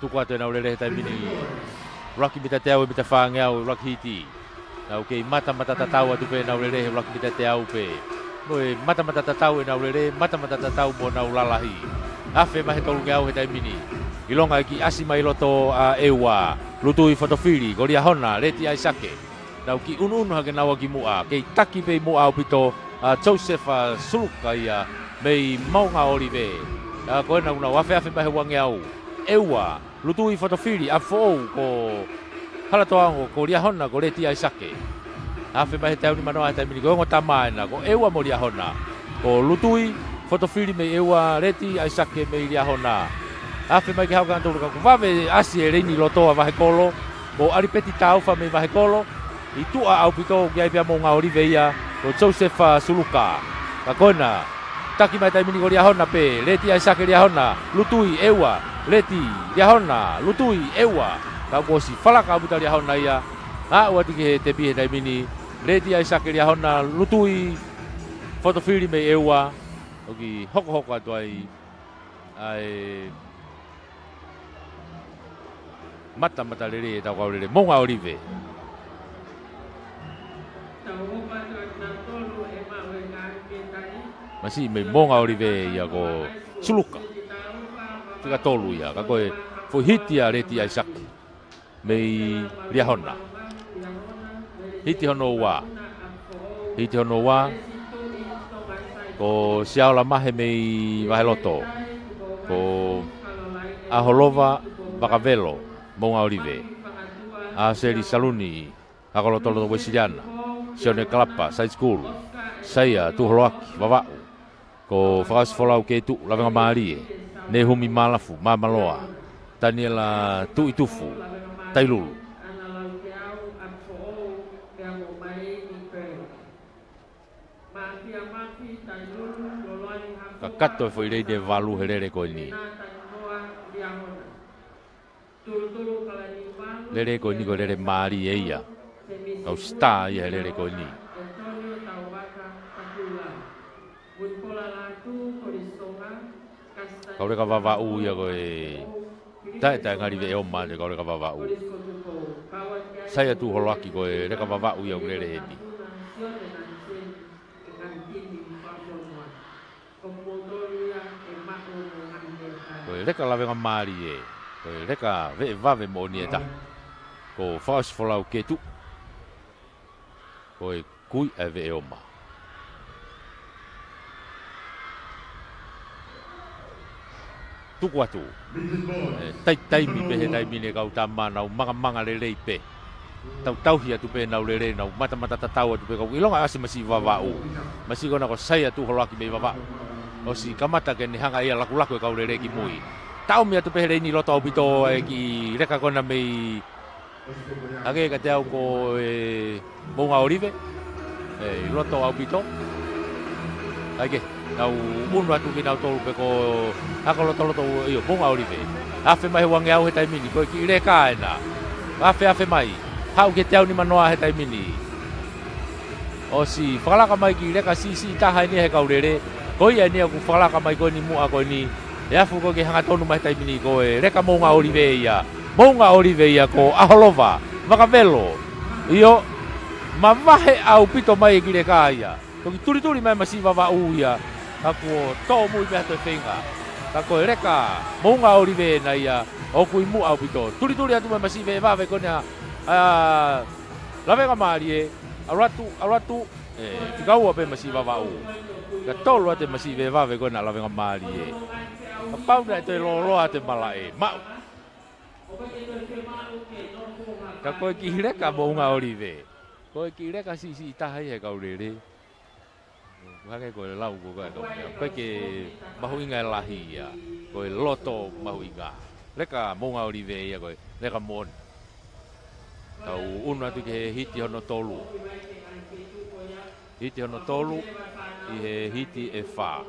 Tuku atu ʻenau lele he taimi ni. ʻUluaki mita teau, mita fāngeau, ʻuluaki hiti. Nau kei matamata tatau atu pē ʻenau lele he ʻuluaki mita teau pē. Mo e matamata tatau ʻenau lele, matamata tatau mo ʻenau lalahi. Afe mai he tolungeau he taimi ni. ʻIlonga e kiʻi ʻasi mai loto ʻa ʻEua. Lutui fotofili, ko Liahona, Leti ʻAisake. Nau kiʻi ʻunuʻunu hake naua ki muʻa. Kei taki pē ʻi muʻa ʻaupito ʻa Josefa Suluka ia mei Moʻunga ʻOlive. ʻA ko ena ʻoku nau afeafe mai he uangeau. ʻEua, Lutui fotofili, ʻApifoʻou, ko Halatoaongo, ko Liahona, ko Leti ʻAisake. Afe mai he teau nimanoa he taimi ni, ko e ongo tama ena, ko ʻEua mo Liahona. Ko Lutui fotofili mei ʻEua, Leti ʻAisake mei Liahona. Afe mai ke haʻu ki he anga tolu ka kuo vave ʻasi e leini loto ʻa Vahekolo, ko ʻAlipeti Taufa mei Vahekolo. ʻI tuʻa ʻaupito ki ai pea Moʻunga ʻOlive ia, ko Josefa Suluka. Ka ko ena, taki mai taimi ni ko Liahona pē, Leti ʻAisake Liahona, Lutui ʻEua, Leti, Liahona, Lutui ʻEua. Ka kuo ʻosi falaka ʻaupito Liahona ia, aʻu atu ki he tepi he taimi ni, Leti ʻAisake Liahona, Lutui fotofili mei ʻEua, ʻoku hokohoko atu ai ʻa e matamata lele ʻetau kau lele, Moʻunga ʻOlive. Masiʻi mei Moʻunga ʻOlive ia ko Suluka. Fika tolu ia, ka ko e foʻi hiti ʻa Leti ʻAisake mei Liahona. Hiti hono ua. Hiti hono ua. Ko Siaola Mahe mei Vaheloto. Ko ʻAholova Vakavelo, Moʻunga ʻOlive. ʻAseli Saluni, Hakolotoloto Uesiliana. Sione Kalapa, Side School. Saia Tuholoaki, Vavaʻu. Ko Fakaʻosi Folau Ketuʻu, Lavengamālie. Nehumi Malafu, Mamaloa. Taniela Tuʻitufu, Tailulu. Kakato e foʻi leini ʻe valu he lele ko eni. Lele ko eni ko e lele mālie ia. Kau star ia he lele ko eni. Kau leka Vavaʻu ia ko e taʻetaʻengali veʻe oma ʻa e kau leka Vavaʻu. Saia Tuholoaki ko e leka Vavaʻu ia ʻoku lele heni. Ko e leka Lavengamālie, ko e leka veʻe vave moʻoni ʻe taha. Ko Fakaʻosi Folau Ketuʻu, ko e kui ʻa e veʻe oma. Tuku atu. ʻE, taitaimi pē he taimi ni kau tama nau mangamanga lelei pē. Tautauhi atu pē ʻenau lele, nau matamata tatau atu pē kau ʻilonga ʻasi masiʻi Vavaʻu. Masiʻi ko ena ko Saia Tuholoaki mei Vavaʻu. ʻOsi kamata ke ne hanga ia lakulaku e kau lele ki mui. Taʻomi atu pē he leini loto ʻaupito e kiʻi leka ko ena mei hake ka te au ko e Moʻunga ʻOlive. ʻE, ʻi loto ʻaupito. ʻAi ke, nau ʻunu atu kinautolu pē ko Hakolotoloto ʻio, Moʻunga ʻOlive. Afe mai he uangeau he taimi ni, ko e kiʻi leka ena. Afe, afe mai. Haʻu ki he teau nimanoa he taimi ni. ʻOsi fakalaka mai kiʻi leka siʻisiʻi taha eni he kau lele. Ko ia eni ʻoku fakalaka mai ko eni muʻa ko eni. ʻE afu ko e ke hangatonu mai he taimi ni ko e leka Moʻunga ʻOlive ia. Moʻunga ʻOlive ia ko ʻAholova Vakavelo. ʻIo, mavahe ʻaupito mai e kiʻi leka ia. Toki tulituli mai masiʻi Vavaʻu ia. Ka kuo tōmui pē ha toe feinga. Ka ko e leka Moʻunga ʻOlive ena ia ʻoku ʻi muʻa ʻaupito. Tulituli atu mai masiʻi veʻe vave ko ena ʻa Lavengamālie. ʻAlu atu, ʻalu atu. ʻE, fika ua pē masiʻi Vavaʻu. Fika tolu atu e masiʻi veʻe vave ko ena ʻa Lavengamālie. Kapau naʻe toe lōloa atu e malaʻe. Maʻu. Ka ko e kiʻi leka Moʻunga ʻOlive. Ko e kiʻi leka siʻisiʻi taha ia he kau lele. Ko e hangē ko e lau ko e kau mea. Ko e ke mahuʻinga e lahi ia. Ko e loto mahuʻinga. Leka Moʻunga ʻOlive ia ko e leka moʻoni. Tau ʻunu atu ki he hiti hono tolu. Hiti hono tolu, ʻi he hiti ʻe fā.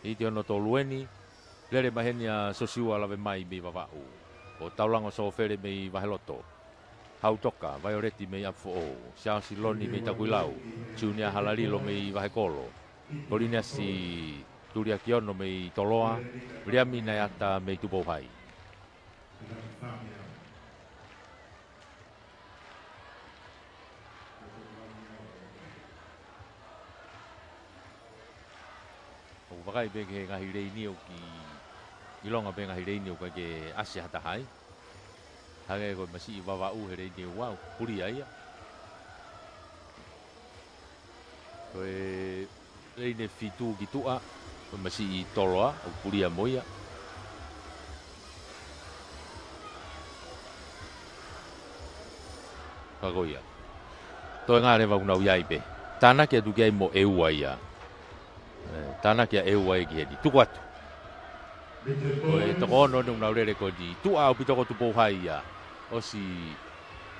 Hiti hono tolu eni, lele mai heni ʻa Sosiua Lavemai mei Vavaʻu. Ko Taulango Sofele mei Vaheloto. Hautoka, Vaioleti mei ʻApifoʻou. Siaosi Loni mei Takuilau. Junior Halalilo mei Vahekolo. Poliniasi Tuliakiono mei Toloa. Viliami Naiata mei Tupou Hai. Vakai pē ki he ngaahi leini ʻoku ʻilonga pē ngaahi leini ʻoku ʻikai ke ʻasi ha taha ai. Hangē ko e masiʻi Vavaʻu he leini ua ʻoku pulia ia. Ko e leini fitu ki tuʻa, ko e masiʻi Toloa ʻoku pulia mo ia. Ka ko ia. Toe ngale vau nau ʻi ai pē. Tānaki atu ki ai mo ʻEua ia. ʻE, tānaki ʻa ʻEua ia ki heni. Tuku atu. Ko e toko ono ʻoku nau lele ko eni. Tuʻa ʻaupito ko Tupou Hai ia. ʻOsi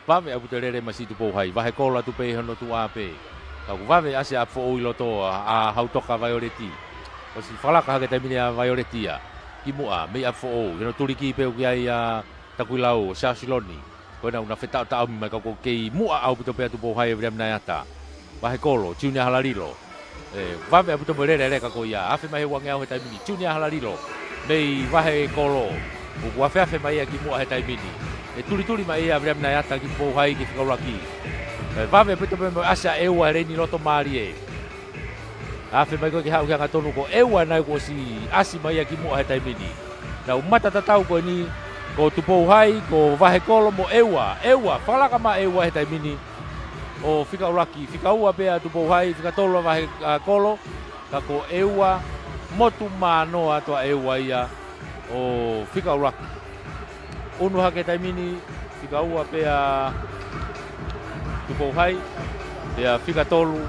vave ʻaupito e lele masiʻi Tupou Hai. Vahe kolo atu pē ʻi hono tuʻa pē. Ka ʻoku vave ʻasi ʻa ʻApifoʻou ʻi loto ʻa, ʻa Hautoka Vaioleti. ʻOsi fakalaka hake taimi ni ʻa Vaioleti ia. Ki muʻa, mei ʻApifoʻou. Hono tuliki pē ʻoku ʻi ai ʻa Takuilau, Siaosi Loni. Ko ena ʻoku na fetaʻotaʻomi mai ka ʻoku kei muʻa ʻaupito pē ʻa Tupou Hai ʻa Viliami Naeata. Vahe kolo, Tiunia Halalilo. ʻE, vave ʻaupito mo e lele leka ko ia. Afe mai he uangeau he taimi ni. Tiunia Halalilo. Mei vahe kolo. ʻOku afeafe mai ia ki muʻa he taimi ni. ʻE tulituli mai ia ʻa Viliami Naeata ki Tupou Hai ke fika ʻuluaki. ʻE, vave ʻaupito pē mo e ʻasi ʻa ʻEua he leini loto mālie. Afe mai ko ē ke haʻu ki he angatonu ko ʻEua naʻe kuo ʻosi ʻasi mai ia ki muʻa he taimi ni. Nau mata tatau ko eni ko Tupou Hai, ko vahe kolo mo ʻEua. ʻEua, fakalaka mai ʻEua he taimi ni. ʻO fika ʻuluaki, fika ua pē ʻa Tupou Hai, fika tolu ʻa vahe, ʻa kolo. Ka ko ʻEua, motu manoa atu ʻa ʻEua ia. ʻO fika ʻuluaki. ʻUnu hake taimi ni, fika ua pē ʻa Tupou Hai, pea fika tolu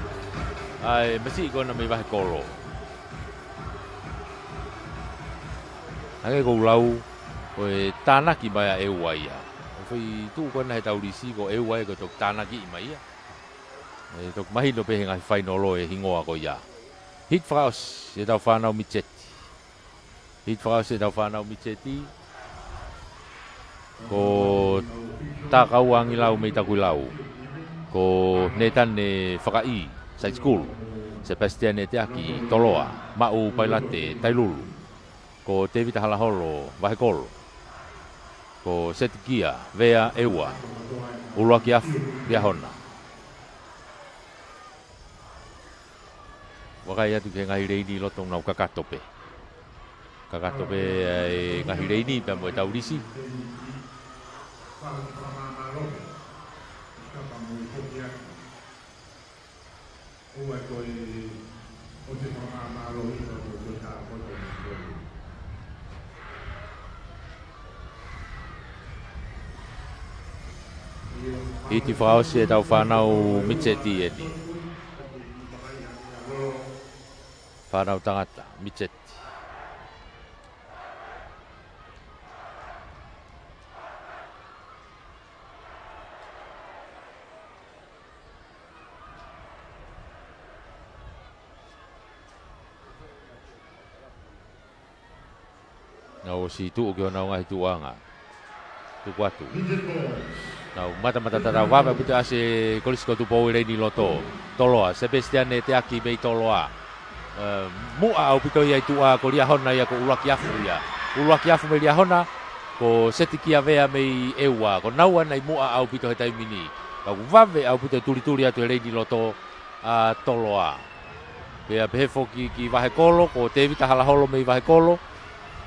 ʻa e masiʻi ko ena mei vahe kolo. Hangē ko ʻeku lau, ko e tānaki mai ʻa ʻEua ia. ʻO fai tuʻu ko ena he taulisi ko ʻEua ia ko e toki tānaki mai ia. ʻE toki mahino pē he ngaahi fainolo e hingoa ko ia. Hiti fakaʻosi, ʻetau fānau Mitseti. Hiti fakaʻosi ʻetau fānau Mitseti. Ko Takaua Angilau mei Takuilau. Ko Netane Fakaʻi, Side School. Sebastian Eteaki, Toloa. Maʻu Pailate, Tailulu. Ko Tevita Halaholo, vahe kolo. Ko Setikia Vea, ʻEua. ʻUluaki Afu, Liahona. Vakai atu ki he ngaahi leini loto nau kakato pē. Kakato pē ʻa e ngaahi leini pea mo e taulisi. Hiti fakaʻosi ʻetau fānau Mitseti eni. Fānau tangata, Mitseti. Nau ʻosi tuʻu ki honau ngaahi tuʻuʻanga. Tuku atu. Nau matamata tatau vave ʻaupito ʻa e Kolisi ko Tupou he leini loto. Toloa, Sebastian Eteaki mei Toloa. ʻE, muʻa ʻaupito ia ʻi tuʻa ko Liahona ia ko ʻUluaki Afu ia. ʻUluaki Afu mei Liahona, ko Setikia Vea mei ʻEua. Ko naua naʻe muʻa ʻaupito he taimi ni. Ka ʻoku vave ʻaupito e tulituli atu he leini loto ʻa Toloa. Pea pehē foki ki vahe kolo, ko Tevita Halaholo mei vahe kolo,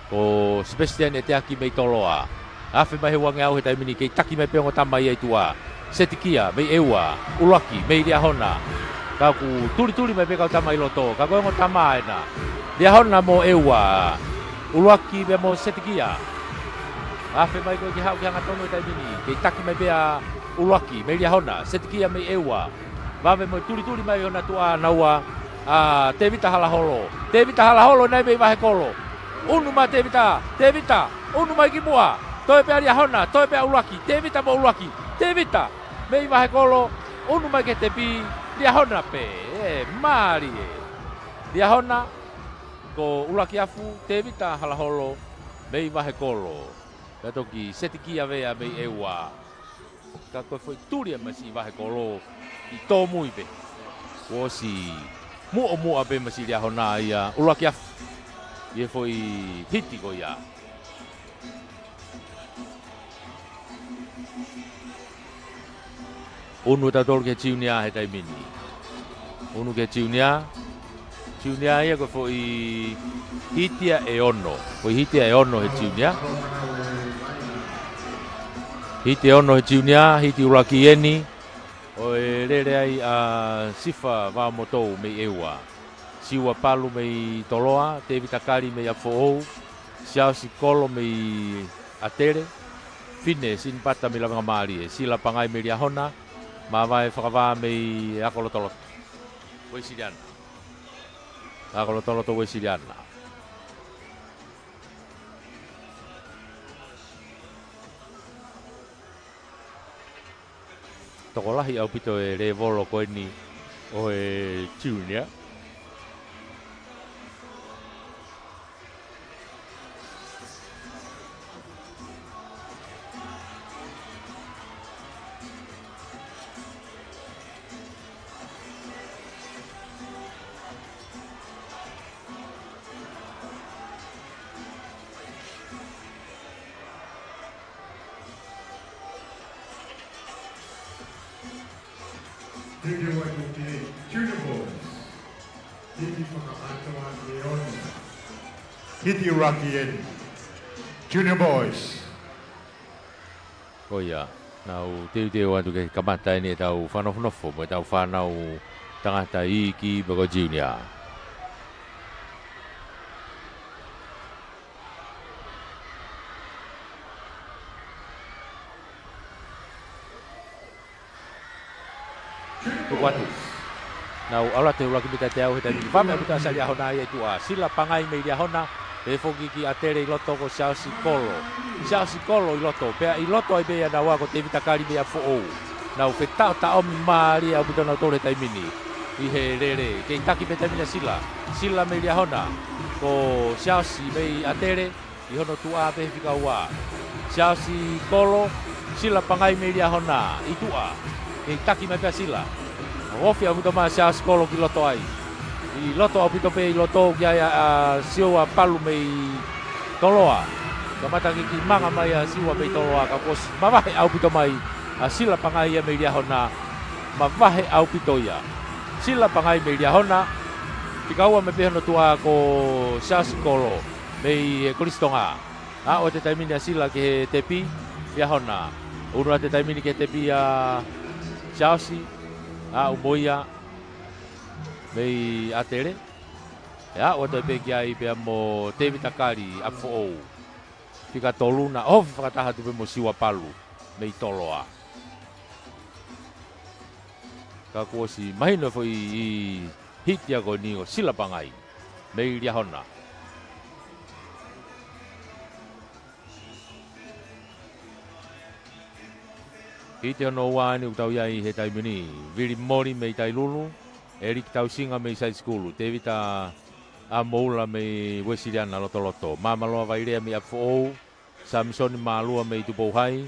ko Sebastian Eteaki mei Toloa. Afe mai he uangeau he taimi ni kei taki mai pē ongo tama ia ʻi tuʻa. Setikia mei ʻEua, ʻUluaki mei Liahona. Ka ʻoku tulituli mai pē kau tama ʻi loto, ka ko e ongo tama ena. Liahona mo ʻEua, ʻUluaki pea mo Setikia. Afe mai ko ē ke haʻu ki he angatonu he taimi ni, kei taki mai pē ʻa ʻUluaki mei Liahona, Setikia mei ʻEua. Vave mo e tulituli mai ʻi hona tuʻa naua ʻa Tevita Halaholo. Tevita Halaholo nai mei vahe kolo. ʻUnu mai Tevita, Tevita, ʻunu mai ki muʻa. Toe pē ʻa Liahona, toe pē ʻa ʻUluaki. Tevita mo ʻUluaki. Tevita, mei vahe kolo, ʻunu mai ki he tepi, Liahona pē. ʻE, mālie. Liahona, ko ʻUluaki Afu, Tevita Halaholo, mei vahe kolo. Pea toki Setikia Vea mei ʻEua. Ka ko e foʻi tuli ʻa e masiʻi vahe kolo ʻi tōmui pē. Kuo ʻosi muʻomuʻa pē masiʻi Liahona ia ʻUluaki Afu. ʻI he foʻi hiti ko ia. ʻUnu tautolu ki he tiunia he taimi ni. ʻUnu ki he tiunia. Junior ia ko e foʻi hiti ia ʻe ono. Foʻi hiti ia ʻe ono he junior. Hiti ʻe ono he junior, hiti ʻuluaki eni. ʻO e lele ai ʻa Sifa Vaomotou mei ʻEua. Siua Palu mei Toloa, Tevita Kali mei ʻApifoʻou, Siaosi Kolo mei ʻAtele, Fine Sinipata mei Lavengamālie, Sila Pangai mei Liahona, Mavae Fakavā mei Akolotoloto. Uesiliana. Akolotoloto Uesiliana. Tokolahi ʻaupito e lēvolo ko eni ʻo e junior. Junior one fifty-eight, Junior Boys. Hiti fakaʻatoa ʻe ono. Hiti ʻuluaki eni. Junior Boys. Ko ia, nau teuteu atu ke kamata eni ʻetau fakanofonofo mo ʻetau fānau tangata iiki pe ko e junior. Tuku atu. Nau ʻalu atu he ʻuluaki mita teau he taimi ni. Vave ʻaupito ʻa Sila Liahona ia ʻi tuʻa. Sila Pangai mei Liahona. Pehē foki ki ʻAtele ʻi loto ko Siaosi Kolo. Siaosi Kolo ʻi loto. Pea ʻi loto ai pē ia naua ko Tevita Kali mei ʻApifoʻou. Nau fetaʻotaʻomi mālie ʻaupito nautolu he taimi ni. ʻI he lele. Kei taki pē taimi ni ʻa Sila. Sila mei Liahona. Ko Siaosi mei ʻAtele. ʻI hono tuʻa pē he fika ua. Siaosi Kolo, Sila Pangai mei Liahona, ʻi tuʻa. Kei taki mai pē ʻa Sila. Ofi ʻaupito mai ʻa Siaosi Kolo ki loto ai. ʻI loto ʻaupito pē ʻi loto ki ai ʻa, ʻa Siua Palu mei Toloa. Kamata ke kiʻi manga mai ʻa Siua mei Toloa ka kuo ʻosi mavahe ʻaupito mai ʻa Sila Pangai ia mei Liahona. Mavahe ʻaupito ia. Sila Pangai mei Liahona. Fika ua mai pē hono tuʻa ko Siaosi Kolo. Mei he Kolisi Tonga. Aʻu atu he taimi ni ʻa Sila ki he tepi, Liahona. Unu atu he taimi ni ki he tepi ʻa Siaosi, aʻu mo ia mei ʻAtele. ʻE aʻu atu ai pē ki ai pea mo Tevita Kali ʻApifoʻou. Fika tolu na ofi fakataha atu pē mo Siua Palu mei Toloa. Ka kuo ʻosi mahino foʻi ʻi hiti ia ko eni ʻo Sila Pangai mei Liahona. Hiti hono ua eni ʻoku tau ʻi ai he taimi ni. Vili Moli mei Tailulu, ʻEliki Tausinga mei Saisikulu, Tevita ʻAmoula mei Uesiliana Lotoloto, Māmaloa Vailea mei ʻApifoʻou, Samisoni Mālua mei Tupou Hai,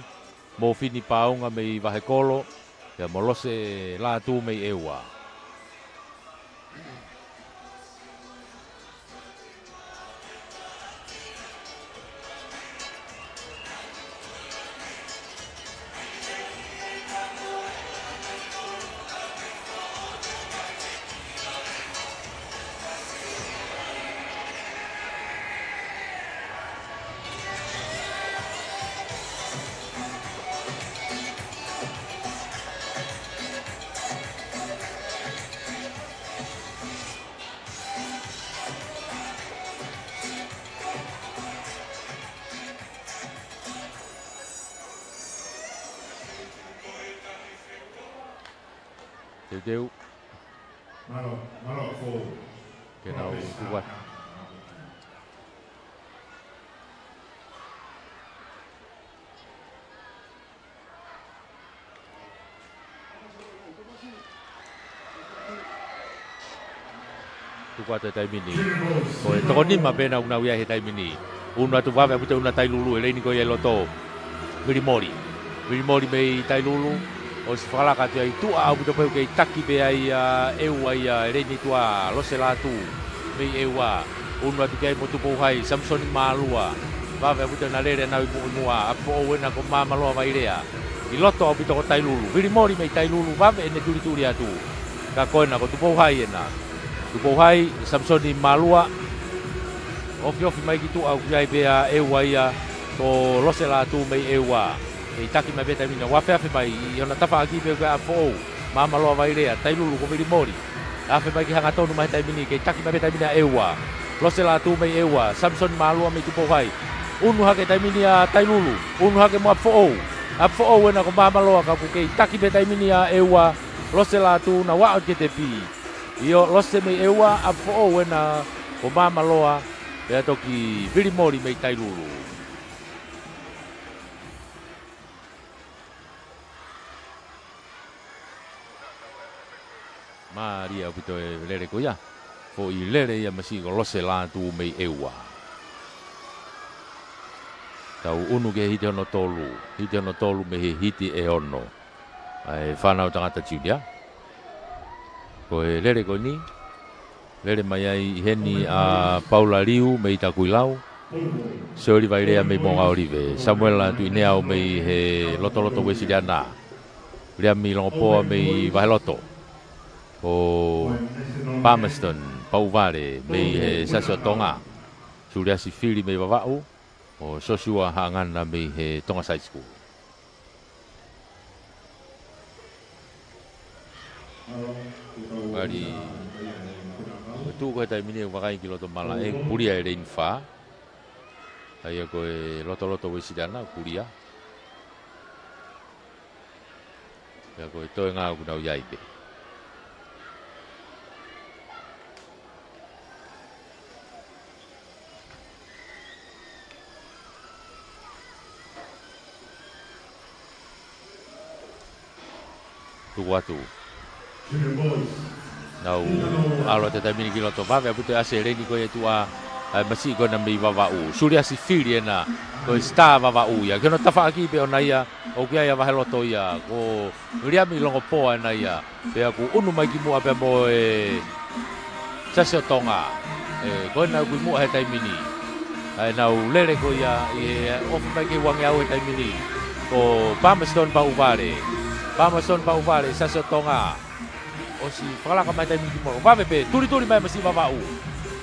Mofini Paunga mei Vahekolo, pea mo Lose Lātū mei ʻEua. Teuteu. Mālō, mālō, ko. Ke nau tuku atu. Tuku atu he taimi ni. Ko e toko nima pē naʻa nau ʻi ai he taimi ni. Unu atu vave ʻaupito ʻa Tailulu, ʻi he leini ko ia ʻi loto. Vili Moli. Vili Moli mei Tailulu. ʻOsi fakalaka atu ai tuʻa ʻaupito pē ʻoku kei taki pē ai ʻa ʻEua ia, ʻi he leini tuʻa, Lose Lātū mei ʻEua. Unu atu ki ai mo Tupou Hai, Samisoni Mālua. Vave ʻaupito naʻe lele ʻa Naui Muʻimuʻa, ʻApifoʻou ena ko Māmaloa Vailea. ʻI loto ʻaupito ko Tailulu. Vili Moli mei Tailulu, vave ʻene tulituli atu. Ka ko ena ko Tupou Hai ena. Tupou Hai, Samisoni Mālua. Ofiofi mai ki tuʻa ʻoku ʻi ai pē ʻa ʻEua ia, ko Lose Lātū mei ʻEua. Kei taki mai pē taimi ni, ʻoku afeafe mai ʻi hona tafaʻaki pē ko ē ʻa Foʻou. Maama loa Vailea, Tailulu ko Vilimoli. Afe mai ki hangatonu mai he taimi ni, kei taki mai pē taimi ni ʻa ʻEua. Lose Lātū mei ʻEua, Samisoni Mālua mei Tupou Hai. Unu hake taimi ni ʻa Tailulu, unu hake mo ʻApifoʻou. ʻApifoʻou ena ko maama loa ka ʻoku kei taki pē taimi ni ʻa ʻEua. Lose Lātū nau aʻu ki he tepi. ʻIo, Lose mei ʻEua, ʻApifoʻou ena ko maama loa, pea toki Vilimoli mei Tailulu. Mālie ʻaupito e lele ko ia. Foʻi lele ia masiʻi ko Lose Lātū mei ʻEua. Tau unu ki he hiti hono tolu, hiti hono tolu mei he hiti ʻe ono ʻa e fānau tangata junior. Ko e lele ko eni, lele mai ai ʻi heni ʻa Paula Liu mei Takuilau, Sioli Vailea mei Moʻungaʻolive, Samuela Tuʻineau mei he Lotoloto Uēsiliana, Viliami Longopoa mei Vaheloto, ko Palmerston Pauʻuvale mei he Siasi ʻo Tonga, Suliasi Fili mei Vavaʻu, ʻo Sosua Haʻangana mei he Tonga High School. Mali, ko e tuʻu ko ē he taimi ni ʻoku vakai ki loto malaʻe, pulia e leini fā. ʻA ia ko e Lotoloto Uēsiliana, pulia. Pea ko e toenga ʻoku nau ʻi ai pē. Tuku atu. Nau ʻalu atu he taimi ni ki loto, vave ʻaupito e ʻasi e leini ko ē ʻa e tuʻa, ʻa e masiʻi ko ena mei Vavaʻu. Suliasi Fili ena, ko e star Vavaʻu ia. Ki hono tafaʻaki pē ʻona ia, ʻoku ʻi ai ʻa Vaheloto ia, ko Viliami Longopoa ena ia. Pea ʻoku unu mai ki muʻa pea mo e Siasi ʻo Tonga. ʻE, ko ena ʻoku ʻi muʻa he taimi ni. ʻA ē nau lele ko ia ʻi he ofi mai ki he uangeau he taimi ni. Ko Palmerston Pauʻuvale. Palmerston Pauʻuvale, Siasi ʻo Tonga. ʻOsi fakalaka mai taimi ni ki muʻa. Vave pē, tulituli mai masiʻi Vavaʻu.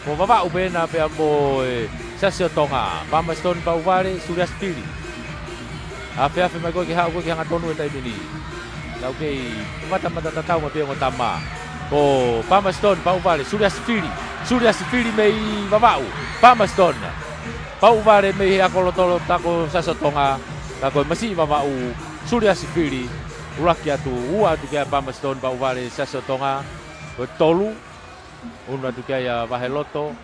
Ko Vavaʻu pē ena pea mo e Siasi ʻo Tonga. Palmerston Pauʻuvale, Suliasi Fili. Afeafe mai ko ē ke haʻu ko ē ki hangatonu he taimi ni. Nau kei matamata tatau mai pē ongo tama. Ko Palmerston Pauʻuvale, Suliasi Fili. Suliasi Fili mei Vavaʻu. Palmerston Pauʻuvale mei he ako lotoloto ko Siasi ʻo Tonga. Ka ko e masiʻi Vavaʻu, Suliasi Fili. ʻUluaki atu, ua atu kia Palmerston Pauʻuvale, Siasi ʻo Tonga. Ko e tolu, unu atu kia ia Vaheloto.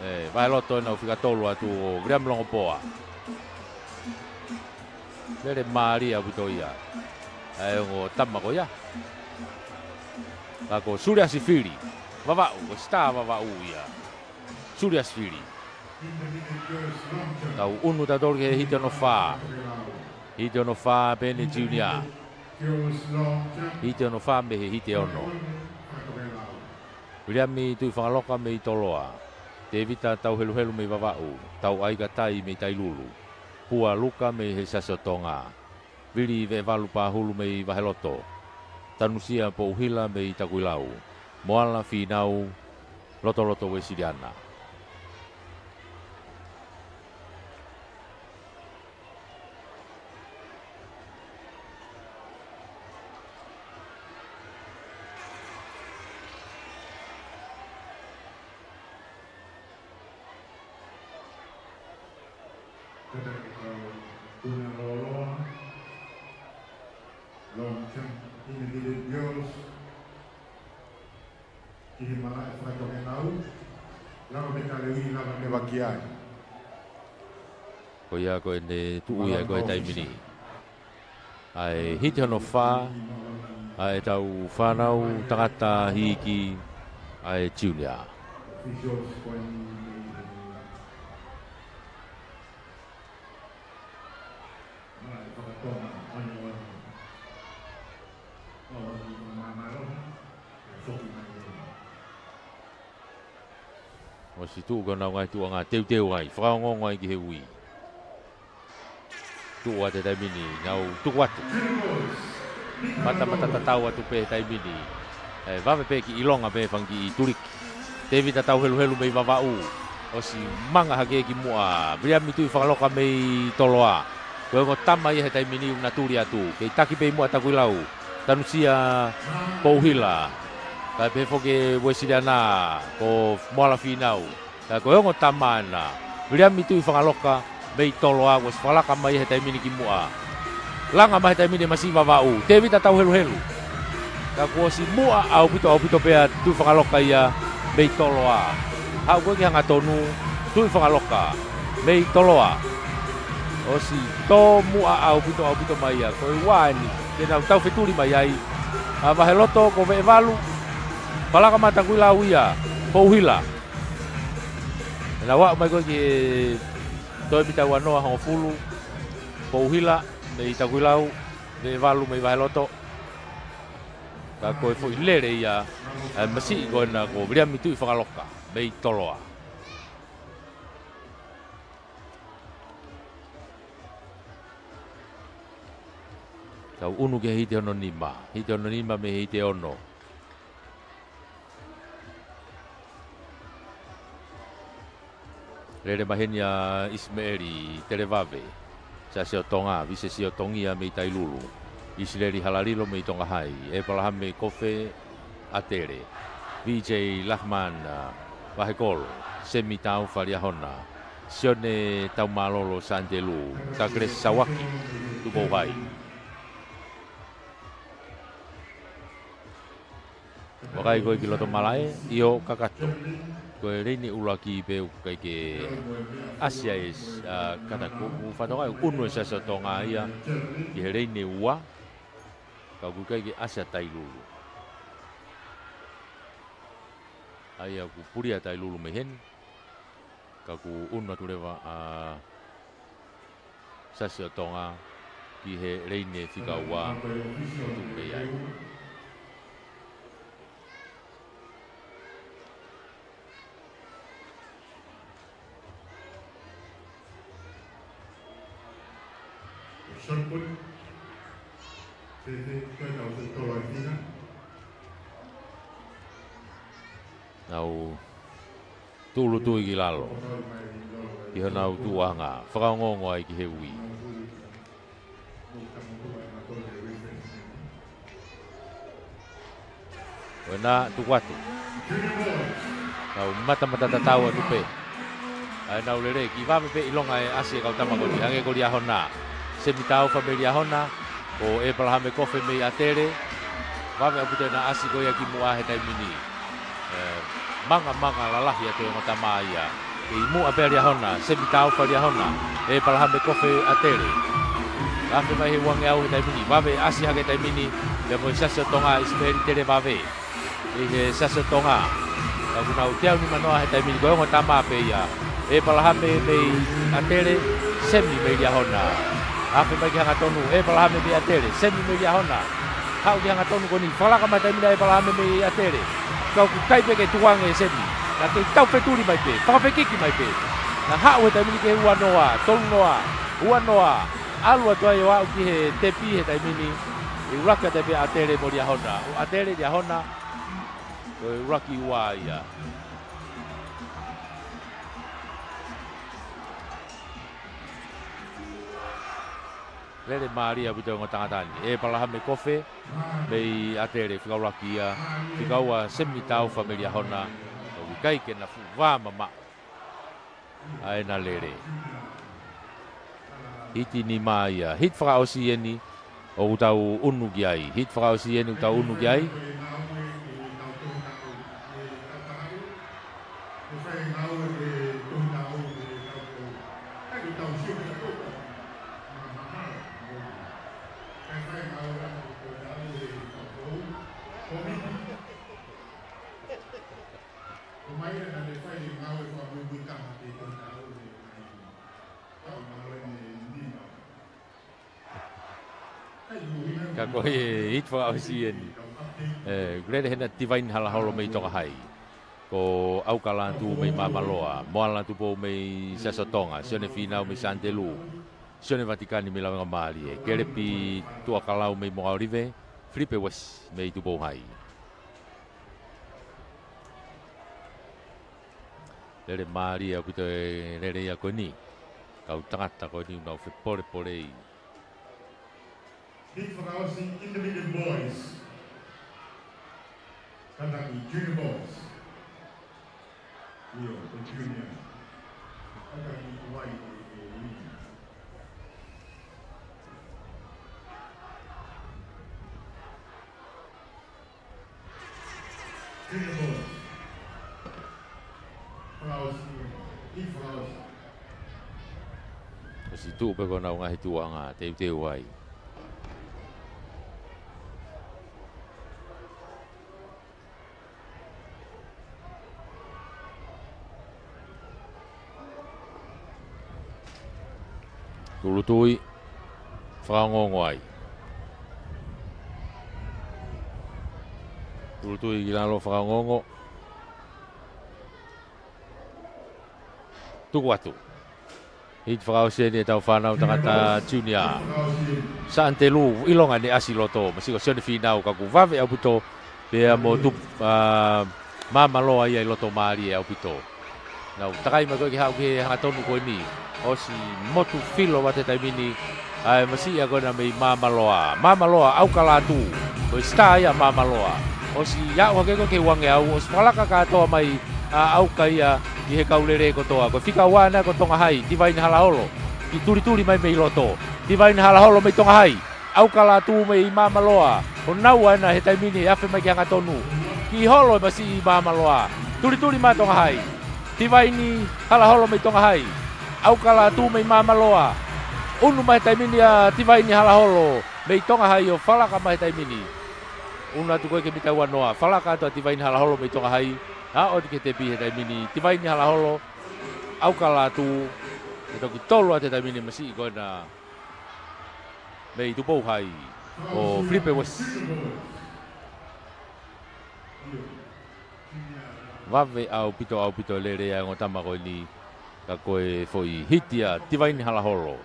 ʻE, Vaheloto ena ʻoku fika tolu atu ʻo Viliami Longopoa. Lele mālie ʻaupito ia ʻa e ongo tama ko ia. Ka ko Suliasi Fili. Vavaʻu, ko e star Vavaʻu ia. Suliasi Fili. Tau unu tautolu ki he hiti hono fā. Hiti hono fā Pene Junior. Hiti hono fā mei he hiti ʻe ono. Viliami Tuʻifangaloka mei Toloa. Tēvita Tauheluhelu mei Vavaʻu. Tauʻaika Tai mei Tailulu. Pua Luka mei he Siasi ʻo Tonga. Vili Veʻevalu Pahulu mei Vaheloto. Tanusia Pouhila mei Takuilau. Moala Finau, Lotoloto Uēsiliana. Kātaki kau puna loloa, long jump individual girls, ki he malaʻe fakatokenau, lava pē ka lelei lava ke vaki ai. Ko ia ko ʻene tuʻu ia ko e taimi ni. ʻA e hiti hono fā, ʻa e tau fānau tangata hiki, ʻa e junior. ʻOsi tuʻu ko ʻenau ngaahi tuʻunga teuteu ai, fakaongoongo ai ki he ui. Tuʻu atu he taimi ni, nau tuku atu. Matamata tatau atu pē he taimi ni. ʻE vave pē ki ʻilonga pē fanga kiʻi tuliki. Tēvita Tauheluhelu mei Vavaʻu. ʻOsi manga hake ki muʻa. Viliami Tuʻifakaloka mei Toloa. Ko e ongo tama ia he taimi ni ʻoku na tuli atu. Kei taki pē muʻa Takuilau. Tanusia Pouhila. Kae pehē foki Uesiliana. Ko Moala Fīnau. Ka ko e ongo tama ena. Viliami Tuʻifakaloka mei Toloa, kuo ʻosi fakalaka mai he taimi ni ki muʻa. Langa mai he taimi ni masiʻi Vavaʻu. Tēvita Tauheluhelu. Ka kuo ʻosi muʻa ʻaupito ʻaupito pē ʻa Tuʻifakaloka ia mei Toloa. Haʻu ko ē ki hangatonu, Tuʻifakaloka mei Toloa. ʻOsi tō muʻa ʻaupito ʻaupito mai ia. Ko e ua eni, ke nau tau fetuli mai ai. ʻA Vaheloto ko Veʻevalu. Fakalaka mai Takuilau ia, Pouhila. Nau aʻu mai ko ē ki he toe mita ua noa hongofulu, Pouhila mei Takuilau, Veʻevalu mei Vaheloto. Ka ko e foʻi lele ia, ʻa e masiʻi ko ena ko Viliami Tuʻifakaloka mei Toloa. Tau ʻunu ki he hiti hono nima, hiti hono nima mei he hiti ono. Lele mai heni ʻa ʻIsimeʻeli Televave, Siasi ʻo Tonga, Vise Siotongia mei Tailulu, ʻIsileli Halalilo mei Tonga Hai, ʻEpalahame Kofe ʻAtele, V J Lahman, ʻa, Vahekolo, Semi Taufa Liahona, Sione Taumālolo Santelu, Takelesi Sauaki, Tupou Hai. Vakai ko ē ki loto malaʻe, ʻio kakato. Ko e leini ʻuluaki pē ʻoku ʻikai ke ʻasi ai, ʻa, kata ko, ʻoku fakatokangaʻi ʻunu ʻe Siasi ʻo Tonga ia ki he leini ua, ka ʻoku ʻikai ke ʻasi ʻa Tailulu. ʻA ia ʻoku pulia Tailulu mei heni. Ka ʻoku ʻunu atu leva ʻa Siasi ʻo Tonga ki he leini fika ua ʻoku tuku mei ai. Shot put. Te, te, te, te, te, te, te, Nau tūʻulutui ki lalo. Ki honau tuʻuʻanga. Fakaongoongo ai ki he ui. ʻO ena tuku atu. Nau matamata tatau atu pē. ʻA ʻenau lele, kiʻi vave pē ʻilonga e ʻasi e kau tama ko eni, hangē ko Liahona. Semi Taufa mei Liahona, ko ʻEpalahame Kofe mei ʻAtele. Vave ʻaupito ʻena ʻasi ko ia ki muʻa he taimi ni. ʻE, manga, manga lalahi atu e ongo tama ia. Kei muʻa pē ʻa Liahona, Semi Taufa Liahona, ʻEpalahame Kofe ʻAtele. Afe mai he uangeau he taimi ni, vave ʻasi hake he taimi ni, pea mo e Siasi ʻo Tonga, ʻIsimeʻeli Televave. ʻI he Siasi ʻo Tonga. Ka ʻoku nau teau nimanoa he taimi ni ko e ongo tama pē ia. ʻEpalahame mei ʻAtele, Semi mei Liahona. Afe mai ki hangatonu, ʻEpalahame mei ʻAtele, Semi mei Liahona. Haʻu ki hangatonu ko eni, fakalaka mai he taimi ni ʻa ʻEpalahame mei ʻAtele. Ka ʻoku ʻikai pē ke tukuange ʻe Semi. Naʻa kei tau fetuli mai pē, fakafekiki mai pē. Naʻa haʻu he taimi ni ki he ua noa, tolu noa, ua noa. ʻAlu atu ai ʻo aʻu ki he tepi he taimi ni. ʻI ʻuluaki atu pē ʻa ʻAtele mo Liahona. ʻO ʻAtele Liahona. Ko e ʻuluaki ua ia. Lele mālie ʻaupito e ongo tangata ni. ʻEpalahame Kofe, mei ʻAtele fika ʻuluaki ia. Fika ua Semi Taufa mei Liahona. ʻOku ʻikai ke na fuʻu vā mamaʻo ʻa ʻena lele. Hiti nima ia. Hiti fakaʻosi eni ʻoku tau ʻunu ki ai. Hiti fakaʻosi eni ʻoku tau ʻunu ki ai. Ka ko e hiti fakaʻosi eni. ʻE, ʻoku lele hena Tivaini Halaholo mei Tonga Hai. Ko ʻAukalatu mei Māmaloa, Moala Tupou mei Siasi ʻo Tonga, Sione Fīnau mei Santelu, Sione Vatikani mei Lavengamālie, Kelepi Tuʻakalau mei Moʻalive, Filipe Uesi mei Tupou Hai. Lele mālie ʻaupito e lele ia ko eni. Kau tangata ko eni ʻoku nau fepolepolei. Hit fakaʻosi, intermediate boys. Kātaki junior boys. ʻIo, ko e junior. Kātaki Hawaii, e, e, e. Fakaʻosi, hit fakaʻosi. Kuo ʻosi tuʻu pē ko ʻenau ngaahi tuʻuʻanga teuteu ai. Tūʻulutui, fakaongoongo ai. Tūʻulutui ki lalo, fakaongoongo. Tuku atu. Hit fakaʻosi eni ʻetau fānau tangata junior. Sāntelu, ʻilonga ʻene ʻasi loto, masiʻi ko Sione Fīnau, ka kuo vave ʻaupito, pea mo tu, ʻa, Māmaloa ia ʻi loto mālie ʻaupito. Nau takai mai ko ē ke haʻu ki he hangatonu ko eni. ʻOsi motu filo ʻa e taimi ni, ʻa e masiʻi ko ena mei Māmaloa. Māmaloa, ʻAukalatu. Ko e star ia Māmaloa. ʻOsi aʻu hake ko ē ki he uangeau, ʻosi fakalaka kātoa mai ʻa ʻAuka ia ʻi he kau lele kotoa. Ko e fika ua ena ko Tonga Hai, Tivaini Halaholo. Kiʻi tulituli mai mei loto. Tivaini Halaholo mei Tonga Hai. ʻAukalatu mei Māmaloa. Ko naua ena he taimi ni he afe mai ki he hangatonu. Kiʻi holo e masiʻi Māmaloa. Tulituli mai Tonga Hai. Tivaini Halaholo mei Tonga Hai. ʻAukalatu mei Māmaloa. ʻUnu mai he taimi ni ʻa Tivaini Halaholo mei Tonga Hai ʻo fakalaka mai he taimi ni. ʻUnu atu ko ē ki he mita ua noa. Fakalaka atu ʻa Tivaini Halaholo mei Tonga Hai. ʻA, ʻoatu ki he tepi he taimi ni. Tivaini Halaholo. ʻAukalatu. He toki tolo atu he taimi ni masiʻi ko ena mei Tupou Hai, ko Filipe Uesi. Vave ʻaupito, ʻaupito e lele ʻa e ongo tama ko eni, ka ko e foʻi hiti ʻa Tivaini Halaholo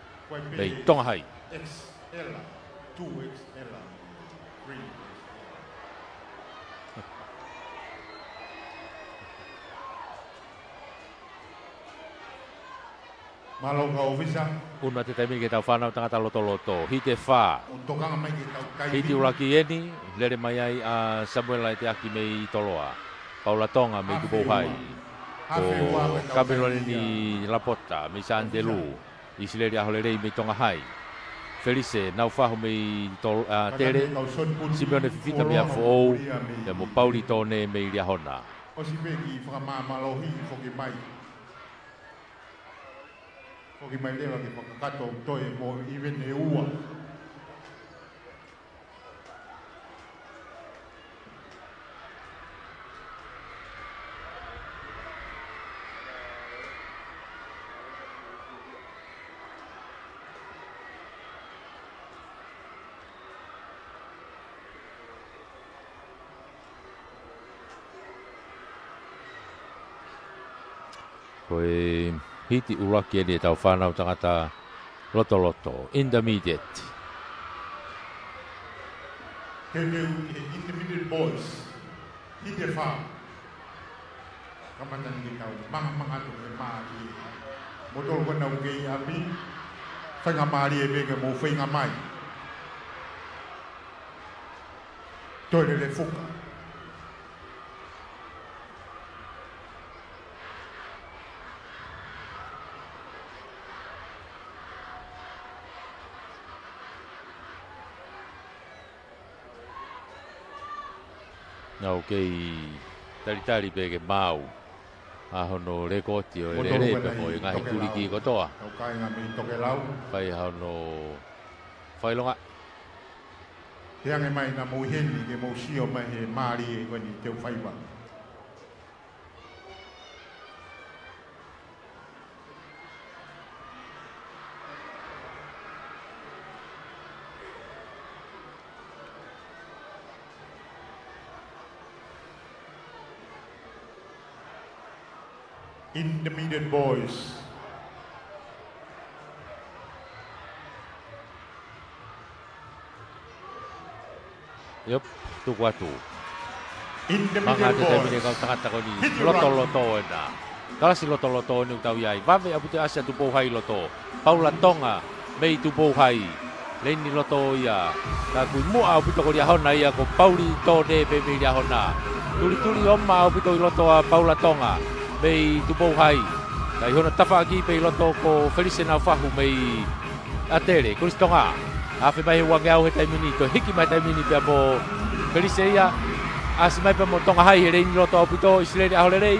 mei Tonga Hai. X L, two X L, three X L. Mālō kau ʻōfisa. ʻUnu atu he taimi ni ki heʻetau fānau tangata lotoloto. Hiti ʻe fā. ʻO tokanga mai ki heʻetau kaivi. Hiti ʻuluaki eni, lele mai ai ʻa Samuela Eteaki mei Toloa. Paula Tonga mei Tupou Hai. Hafe ua. Ko Kameloni Lapota mei Sāntelu. ʻIsileli ʻAholelei mei Tonga Hai. Felise Naufahu mei Tol-, ʻa, Tele. Simione Fifita mei ʻApifoʻou. Pea mo Pauli Tone mei Liahona. ʻOsi pē kiʻi fakamāmālohi foki mai. Foki mai leva ke fakakakato toe mo ʻIvene ʻe ua. Ko e hiti ʻuluaki eni ʻetau fānau tangata lotoloto, intermediate. Teuteu ki he intermediate boys, hiti ʻe fā. Kamata ni ke tau mangamanga atu he mālie. Mo tolo ko ena ʻoku kei ʻapi, faingamālie pē ke mou feinga mai. Toe lele fuka. Nau kei talitali pē ke maʻu ʻa hono lekooti ʻo e lele pea mo e ngaahi tuliki kotoa. Tau kāinga mei Tokelau. Fai hono fakaʻilonga. Ke ange mai naʻa mou ʻi heni ke mou sio mai he mālie ko eni te u faiva. Intermediate boys. Yep, tuku atu. Manga atu he taimi ni kau tangata ko eni. Lotoloto ena. Kalasi lotoloto ʻeni ʻoku tau ʻi ai. Vave ʻaupito e ʻasi ʻa Tupou Hai ʻi loto. Paula Tonga mei Tupou Hai. Leini loto ia. Ka ʻoku ʻi muʻa ʻaupito ko Liahona ia ko Pauli Tone pē mei Liahona. Tulituli ʻoma ʻaupito ʻi loto ʻa Paula Tonga mei Tupou Hai. Ka ʻi hono tafaʻaki pē ʻi loto ko Felise Naufahu mei ʻAtele, Kolisi Tonga. Afe mai he uangeau he taimi ni, toe hiki mai taimi ni pea mo Felise ia. ʻAsi mai pea mo Tonga Hai he leini loto ʻaupito, ʻIsileli ʻAholelei.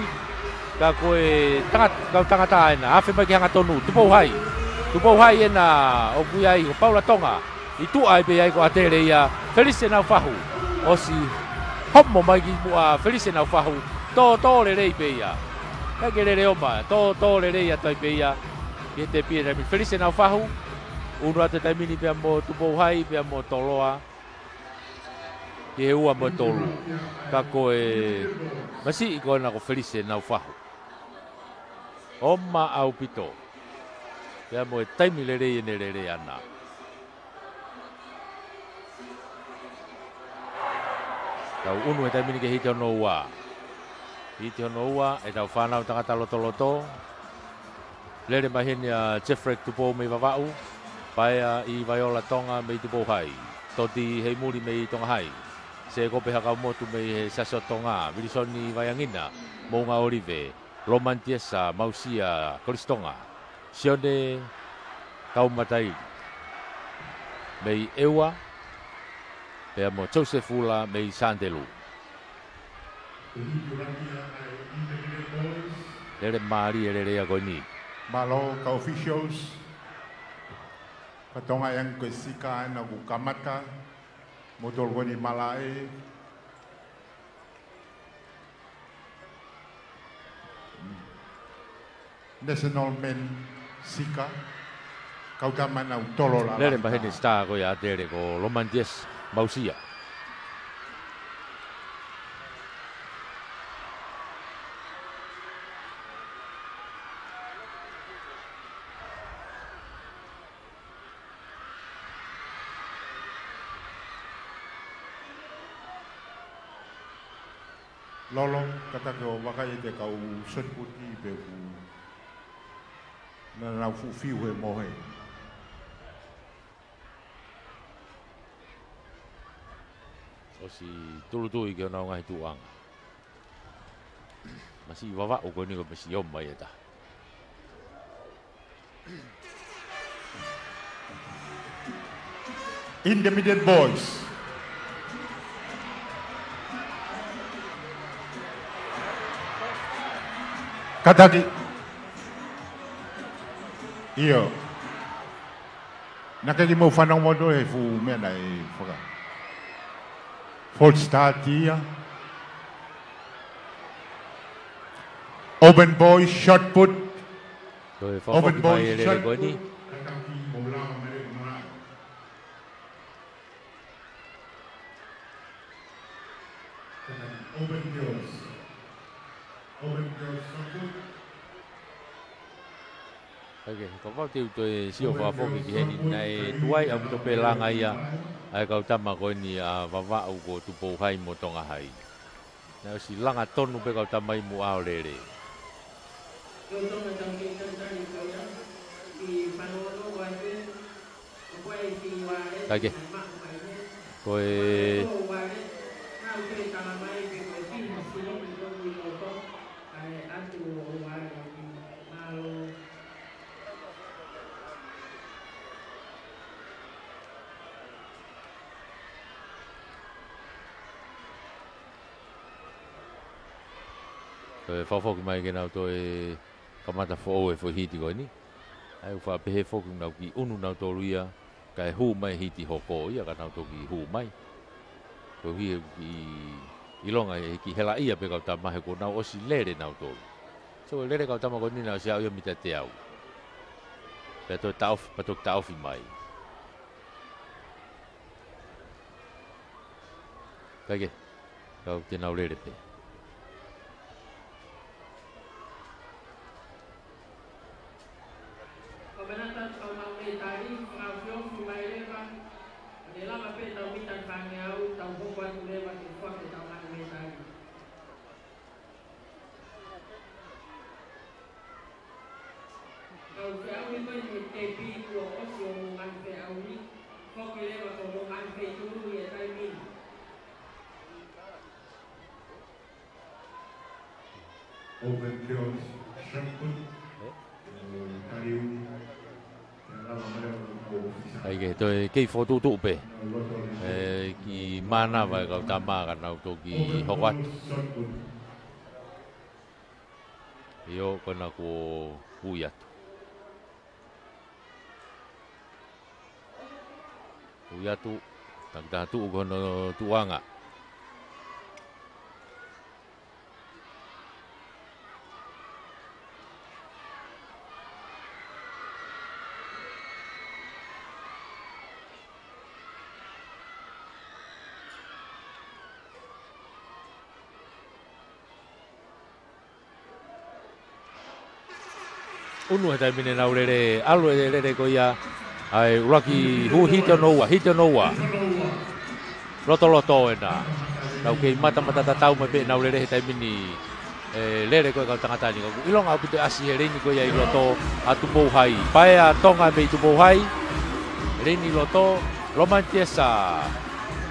Ka ko e tangata, kau tangata ena, afe mai ki he hangatonu, Tupou Hai. Tupou Hai ena ʻoku ʻi ai ko Paula Tonga. ʻI tuʻa ai pē ai ko ʻAtele ia, Felise Naufahu. ʻOsi homo mai ki muʻa Felise Naufahu. Tōtō lelei pē ia. Kae ke lele ʻoma, tōtō lelei atu ai pē ia. Ki he tepi he taimi ni Felise Naufahu. ʻUnu atu he taimi ni pea mo Tupou Hai, pea mo Toloa. Ki he ua mo e tolu. Ka ko e masiʻi ko ena ko Felise Naufahu. ʻOma ʻaupito. Pea mo e taimi lelei ʻene lele ʻana. Tau ʻunu he taimi ni ke hiti hono ua. Hiti hono ua, ʻetau fānau tangata lotoloto. Lele mai heni ʻa Jeffrey Tupou mei Vavaʻu. Paea ʻi Vaiola Tonga mei Tupou Hai. Toti Heimuli mei Tonga Hai. Sēkope Hakaumotu mei he Siasi ʻo Tonga. Vilisoni Vaiangina, Moʻunga ʻOlive. Lomani Tiesa Mausia, Kolisi Tonga. Sione Kaumataili mei ʻEua, pea mo Joseph Ula mei Santelū. Lele mālie e lele ia ko eni. Mālō kau officials, ka Tonga ʻi ai ange ko e sika ena ʻoku kamata, mo tolu ko eni malaʻe. National Men sika, kau tama ena ʻoku tolo lalahi. Lele mai heni e star ko ia ʻAtele ko Lomani Tiesa Mausia. Lolo, kātaki ʻo vakaiʻi ʻete kau shot put pe ʻoku nau fuʻu fiu he mohe. ʻOsi tulutui ki honau ngaahi tuʻuʻanga. Masiʻi Vavaʻu ko eni ko e masiʻi ʻoma ia ʻe taha. Intermediate boys. Kātaki. ʻIo. Naʻa ke kiʻi mou fanongo mo tō he fuʻu meʻa naʻe faka-, false start ia. Open boys, shot put. Ko e fakafoki mai e lele ko eni. Oke, kapau te u toe sio fakafoki ki heni naʻe tuai ʻaupito pē langa ia ʻa e kau tama ko eni ʻa Vavaʻu ko Tupou Hai mo Tonga Hai. Naʻe ʻosi langa tonu pē kau tama ʻi muʻa ʻo lele. Kae kehe. Ko e Ko e fakafoki mai ke nau toe kamata foʻou e foʻi hiti ko eni. ʻA ia ʻoku faʻa pehē foki ʻoku nau kiʻi ʻunu nautolu ia, kae hū mai hiti hoko ia ka nau toki hū mai. Koeʻuhi he kiʻi ʻilonga he kiʻi helaʻia pē kau tama he kuo nau ʻosi lele nautolu. So e lele kau tama ko eni naʻe ʻosi aʻu ia mita teau. Pea toe taʻofi, pea toki taʻofi mai. Kae kehe, kau te nau lele pē. Ko e manatu atu kau mau mei tali, fakaofiofi mai leva, ʻo ne lava pē tau mita fāngeau, tau hoko atu leva ke foaki tau manu mei tali. Feʻauhi ko eni mo e tepi kuo ʻosi ʻo e ngaahi feʻauhi. Foki leva ko e ngaahi feʻauhi ʻi he taimi ni. Open field, shot put. Kaliu. ʻAi ke toe kei fokotuʻutuʻu pē. ʻE, ki mānava e kau tama ka nau toki hoko atu. ʻIo, ko ena kuo ui atu. Ui atu, takitaha tuʻu ko hono tuʻuʻanga. ʻUnu he taimi ni ʻenau lele, ʻalu e lele ko ia, ʻa e ʻuluaki hū hiti hono ua, hiti hono ua. Lotoloto ena. Nau kei matamata tatau mai pē ʻenau lele he taimi ni, e lele ko e kau tangata ni. Ka ʻoku ʻilonga ʻaupito e ʻasi he leini ko ia ʻi loto ʻa Tupou Hai. Paea Tonga mei Tupou Hai. Leini ʻi loto, Lomani Tiesa.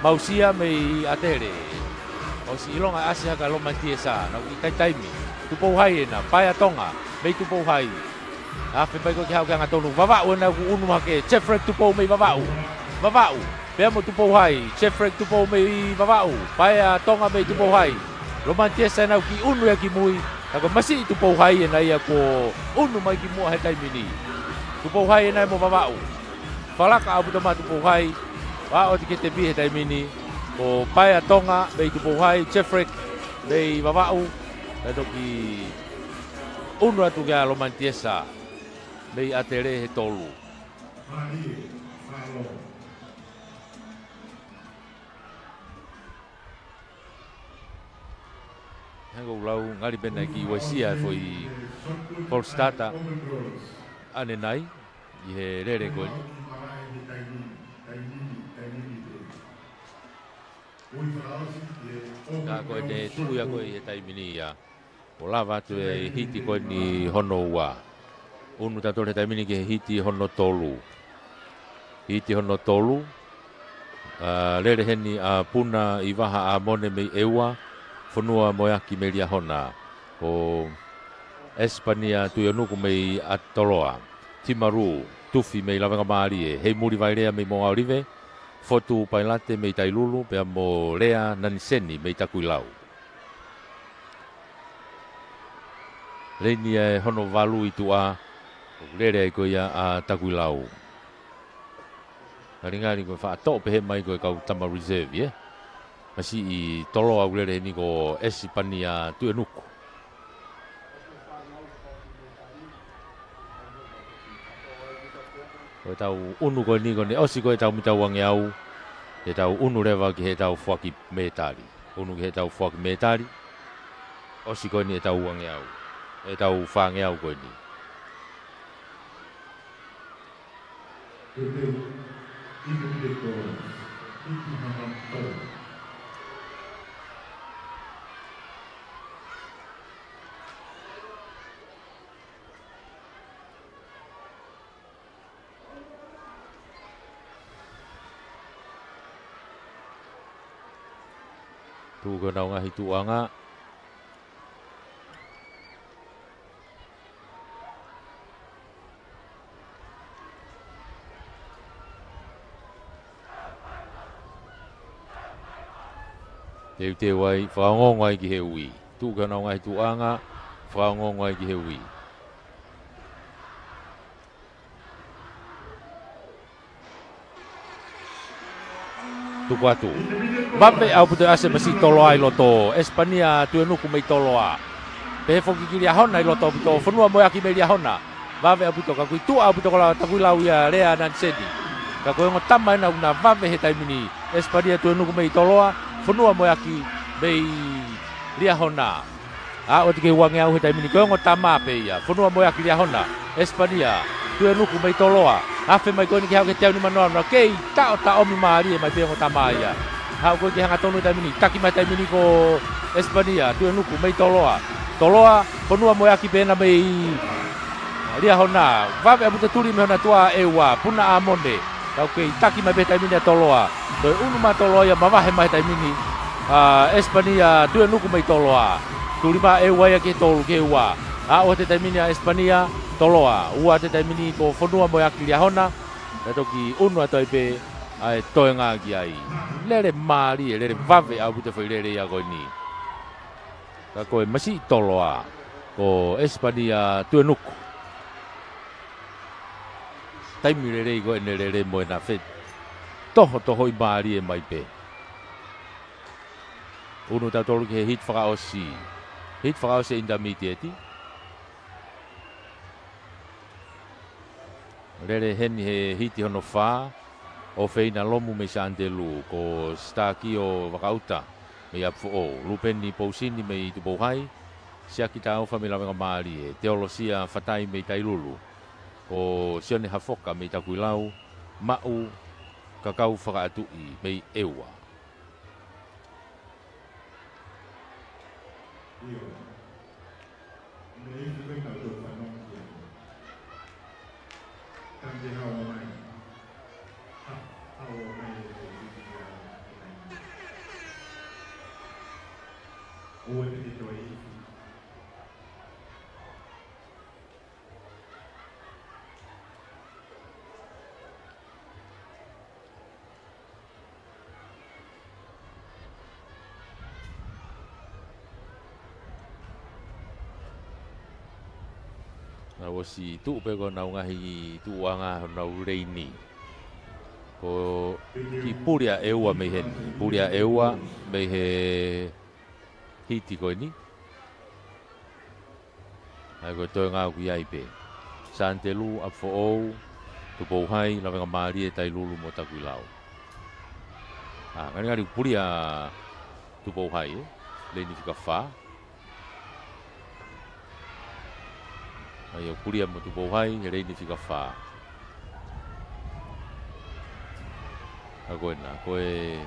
Mausia mei ʻAtele. ʻOsi ʻilonga ʻasi hake ʻa Lomani Tiesa, nau kiʻi taitaimi. Tupou Hai ena, Paea Tonga, mei Tupou Hai. Afe mai ko ē ke haʻu ki he angatonu, Vavaʻu ena ʻoku ʻunu hake, Jeffrey Tupou mei Vavaʻu. Vavaʻu, pea mo Tupou Hai, Jeffrey Tupou mei Vavaʻu, Paea Tonga mei Tupou Hai. Lomani Tiesa ena ʻoku kiʻi ʻunu ia ki mui, ka ko e masiʻi Tupou Hai ena ia kuo ʻunu mai ki muʻa he taimi ni. Tupou Hai ena ia mo Vavaʻu. Falaka ʻaupito mai Tupou Hai, ʻa ʻosi ki he tepi he taimi ni, ko Paea Tonga mei Tupou Hai, Jeffrey mei Vavaʻu, pea toki ʻunu atu kia Lomani Tiesa mei ʻAtele he tolu. Hangē ko e lau ngali pē naʻe kiʻi uesia e foʻi false starter ʻanenai ʻi he lele ko eni. Ka ko ʻene tuʻu ia ko ē he taimi ni ia. ʻO lava atu e hiti ko eni hono ua. ʻUnu tautolu he taimi ni ki he hiti hono tolu. Hiti hono tolu. ʻA, lele heni ʻa Puna ʻi Vaha ʻAmone mei ʻEua. Fonua Moeaki mei Liahona. Ko ʻEsipania Tuʻionuku mei ʻAtoloa. Timaru Tufi mei Lavengamālie. Heimuli Vailea mei Moʻungaʻolive. Fotu Pailate mei Tailulu, pea mo Lea Naniseni mei Takuilau. Leini ia ʻe hono valu ʻi tuʻa, ʻoku lele ai ko ia ʻa Takuilau. Ngalingali ko e faʻa toʻo pehē mai ko e kau tama reserve, ē? Masiʻi Toloa ʻoku lele heni ko ʻEsipania Tuʻionuku. Ko ʻetau ʻunu ko eni ko ʻene ʻosi ko ē ʻetau mita uangeau, ʻetau ʻunu leva ki heʻetau foaki mētali. ʻUnu ki heʻetau foaki mētali, ʻosi ko eni ʻetau uangeau, ʻetau fāngeau ko eni. Tuʻu ki honau ngaahi tuʻuʻanga. Teuteu ai, fakaongoongo ai ki he ui. Tuʻu ki honau ngaahi tuʻuʻanga, fakaongoongo ai ki he ui. Tuku atu. Vave ʻaupito e ʻasi e masiʻi Toloa ʻi loto. ʻEsipania Tuʻionuku mei Toloa. Pehē foki ki Liahona ʻi loto ʻaupito. Fonua Moeaki mei Liahona. Vave ʻaupito ka kuo tuʻa ʻaupito ko ē ʻa Takuilau ia Lea Naniseni. Ka ko e ongo tama ena ʻoku na vave he taimi ni. ʻEsipania Tuʻionuku mei Toloa. Fonua Moeaki mei Liahona. ʻA ʻosi ki he uangeau he taimi ni ko e ongo tama pē ia. Fonua Moeaki Liahona. ʻEsipania Tuʻionuku mei Toloa. Afe mai ko eni ke haʻu ki he teau nimanoa, kei taʻotaʻomi mālie mai pē ongo tama ia. Haʻu ko ē ki he angatonu he taimi ni. Taki mai he taimi ni ko ʻEsipania Tuʻionuku mei Toloa. Toloa, Fonua Moeaki pē ena mei Liahona, vave ʻaupito tuli mei hona tuʻa ʻEua, puna ʻa Mone. Tau kei taki mai pē he taimi ni ʻa Toloa. Toe ʻunu mai ʻa Toloa ia mavahe mai he taimi ni ʻa ʻEsipania Tuʻenuku mei Toloa. Tuli mai ʻEua ia ki he tolu ki he ua. Aʻu atu he taimi ni ʻa ʻEsipania, Toloa. Ua atu he taimi ni ko Fonua mo e ʻaki Liahona. Pea toki ʻunu atu ai pē ʻa e toenga ki ai. Lele mālie, lele vave ʻaupito e foʻi lele ia ko eni. Ka ko e masiʻi Toloa, ko ʻEsipania Tuʻenuku. Taimi lelei ko ʻene lele mo ʻena fetohotohoʻi mālie mai pē. ʻUnu tautolu ki he hiti fakaʻosi. Hiti fakaʻosi e intermediate. Lele heni he hiti hono fā, ʻOfeina Lomu mei Sānitelū, ko Sitakio Vakaʻuta mei ʻApifoʻou, Lupeni Pousini mei Tupou Hai, Siaki Taufa mei Lavengamālie, Teolosia Fatai mei Tailulu, ko Sione Hafoka mei Takuilau, Maʻu Kakau Fakaʻatuʻi mei ʻEua. ʻIo. Mei he ʻifi ko ē naʻa tau fanongo ki ai. Tangi hao mai. Ha, hao mai e ʻifi ia. ʻOua te ke toe ʻifi. Naʻe ʻosi tuʻu pē ko ʻenau ngaahi tuʻuʻanga honau leini. Ko e kiʻi puli ʻa ʻEua mei heni. Puli ʻa ʻEua mei he hiti ko eni. ʻA ia ko e toenga ʻoku ʻi ai pē. Sānitelū, ʻApifoʻou, Tupou Hai, Lavengamālie, Tailulu mo Takuilau. ʻA, ngalingali ʻoku puli ʻa Tupou Hai, ē? Leini fika fā. ʻA ia ʻoku puli ʻa mo Tupou Hai, he leini fika fā. ʻA ko ena, ko e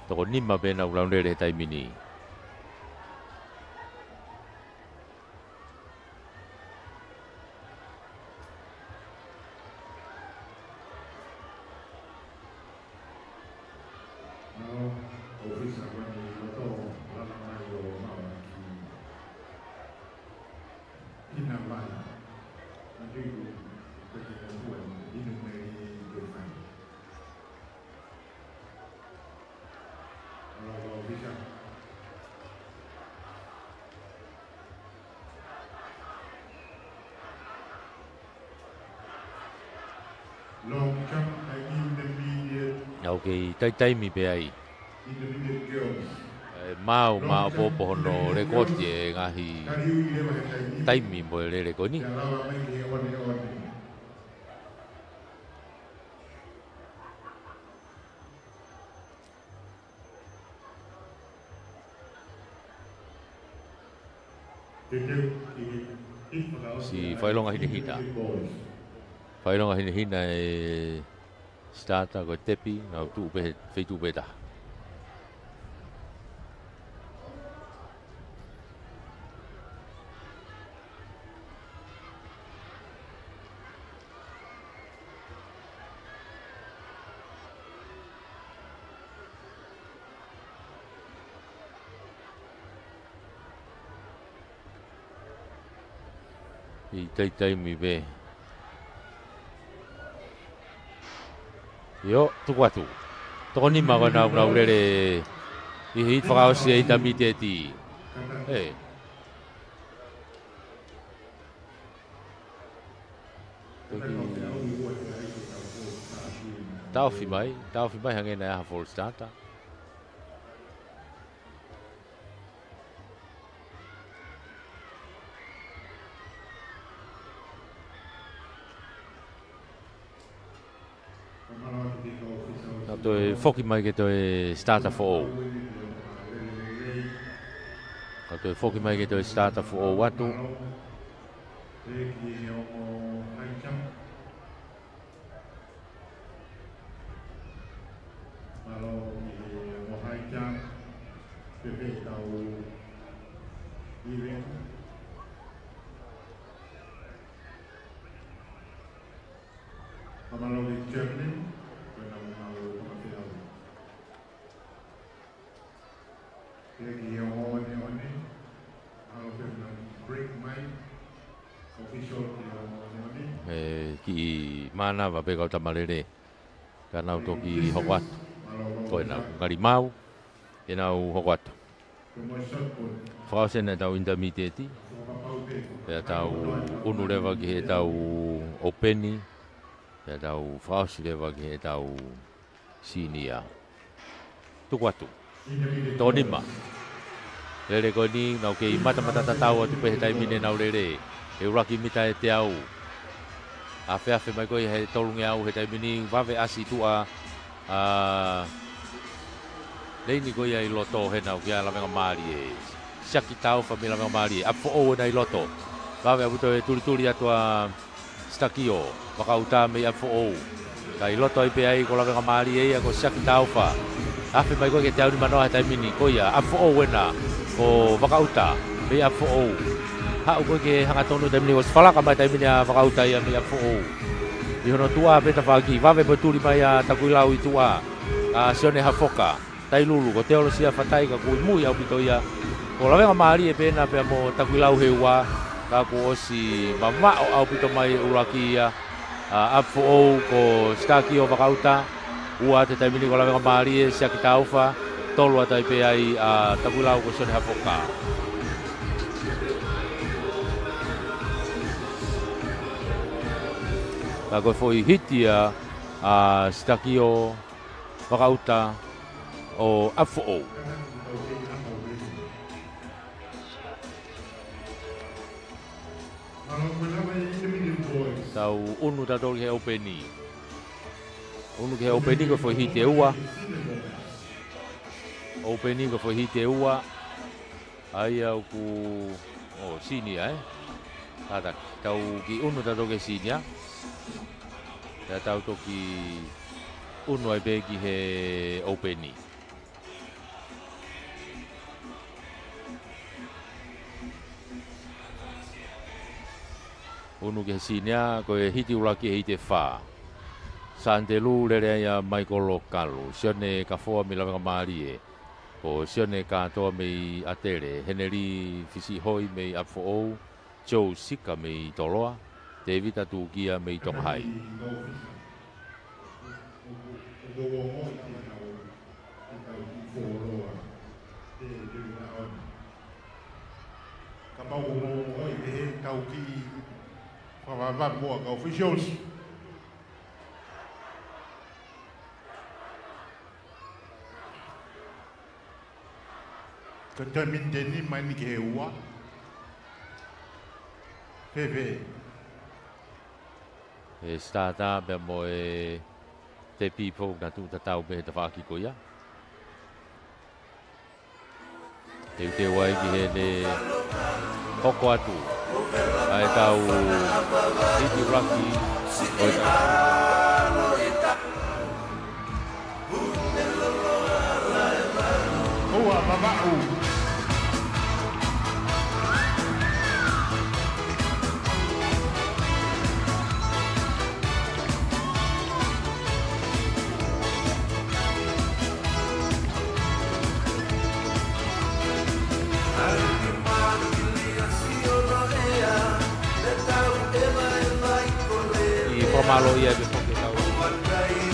toko nima pē naʻa nau lele he taimi ni. Long jump, intermediate. ʻOku kei taitaimi pē ai. Intermediate girls. ʻE, maau, maopoopo hono lekooti e ngaahi taimi mo e lele ko eni. Siʻi fakaʻilonga hinehina. Fakaʻilonga hinehina e starter ko e tepi, nau tuʻu pē he feituʻu pē taha. ʻI taitaimi pē. ʻIo, tuku atu. Toko nima ko ē naʻa nau lele ʻi he hiti fakaʻosi e intermediate. ʻE. Toki taʻofi mai, taʻofi mai hangē naʻe ʻi ai ha false starter. Ka toe foki mai ke toe starter foʻou. Ka toe foki mai ke toe starter foʻou atu. Mālō ki he ongo high jump, pehē ʻetau event. Fakamālō ki Germany, ko ʻenau ngāue fakafeʻao. Pea ki he ongoongoone, mahalo pē ʻenau break mai, official ki he ongoongoone. He kiʻi mānava pē kau tama lele, ka nau toki hoko atu. Ko ʻenau ngali mau, ʻenau hoko atu. Fakaʻosi ʻetau intermediate, pea tau ʻunu leva ki heʻetau ʻoupeni, pea tau fakaʻosi leva ki heʻetau senior. Tuku atu. Tō nima. Lele ko eni, nau kei matamata tatau atu pē he taimi ni ʻenau lele. He ʻuluaki mita ʻe teau. Afeafe mai ko ia he tolungeau he taimi ni, vave ʻasi tuʻa ʻa Leini ko ia ʻi loto he nau kia Lavengamālie. Siaki Taufa mei Lavengamālie, ʻApifoʻou ena ʻi loto. Vave ʻaupito e tulituli atu ʻa Sitakio Vakaʻuta mei ʻApifoʻou. Ka ʻi loto ai pē ai ko Lavengamālie ia ko Siaki Taufa. Afe mai ko ē ki he teau nimanoa he taimi ni ko ia, ʻApifoʻou ena ko Vakaʻuta mei ʻApifoʻou. Haʻu ko ē ke hangatonu taimi ni, ʻosi falaka mai taimi ni ʻa Vakaʻuta ia mei ʻApifoʻou. ʻI hono tuʻa pē tafaʻaki, vave pē tuli mai ʻa Takuilau ʻi tuʻa, ʻa Sione Hafoka. Tailulu, ko Teolosia Fatai ka kuo muimui ʻaupito ia. Ko Lavengamālie pē ena pea mo Takuilau he ua, ka kuo ʻosi mamaʻo ʻaupito mai e ʻuluaki ia, ʻa ʻApifoʻou ko Sitakio Vakaʻuta, ua atu he taimi ni ko Lavengamālie, Siaki Taufa, tolu atu ai pē ai ʻa Takuilau ko Sione Hafoka. Ka ko e foʻi hiti ia ʻa Sitakio Vakaʻuta ʻo ʻApifoʻou. Tau ʻunu tautolu ki he ʻoupeni. ʻUnu ki he ʻoupeni ko e foʻi hiti ʻe ua. ʻOupeni ko e foʻi hiti ʻe ua. ʻA ia ʻoku, ʻo, senior, ē? Kātaki, tau kiʻi ʻunu tautolu ki he senior. Pea tau toki ʻunu ai pē ki he ʻoupeni. ʻUnu ki he senior, ko e hiti ʻuluaki he hiti ʻe fā. Sānitelū, lele ai ʻa Michael Lokalu, Sione Kafoa mei Lavengamālie, ko Sione Kātoa mei ʻAtele, Heneli Fisiʻihoi mei ʻApifoʻou, Joe Sika mei Toloa, Tevita Tukia mei Tonga Hai. Kapau ʻoku mou ongoʻi pehē, tau kiʻi fakavavevave muʻa kau officials. Ko e taimi ni ʻeni mai ni ki he ua. Fēfē? E starter pea mo e tepi pō ka tuʻu tatau pē he tafaʻaki ko ia. Teuteu ai ki heʻene hoko atu ʻa ʻetau hiti ʻuluaki ʻo ʻetau ʻOua, Vavaʻu. ʻI fakamālō ia ke foki ʻetau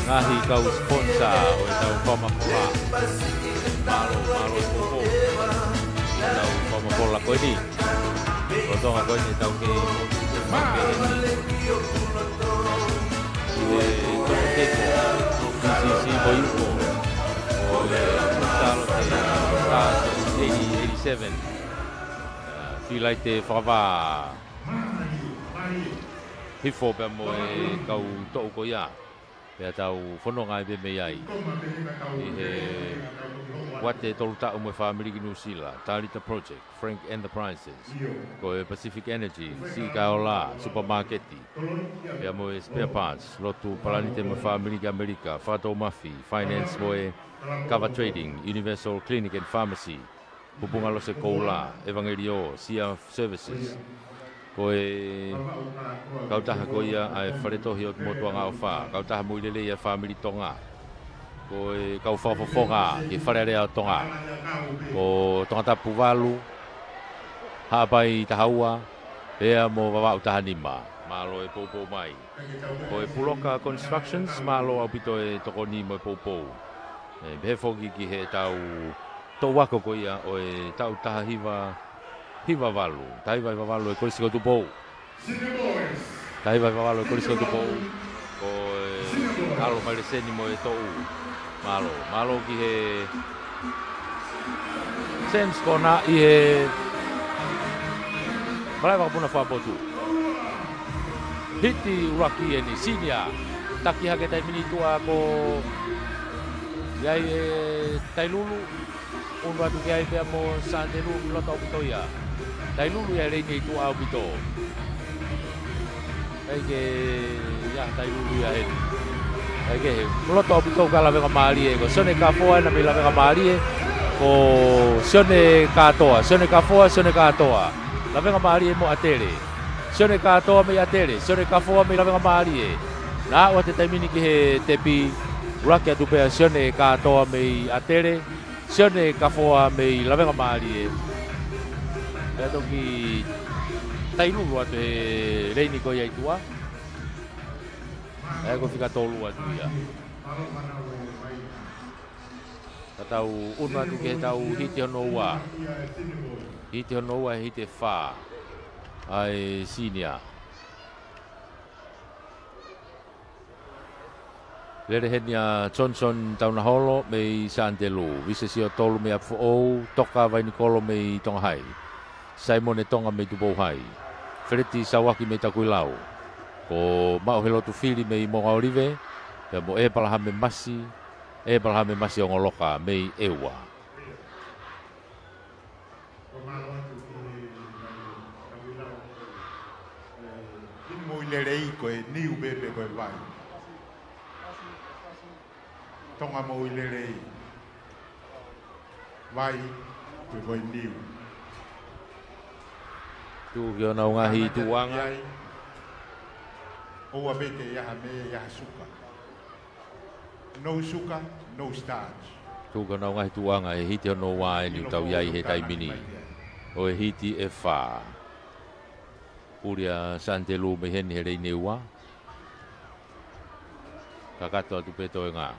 ngaahi kau sponsor ʻo ʻetau fakafola. Mālō, mālō ʻi he poupou ʻetau fakafola ko eni. Lolotonga ko eni ʻetau kei motu ke fake eni. ʻI he toko teko, P C C mo Iuko. ʻO e Talo te, eighty, eighty-seven. Filaite Fakavā. Hifo pea mo e kau toʻu ko ia. Pea tau fononga ai pē mei ai. ʻI he Uate tolu taʻu mo e fāmili ki Nuʻusila, Talita Project, Frank Enterprises, ko e Pacific Energy, Siʻi Kaeola, Supermarket, pea mo e Spare Parts, Lotu Palanite mo e fāmili ki ʻAmelika, Fatou Mafi, Finance mo e Kava Trading, Universal Clinic and Pharmacy, Pupunga Lose Koula, Evangelio, Sia Services, Ko e kautaha ko ia ʻa e Fale Tohi ʻo Motuʻangaʻofa, kautaha moʻui lelei ʻa e fāmili Tonga. Ko e kau fakafofonga ki he Fale Alea ʻo Tonga. Ko Tongatapu valu, Haʻapai taha ua, pea mo Vavaʻu taha nima. Mālō e poupou mai. Ko e Puloka Constructions, mālō ʻaupito e tokoni mo e poupou. ʻE, pehē foki ki heʻetau toʻu ako ko ia ʻo e taʻu taha hiva, hiva valu. Taha hiva hiva valu ʻa e Kolisi ko Tupou. Taha hiva hiva valu ʻa e Kolisi ko Tupou. Ko e ʻAlo mai Leseni mo e toʻu. Mālō. Mālō ki he Sam's Corner ʻi he Malaʻe Vakapuna Fakapotu. Hiti ʻuluaki eni, Sinia. Taki hake taimi ni tuʻa ko ia ʻe Tailulu. Unu atu ki ai pea mo Santelu ʻi loto ʻaupito ia. Tailulu ia he leini ʻi tuʻa ʻaupito. ʻAi ke ia Tailulu ia heni. ʻAi ke he loto ʻaupito ka lavengamālie. Ko Sione Kafoa ena mei lavengamālie. Ko Sione Katoa, Sione Kafoa, Sione Katoa. Lavengamālie mo ʻAtele. Sione Katoa mei ʻAtele, Sione Kafoa mei lavengamālie. Naʻa ʻoatu he taimi ni ki he tepi, ʻuluaki atu pea Sione Katoa mei ʻAtele, Sione Kafoa mei lavengamālie. Pea toki Tailulu atu he leini ko ia ʻi tuʻa. ʻAi ko e fika tolu atu ia. Ka tau unu atu ki heʻetau hiti hono ua. Hiti hono ua, hiti ʻe fā ʻa e Sinia. Lele heni ʻa Johnson Taunaholo mei Santelu. Vise Siotolu mei ʻApifoʻou, Toka Vainikolo mei Tongahai. Saimone Tonga mei Tupouhai. Feleti Sauaki mei Takuilau. Ko Maʻuhelotu Fili mei Moʻungaʻolive. Pea mo ʻEpalahame Masi, ʻEpalahame Masi Ongoloka mei ʻEua. Ko e mālō atu ki he Takuilau, ē, inu moʻui lelei ko e niu pē pe ko e vai. Tonga moʻui lelei. Vai pe ko e niu. Tuku ki honau ngaahi tuʻuʻanga. ʻOua pē ke ʻi ai ha meʻa, ʻi ai ha suka. No suka, no starch. Tuku ki honau ngaahi tuʻuʻanga he hiti hono ua eni ʻoku tau ʻi ai he taimi ni. ʻO e hiti ʻe fā. Puli ʻa Santelu mei heni he leini ua. Kakato atu pē toenga.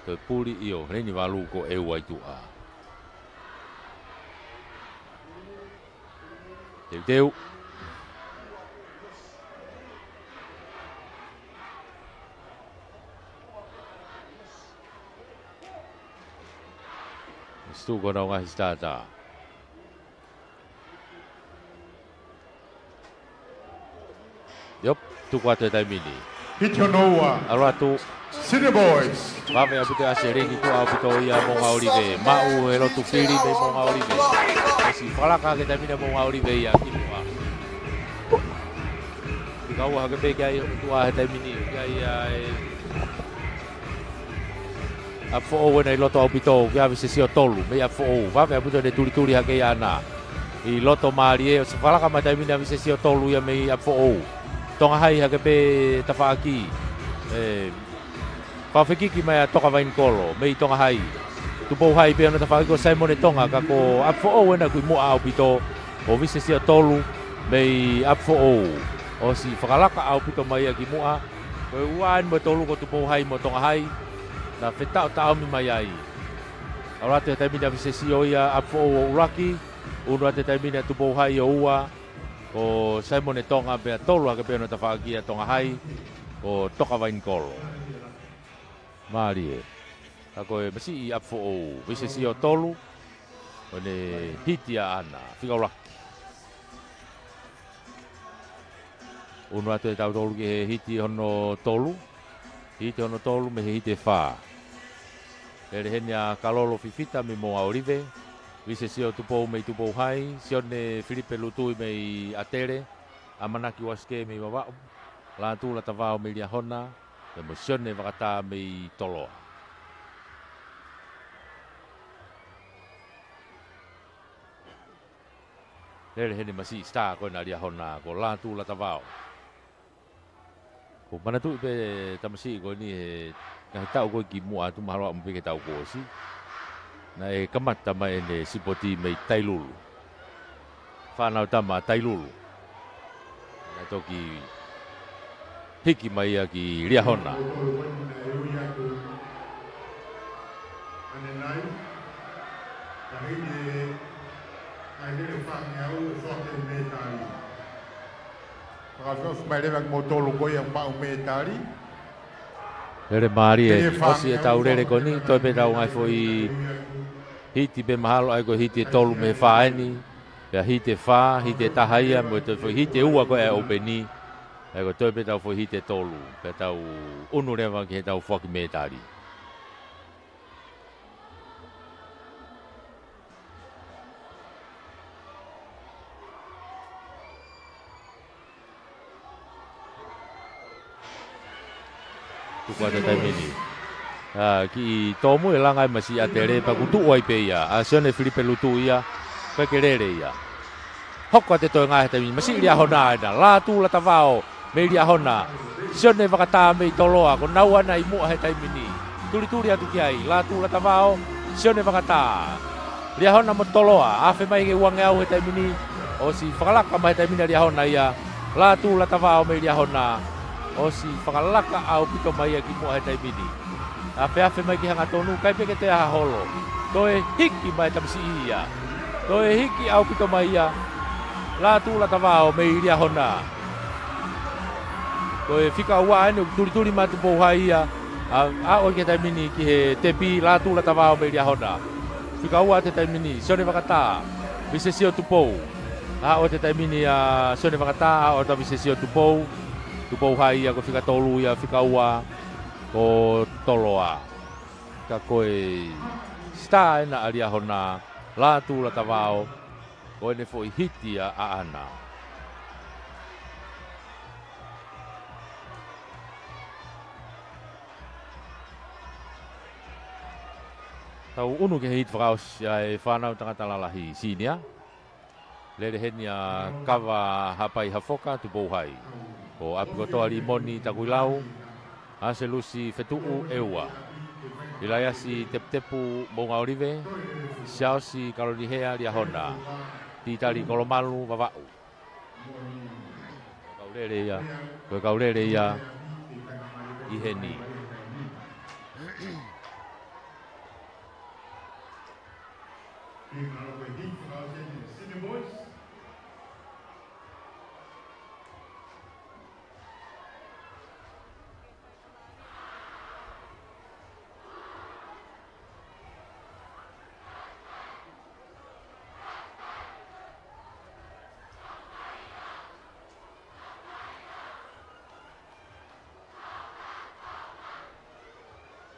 Toe puli ʻio, leini valu ko ʻEua ʻi tuʻa. Teuteu. Situ ko nau ngaahi sitata. Iop, tuku atu he taimi ni. Hiti hono ua. ʻAlu atu. Senior Boys. Vave ʻaupito ʻa e leini tuʻa ʻaupito ia Moʻungaʻolive. Maʻuhelotu Fili mei Moʻungaʻolive. ʻOsi fakalaka hake taimi ni Moʻungaʻolive ia ki muʻa. Fika ua hake pē ki ai tuʻa he taimi ni. Ki ai ʻa e ʻApifoʻou ena ʻi loto ʻaupito, ki ai Vise Siotolu, mei ʻApifoʻou. Vave ʻaupito ʻene tulituli hake ia ʻana. ʻI loto mālie, ʻosi fakalaka mai taimi ni ʻa Vise Siotolu ia mei ʻApifoʻou. Tongahai hake pē tafaʻaki. ʻE, fakafekiki mai ʻa Toka Vainikolo, mei Tongahai. Tupouhai pē hono tafaʻaki ko Saimone Tonga, ka ko ʻApifoʻou ena ʻoku ʻi muʻa ʻaupito, ko Vise Siotolu, mei ʻApifoʻou. ʻOsi fakalaka ʻaupito mai ia ki muʻa, ko e ua eni mo e tolu ko Tupouhai mo Tongahai, naʻa fetaʻotaʻomi mai ai. ʻAlu atu he taimi ni ʻa Vise Sio ia ʻApifoʻou ʻo ʻuluaki, unu atu he taimi ni ʻa Tupouhai ʻo ua, ko Saimone Tonga pea tolu hake pē hono tafaʻaki ʻa Tongahai, ko Toka Vainikolo. Mālie. Ka ko e masiʻi ʻApifoʻou, Vise Siotolu, ʻo ne hiti ʻa ʻana, fika ʻuluaki. Unu atu ʻe tautolu ki he hiti hono tolu. Hiti hono tolu mei he hiti ʻe fā. Lele heni ʻa Kalolo Fifita mei Moʻungaʻolive. Vise Sio Tupou mei Tupouhai. Sione Filipe Lutui mei ʻAtele. ʻAmanaki Uasike mei Vavaʻu. Lātū Latavao mei Liahona. Pea mo Sione Vakatā mei Toloa. Lele heni masiʻi star ko ena Liahona ko Lātū Latavao. ʻOku ou manatuʻi pē tamasiʻi ko eni he ngaahi taʻu ko ē kimuʻa atu mahalo ʻamu pē ke tau kuo ʻosi. Naʻe kamata mai ʻene sipoti mei Tailulu. Fānau tama Tailulu. Naʻe toki hiki mai ia ki Liahona. Fakaʻofoʻofa mai leva kimoutolu ko ia maʻu mētali. Lele mālie, ʻosi ʻetau lele ko eni, toe pē ʻetau ngaahi foʻi hiti pē mahalo, ʻa ia ko e hiti ʻe tolu mei he fā eni, pea hiti ʻe fā, hiti ʻe taha ia, mo e toe foʻi hiti ʻe ua ko ē ʻa e ʻoupeni, ʻa ia ko e toe pē ʻetau foʻi hiti ʻe tolu, pea tau ʻunu leva ki heʻetau foaki mētali. Tuku atu he taimi ni. ʻA, kiʻi tōmui e langa ai masiʻi ʻatele pea kuo tuʻu ai pē ia. ʻA Sione Filipe Lutu ia. Ko e ke lele ia. Hoko atu e toenga he taimi ni. Masiʻi Liahona ena. Lātū Latavao mei Liahona. Sione Vakatā mei Toloa. Ko naua ena ʻi muʻa he taimi ni. Tulituli atu ki ai. Lātū Latavao. Sione Vakatā. Liahona mo Toloa, afe mai ke uangeau he taimi ni, ʻosi fakalaka mai he taimi ni ʻa Liahona ia, Lātū Latavao mei Liahona, ʻosi fakalaka ʻaupito mai ia ki muʻa he taimi ni. Afeafe mai ki hangatonu, ʻikai pē ke toe ʻi ai ha holo. Toe hiki mai tamasiʻi ia. Toe hiki ʻaupito mai ia, Lātū Latavao mei Liahona. Ko e fika ua eni ʻoku tulituli mai ʻa Tupou Hai ia, ʻa, ʻa ʻo ki he taimi ni ki he tepi Lātū Latavao mei Liahona. Fika ua atu he taimi ni, Sione Vakatā, Visesio Tupou. ʻA ʻo he taimi ni ʻa Sione Vakatā, ʻa ʻo ʻa Visesio Tupou. Tupou Hai ia ko e fika tolu ia, fika ua ko Toloa. Ka ko e star ena ʻa Liahona, Lātū Latavao, ko ʻene foʻi hiti ia ʻaʻana. Tau ʻunu ki he hiti fakaʻosi ʻa e fānau tangata lalahi senior. Lele heni ʻa Kava Hapai Hafoka, Tupou Hai. Ko ʻApikotoa Limoni Takuilau, ʻAselusi Fetuʻu ʻEua. ʻIlaiasi Teputepu Moʻungaʻolive, Siaosi Kalonihea Liahona, Titali Kolomalu Vavaʻu. Ko e kau lele ia, ko e kau lele ia ʻi heni.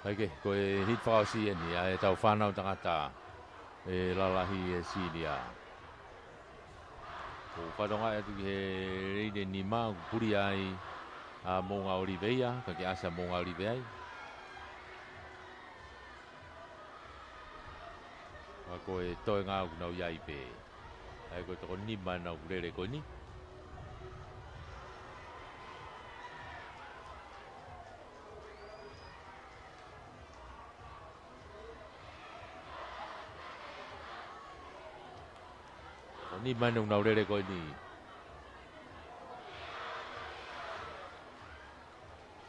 ʻIkai ke, ko e hiti fakaʻosi eni ʻa ʻetau fānau tangata ʻe lalahi ʻe senior. Ko e fatongia atu ki he leini nima ʻoku pulia ai ʻa Moʻungaʻolive ia, ka ke ʻasi ʻa Moʻungaʻolive ai. Ka ko e toenga ʻoku nau ʻi ai pē. ʻA ia ko e toko nima ena ʻoku lele ko eni. Toko nima ena ʻoku nau lele ko eni.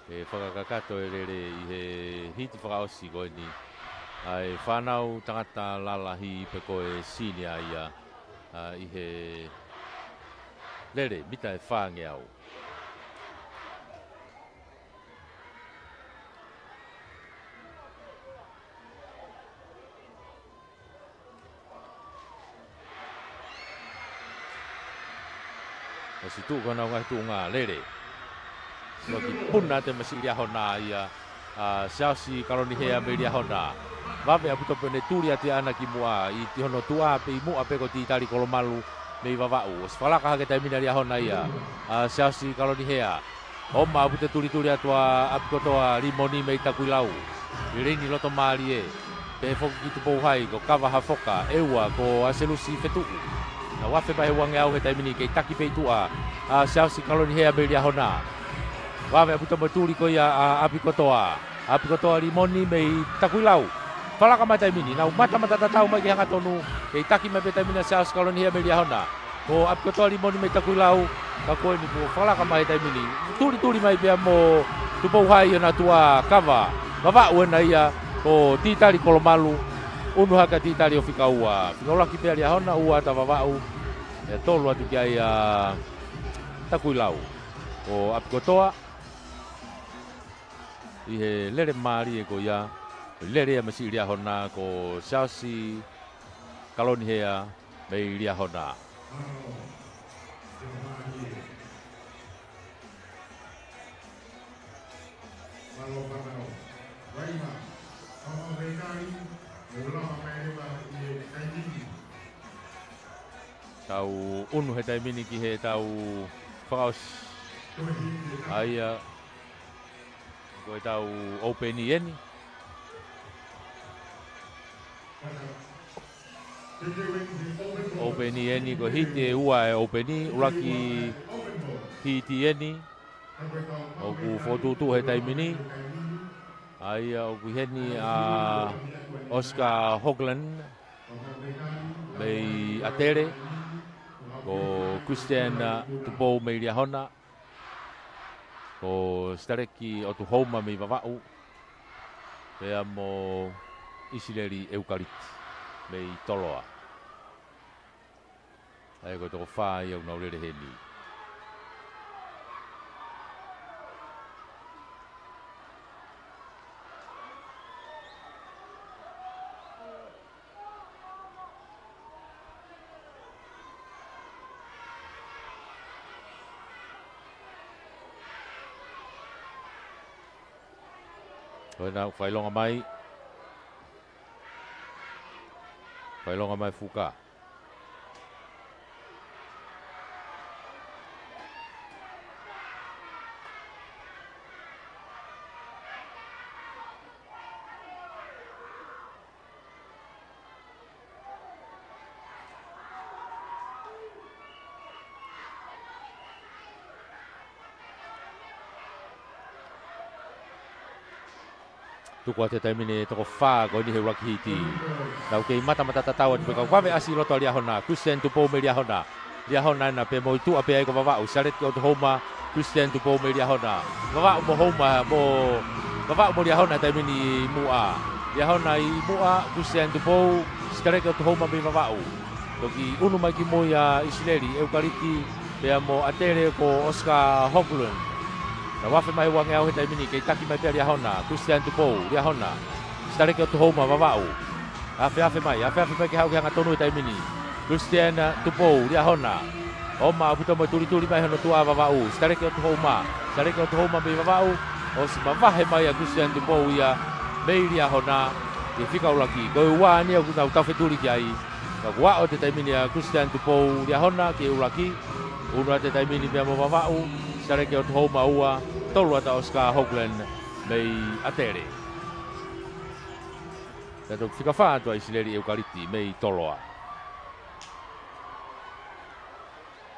ʻE fakakakato e lele ʻi he hiti fakaʻosi ko eni ʻa e fānau tangata lalahi pe ko e senior ia, ʻa, ʻi he lele mita ʻe fāngeau. ʻOsi tuʻu ko ena ʻo ngaahi tuʻunga lele. Noki puna atu e masiʻi Liahona ia, ʻa, Siaosi Kalonihea mei Liahona. Vave ʻaupito pē ʻene tuli atu ʻaʻana ki muʻa ʻi hono tuʻa pē ʻi muʻa pē ko Titali Kolomalu mei Vavaʻu. ʻOsi fakalaka hake taimi ni ʻa Liahona ia, ʻa, Siaosi Kalonihea. ʻOma ʻaupito e tulituli atu ʻa ʻApikotoa Limoni mei Takuilau. ʻI he leini loto mālie. Pehē foki ki Tupou Hai, ko Kava Hafoka, ʻEua, ko ʻAselusi Fetuʻu. Nau afe mai he uangeau he taimi ni, kei taki pē ʻi tuʻa ʻa Siaosi Kalonihea mei Liahona. Vave ʻaupito mo e tuli ko ia ʻa ʻApikotoa. ʻApikotoa Limoni mei Takuilau. Fakalaka mai he taimi ni, nau matamata tatau mai ki he hangatonu, kei taki mai pē he taimi ni ʻa Siaosi Kalonihea mei Liahona. Ko ʻApikotoa Limoni mei Takuilau, ka ko eni kuo fakalaka mai he taimi ni. Tulituli mai pea mo Tupou High ʻi hono tuʻa kava. Vavaʻu ena ia, ko Titali Kolomalu, ʻunu hake ʻa Titali ʻo fika ua. Fika ʻuluaki pē ʻa Liahona, ua ʻa Vavaʻu, pea tolu atu ki ai ʻa Takuilau. Ko ʻApikotoa ʻi he lele mālie ko ia, lele ia masiʻi Liahona, ko Siaosi Kalonihea mei Liahona. Tau ʻunu he taimi ni ki he tau fakaʻosi. ʻA ia, ko e tau ʻoupeni eni. ʻOupeni eni, ko e hiti ʻe ua e ʻoupeni, ʻuluaki hiti eni. ʻOku fokotuʻutuʻu he taimi ni. ʻA ia ʻoku ʻi heni ʻa Oscar Hoagland mei ʻAtele, ko Christian, ā, Tupou mei Liahona, ko Sitaleki ʻOtuhouma mei Vavaʻu, pea mo ʻIsileli ʻEukaliti mei Toloa. ʻA ia ko e toko fā ia ʻoku nau lele heni. Ko ena ʻoku fakaʻilonga mai. Fakaʻilonga mai Fuka. Tuku atu he taimi ni e toko fā ko eni he ʻuluaki hiti. Nau kei matamata tatau atu pē ka ʻoku vave ʻasi ʻi loto ʻa Liahona, Christian Tupou mei Liahona. Liahona ena pea mo e tuʻa pē ai ko Vavaʻu, Sitaleki ʻOtuhouma, Christian Tupou mei Liahona. Vavaʻu mo Houma, mo, Vavaʻu mo Liahona taimi ni ʻi muʻa. Liahona ʻi muʻa, Christian Tupou, Sitaleki ʻOtuhouma mei Vavaʻu. Toki ʻunu mai ki mui ʻa ʻIsileli ʻEukaliti, pea mo ʻAtele ko Oscar Hoagland. Nau afe mai he uangeau he taimi ni, kei taki mai pē ʻa Liahona, Christian Tupou, Liahona. Sitaleki ʻOtuhouma, Vavaʻu. Afeafe mai, afeafe mai ke haʻu ki he hangatonu he taimi ni. Christian Tupou, Liahona. Oma ʻaupito mo e tulituli mai hono tuʻa ʻa Vavaʻu. Sitaleki ʻOtuhouma, Sitaleki ʻOtuhouma mei Vavaʻu. ʻOsi mavahe mai ʻa Christian Tupou ia mei Liahona, ʻi he fika ʻuluaki. Ko e ua eni ʻoku nau taufetuli ki ai. Ka kuo aʻu he taimi ni ʻa Christian Tupou Liahona ki he ʻuluaki. ʻUnu atu he taimi ni pea mo Vavaʻu, Sitaleki ʻOtuhouma ua, tolu atu ʻa Oscar Hoagland mei ʻAtele. Pea toki fika fā atu ʻa ʻIsileli ʻEukaliti mei Toloa.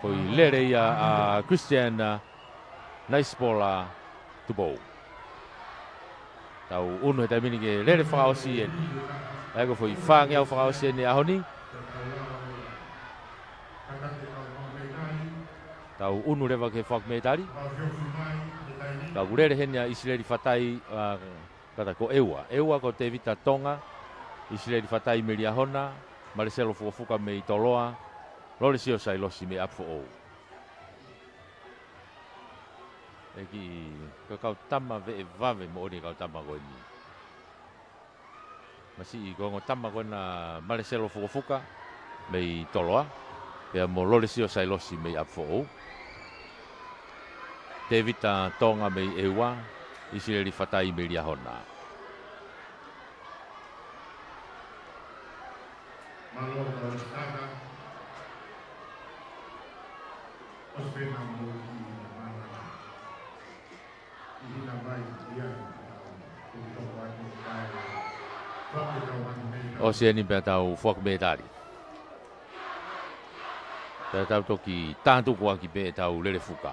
Ko e lele ia ʻa Christian, ā, Naisipola Tupou. Tau ʻunu he taimi ni ki he lele fakaʻosi eni. ʻA ia ko e foʻi fāngeau fakaʻosi eni he ʻaho ni. Tau ʻunu leva ki he foaki mētali. Ka ʻoku lele heni ʻa ʻIsileli Fatai, ā, kātaki ko ʻEua. ʻEua ko Tevita Tonga, ʻIsileli Fatai mei Liahona, Maleselo Fukofuka mei Toloa, Lolesio Sailosi mei ʻApifoʻou. ʻEiki, ko e kau tama veʻe vave moʻoni e kau tama ko eni. Masiʻi ko e ongo tama ko ena ʻa Maleselo Fukofuka mei Toloa, pea mo Lolesio Sailosi mei ʻApifoʻou. Tevita Tonga mei ʻEua, ʻIsileli Fatai mei Liahona. ʻOsi eni pea tau foaki mētali. Tau toki tātukuaki pē ʻetau lele fuka.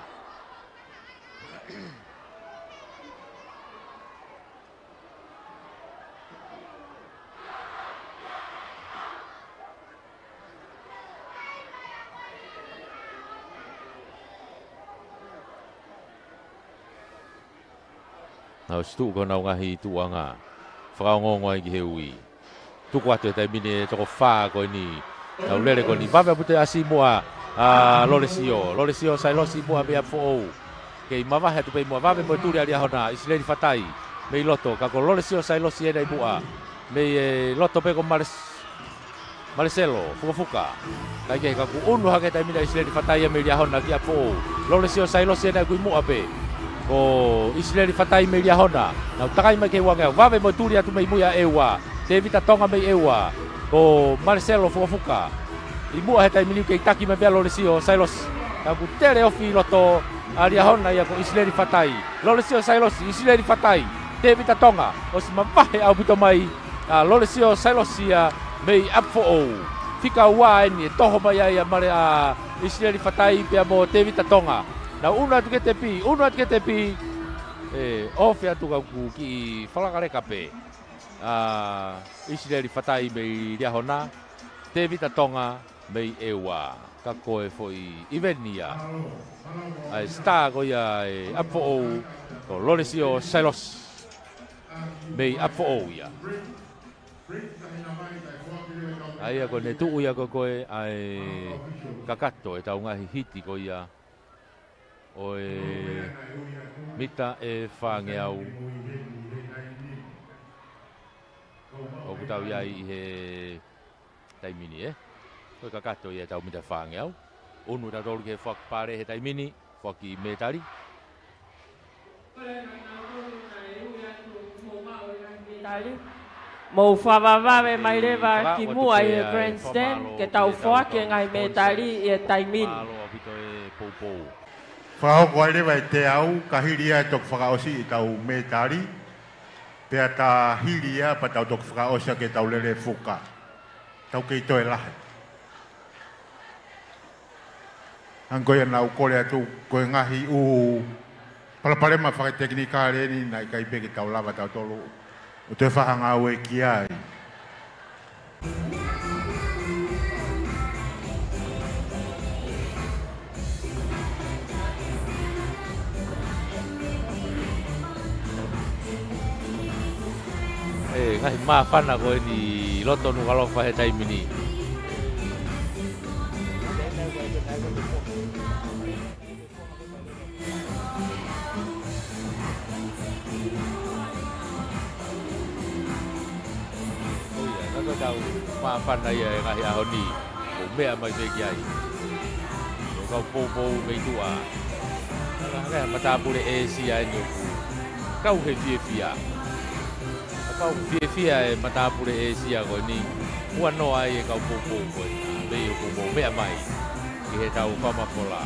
Nau ʻosi tuʻu ko honau ngaahi tuʻuʻanga. Fakaongoongo ai ki he ui. Tuku atu he taimi ni e toko fā ko eni. Tau lele ko eni. Vave ʻaupito ʻa e ʻasi muʻa ʻa Lolesio. Lolesio Sailosi muʻa mei ʻApifoʻou. Kei mavahe atu pē muʻa, vave mo e tuli ʻa Liahona, ʻIsileli Fatai mei loto, ka ko Lolesio Sailosi ena ʻi muʻa, mei loto pē ko Males-, Maleselo Fukafuka. Kae kehe ka kuo ʻunu hake he taimi ni ʻa ʻIsileli Fatai ia mei Liahona ki ʻApifoʻou. Lolesio Sailosi ena ʻoku ʻi muʻa pē. Ko ʻIsileli Fatai mei Liahona. Nau takai mai ki he uangeau, vave mo e tuli atu mei mui ʻa ʻEua. Tēvita Tonga mei ʻEua. Ko Maleselo Fukafuka. ʻI muʻa he taimi ni kei taki mai pē ʻa Lolesio Sailosi. Ka kuo tele ofi ʻi loto ʻa Liahona ia ko ʻIsileli Fatai. Lolesio Sailosi, ʻIsileli Fatai. Tēvita Tonga, ʻosi mavahe ʻaupito mai ʻa Lolesio Sailosi ia mei ʻApifoʻou. Fika ua eni ʻe toho mai ai ʻa Male ʻa ʻIsileli Fatai pea mo Tēvita Tonga. Nau ʻunu atu ki he tepi, ʻunu atu ki he tepi. ʻE, ofi atu ka kuo kiʻi falakaleka pē ʻa ʻIsileli Fatai mei Liahona, Tēvita Tonga mei ʻEua. Ka ko e foʻi ʻiveni ia ʻa e star ko ia ʻa ʻApifoʻou, ko Lolesio Sailosi mei ʻApifoʻou ia. ʻA ia ko ʻene tuʻu ia ko ē ʻa e kakato ʻetau ngaahi hiti ko ia ʻo e mita ʻe fāngeau. ʻOku tau ʻi ai ʻi he taimi ni, ē? Ko e kakato ia ʻetau mita fāngeau. ʻUnu tautolu ki he foaki pale he taimi ni, foaki mētali. Mou fakavavevave mai leva ki muʻa ʻi he grandstand, ke tau foaki e ngaahi mētali ʻi he taimi ni. Mālō ʻaupito e poupou. Fakahoko ai leva e teau, ka hili ia ʻe toki fakaʻosi ʻetau mētali, pea tā hili ia pea tau toki fakaʻosi ʻaki ʻetau lele fuka. Tau kei toe lahi. Hangē ko ia naʻa ku kole atu, ko e ngaahi ʻū palopalema fakatekinikale eni naʻe ʻikai pē ke tau lava tautolu ʻo toe fakangāue ki ai. ʻE, ngaahi māfana ko eni ʻi loto Nukuʻalofa he taimi ni. ʻO ia, ka ko ʻetau māfana ia he ngaahi ʻaho ni, ʻoku meʻa mai pē ki ai. Ko e kau poupou mei tuʻa. Ka ko e matāpule ʻĒsia eni ʻoku kau he fiefia. Ka kau fiefia e matāpule ʻĒsia ko eni, ʻoku ʻiloa ai e kau poupou ko eni, mei ʻoku mou meʻa mai ki heʻetau fakamafola.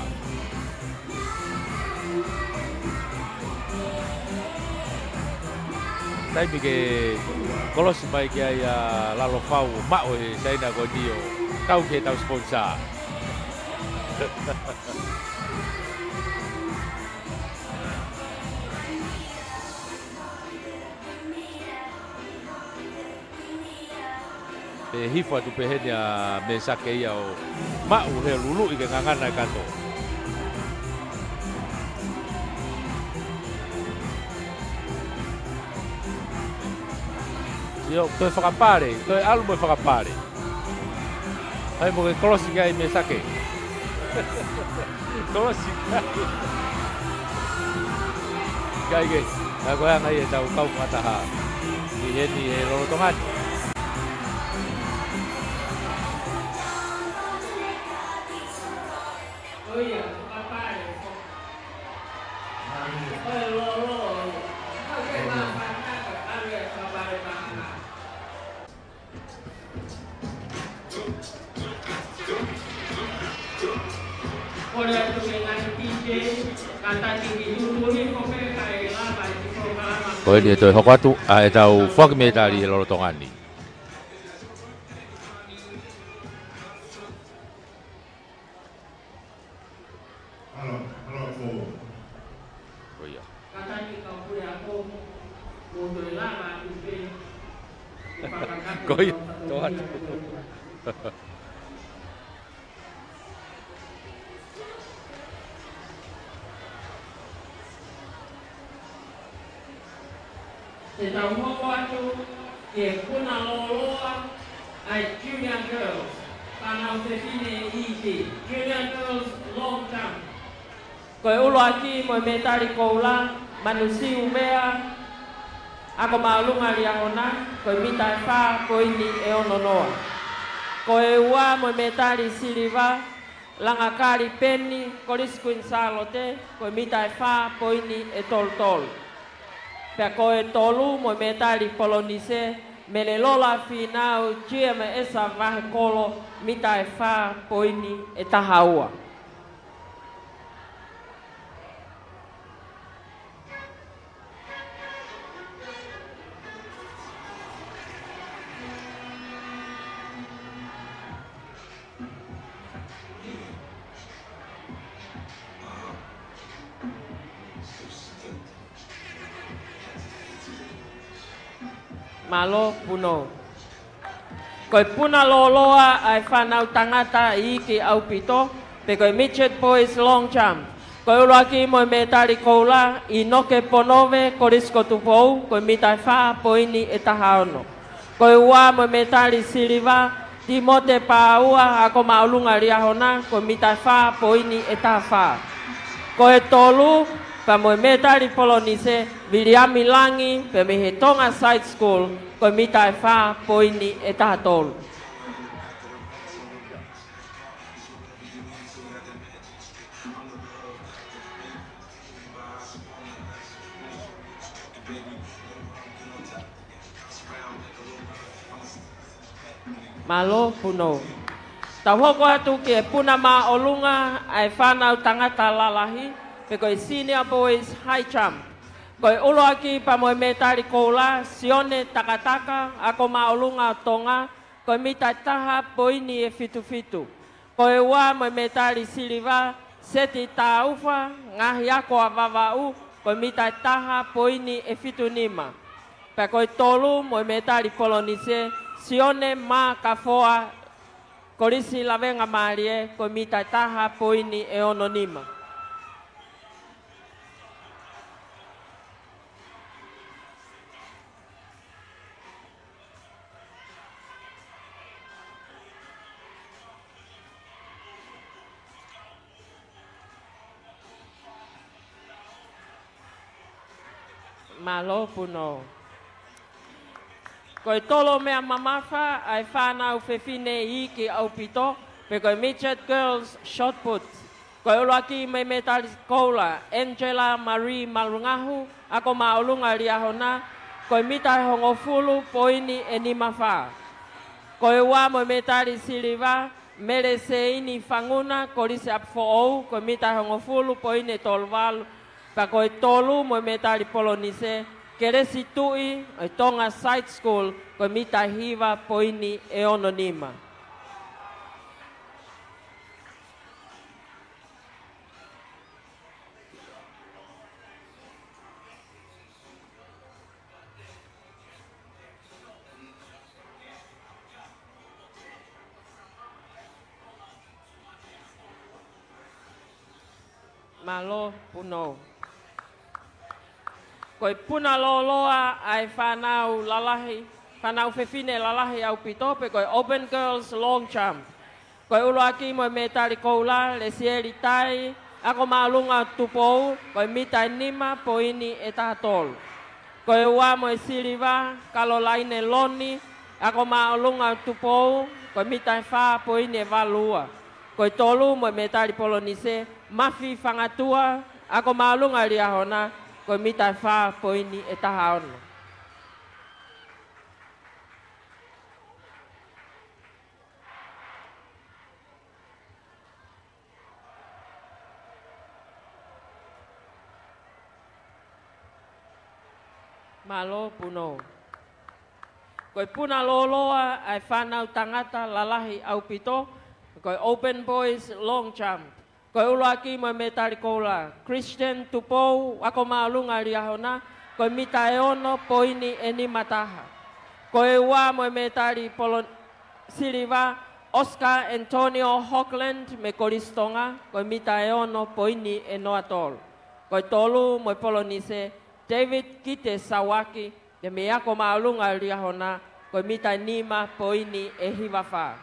Taimi ke kolosi mai ki ai ʻa Lalofau ʻo maʻu e saina ko eni ʻo kau ki heʻetau sponsor. Pea hifo atu pē heni ʻa Mesake ia ʻo maʻu he luluʻi ke ngangana e kato. Sio, toe fakapale, toe ʻalu mo e fakapale. Hai mo ke kolosi ki ai Mesake. Kolosi ki ai. Ki ai ke, ka ko e anga ia ʻetau kau fakataha ʻi heni he lolotonga ni. Ko eni ʻe toe hoko atu ʻa ʻetau foaki mētali he lolotonga ni. Ko ia, tō atu. Te tau hoko atu ki he puna lōloa ʻa e Junior Girls, fānau fefine iiki, Junior Girls Long Jump. Ko e ʻuluaki mo e mētali koula, Manusiu Vea, ako māʻolunga Liahona, ko e mita ʻe fā poini ʻe ono noa. Ko e ua mo e mētali siliva, Langakali Peni, Kolisi Kuini Sālote, ko e mita ʻe fā poini ʻe tolu tolu. Pea ko e tolu mo e mētali polonise, Melelola Fīnau, G M S Vahekolo, mita ʻe fā poini ʻe taha ua. Mālō Punou. Ko e puna lōloa ʻa e fānau tangata iiki ʻaupito, pe ko e Midget Boys Long Jump. Ko e ʻuluaki mo e mētali koula, ʻInoke Ponove, Kolisi ko Tupou, ko e mita ʻe fā poini ʻe taha ono. Ko e ua mo e mētali siliva, Timote Pāua, ako māʻolunga Liahona, ko e mita ʻe fā poini ʻe taha fā. Ko e tolu, pea mo e mētali polonise, Viliami Langi, pea mei he Tonga Side School, ko e mita ʻe fā poini ʻe taha tolu. Mālō Punou. Tau hoko atu ki he puna māʻolunga ʻa e fānau tangata lalahi, pe ko e Senior Boys High Jump. Ko e ʻuluaki pea mo e mētali koula, Sione Takataka, ako māʻolunga Tonga, ko e mita ʻe taha poini ʻe fitu fitu. Ko e ua mo e mētali siliva, Seti Taufa, ngaahi ako ʻa Vavaʻu, ko e mita ʻe taha poini ʻe fitu nima. Pea ko e tolu mo e mētali polonise, Sione Mā Kafoa, Kolisi Lavengamālie, ko e mita ʻe taha poini ʻe ono nima. Mālō Punou. Ko e tolo meʻa mamafa ʻa e fānau fefine iiki ʻaupito, pe ko e Midget Girls Shot Put. Ko e ʻuluaki mo e mētali koula, Angela Marie Malungahu, ako māʻolunga Liahona, ko e mita ʻe hongofulu poini ʻe nima fā. Ko e ua mo e mētali siliva, Mele Seini Fanguna, Kolisi ʻApifoʻou, ko e mita ʻe hongofulu poini ʻe tolu valu. Pea ko e tolu mo e mētali polonise, Kelesi Tuʻi, ʻo e Tonga Side School, ko e mita ʻe hiva poini ʻe ono nima. Mālō Punou. Ko e puna lōloa ʻa e fānau lalahi, fānau fefine lalahi ʻaupito, pe ko e Open Girls Long Jump. Ko e ʻuluaki mo e mētali koula, Lesieli Tai, ako māʻolunga Tupou, ko e mita ʻe nima poini ʻe taha tolu. Ko e ua mo e siliva, Kalolaine Loni, ako māʻolunga Tupou, ko e mita ʻe fā poini ʻe valu ua. Ko e tolu mo e mētali polonise, Mafi Fangatua, ako māʻolunga Liahona, ko e mita ʻe fā poini ʻe taha ono. Mālō Punou. Ko e puna lōloa ʻa e fānau tangata lalahi ʻaupito, ko e Open Boys Long Jump. Ko e ʻuluaki mo e mētali koula, Christian Tupou, ako māʻolunga Liahona, ko e mita ʻe ono poini ʻe nima taha. Ko e ua mo e mētali polo-, siliva, Oscar Antonio Hoagland mei Kolisi Tonga, ko e mita ʻe ono poini ʻe noa tolu. Ko e tolu mo e polonise, David Kite Sauaki, mei he ako māʻolunga ʻo Liahona, ko e mita ʻe nima poini ʻe hiva fā.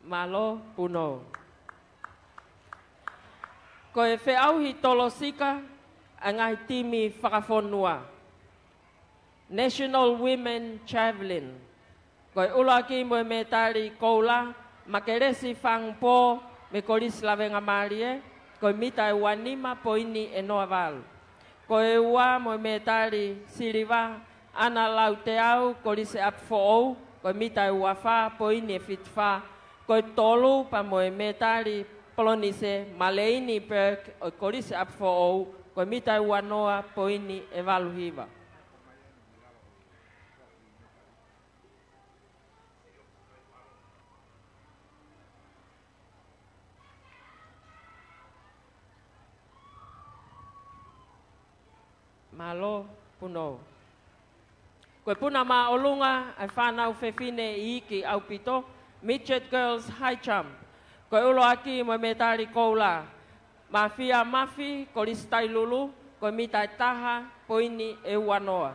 Mālō, Punou. Ko e feʻauhi tolosika ʻa e ngaahi timi fakafonua. National Women Javelin. Ko e ʻuluaki mo e mētali koula, Makelesi Fangupō mei Kolisi Lavengamālie, ko e mita ʻe ua nima poini ʻe noa valu. Ko e ua mo e mētali siliva, ʻAna Lauteau, Kolisi ʻApifoʻou, ko e mita ʻe ua fā poini ʻe fitu fā. Ko e tolu pea mo e mētali polonise, Maleini Burke ʻo e Kolisi ʻApifoʻou, ko e mita ʻe ua noa poini ʻe valu hiva. Mālō, Punou. Ko e puna māʻolunga ʻa e fānau fefine iiki ʻaupito, Midget Girls High Jump. Ko e ʻuluaki mo e mētali koula, Mafia Mafi, Kolisi Tailulu, ko e mita ʻe taha poini ʻe ua noa.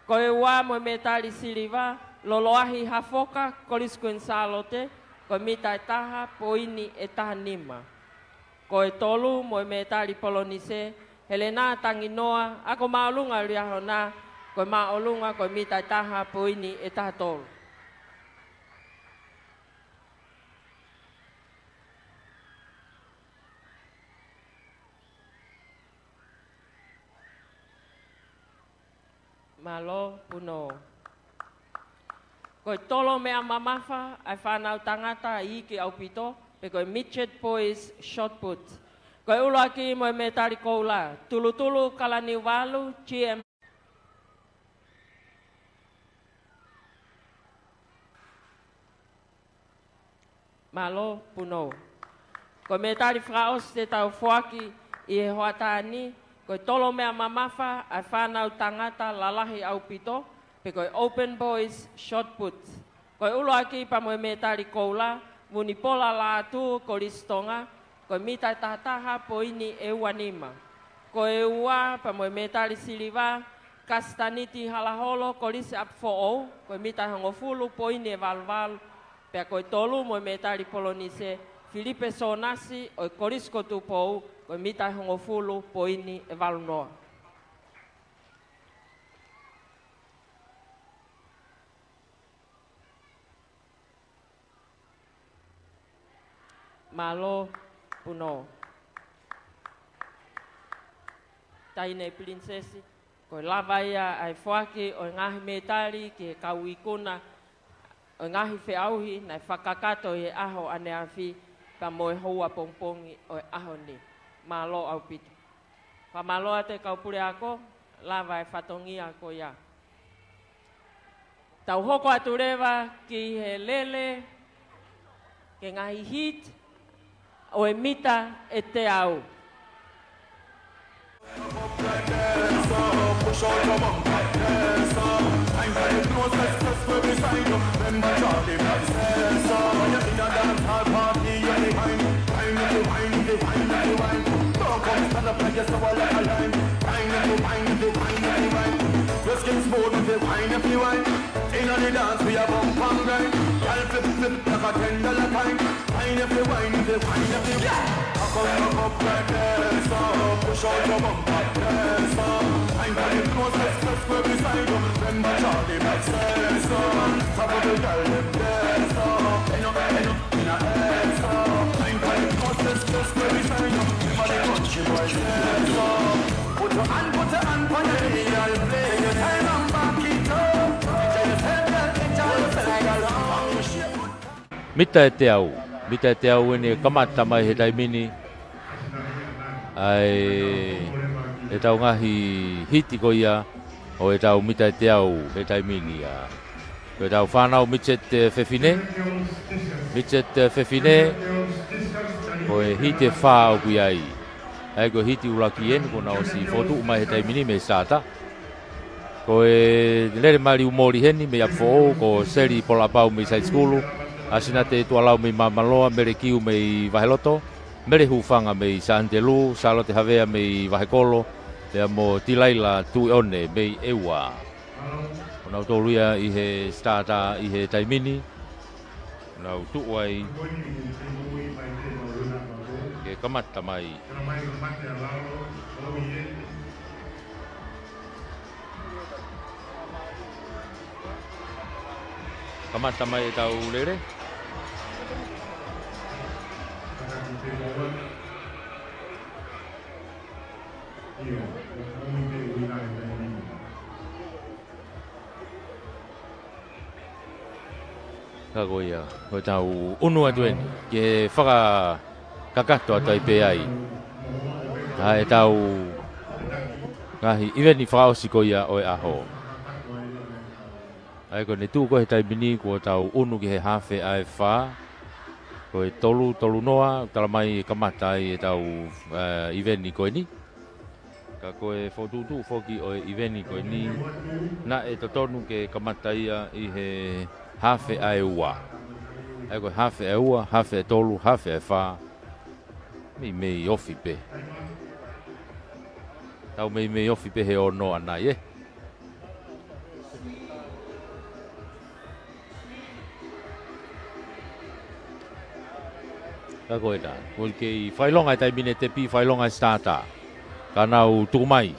Ko e ua mo e mētali siliva, Loloahi Hafoka, Kolisi Queen Sālote, ko e mita ʻe taha poini ʻe taha nima. Ko e tolu mo e mētali polonise, Helena Tanginoa, ako māʻolunga ʻo Liahona, ko e māʻolunga ko e mita ʻe taha poini ʻe taha tolu. Mālō, Punou. Ko e tolo meʻa mamafa ʻa e fānau tangata iiki ʻaupito, pe ko e Midget Boys Shot Put. Ko e ʻuluaki mo e mētali koula, Tulutulu Kalaniuvalu, G M. Mālō, Punou. Ko e mētali fakaʻosi te tau foaki ʻi he hoʻatā ni, ko e tolo meʻa mamafa ʻa e fānau tangata lalahi ʻaupito, pe ko e Open Boys Shot Put. Ko e ʻuluaki pea mo e mētali koula, Vunipola Lātū, Kolisi Tonga, ko e mita ʻe taha taha poini ʻe ua nima. Ko e ua pea mo e mētali siliva, Kasitaniti Halaholo, Kolisi ʻApifoʻou, ko e mita ʻe hongofulu poini ʻe valu valu. Pea ko e tolu mo e mētali polonise, Filipe Sōnasi ʻo e Kolisi ko Tupou, ko e mita ʻe hongofulu poini ʻe valu noa. Mālō, Punou. Taʻahine Pilinisesi, ko e lava ia ʻa e foaki ʻo e ngaahi mētali ki he kau ikuna ʻo e ngaahi feʻauhi naʻe fakakakato ʻi he ʻaho ʻaneafi pea mo e houa pongipongi ʻo e ʻaho ni. Mālō ʻaupito. Fakamālō atu e kau puleako, lava e fatongia ko ia. Tau hoko atu leva ki he lele, ki he ngaahi heat ʻo e mita ʻe teau. Your skin smooth if you wine, if you wine. Inna the dance, we a bump and grind. Gyal flip, flip like a ten dollar coin. Wine if you wine, if you wine, if you wine. Cock up, cock up like this, so push out your bumper, yes, so. Wine for the close, let's, let's go beside you. Remember Charlie Mack says so. Top of the girl, them there, so. End up, end up. Mita ʻe teau, mita ʻe teau eni ʻe kamata mai he taimi ni. ʻA e, ʻetau ngaahi hiti ko ia ʻo ʻetau mita ʻe teau he taimi ni ʻa. Ko ʻetau fānau midget, eh, fefine. Midget, eh, fefine. Ko e hiti ʻe fā ʻoku ʻi ai. ʻA ia ko e hiti ʻuluaki eni kuo nau ʻosi fokotuʻu mai he taimi ni mei he starter. Ko e lele maliu moli heni mei ʻApifoʻou, ko Seli Polapau mei Saisikulu, ʻAsinate Tuʻalau mei Māmaloa, Mele Kiu mei Vaheloto, Mele Hufanga mei Sānitelū, Sālote Havea mei Vahekolo, pea mo Tilaila Tuʻiʻone mei ʻEua. Ko nautolu ia ʻi he starter ʻi he taimi ni. Nau tuʻu ai ke kamata mai. Kamata mai ʻetau lele. Ka ko ia, ko ʻetau ʻunu atu eni, ke fakakakato atu ai pē ai ʻa ʻetau ngaahi ʻiveni fakaʻosi ko ia ʻo e ʻaho. ʻA ia ko ʻene tuʻu ko ē he taimi ni kuo tau ʻunu ki he hafe ʻa e fā, ko e tolu, tolu noa, talamai ʻe kamata ai ʻetau, eh, ʻiveni ko eni. Ka ko e fokotuʻutuʻu foki ʻo e ʻiveni ko eni, naʻe totonu ke kamata ia ʻi he hafe ʻa e ua. ʻA ia ko e hafe ʻa e ua, hafe ʻa e tolu, hafe ʻa e fā. Meimei ofi pē. Tau meimei ofi pē he ono ʻanai, ē. Ka ko ena, ko e kei fakaʻilonga e taimi ni e tepi, fakaʻilonga e starter. Ka nau tuku mai.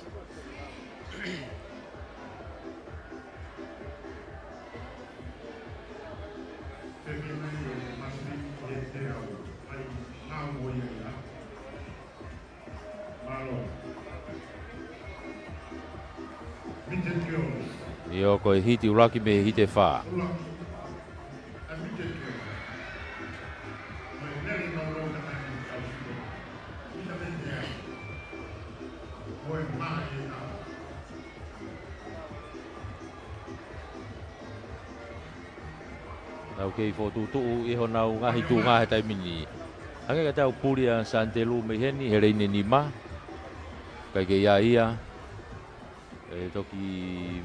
ʻIo, ko e hiti ʻuluaki mei he hiti ʻe fā. Nau kei fokotuʻutuʻu ʻi honau ngaahi tuʻunga he taimi ni. Hangē ka tau puli ʻa Sānitelū mei heni, he leini nima. Kae kei ʻi ai ia. ʻE toki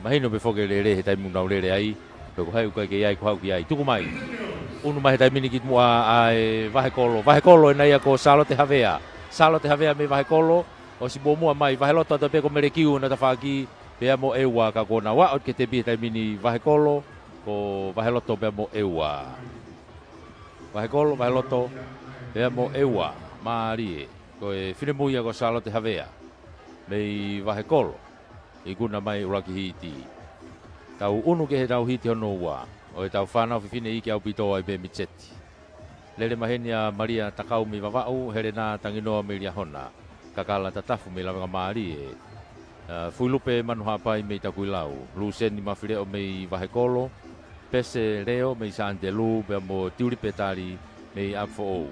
mahino pē foki e lele he taimi ʻoku nau lele ai. Pe ko hai ʻoku kae kei ʻi ai, ko hai ʻoku ʻi ai. Tuku mai. ʻUnu mai he taimi ni ki muʻa ʻa e Vahekolo. Vahekolo ʻena ia ko Sālote Havea. Sālote Havea mei Vahekolo. ʻOsi muʻomuʻa mai. Vaheloto atu pē ko Mele Kiu ʻena tafaʻaki. Pea mo ʻEua ka ko ʻena ua ʻo ke tepi he taimi ni Vahekolo. Ko Vaheloto pea mo ʻEua. Vahekolo, Vaheloto, pea mo ʻEua, mālie. Ko e finemui ia ko Sālote Havea. Mei Vahekolo. Ikuna mai ʻuluaki hiti. Tau ʻunu ki heʻetau hiti hono ua. ʻO ʻetau fānau fefine iiki ʻaupito ai pē midget. Lele mai heni ʻa Malia Takau mei Vavaʻu, Helena Tanginoa mei Liahona. Kakala Tatafu mei Lavengamālie. ʻA, Fuilupe Manuhapai mei Takuilau. Luseni Mafileʻo mei Vahekolo. Pese Leo mei Sānitelū, pea mo Tiulipe Tali mei ʻApifoʻou.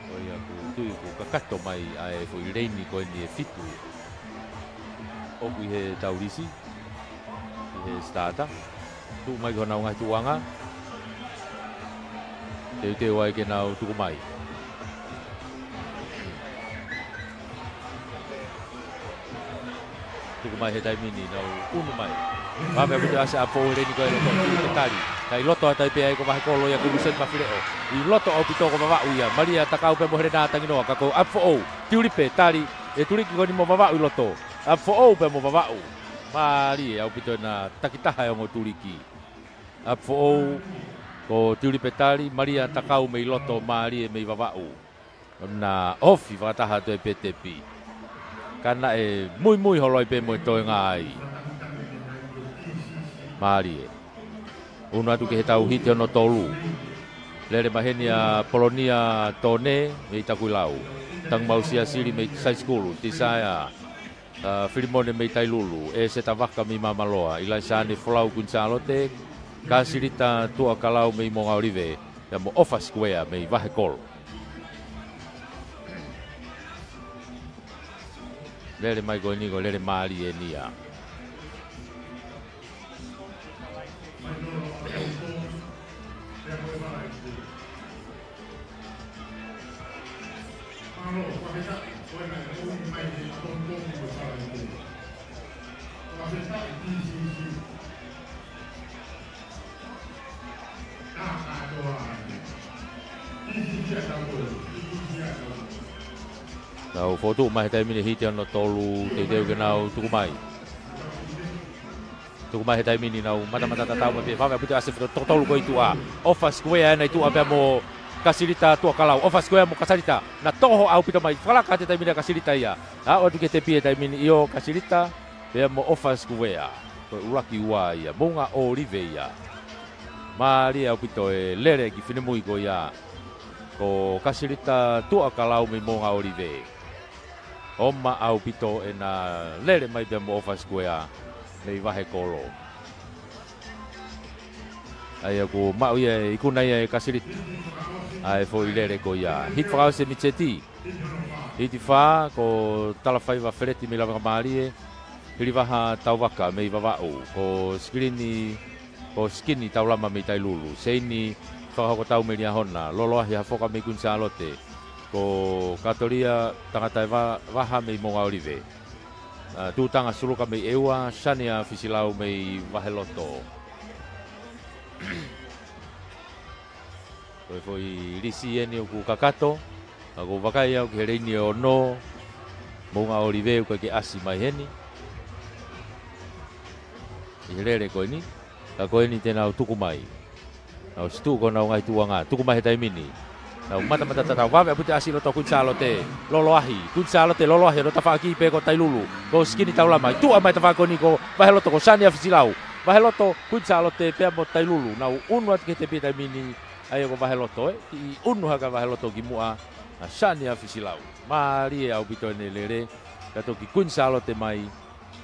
Ko ia ʻoku tui ʻoku kakato mai ʻa e foʻi leini ko eni ʻe fitu. ʻOku ʻi he taulisi. ʻI he starter. Tuʻu mai ki honau ngaahi tuʻuʻanga. Teuteu ai ke nau tuku mai. Tuku mai he taimi ni nau ʻunu mai. Vave ʻaupito ʻa e ʻApifoʻou leini ko ē ʻi loto, Tiulipe Tali. Ka ʻi loto atu ai pē ai ko Vahekolo ia ko Luseni Mafileʻo. ʻI loto ʻaupito ko Vavaʻu ia. Malia Takau pea mo Helena Tanginoa ka ko ʻApifoʻou. Tiulipe Tali. ʻE tuliki ko eni mo Vavaʻu ʻi loto. ʻApifoʻou pea mo Vavaʻu. Mālie ʻaupito ʻena takitaha e ongo tuliki. ʻApifoʻou, ko Tiulipe Tali, Malia Takau mei loto, mālie mei Vavaʻu. ʻOna ofi fakataha atu e pē tepi. Ka naʻe muimui holo ai pē mo e toenga ai. Mālie. ʻUnu atu ki heʻetau hiti hono tolu. Lele mai heni ʻa Polonia Tone mei Takuilau. Tangimausia Sili mei Saisikulu, Tisaea. ʻA, Filimone mei Tailulu, ʻEseta Vaka mei Māmaloa, ʻIlaisane Folau Kuini Sālote, Kasilita Tuʻakalau mei Moʻungaʻolive, pea mo ʻOfa Sikuea mei Vahekolo. Lele mai ko eni ko e lele mālie eni ia. Nau fokotuʻu mai he taimi ni e hiti hono tolu, teuteu ke nau tuku mai. Tuku mai he taimi ni nau matamata tatau mai pē, vave ʻaupito ʻa e ʻasi e foto toko tolu ko e tuʻa. ʻOfa Sikuea ena ʻi tuʻa pea mo Kasilita Tuʻakalau. ʻOfa Sikuea mo Kasilita. Na toho ʻaupito mai. Fakalaka atu he taimi ni ʻa Kasilita ia. Aʻu atu ki he tepi he taimi ni ʻio Kasilita pea mo ʻOfa Sikuea. Ko e ʻuluaki ua ia. Moʻunga ʻŌlive ia. Mālie ʻaupito e lele ki finemui ko ia. Ko Kasilita Tuʻakalau mei Moʻunga ʻŌlive. Oma ʻaupito ʻena lele mai pea mo ʻOfa Sikuea mei Vahekolo. ʻA ia kuo maʻu ia e ikuna ia ʻe Kasilita ʻa e foʻi lele ko ia. Hiti fakaʻosi e Mitseti. Hiti fā ko Talafaiva Feleti mei Lavengamālie. Hilivaha Tauvaka mei Vavaʻu. Ko Sikilini, ko Sikini Taulama mei Tailulu. Seini Fakahokotau mei Liahona. Loloahi Hafoka mei Kuini Sālote. Ko Katolia Tangataevaha mei Moʻunga ʻŌlive. ʻA, Tūtanga Suluka mei ʻEua, Sania Fisilau mei Vaheloto. Ko e foʻi lisi eni ʻoku kakato, ka ʻoku ou vakai au ki he leini ʻe ono, Moʻunga ʻŌlive ʻoku ʻikai ke ʻasi mai heni. ʻI he lele ko eni, ka ko eni te nau tuku mai. Nau situʻu ko honau ngaahi tuʻuʻanga, tuku mai he taimi ni. Nau matamata tatau, vave ʻaupito ʻasi ʻi loto Kuini Sālote, loloahi, Kuini Sālote, loloahi, hono tafaʻaki pē ko Tailulu, ko Sikini Taulama, ʻi tuʻa mai tafaʻaki ko eni ko Vaheloto, ko Sania Fisilau, Vaheloto, Kuini Sālote, pea mo Tailulu, nau unu atu ki he tepi he taimi ni, ʻa ia ko Vaheloto, ē, kiʻi unu hake ʻa Vaheloto ki muʻa, ʻa Sania Fisilau. Mālie ʻaupito ʻene lele, ka toki Kuini Sālote mai,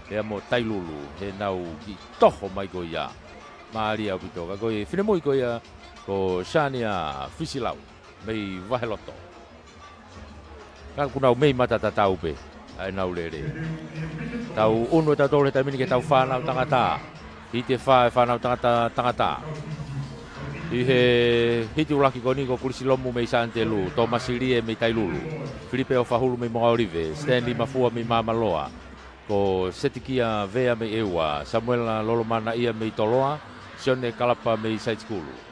pea mo Tailulu, he nau kiʻi toho mai ko ia. Mālie ʻaupito, ka ko e finemui ko ia, ko Sania Fisilau, mei Vaheloto. Ka ʻoku nau mei mata tatau pē ʻa ʻenau lele. Tau unu ʻe tautolu he taimi ni ki heʻetau fānau tangata. Hiti ʻe fā ʻa e fānau tangata, tangata. ʻI he hiti ʻuluaki ko eni ko Kulisilomu mei Santelu, Tōmasi Lie mei Tailulu, Filipe ʻOfahulu mei Moʻunga ʻŌlive, Stanley Mafua mei Māmaloa, ko Setikia Vea mei ʻEua, Samuela Lolomanaʻia mei Toloa, Sione Kalapa mei Saitikulu.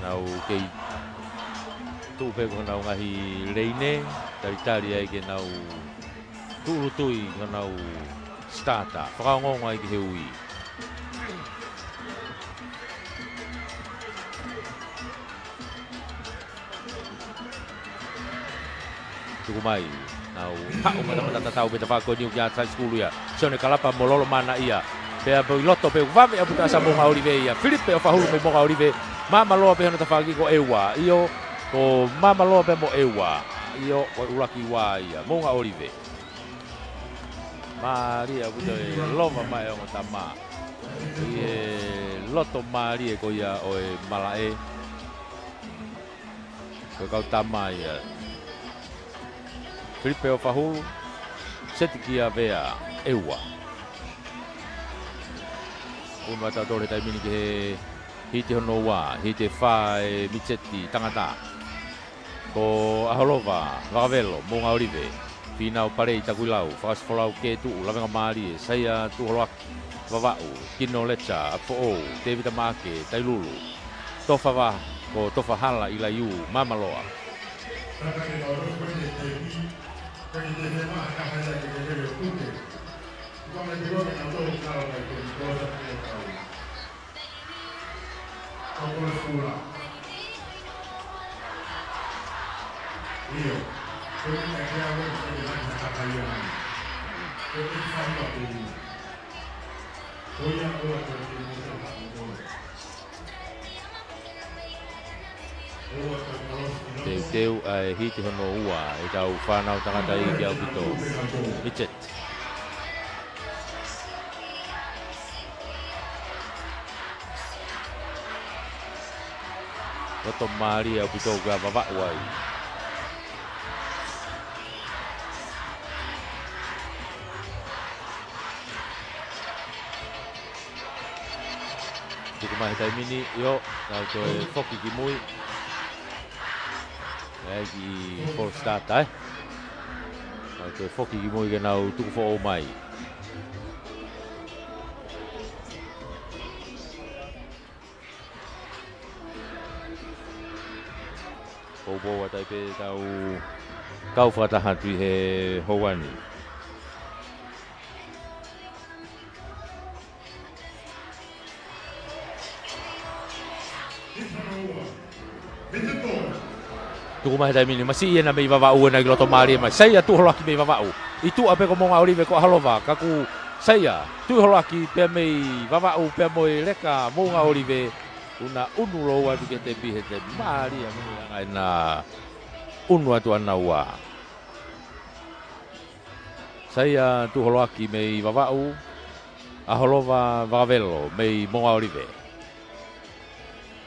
Nau kei tuʻu pē ko honau ngaahi leine, talitali ai ke nau tūʻulutui ko honau starter, fakaongoongo ai ki he ui. Tuku mai, nau haʻu matamata tatau pē tafaʻaki ko eni ʻoku ʻi ai e high school ia. Sione Kalapa mo Lolomanaʻia. Pea pē ʻi loto pē vave ʻaupito ʻa Moʻunga ʻŌlive ia. Filipe ʻOfahulu mei Moʻunga ʻŌlive. Māmaloa pē hono tafaʻaki ko ʻEua. ʻIo, ko Māmaloa pē mo ʻEua. ʻIo, ko e ʻuluaki ua ia. Moʻunga ʻŌlive. Mālie ʻaupito e lova mai ʻa e ongo tama. ʻI he loto mālie ko ia ʻo e malaʻe. Ko e kau tama ia. Filipe ʻOfahulu, Setikia Vea, ʻEua. Unu atu ʻa Tole taimi ni ki he hiti hono ua, hiti ʻe fā ʻa e Mitseti tangata. Ko ʻAholova Vakavelo, Moʻunga ʻŌlive, Fīnau Palei Takuilau, Fakaʻosi Folau Ketuʻu, Lavengamālie, Saia Tuʻuholoaki, Vavaʻu, Kino Leta, ʻApifoʻou, Tēvita Maʻake, Tailulu, Tofa Vā, ko Tofa Hala ʻIlaiū, Māmaloa. Teuteu ʻa e hiti hono ua ʻetau fānau tangata ʻi he ʻaupito. Mitchell. Loto mālie ʻaupito ke Vavaʻu ai. Tuku mai he taimi ni, ʻio, nau toe foki ki mui. ʻE ʻi ai e false start, ē. Nau toe foki ki mui ke nau tuku foʻou mai. Poupou atu ai pē ʻetau kau fakataha atu ʻi he houa ni. Tuku mai he taimi ni, masiʻi ena mei Vavaʻu ena ki loto mālie mai. Saia tuʻu holoaki mei Vavaʻu. ʻI tuʻa pē ko Moʻunga ʻŌlive ko ʻAholova, ka kuo Saia tuʻu holoaki pea mei Vavaʻu pea mo e leka Moʻunga ʻŌlive. Kuo na ʻunu lōua atu ki he tepi he tepi mālie mo e anga ena ʻunu atu ʻa naua. Saia tuʻu holoaki mei Vavaʻu, ʻAholova Vakavelo mei Moʻunga ʻŌlive.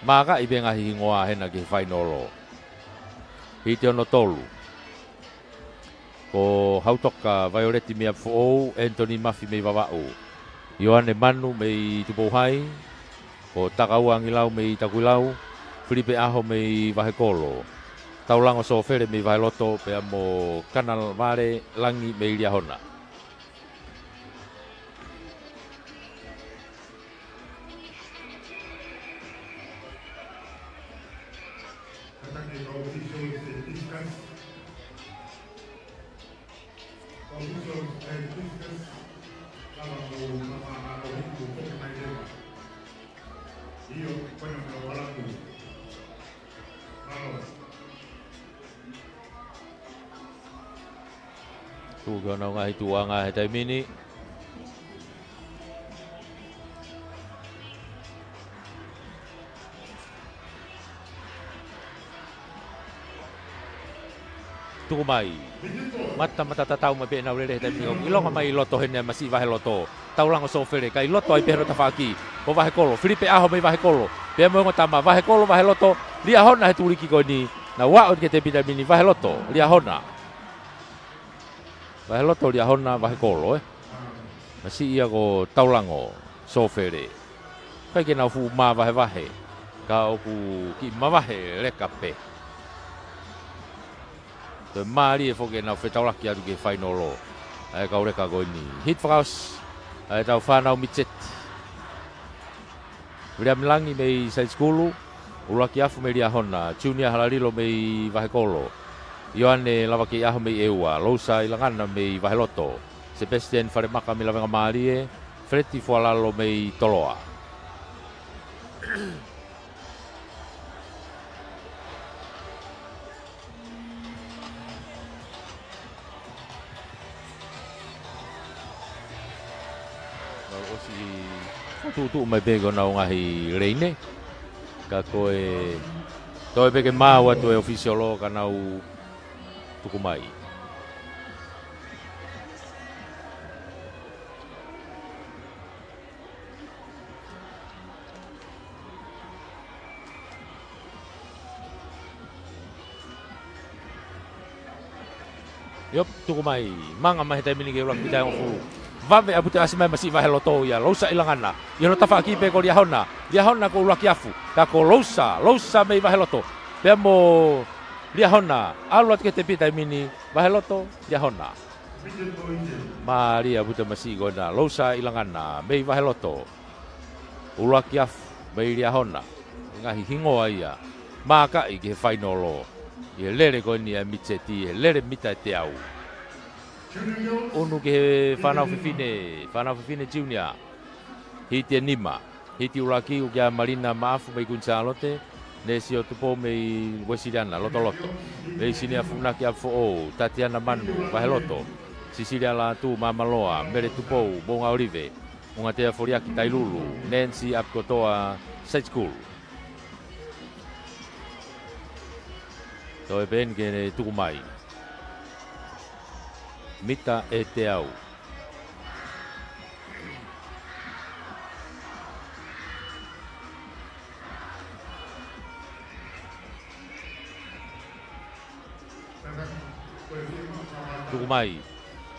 Mākaʻi pē ngaahi hingoa hena ki he fainolo. Hiti hono tolu. Ko Hautoka Vaioleti mei ʻApifoʻou, Anthony Mafi mei Vavaʻu. Ioane Manu mei Tupou Hai, ko Takaua Angilau mei Takuilau, Filipe ʻAho mei Vahekolo, Taulango Sofele mei Vaheloto, pea mo Kanavale Langi mei Liahona. Tuku ki honau ngaahi tuʻuʻanga he taimi ni. Tuku mai. Matamata tatau mai pē ʻenau lele he taimi ni. ʻIlonga mai ʻi loto hena masiʻi Vaheloto. Taulango Sofele, kae ʻi loto ai pē hono tafaʻaki. Ko Vahekolo, Filipe ʻAho mei Vahekolo. Pea mo e ongo tama, Vahekolo, Vaheloto, Liahona he tuliki ko eni. Nau aʻu ki he tepi he taimi ni, Vaheloto, Liahona. Vaheloto, Liahona, Vahekolo, ē. Masiʻi ia ko Taulango Sofele. ʻIkai ke nau fuʻu māvahevahe, ka ʻoku kiʻi mavahe leka pē. Toe mālie foki ʻenau fetaulaki atu ki he fainolo ʻa e kau leka ko eni. Hit fakaʻosi ʻa ʻetau fānau Mitseti. Viliami Langi mei Saitikulu, ʻUluaki Afu mei Liahona, Junior Halalilo mei Vahekolo, Ioane Lavakeiʻaho mei ʻEua, Lousa ʻIlangana mei Vaheloto, Sebastian Falemaka mei Lavengamālie, Feleti Fualalo mei Toloa. Nau ʻosi tuʻutuʻu mai pē ki honau ngaahi leine. Ka ko e toe pē ke maau atu e ʻōfisiolo ka nau tuku mai. ʻIo, tuku mai, manga mai he taimi ni ke ʻuluaki pita e hongofulu. Vave ʻaupito ʻasi mai masiʻi Vaheloto ia, Lousa ʻIlangana. ʻI hono tafaʻaki pē ko Liahona, Liahona ko ʻUluaki Afu. Ka ko Lousa, Lousa mei Vaheloto. Pea mo Liahona, ʻalu atu ki he tepi he taimi ni, Vaheloto, Liahona. Mālie ʻaupito masiʻi ko ena, Lousa ʻIlangana, mei Vaheloto. ʻUluaki Afu mei Liahona, ngaahi hingoa ia. Mākaʻi ki he fainolo ʻi he lele ko eni ʻa e Mitseti, he lele mita ʻe teau. ʻUnu ki he fānau fefine, fānau fefine junior. Hiti ʻe nima. Hiti ʻuluaki ʻoku ʻia Malina Maʻafu mei Kuini Sālote, Nēsio Tupou mei Uēsiliana Lotoloto, mei Sinia Funaki ʻApifoʻou, Tatiana Manu Vaheloto, Sisilia Lātū Māmaloa, Mele Tupou Moʻunga ʻŌlive, Ungatea Foliaki Tailulu, Nancy ʻApikotoa Saitikulu. Toe pē eni ke ne tuku mai. Mita ʻe teau. Tuku mai.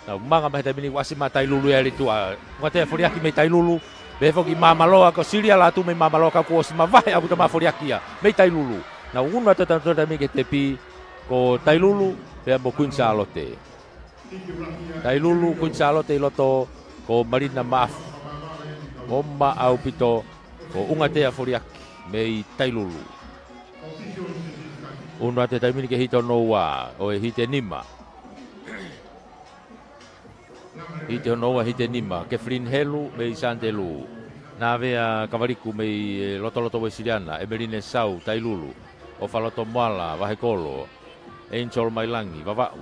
Nau manga mai he taimi ni, ʻoku ʻasi mai Tailulu ia ʻi tuʻa. Ungatea foliaki mei Tailulu. Pehē foki Māmaloa, ko Silia Lātū mei Māmaloa, ka kuo ʻosi mavahe ʻaupito ʻa e foliaki ia mei Tailulu. Nau unu atu ʻa e taimi ni ki he tepi, ko Tailulu pea mo Kuini Sālote. Tailulu, Kuini Sālote ʻi loto, ko Malina Maʻafu. Oma ʻaupito, ko Ungatea foliaki mei Tailulu. Unu atu he taimi ni ki he hiti hono ua ʻo e hiti ʻe nima. Hiti hono ua, hiti ʻe nima, Kefilini Helu mei Sānitelū. Nāvea Kavaliku mei, e, Lotoloto Uēsiliana, ʻEmeline Sau, Tailulu, ʻOfaloto Moala, Vahekolo, Angel Mailangi, Vavaʻu,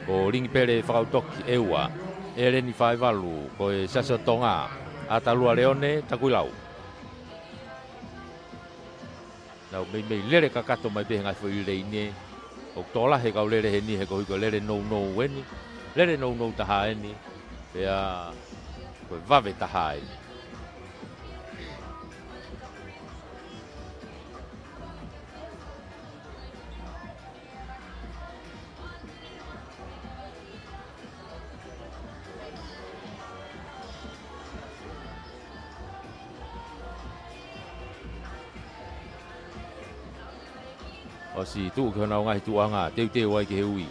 ko Lingipele Fakautoki, ʻEua, ʻEleni Faivalu, ko e Siasi ʻo Tonga, ʻAtalua Leone, Takuilau. Nau meimei lele kakato mai pē he ngaahi foʻi leini. ʻOku tokolahi e kau lele heni he koeʻuhi ko e lele nounou eni. Lele nounou taha eni. Pea ko e vave taha eni. ʻOsi tuʻu ki honau ngaahi tuʻuʻanga, teuteu ai ki he ui.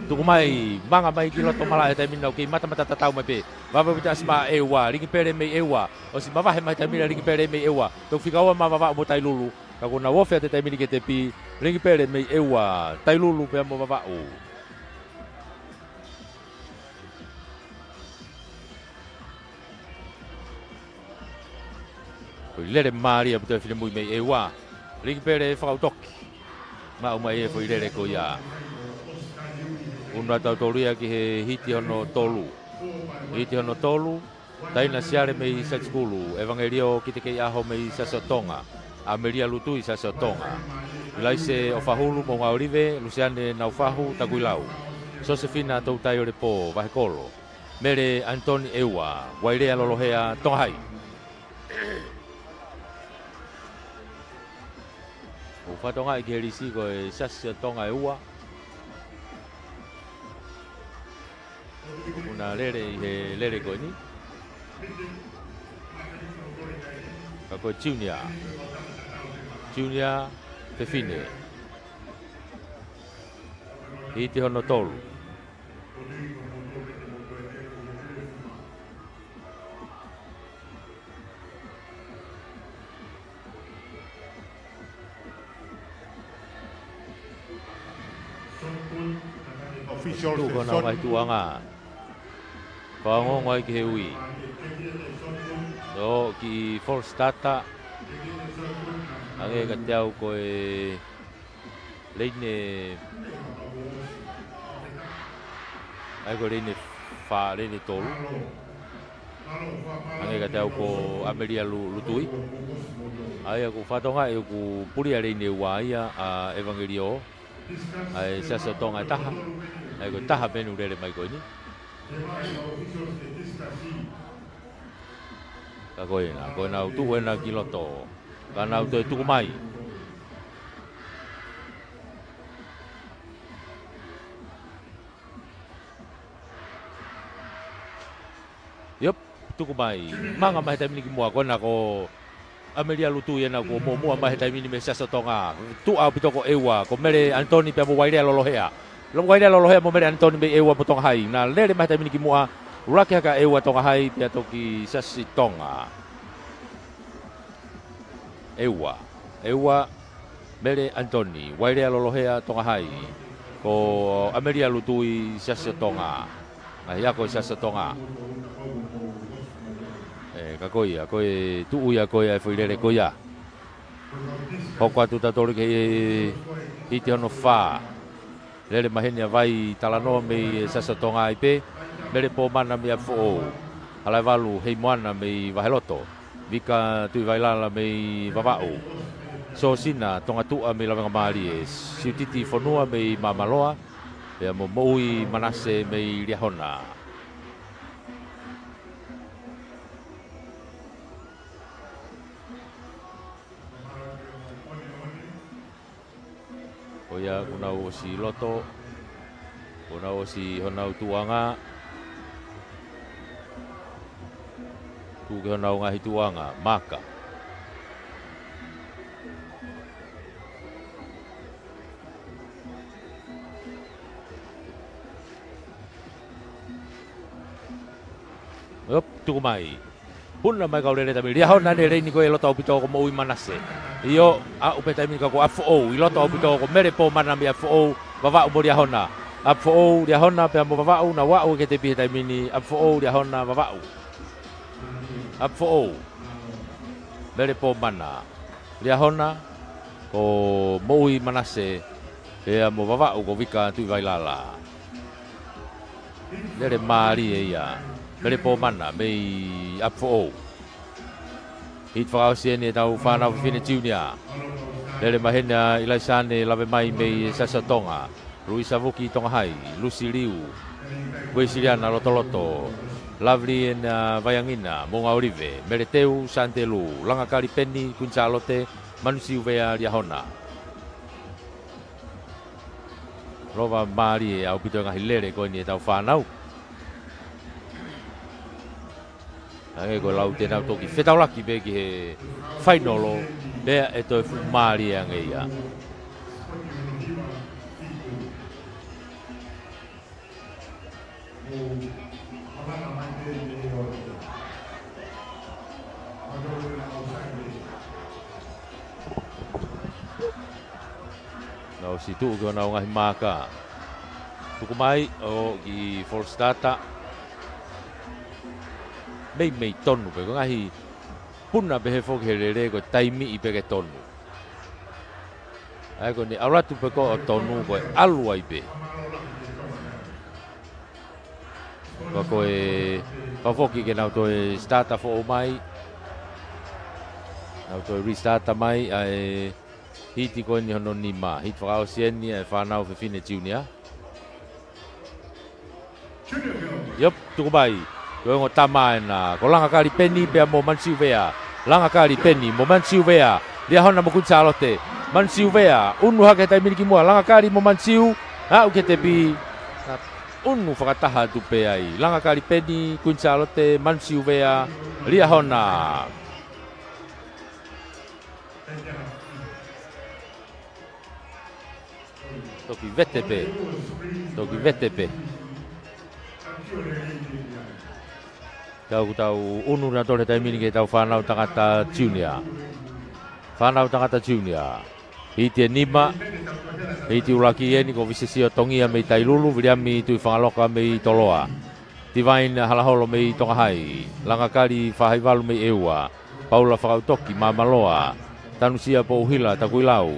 Tuku mai, manga mai ki loto malaʻe he taimi ni, nau kei matamata tatau mai pē. Vave ʻaupito ʻasi mai ʻEua, Lingipele mei ʻEua. ʻOsi mavahe mai he taimi ni ʻa Lingipele mei ʻEua. Toki fika ua mai Vavaʻu mo Tailulu. Ka kuo nau ofi atu he taimi ni ki he tepi, Lingipele mei ʻEua, Tailulu pea mo Vavaʻu. Foʻi lele mālie ʻaupito e finemui mei ʻEua. Lingipele Fakautoki. Maʻu mai e foʻi lele ko ia. Unu atu ʻa tautolu ia ki he hiti hono tolu. Hiti hono tolu. Taina Siale mei Saitikulu, ʻEvangelio Kitekeiʻaho mei Siasi ʻo Tonga, ʻAmelia Lutui Siasi ʻo Tonga, ʻIlaise ʻOfahulu Moʻungaʻolive, Lusiane Naufahu Takuilau, Sosefina Toutai ʻo Lepo Vahekolo, Mele ʻAnitoni ʻEua, Uailea Lolohea Tonga Hai. ʻOku fakatokangaʻi ki he lisi ko e Siasi ʻo Tonga ʻEua. ʻOku na lele ʻi he lele ko eni. Ka ko e Junior. Junior Fefine. Hiti hono tolu. Official tuʻu ko honau ngaahi tuʻuʻanga. Fakaongoongo ai ki he ui. ʻO kiʻi false starter. Hangē kiate au ko e leini, ʻa ia ko e leini fā, leini tolu. Hangē kiate au ko ʻAmelia Lu-, Lutui. ʻA ia ʻoku fakatokangaʻi ʻoku puli ʻa e leini ʻe ua ia ʻa ʻEvangelio. ʻA e Siasi ʻo Tonga ʻe taha. ʻA ia ko e taha pē ʻoku lele mai ko eni. Ka ko ena, ko ena ʻoku tuʻu ena ki loto. Ka nau toe tuku mai. Iop, tuku mai. Manga mai he taimi ni ki muʻa, ko ena ko ʻAmelia Lutui ena kuo muʻomuʻa mai he taimi ni mei Siasi ʻo Tonga. Tuʻu ʻaupito ko ʻEua, ko Mele ʻAnitoni pea mo Uailea Lolohea. Lo Uailea Lolohea mo Mele ʻAnitoni mei ʻEua mo Tonga Hai. Na lele mai he taimi ni ki muʻa, ʻuluaki hake ʻa ʻEua Tonga Hai, pea toki Siasi Tonga. ʻEua. ʻEua, Mele ʻAnitoni, Uailea Lolohea Tonga Hai, ko ʻAmelia Lutui Siasi ʻo Tonga. Ngaahi ako ʻi Siasi ʻo Tonga. ʻE, ka ko ia, ko e tuʻu ia ko ia e foʻi lele ko ia. Hoko atu tautolu ki he hiti hono fā. Lele mai heni ʻa Vai Talanoa mei Siasi ʻo Tonga ai pē. Mele Pōmana mei ʻApifoʻou. Halaevalu Heimoana mei Vaheloto. Vika Tuʻivailala mei Vavaʻu. Sosina Tongatuʻa mei Lavengamālie, Siutiti Fonua mei Māmaloa, pea mo Moʻui Manase mei Liahona. Ko ia kuo nau ʻosi loto, kuo nau ʻosi honau tuʻuʻanga. Tuʻu ki honau ngaahi tuʻuʻanga, maaka. ʻIo, tuku mai. Puna mai kau lele taimi ni. Liahona ʻanenai ko e loto ʻaupito ko Moʻui Manase. ʻIo, aʻu pē taimi ni ka ko ʻApifoʻou. ʻI loto ʻaupito ko Mele Pomana mei ʻApifoʻou. Vavaʻu mo Liahona. ʻApifoʻou, Liahona pea mo Vavaʻu. Nau aʻu ki he tepi he taimi ni. ʻApifoʻou, Liahona, Vavaʻu. ʻApifoʻou. Mele Pomana. Liahona, ko Moʻui Manase, pea mo Vavaʻu ko Vika Tuʻivailala. Lele mālie ia, Mele Pomana mei ʻApifoʻou. Hiti fakaʻosi eni ʻetau fānau fefine junior. Lele mai heni ʻa ʻIlaisane Lavemai mei Siasi ʻo Tonga. Luisa Vuki Tonga Hai, Lusi Liu, Uesiliana Lotoloto, Lovely ʻEna Vaiangina, Moʻunga ʻŌlive, Mele Teu, Santelu, Langakali Peni, Kuini Sālote, Manu Siuvea, Liahona. Lova mālie ʻaupito e ngaahi lele ko eni ʻetau fānau. Hangē ko e lau te nau toki fetaulaki pē ki he fainolo, pea ʻe toe fuʻu mālie ange ia. Nau ʻosi tuʻu ki honau ngaahi maaka. Tuku mai ʻo kiʻi false starter. Meimei tonu pē, ko e ngaahi puna pehē foki he lele ko e taimiʻi pē ke tonu. ʻA ia ko eni ʻalu atu pē ko ē ʻo tonu ko e ʻalu ai pē. Ka ko e, ka foki ke nau toe starter foʻou mai. Nau toe restarter mai ʻa e hiti ko eni hono nima. Hiti fakaʻosi eni ʻa e fānau fefine junior. ʻIo, tuku mai. Ko e ongo tama ʻena, ko Langakali Peni pea mo Manu Siuvea. Langakali Peni mo Manu Siuvea. Liahona mo Kuini Sālote. Manu Siuvea, ʻunu hake he taimi ni ki muʻa. Langakali mo Manu Siu, aʻu ki he tepi. ʻUnu fakataha atu pē ai. Langakali Peni, Kuini Sālote, Manu Siuvea, Liahona. Toki vete pē. Toki vete pē. Tau kuo tau ʻunu nautolu he taimi ni ki heʻetau fānau tangata junior. Fānau tangata junior. Hiti ʻe nima. Hiti ʻuluaki eni ko Visesio Tongia mei Tailulu, Viliami Tuʻifangaloka mei Toloa. Tivaina Halaholo mei Tonga Hai. Langakali Faʻahivalu mei ʻEua. Paula Fakautoki Māmaloa. Tanusia Pouhila Takuilau.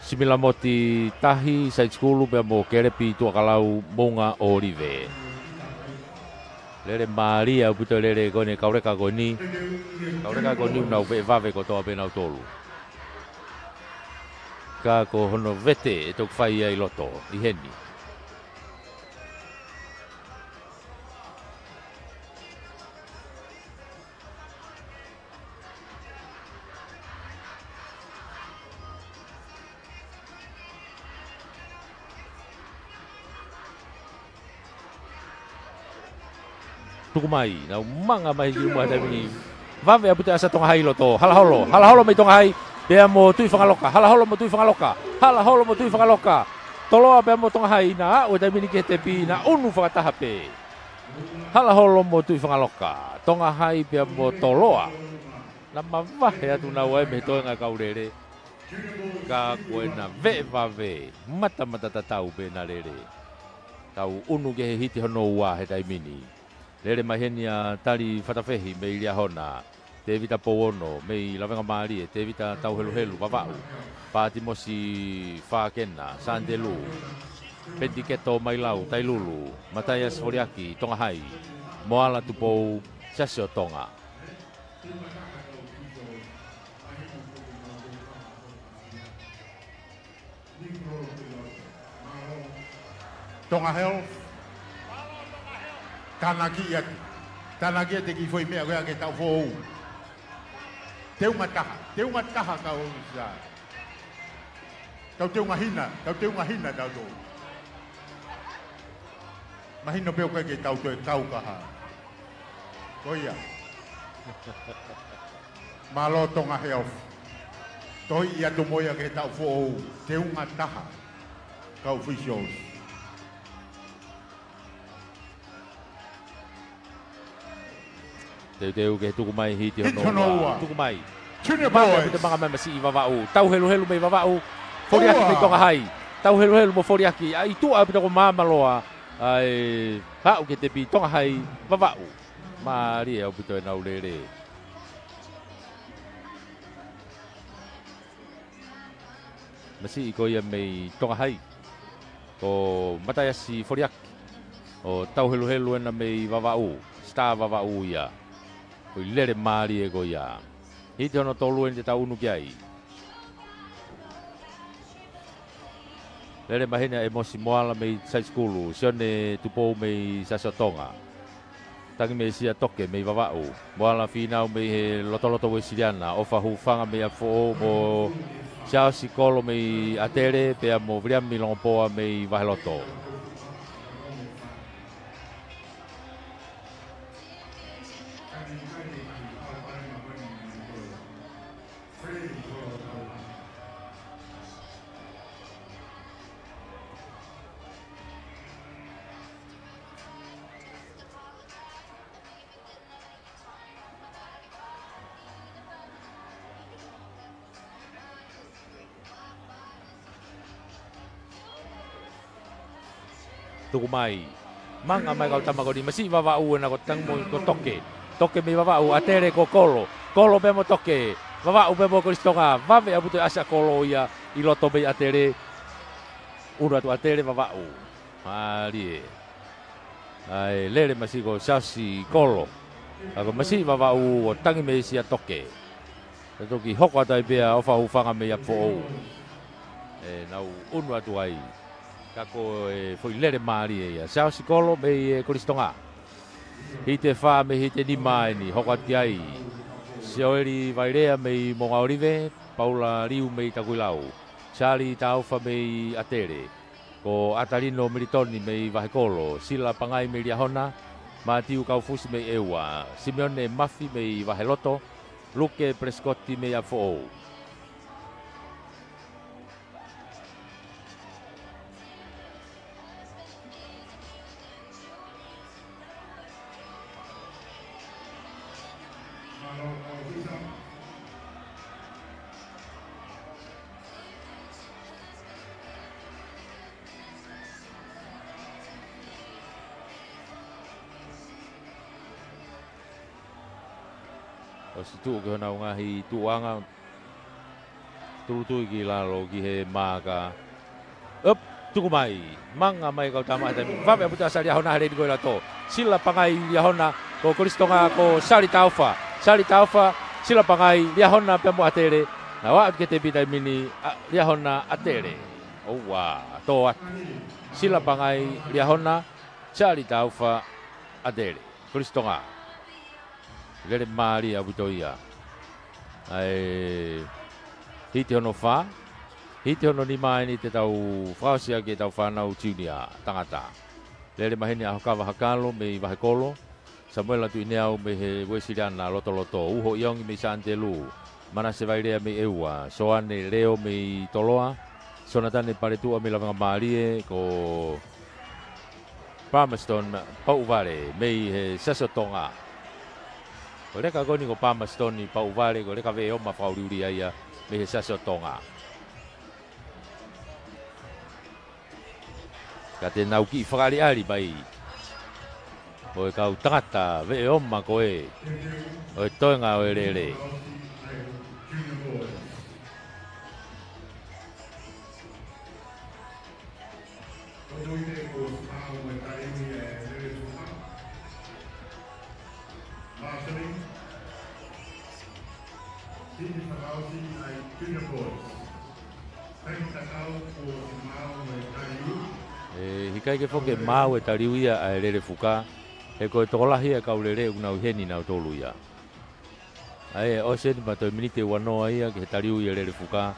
Similamoti Tahi Saitikulu pea mo Kelepi Tuʻakalau Moʻunga ʻŌlive. Lele mālie ʻaupito e lele ko eni kauleka ko eni. Kauleka ko eni ʻoku nau veʻe vave kotoa pē nautolu. Ka ko hono vete ʻe toki fai ia ʻi loto, ʻi heni. Tuku mai, nau manga mai ki muʻa he taimi ni. Vave ʻaupito e ʻasa Tonga Hai ʻi loto. Halaholo, Halaholo mei Tonga Hai, pea mo Tuʻifangaloka. Halaholo mo Tuʻifangaloka. Halaholo mo Tuʻifangaloka. Toloa pea mo Tonga Hai, naʻa aʻu he taimi ni ki he tepi, naʻa ʻunu fakataha pē. Halaholo mo Tuʻifangaloka. Tonga Hai pea mo Toloa. Naʻa mavahe atu naua ia mei he toenga e kau lele. Ka ko ʻena veʻe vave, matamata tatau pē ʻena lele. Tau ʻunu ki he hiti hono ua he taimi ni. Lele mai heni ʻa Tali Fatafehi mei Liahona. Tēvita Pouono mei Lavengamālie, Tēvita Tauheluhelu Vavaʻu. Pātimosi Fākena, Santelu. Pentiketo Mailau, Tailulu. Mataiasi Foliaki, Tonga Hai. Moala Tupou, Siasi ʻo Tonga. Tonga Health. Tānaki atu. Tānaki atu e kiʻi foʻi meʻa ko ia ki he taʻu foʻou. Teunga taha. Teunga taha kau sa. Tau teunga hina. Tau teunga hina tau tō. Mahino pē ʻoku ʻikai ke tau toe kau kaha. Ko ia. Mālō Tonga Health. Tohiʻi atu mo ia ki he taʻu foʻou. Teunga taha. Kau officials. Teuteu ke tuku mai hiti hono ua. Tuku mai. Junior Boys. Mate te manga mai masiʻi Vavaʻu. Tau heluhelu mei Vavaʻu. Foliaki mei Tonga Hai. Tau heluhelu mo Foliaki. ʻAi tuʻa ʻaupito ko Māmaloa. ʻAi haʻu ke tepi Tonga Hai Vavaʻu. Mālie ʻaupito ʻenau lele. Masiʻi ko ia mei Tonga Hai. Ko Mataiasi Foliaki. ʻO tau heluhelu ena mei Vavaʻu. Star Vavaʻu ia. Ko e lele mālie ko ia. Hiti hono tolu eni te tau unu ki ai. Lele maheni ʻa ʻEmosi Moala mei Saisikulu, Sione Tupou mei Siaosi ʻo Tonga. Tangi mei Siatoke mei Vavaʻu. Moala Fīnau mei he Lotoloto Uēsiliana, ʻOfa Hufanga mei ʻApifoʻou mo Siaosi Kolo mei ʻAtele, pea mo Viliami Longopoa mei Vaheloto. Tuku mai. Manga mai kau tama ko eni, masiʻi Vavaʻu ena ko Tangi mo ko Toke. Toke mei Vavaʻu, ʻAtele ko Kolo. Kolo pea mo Toke. Vavaʻu pea mo Kolisi Tonga. Vave ʻaupito e ʻasi ʻa Kolo ia ʻi loto mei ʻAtele. Unu atu ʻAtele, Vavaʻu. Mālie. ʻAi lele masiʻi ko Siaosi Kolo. Ka ko masiʻi Vavaʻu ʻo Tangi mei Siatoke. Ka toki hoko atu ai pea ʻOfa Hufanga mei ʻApifoʻou. ʻE nau unu atu ai. Ka ko e foʻi lele mālie ia. Siaosi Kolo mei he Kolisi Tonga. Hiti ʻe fā mei hiti ʻe nima eni. Hoko atu ki ai. Sioeli Vailea mei Moʻunga ʻOlive. Paula Liu mei Takuilau. Siali Taufa mei ʻAtele. Ko ʻAtalino Militoni mei Vahekolo, Sila Pangai mei Liahona, Mātiu Kaufusi mei ʻEua, Simeone Mafi mei Vaheloto, Luke Prescott mei ʻApifoʻou. ʻOsi tuʻu ki honau ngaahi tuʻuʻanga. Tūtui ki lalo ki he māka. ʻOp, tuku mai. Manga mai kau tama he taimi. Vave ʻaupito ʻa Siali Liahona he lele ko ē ʻi loto. Sila Pangai Liahona, ko Kolisi Tonga ko Siali Taufa. Siali Taufa, Sila Pangai Liahona pea mo ʻAtele. Nau aʻu ki he tepi taimi ni, ʻa, Liahona, ʻAtele. ʻOua, tō atu. Sila Pangai Liahona, Siali Taufa, ʻAtele. Kolisi Tonga. Lele mālie ʻaupito ia. ʻAi hiti hono fā. Hiti hono nima eni te tau fakaʻosi ʻaki ʻetau fānau tiunia tangata. Lele maheni ʻa Hokava Hakalo mei Vahekolo. Samuela Tuʻineau mei he Uēsiliana Lotoloto. Uho ʻIongi mei Sānitelū. Manase Vailea mei ʻEua. Soane Leo mei Toloa. Sonatane Paletuʻa mei Lavengamālie, ko Palmerston Pauʻuvale mei he Siasi ʻo Tonga. Ko e leka ko eni ko Palmerston Pauʻuvale, ko e leka Veʻeoma fakaʻuliʻulia ia mei he Siasi ʻo Tonga. Ka te nau kiʻi fakaʻaliʻali mai. Ko e kau tangata Veʻeoma ko ē ʻo e toenga ʻo e lele. ʻE ʻIkai ke foki maau e taliu ia ʻa e Lele Fuka, he ko e tokolahi e kau lele ʻoku nau ʻi heni nautolu ia. ʻA ia, ʻosi eni pea toe miniti ʻe uanoa ia ki he taliu ia Lele Fuka,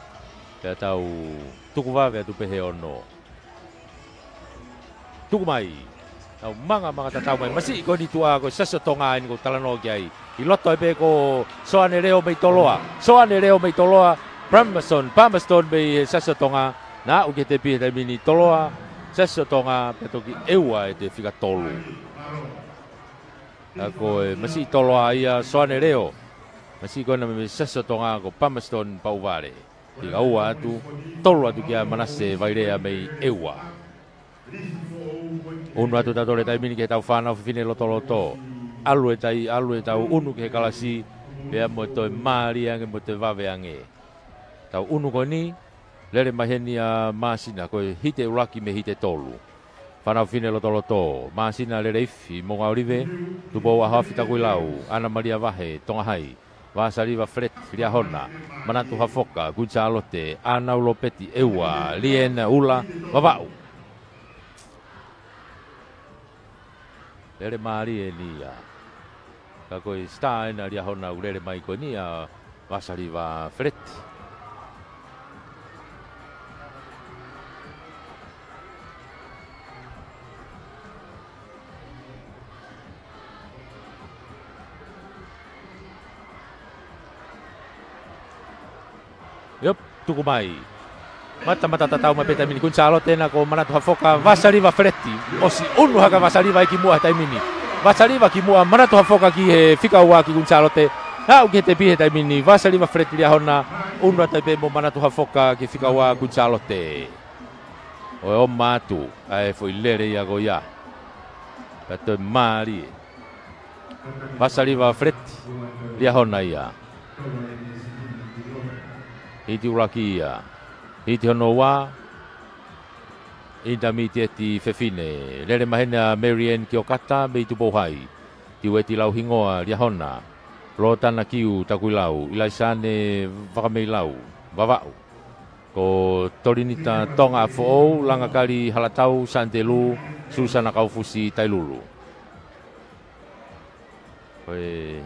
pea tau tuku vave atu pē he ono. Tuku mai. Tau manga, manga tatau mai. Masiʻi ko eni tuʻa ko e Siasi ʻo Tonga eni ʻoku talanoa ki ai. ʻI loto ai pē ko Soane Leo mei Toloa. Soane Leo mei Toloa. Palmerston, Palmerston mei he Siasi ʻo Tonga. Naʻa ʻoku ʻi he tepi he taimi ni Toloa. Siasi ʻo Tonga, pea toki ʻEua ʻi he fika tolu. ʻA ko e masiʻi Toloa ia Soane Leo. Masiʻi ko ena mei Siasi ʻo Tonga ko Palmerston Pauvale. Fika ua atu, tolu atu kia Manase Vailea mei ʻEua. ʻUnu atu tautolu he taimi ni ki he tau fānau fefine lotoloto. ʻAlu e tai, ʻalu e tau ʻunu ki he kalasi, pea mo e toe mālie ange mo e toe vave ange. Tau ʻunu ko eni, lele mai heni ʻa Māsina, ko e hiti ʻuluaki mei he hiti ʻe tolu. Fānau fefine lotoloto, Māsina Leleifi, Moʻungaʻolive, Tupou ʻAhoafi Takuilau, ʻAna Malia Vahe, Tonga Hai, Vasaliva Fred, Liahona, Manatu Hafoka, Kuini Sālote, ʻAnau Lopeti, ʻEua, Liena Ula, Vavaʻu. Lele mālie eni ia. Ka ko e star ena Liahona ʻoku lele mai ko eni ʻa Vasaliva Fred. Iop, tuku mai. Mata, mata tatau mai pē taimi ni Kuini Sālote ena ko Manatu Hafoka, Vasaliva Fred. ʻOsi ʻunu hake ʻa Vasaliva ia ki muʻa he taimi ni. Vasaliva ki muʻa, Manatu Hafoka ki he fika ua ki Kuini Sālote. Aʻu ki he tepi he taimi ni, Vasaliva Fred Liahona, ʻunu atu ai pē mo Manatu Hafoka ki he fika ua Kuini Sālote. ʻO e ʻomai atu ʻa e foʻi lele ia ko ia. Pea toe mālie. Vasaliva Fred Liahona ia. Hiti ʻuluaki ia. Hiti hono ua. Intermediate fefine. Lele mai heni ʻa Marian Kiokata mei Tupou Hai. Tiueti Lauhingoa Liahona. Lotana Kiu Takuilau. ʻIlaisane Vakameilau Vavaʻu. Ko Tolinita Tonga ʻApifoʻou, Langakali Halatau Santelu, Susana Kaufusi Tailulu. Ko e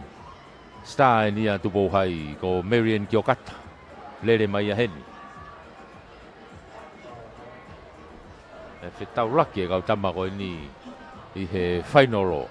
star eni ʻa Tupou Hai, ko Marian Kiokata. Lele mai ia heni. ʻE fetaulaki e kau tama ko eni ʻi he fainolo.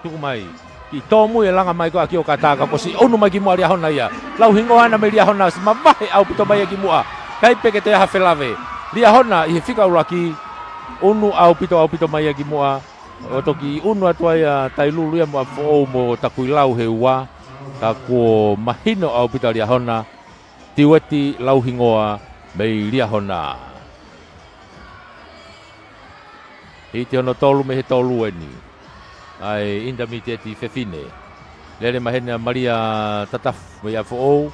Tuku mai. Kiʻi tōmui e langa mai ko ē ʻa Kiokata ka kuo ʻosi ʻunu mai ki muʻa Liahona ia. Lauhingoa ena mei Liahona, ʻosi mavahe ʻaupito mai ia ki muʻa. ʻIkai pē ke toe ʻi ai ha felave. Liahona ʻi he fika ʻuluaki, ʻunu ʻaupito, ʻaupito mai ia ki muʻa. ʻO toki ʻunu atu ai ʻa Tailulu ia mo ʻApifoʻou mo Takuilau he ua. Ka kuo mahino ʻaupito ʻa Liahona. Tiueti Lauhingoa mei Liahona. Hiti hono tolu mei he tolu eni. ʻA e intermediate fefine. Lele mai heni ʻa Malia Tatafu mei ʻApifoʻou.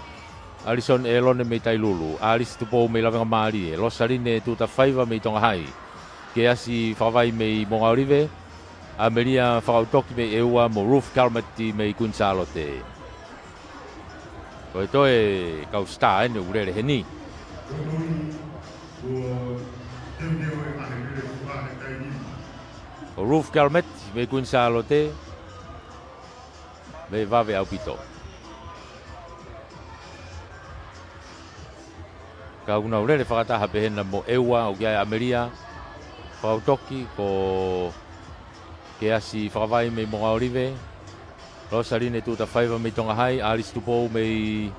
Alison ʻElone mei Tailulu. Alisi Tupou mei Lavengamālie. Losaline Tutafaiva mei Tonga Hai. Keasi Fakavai mei Moʻungaʻolive. ʻAmelia Fakaʻutoki mei ʻEua mo Ruth Calmet mei Kuini Sālote. Ko e toe kau star eni ʻoku lele heni. Ko Ruth Calmet mei Kuini Sālote. Mei vave ʻaupito. Ka ʻoku nau lele fakataha pē hena mo ʻEua ʻoku ʻi ai ʻa ʻAmelia Fakaʻutoki ko Keasi Fakavai mei Moʻungaʻolive. Losaline Tutafaiva mei Tonga Hai, Alisi Tupou mei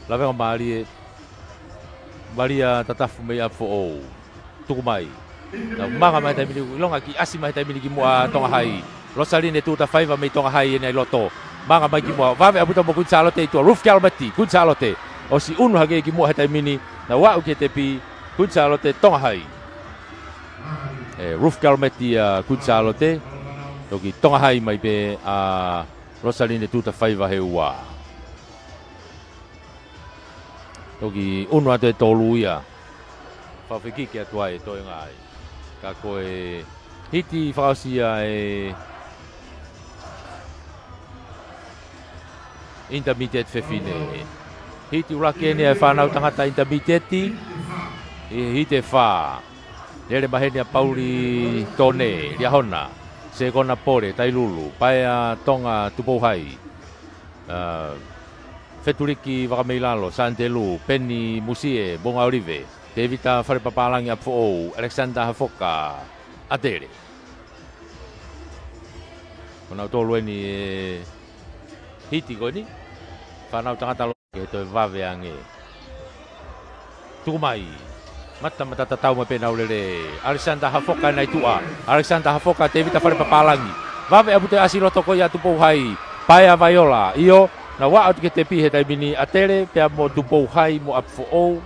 Lavengamālie, Malia Tatafu mei ʻApifoʻou. Tuku mai. Nau manga mai he taimi ni, ʻilonga kiʻi ʻasi mai he taimi ni ki muʻa Tonga Hai. Losaline Tutafaiva mei Tonga Hai ena ʻi loto. Manga mai ki muʻa. Vave ʻaupito mo Kuini Sālote ʻi tuʻa. Ruth Calmet, Kuini Sālote. ʻOsi ʻunu hake ki muʻa he taimi ni. Nau aʻu ki he tepi, Kuini Sālote Tonga Hai. ʻE, Ruth Calmet ia Kuini Sālote. Toki Tonga Hai mai pē ʻa Losaline Tutafaiva he ua. Toki ʻunu atu e tolu ia. Fakafekiki atu ai e toenga ai. Ka ko e hiti fakaʻosi ia ʻa e Intermediate fefine. Hiti ʻuluaki eni ʻa e fānau tangata Intermediate ʻi he hiti ʻe fā. Lele mai heni ʻa Pauli Tone Liahona, Sekona Pole Tailulu, Paea Tonga Tupou Hai, ʻa, Fetuliki Vakameilalo Santelu, Peni Musie Moʻungaʻolive, Tevita Falepapālangi ʻApifoʻou, Alexander Hafoka ʻAtele. Ko nautolu eni e hiti ko eni. Fānau tangata lo ke toe vave ange. Tuku mai. Mata mata tatau mai pē ʻenau lele. Alexander Hafoka ʻi he tuʻa. Alexander Hafoka, Tevita Falepapālangi. Vave ʻaupito e ʻasi loto ko ia Tupou Hai. Paea Vaiola. ʻIo, nau aʻu atu ki he tepi he taimi ni, ʻAtele pea mo Tupou Hai mo ʻApifoʻou.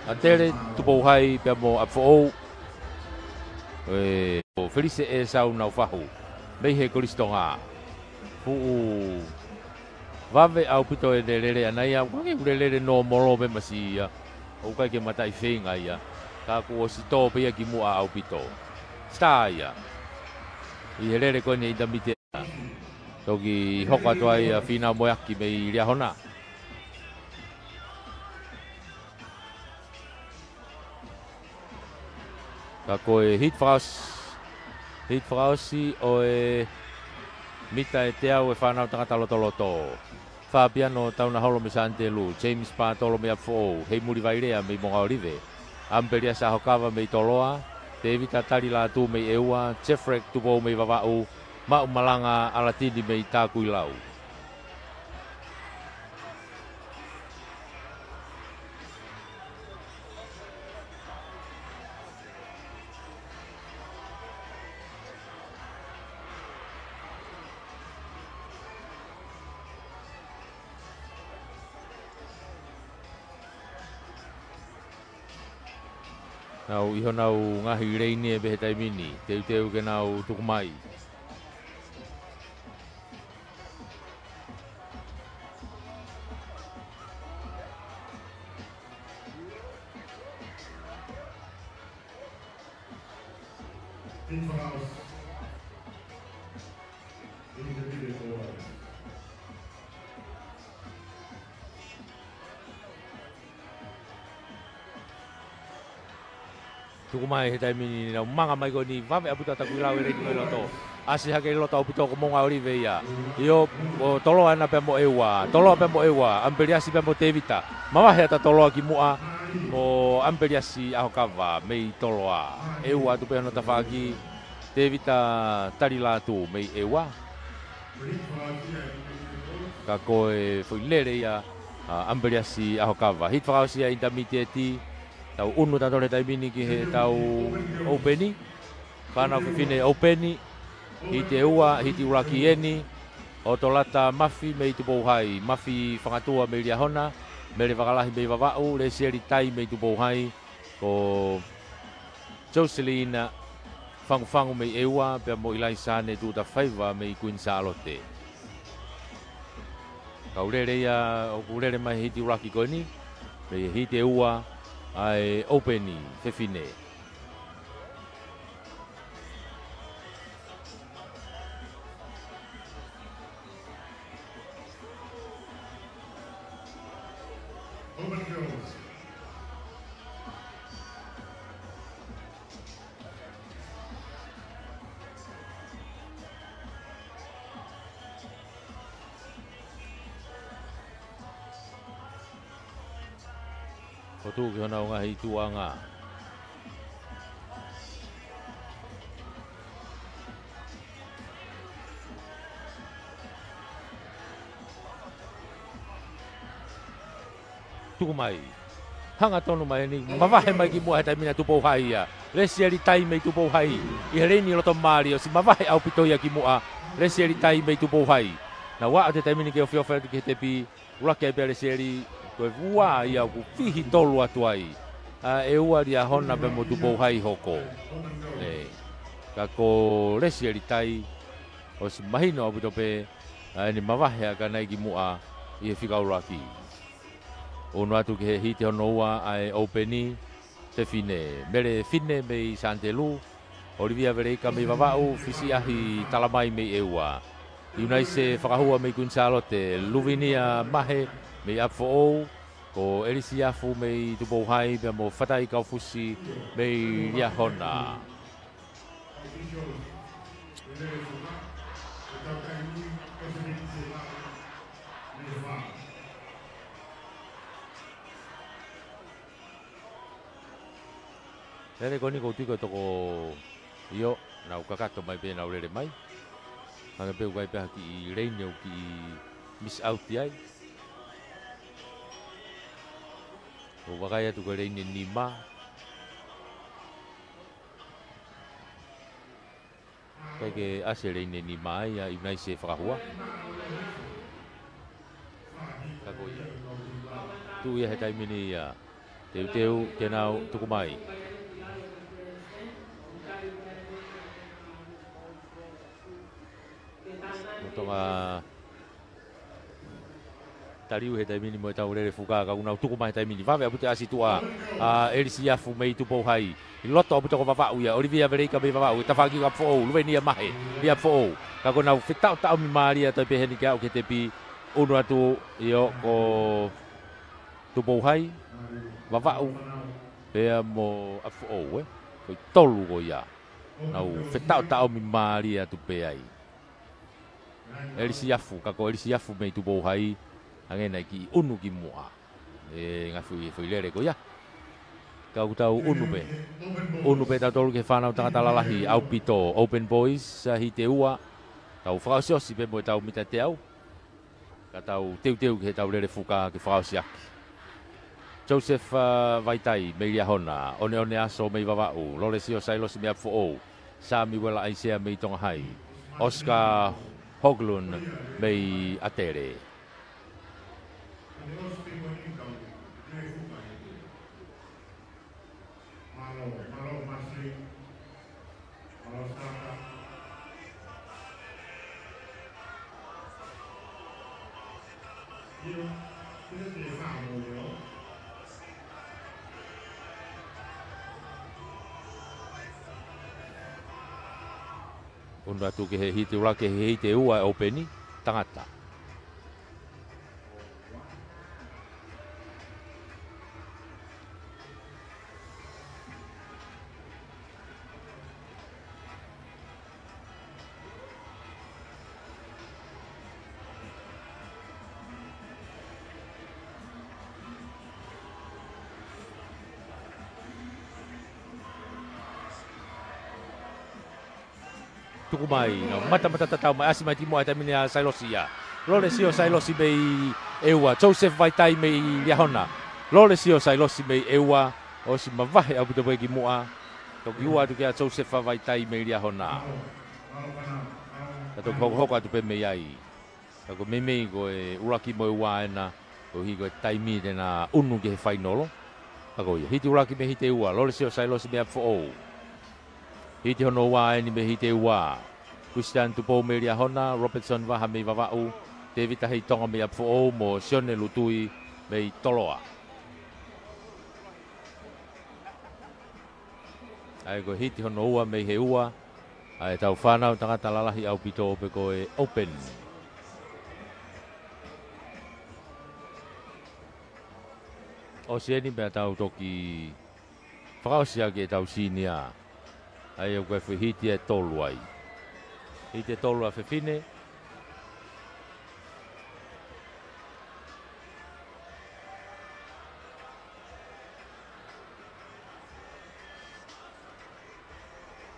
ʻAtele, Tupou Hai pea mo ʻApifoʻou. ʻE, ko Felise ʻEsau Naufahu mei he Kolisi Tonga. Fuʻu vave ʻaupito ʻene lele ʻana ia, ʻoku ʻikai ke lele nōmolo pē masi ia, ʻoku ʻikai ke mataʻi feinga ia, ka kuo ʻosi tō pē ia ki muʻa ʻaupito. Star ia ʻi he lele ko eni Intermediate. Toki hoko atu ai ʻa Fīnau Moeaki mei Liahona. Ka ko e hiti fakaʻosi, hiti fakaʻosi ʻo e mita ʻe teau ʻa e fānau tangata lotoloto. Fapiano Taunaholo mei Santelu, James Patolo mei ʻApifoʻou, Heimuli Vailea mei Moʻungaʻolive, ʻAmipeliasi ʻAhokava mei Toloa, Tevita Talilatu mei ʻEua, Jeffrey Tupou mei Vavaʻu, Maʻu Malanga ʻAlatini mei Takuilau. Nau ʻi honau ngaahi leini ē pē he taimi ni, teuteu ke nau tuku mai. Tuku mai he taimi ni, nau manga mai ko eni, vave ʻaupito ʻa Takuilau ʻi he leini ko ē ʻi loto. ʻAsi hake ʻi loto ʻaupito ko Moʻungaʻolive ia. ʻIo, ko Toloa ena pea mo ʻEua. Toloa pea mo ʻEua. ʻAmipeliasi pea mo Tevita. Mavahe ʻa Toloa ki muʻa mo ʻAmipeliasi ʻAhokava mei Toloa. ʻEua atu pē hono tafaʻaki, Tevita Talilatu mei ʻEua. Ka ko e foʻi lele ia ʻa ʻAmipeliasi ʻAhokava. Hiti fakaʻosi ia Intermediate. Tau ʻunu tautolu he taimi ni ki heʻetau ʻoupeni. Fānau fefine ʻoupeni. Hiti ʻe ua, hiti ʻuluaki eni. ʻOtolata Mafi mei Tupou Hai, Mafi Fangatua mei Liahona, Mele Vakalahi mei Vavaʻu, Lesieli Tai mei Tupou Hai, ko Joselina Fangufangu mei ʻEua, pea mo ʻIlaisa Netuta Faiva mei Kuini Sālote. Kau lele ia, ʻoku lele mai hiti ʻuluaki ko eni, mei he hiti ʻe ua ʻa e ʻoupeni fefine. Ko tuʻu ki honau ngaahi tuʻunga. Tuku mai. Hangatonu mai eni, mavahe mai ki muʻa he taimi ni ʻa Tupou Hai ia. Lesieli Tai mei Tupou Hai. ʻI he leini loto mali, ʻosi mavahe ʻaupito ia ki muʻa. Lesieli Tai mei Tupou Hai. Nau aʻu atu he taimi ni ke ofiofi atu ki he tepi. ʻUluaki ai pē ʻa Lesieli, ko e ua ia ʻoku fihi tolu atu ai. ʻA ʻEua, Liahona pea mo Tupou Hai hoko. ʻE, ka ko Lesieli Tai, ʻosi mahino ʻaupito pē ʻa ʻene mavahe ʻa Kanai ki muʻa ʻi he fika ʻuluaki. ʻUnu atu ki he hiti hono ua ʻa e ʻoupeni. Fefine, Mele Fine mei Santelu, ʻOlivia Veleika mei Vavaʻu, Fisiʻahi Talamai mei ʻEua. ʻIunaise Fakahua mei Kuini Sālote, Luvinia Mahe mei ʻApifoʻou, ko ʻElisi Afu mei Tupou Hai, pea mo Fatai Kaufusi mei Liahona. Lele ko eni ʻoku ou tui ko e toko ʻio, nau kakato mai pē nau lele mai. Hangē pē ʻoku ʻi ai pē ha kiʻi leini ʻoku kiʻi miss out ai. ʻOku vakai atu ko e leini ʻe nima. ʻIkai ke ʻasi e leini ʻe nima ia, ʻIunaise Fakahua. Ka ko ia. Tuʻu ia he taimi ni ia. Teuteu ke nau tuku mai. Mo Tonga Taliu he taimi ni mo ʻetau lele fuka, ka ʻoku nau tuku mai he taimi ni. Vave ʻaupito e ʻasi tuʻa ʻa ʻElisi Afu mei Tupou Hai. ʻI loto ʻaupito ko Vavaʻu ia, ʻOlivia Veleika mei Vavaʻu, ʻe tafaʻaki ki ʻApifoʻou, Luvenia Mahe, mei ʻApifoʻou. Ka ko ʻenau fetaʻotaʻomi mālie atu ai pē heni ke aʻu ki he tepi, ʻunu atu ʻio ko Tupou Hai, Vavaʻu, pea mo ʻApifoʻou, ē. Ko e tolu ko ia. Nau fetaʻotaʻomi mālie atu pē ai. ʻElisi Afu, ka ko ʻElisi Afu mei Tupou Hai, hangē naʻe kiʻi ʻunu ki muʻa. ʻE, ngaahi foʻi, foʻi lele ko ia. Ka ʻoku tau ʻunu pē. ʻUnu pē tautolu ki he fānau tangata lalahi ʻaupito, Open Boys, ʻa Hitiʻeua. Tau fakaʻosiʻosi pē mo ʻetau mita teau. Ka tau teuteu ki heʻetau lele fuka ke fakaʻosi ʻaki. Joseph, ā, Vaitai mei Liahona, ʻOneʻone Aso mei Vavaʻu, Lolesio Sailosi mei ʻApifoʻou, Samiuela ʻAisea mei Tonga Hai, Oscar Hoglund mei ʻAtele. ʻUnu atu ki he hiti ʻuluaki he hiti ʻe ua ʻo e ʻōpeni, tangata. Tuku mai, nau matamata tatau mai, ʻasi mai ki muʻa he taimi ni ʻa Sailosi ia. Lolesio Sailosi mei ʻEua, Joseph Vaitai mei Liahona. Lolesio Sailosi mei ʻEua, ʻosi mavahe ʻaupito pē ki muʻa. Toki ua atu kia Joseph Vaitai mei Liahona. Ka toki hokohoko atu pē mei ai. Ka ko e meimei ko e ʻuluaki mo e ua ena, koeʻuhi ko e taimi te na ʻunu ki he fainolo. Ka ko ia, hiti ʻuluaki mei hiti ʻe ua, Lolesio Sailosi mei ʻApifoʻou. Hiti hono ua eni mei hiti ʻe ua. Christian Tupou mei Liahona, Robertson Vaha mei Vavaʻu, Tēvita Heitonga mei ʻApifoʻou, mo Sione Lutui mei Toloa. ʻA ia ko e hiti hono ua mei he ua, ʻa ʻetau fānau tangata lalahi ʻaupito pe ko e ʻōpeni. ʻOsi eni pea tau toki fakaʻosi ʻaki ʻetau senior. ʻA ia ko e foʻi hiti ʻe tolu ai. Hiti ʻe tolu ʻa fefine.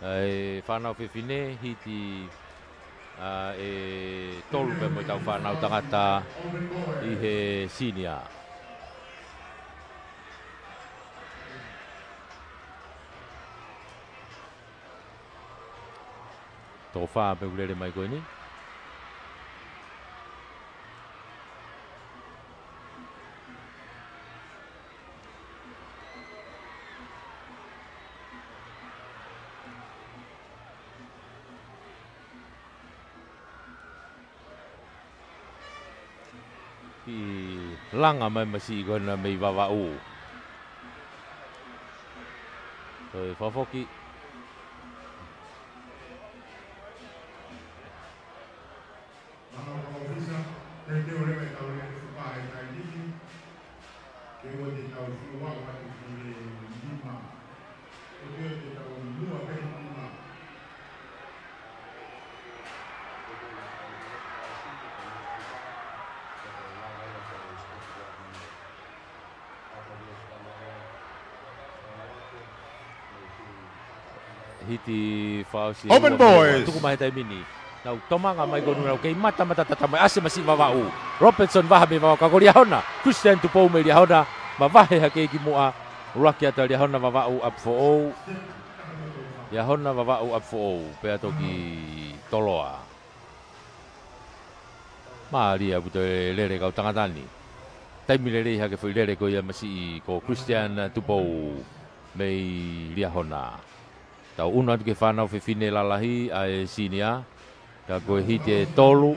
ʻA e fānau fefine, hiti, ā, ʻe tolu pē mo ʻetau fānau tangata ʻi he senior. Toko fā pē ʻoku lele mai ko eni. Kiʻi langa mai masiʻi ko ena mei Vavaʻu. Toe fakafoki. Mālō ʻofisa, teuteu leva e tau lele fuka he taimi ni. Ke ʻoua te tau fua atu ki he lima. ʻOua te tau lua pē lima. Hiti fakaʻosi e Open ua mei Boys. Tuku mai he taimi ni. Nau tomanga mai ko eni nau kei matamata tata mai ʻasi masiʻi Vavaʻu. Robertson vaha mei Vavaʻu ka ko Liahona. Christian Tupou mei Liahona. Mavahe hake ki muʻa. ʻUluaki ata Liahona Vavaʻu ʻapi foʻou. Liahona Vavaʻu ʻapi foʻou. Pea toki Toloa. Mālie ʻaupito e lele kau tangata ni. Taimi lelei hake foʻi lele ko ia masiʻi ko Christian Tupou mei Liahona. Tau ʻunu atu ki he fānau fefine lalahi ʻa e senior. Ka ko e hiti e tolu.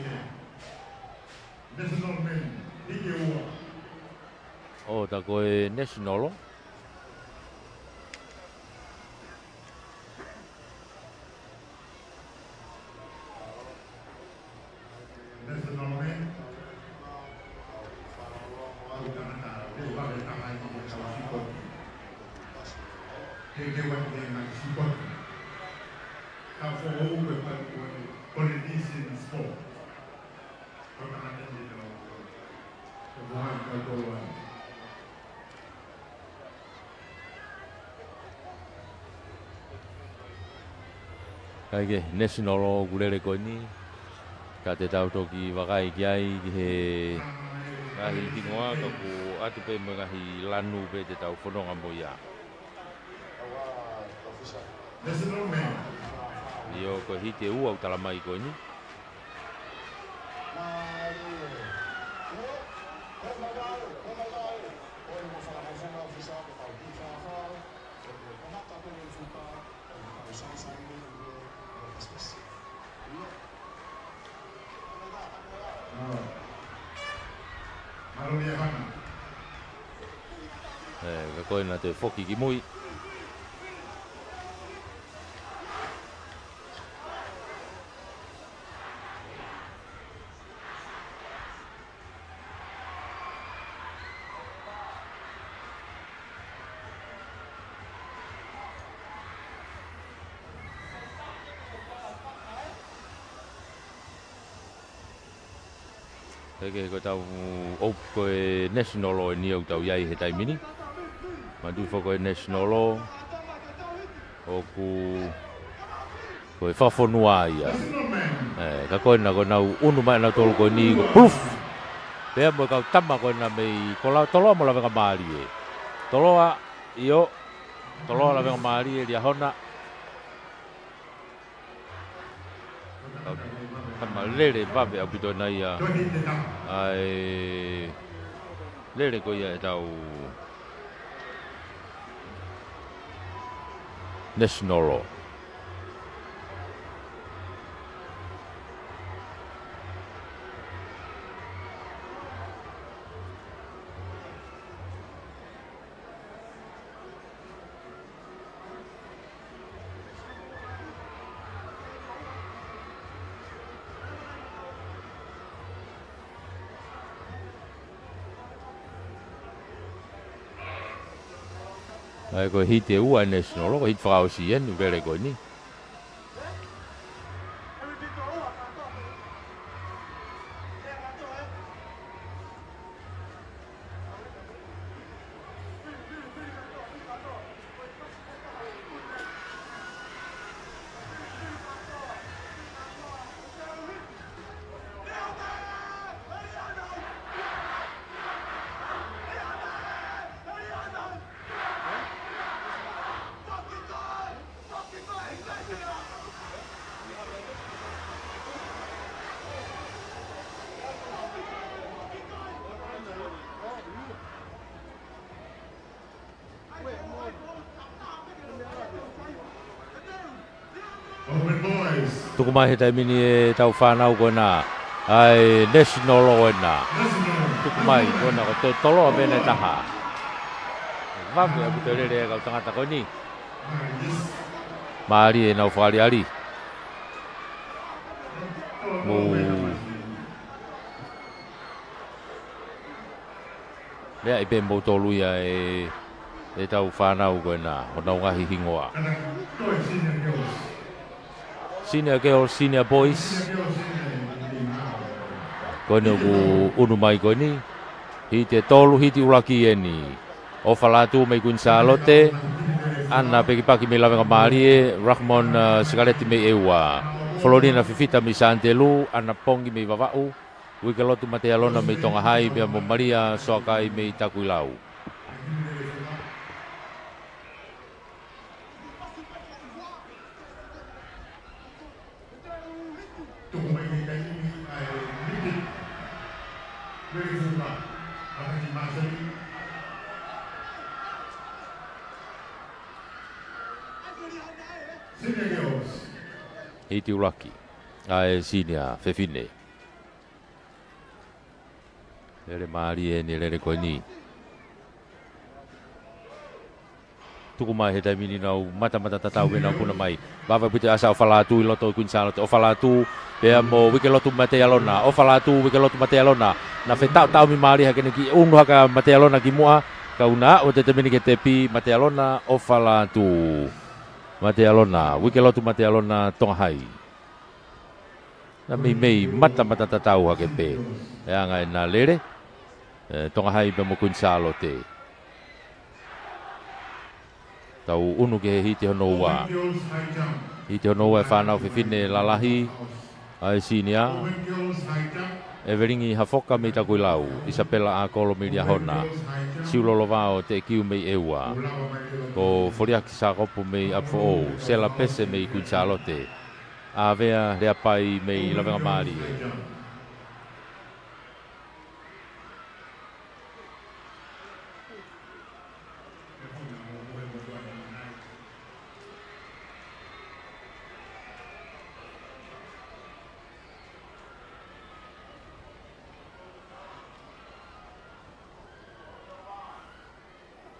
ʻO, tā ko e national. Kae ke national ʻoku lele ko eni. Ka te tau toki vakai ki ai ki he ngaahi hingoa ka ʻoku ʻatu pē mo e ngaahi lanu pē te tau fononga mo ia. ʻIo ko e hiti e ua ʻoku tala mai ko eni. Ē, ka ko ena te foki ki mui. Heke ko e tau ʻoku ko e national ʻo e niʻihi ʻoku tau ʻi ai he taimi ni. Manatuʻi foki ko e national ʻoku ko e fakafonua ia. Ē, ka ko ena ko ena ʻoku ʻunu mai ʻa nautolu ko eni ko Puluf. Pea mo e kau tama ko ena mei ko Toloa mo Lavengamālie. Toloa, ʻio. Toloa Lavengamālie Liahona. Tama lele vave ʻaupito ena ia. ʻA e lele ko ia e tau national. ʻA ia ko e hiti e ua e national, ko e hiti fakaʻosi eni ʻoku lele ko eni. Tuku mai he taimi ni e tau fānau ko ena ʻa e national ʻo ena. Tuku mai ko ena ko e toe Toloa pē ena ʻe taha. Vave ʻaupito e lele e kau tangata ko eni. Mālie ʻenau fakaʻaliʻali. Mou lea ʻi pē mou tolu ia e, e tau fānau ko ena, ʻo nau ngaahi hingoa. Senior girls, senior boys. Ko eni ʻoku ʻunu mai ko eni. Hiti ʻe tolu, hiti ʻuluaki eni. ʻOfa Lātū mei Kuini Sālote, ʻAna Pekipaki mei Lavengamālie, Rahmon, uh, Sikaleti mei ʻEua, Fololina Fifita mei Sānitelū, ʻAna Pongi mei Vavaʻu, Uikelotu Matealona mei Tonga Hai, pea mo Malia Soakai mei Takuilau. Tuku mai ki he taimi ni ʻa e miti. Very good. Aka ki Māsali. Senior girls. Hiti ʻuluaki ʻa e senior fefine. Lele mālie eni e lele ko eni. Tuku mai he taimi ni nau matamata tatau pē nau puna mai. Vave ʻaupito e ʻasa ʻa ʻOfa Lātū ʻi loto ʻi Kuini Sālote. ʻOfa Lātū pea mo Uikelotu Matealona. ʻOfa Lātū, Uikelotu Matealona. Na fetaʻotaʻomi mālie hake eni ke ʻunu hake ʻa Matealona ki muʻa. Ka ʻoku na aʻu atu he taimi ni ki he tepi, Matealona, ʻOfa Lātū. Matealona, Uikelotu Matealona, Tonga Hai. Na meimei matamata tatau hake pē. E anga ʻena lele. E, Tonga Hai pea mo Kuini Sālote. Tau ʻunu ki he hiti hono ua. Hiti hono ua e fānau fefine lalahi ʻa e senior. ʻEvelingi Hafoka mei Takuilau, ʻIsapela ʻAkolo mei Liahona, Siulolo Vao Teʻekiu mei ʻEua, ko Foliaki Sākopo mei ʻApifoʻou, Sela Pese mei Kuini Sālote, ʻAvea Leapai mei Lavengamālie.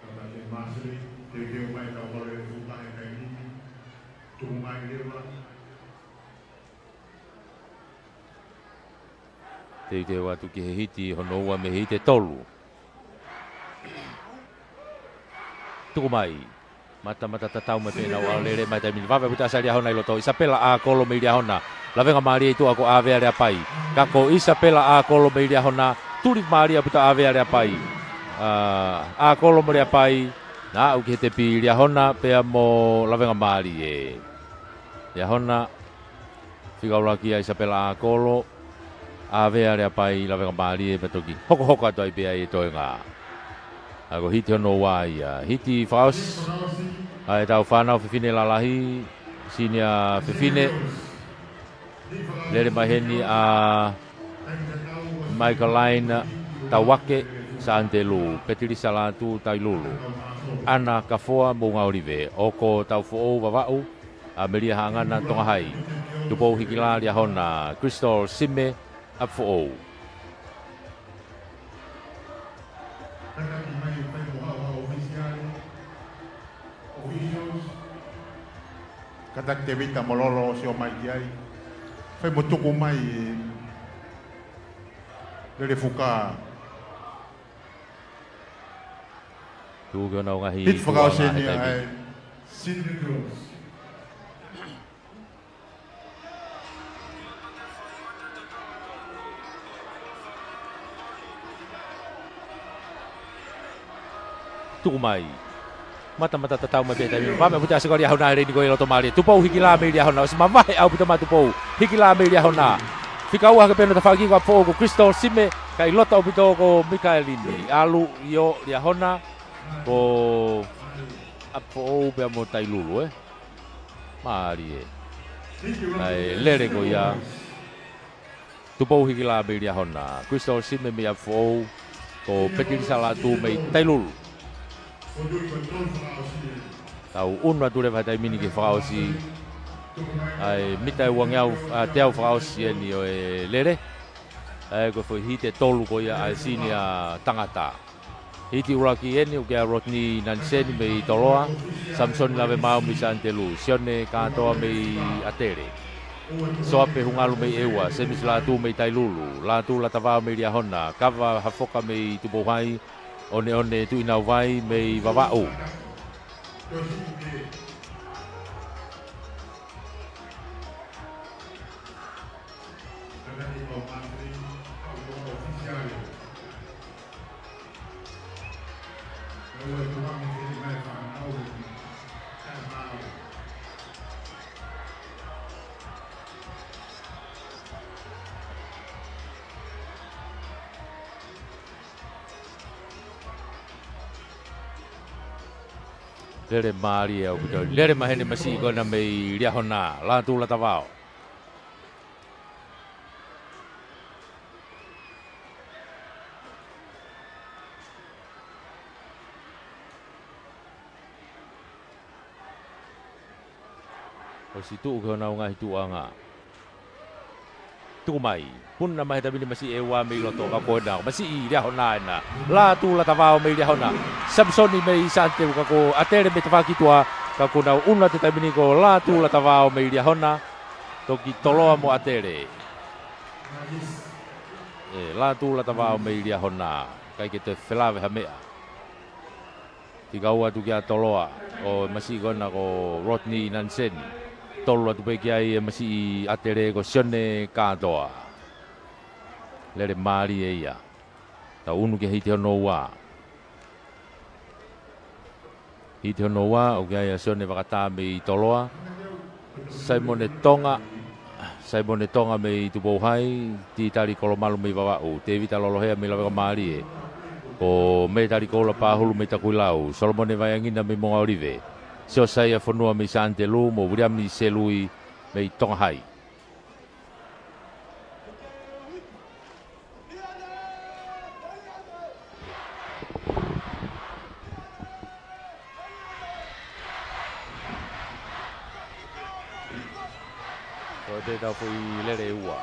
Tau ke māsili, teuteu mai tau kole e fuka he taimi ni. Tuku mai leva. Teuteu atu ki he hiti hono ua mei he hiti ʻe tolu. Tuku mai. Matamata tatau mai pē ʻenau ʻalu lele mai taimi ni. Vave ʻaupito e ʻasa ʻa Liahona ʻi loto. ʻIsapela ʻAkolo mei Liahona. Lavengamālie ʻi tuʻa ko ʻAvea Leapai. Ka ko ʻIsapela ʻAkolo mei Liahona. Tuli mālie ʻaupito ʻa ʻAvea Leapai. ʻA, ʻAkolo mo Leapai. Na aʻu ki he tepi, Liahona pea mo Lavengamālie. Liahona. Fika ʻuluaki ʻa ʻIsapela ʻAkolo, ʻAvea Leapai, Lavengamālie pea toki hokohoko atu ai pē ʻa e toenga. ʻA ia ko e hiti hono ua ia, hiti fakaʻosi ʻa e tau fānau fefine lalahi, senior fefine, lele mai heni ʻa Michaeline Tauake, Sānitelū, Petilisa Lātū, Tailulu, ʻAna Kafoa, Moʻunga ʻŌlive, ʻOko Taufoʻou, Vavaʻu, ʻAmelia Haʻangana, Tonga Hai, Tupou Hikilā, Liahona, Crystal Sime, ʻApifoʻou. Kātaki Tevita Mololo ʻo sio mai ki ai. Fai mo tuku mai e lele fuka. Tuku ki honau ngaahi hiti fakaʻosi ʻa e taimi ni. Tuku mai. Matamata tatau mai pē taimi ni. Vave ʻaupito e ʻasa ko Liahona he lele ko ē ʻi loto mālie. Tupou Hikilā mei Liahona. ʻOsi mavahe ʻaupito mai Tupou Hikilā mei Liahona. Fika ua hake pē hono tafaʻaki ko ʻApifoʻou ko Crystal Sime. Ka ʻi loto ʻaupito ko Mikaelini. ʻAlu ʻio Liahona. Ko ʻApifoʻou pea mo Tailulu, ē? Mālie. Naʻe lele ko ia. Tupou Hikilā mei Liahona. Crystal Sime mei ʻApifoʻou. Ko Petilisa Lātū mei Tailulu. Tau ʻunu atu leva he taimi ni ki he fakaʻosi. ʻA e mita ʻe uangeau, ʻa, teau fakaʻosi eni ʻo e lele. ʻA ia ko e foʻi hiti ʻe tolu ko ia ʻa e senior tangata. Hiti ʻuluaki eni ʻoku ʻia Rodney Naniseni mei Toloa, Samisoni Lavemaau mei Sānitelū, Sione Kātoa mei ʻAtele, Soape Hungalu mei ʻEua, Semisi Lātū mei Tailulu, Lātū Latavao mei Liahona, Kava Hafoka mei Tupouhai, ʻOneʻone Tuʻinauvai mei Vavaʻu. Lele mālie ʻaupito. Lele maheni masiʻi ko ena mei Liahona, Lātū Latavao. ʻOsi tuʻu ki honau ngaahi tuʻuʻanga. Tuku mai. Puna mai he taimi ni masiʻi ʻEua mei loto ka ko ena. Masiʻi Liahona ena. Lātū Latavao mei Liahona. Samisoni mei Sānitelū ka ko ʻAtele mei tafaʻaki tuʻa. Ka ko ʻenau ʻunu he taimi ni ko Lātū Latavao mei Liahona. Toki Toloa mo ʻAtele. ʻE, Lātū Latavao mei Liahona. ʻIkai ke toe felāveʻi ha meʻa. Fika ua atu kia Toloa, ʻo e masiʻi ko ena ko Rodney Naniseni. Tolu atu pē ki ai e masiʻi ʻAtele ko Sione Kātoa. Lele mālie ia. Tau ʻunu ki he hiti hono ua. Hiti hono ua, ʻoku ʻia Sione Vakatā mei Toloa. Saimone Tonga, Saimone Tonga mei Tupouhai, Titali Kolomalu mei Vavaʻu, Tēvita Lolohea mei Lavekamālie, ko Metali Koula Pahulu mei Takuilau, Solomone Vaiangina mei Moʻungaʻolive, Siosaia Fonua mei Sānitelū, mo Viliami Selui mei Tonga Hai. Ko e tau foʻi lele ʻe ua.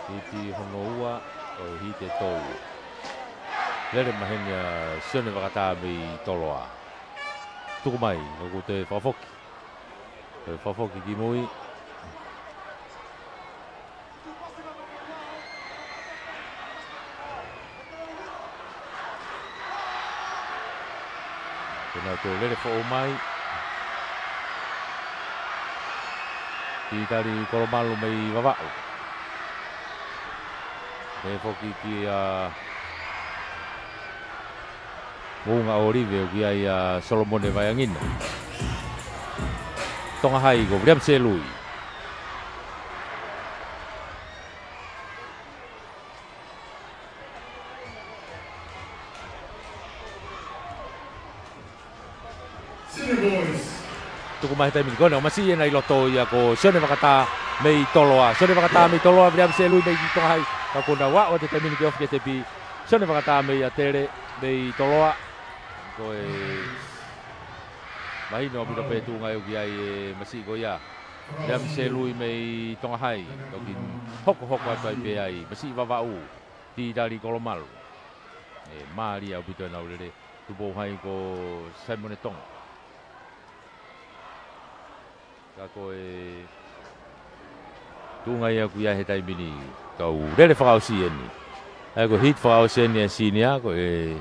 Hiti hono ua, ʻo e hiti ʻe tolu. Lele maheni ʻa Sione Vakatā mei Toloa. Tuku mai, ʻoku toe fakafoki. Toe fakafoki ki mui. Pea nau toe lele foʻou mai. Titali Kolomalu mei Vavaʻu. Pea foki kia Moʻungaʻolive ʻoku ʻia Solomone Vaiangina. Tonga Hai ko Viliami Selui. Tuku mai he taimi ni ko ena, ʻo masiʻi ena ʻi loto ia ko Sione Vakatā mei Toloa. Sione Vakatā mei Toloa, Viliami Selui mei Tonga Hai. Ka ko ʻenau aʻu atu he taimi ni ke ofi ki he tepi. Sione Vakatā mei ʻAtele mei Toloa. Ko e mahino ʻaupito pē tuʻunga ʻoku ʻi ai e masiʻi ko ia. Viliami Selui mei Tonga Hai. Toki hokohoko atu ai pē ai. Masiʻi Vavaʻu. Titali Kolomalu. ʻE mālie ʻaupito ʻenau lele. Tupouhai ko Saimone Tonga. Ka ko e tuʻunga ia ʻoku ʻi ai he taimi ni. Kau lele fakaʻosi eni. ʻA ia ko e hiti fakaʻosi eni ʻa e senior, ko e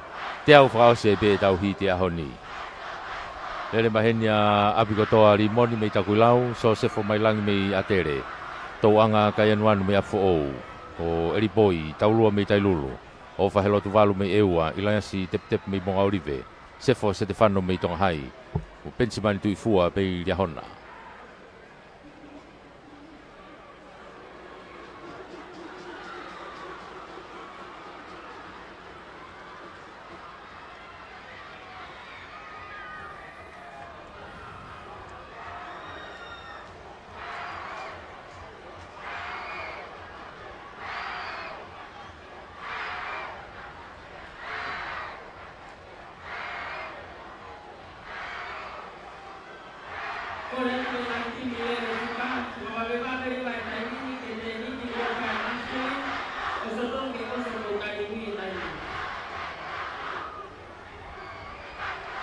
teau fakaʻosi ai pē ʻetau hiti ʻaho ni. Lele maheni ʻa ʻApikotoa Limoni mei Takuilau, Sosefo Mailangi mei ʻAtele. Touʻanga Kaianuanu mei ʻApifoʻou. Ko ʻElipoi Taulua mei Tailulu. ʻOfa Helotuvalu mei ʻEua, ʻIlaiasi Tepitepi mei Moʻungaʻolive, Sefo Setefano mei Tonga Hai, mo Penisimani Tuʻifua mei Liahona.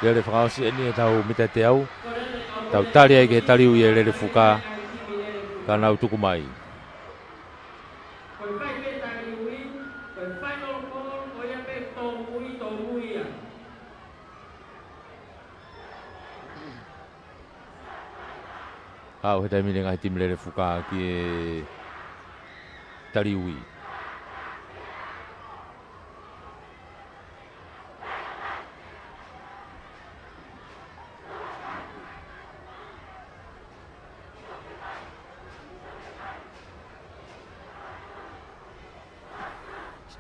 Lele fakaʻosi eni ʻetau mita teau. Tau tali ai ki he tali ui ʻa e Lele Fuka. Ka nau tuku mai. Haʻu he taimi ni e ngaahi timi Lele Fuka ki he tali ui.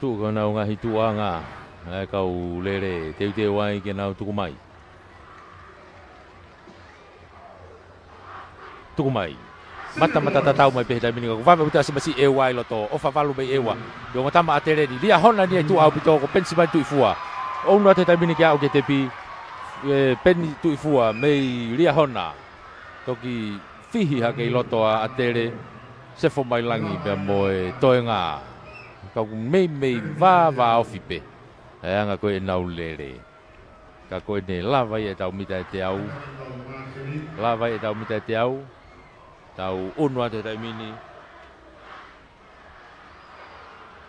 Tuʻu ko ʻenau ngaahi tuʻuʻanga ʻa e kau Lele, teuteu ai ke nau tuku mai. Tuku mai. Matamata tatau mai pē he taimi ni ka ʻoku vave ʻaupito ʻa Simasi ʻEua ʻi loto. ʻOfa valu mei ʻEua. ʻI he ongo tama ʻa Teleni. Liahona ni ʻe tuʻa ʻaupito ko Penisimani Tuʻifua. ʻOku ʻunu atu he taimi ni ke aʻu ki he tepi. ʻE Peni Tuʻifua mei Liahona. Toki fihi hake ʻi loto ʻa ʻAtele, sefo mai langi pea mo e toenga. Ka ʻoku meimei vāvāofi pē ʻa e anga ko ē ʻenau lele. Ka ko ʻene lava ia ʻetau mita ʻe teau. Lava ia ʻetau mita ʻe teau. Tau ʻunu atu he taimi ni.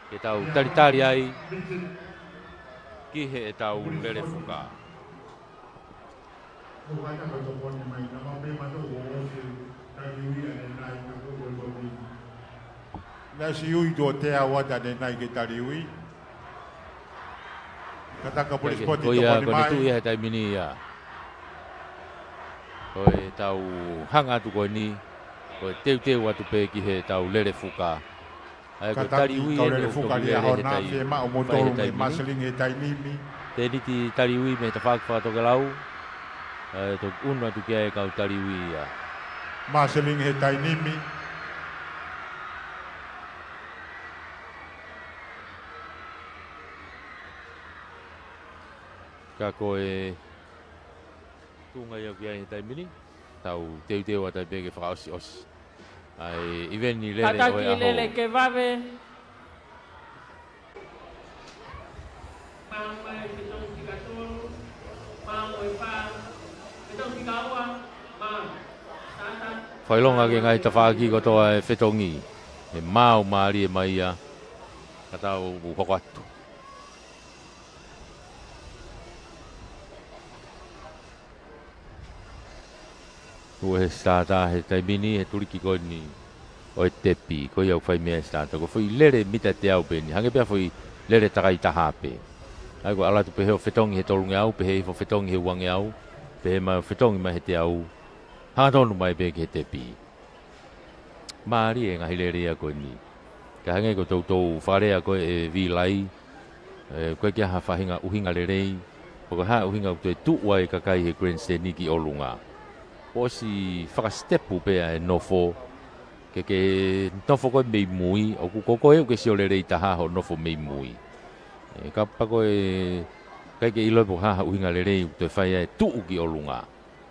Ke tau talitali ai ki heʻetau Lele Fuka. Naʻe ʻosi ui tuʻo teau atu ʻanenai ke tali ui. Kataka Police Sport ko ia, ko ʻene tuʻu ia he taimi ni ia. Ko ʻetau hanga atu ko eni, ko e teuteu atu pē ki heʻetau Lele Fuka. ʻA ia ko e tali ui ʻeni ʻoku toki lele he taimi ni. Fiemaʻu mo tolu mei Maselingi he taimi ni. Tēniti tali ui mei he tafaʻaki fakatokelau. ʻA ia toki ʻunu atu ki ai e kau tali ui ia. Maselingi he taimi ni. Ka ko e tuʻunga ia ʻoku ʻi ai he taimi ni, tau teuteu atu ai pē ke fakaʻosiʻosi ʻa e ʻiveni lele ʻo e ʻaho. Lele ke vave. Fakaʻilonga ki he ngaahi tafaʻaki kotoa e fetongi. ʻE maau mālie mai ia. Ka tau hoko atu. Ko e sitata he taimi ni, he tuliki ko eni ʻo e tepi, ko ia ʻoku fai mei ai e sitata. Ko e foʻi lele mita teau pē eni, hangē pē ha foʻi lele takai taha pē. ʻA ia ko e ʻalu atu pehē ʻo fetongi he tolungeau, pehē hifo fetongi he uangeau, pehē mai ʻo fetongi mai he teau. Hangatonu mai pē ki he tepi. Mālie e ngaahi lele ia ko eni. Ka hangē ko e toutou fakalea ko ē ʻe Vilai, ē, ʻoku ʻikai ke ʻi ai ha faʻahinga ʻuhinga lelei, pe ko e hā e ʻuhinga ʻoku toe tuʻu ai e kakai he grandstand ki ʻolunga. Kuo ʻosi fakasitepu pē ʻa e nofo, ke ke nofo koe mei mui, ʻoku ko koe ʻoku ke sio lelei taha hoʻo nofo mei mui. Ē, kapau ko e ʻikai ke ʻilo pe ko e hā ha ʻuhinga lelei ʻoku toe fai ai e tuʻu ki ʻolunga.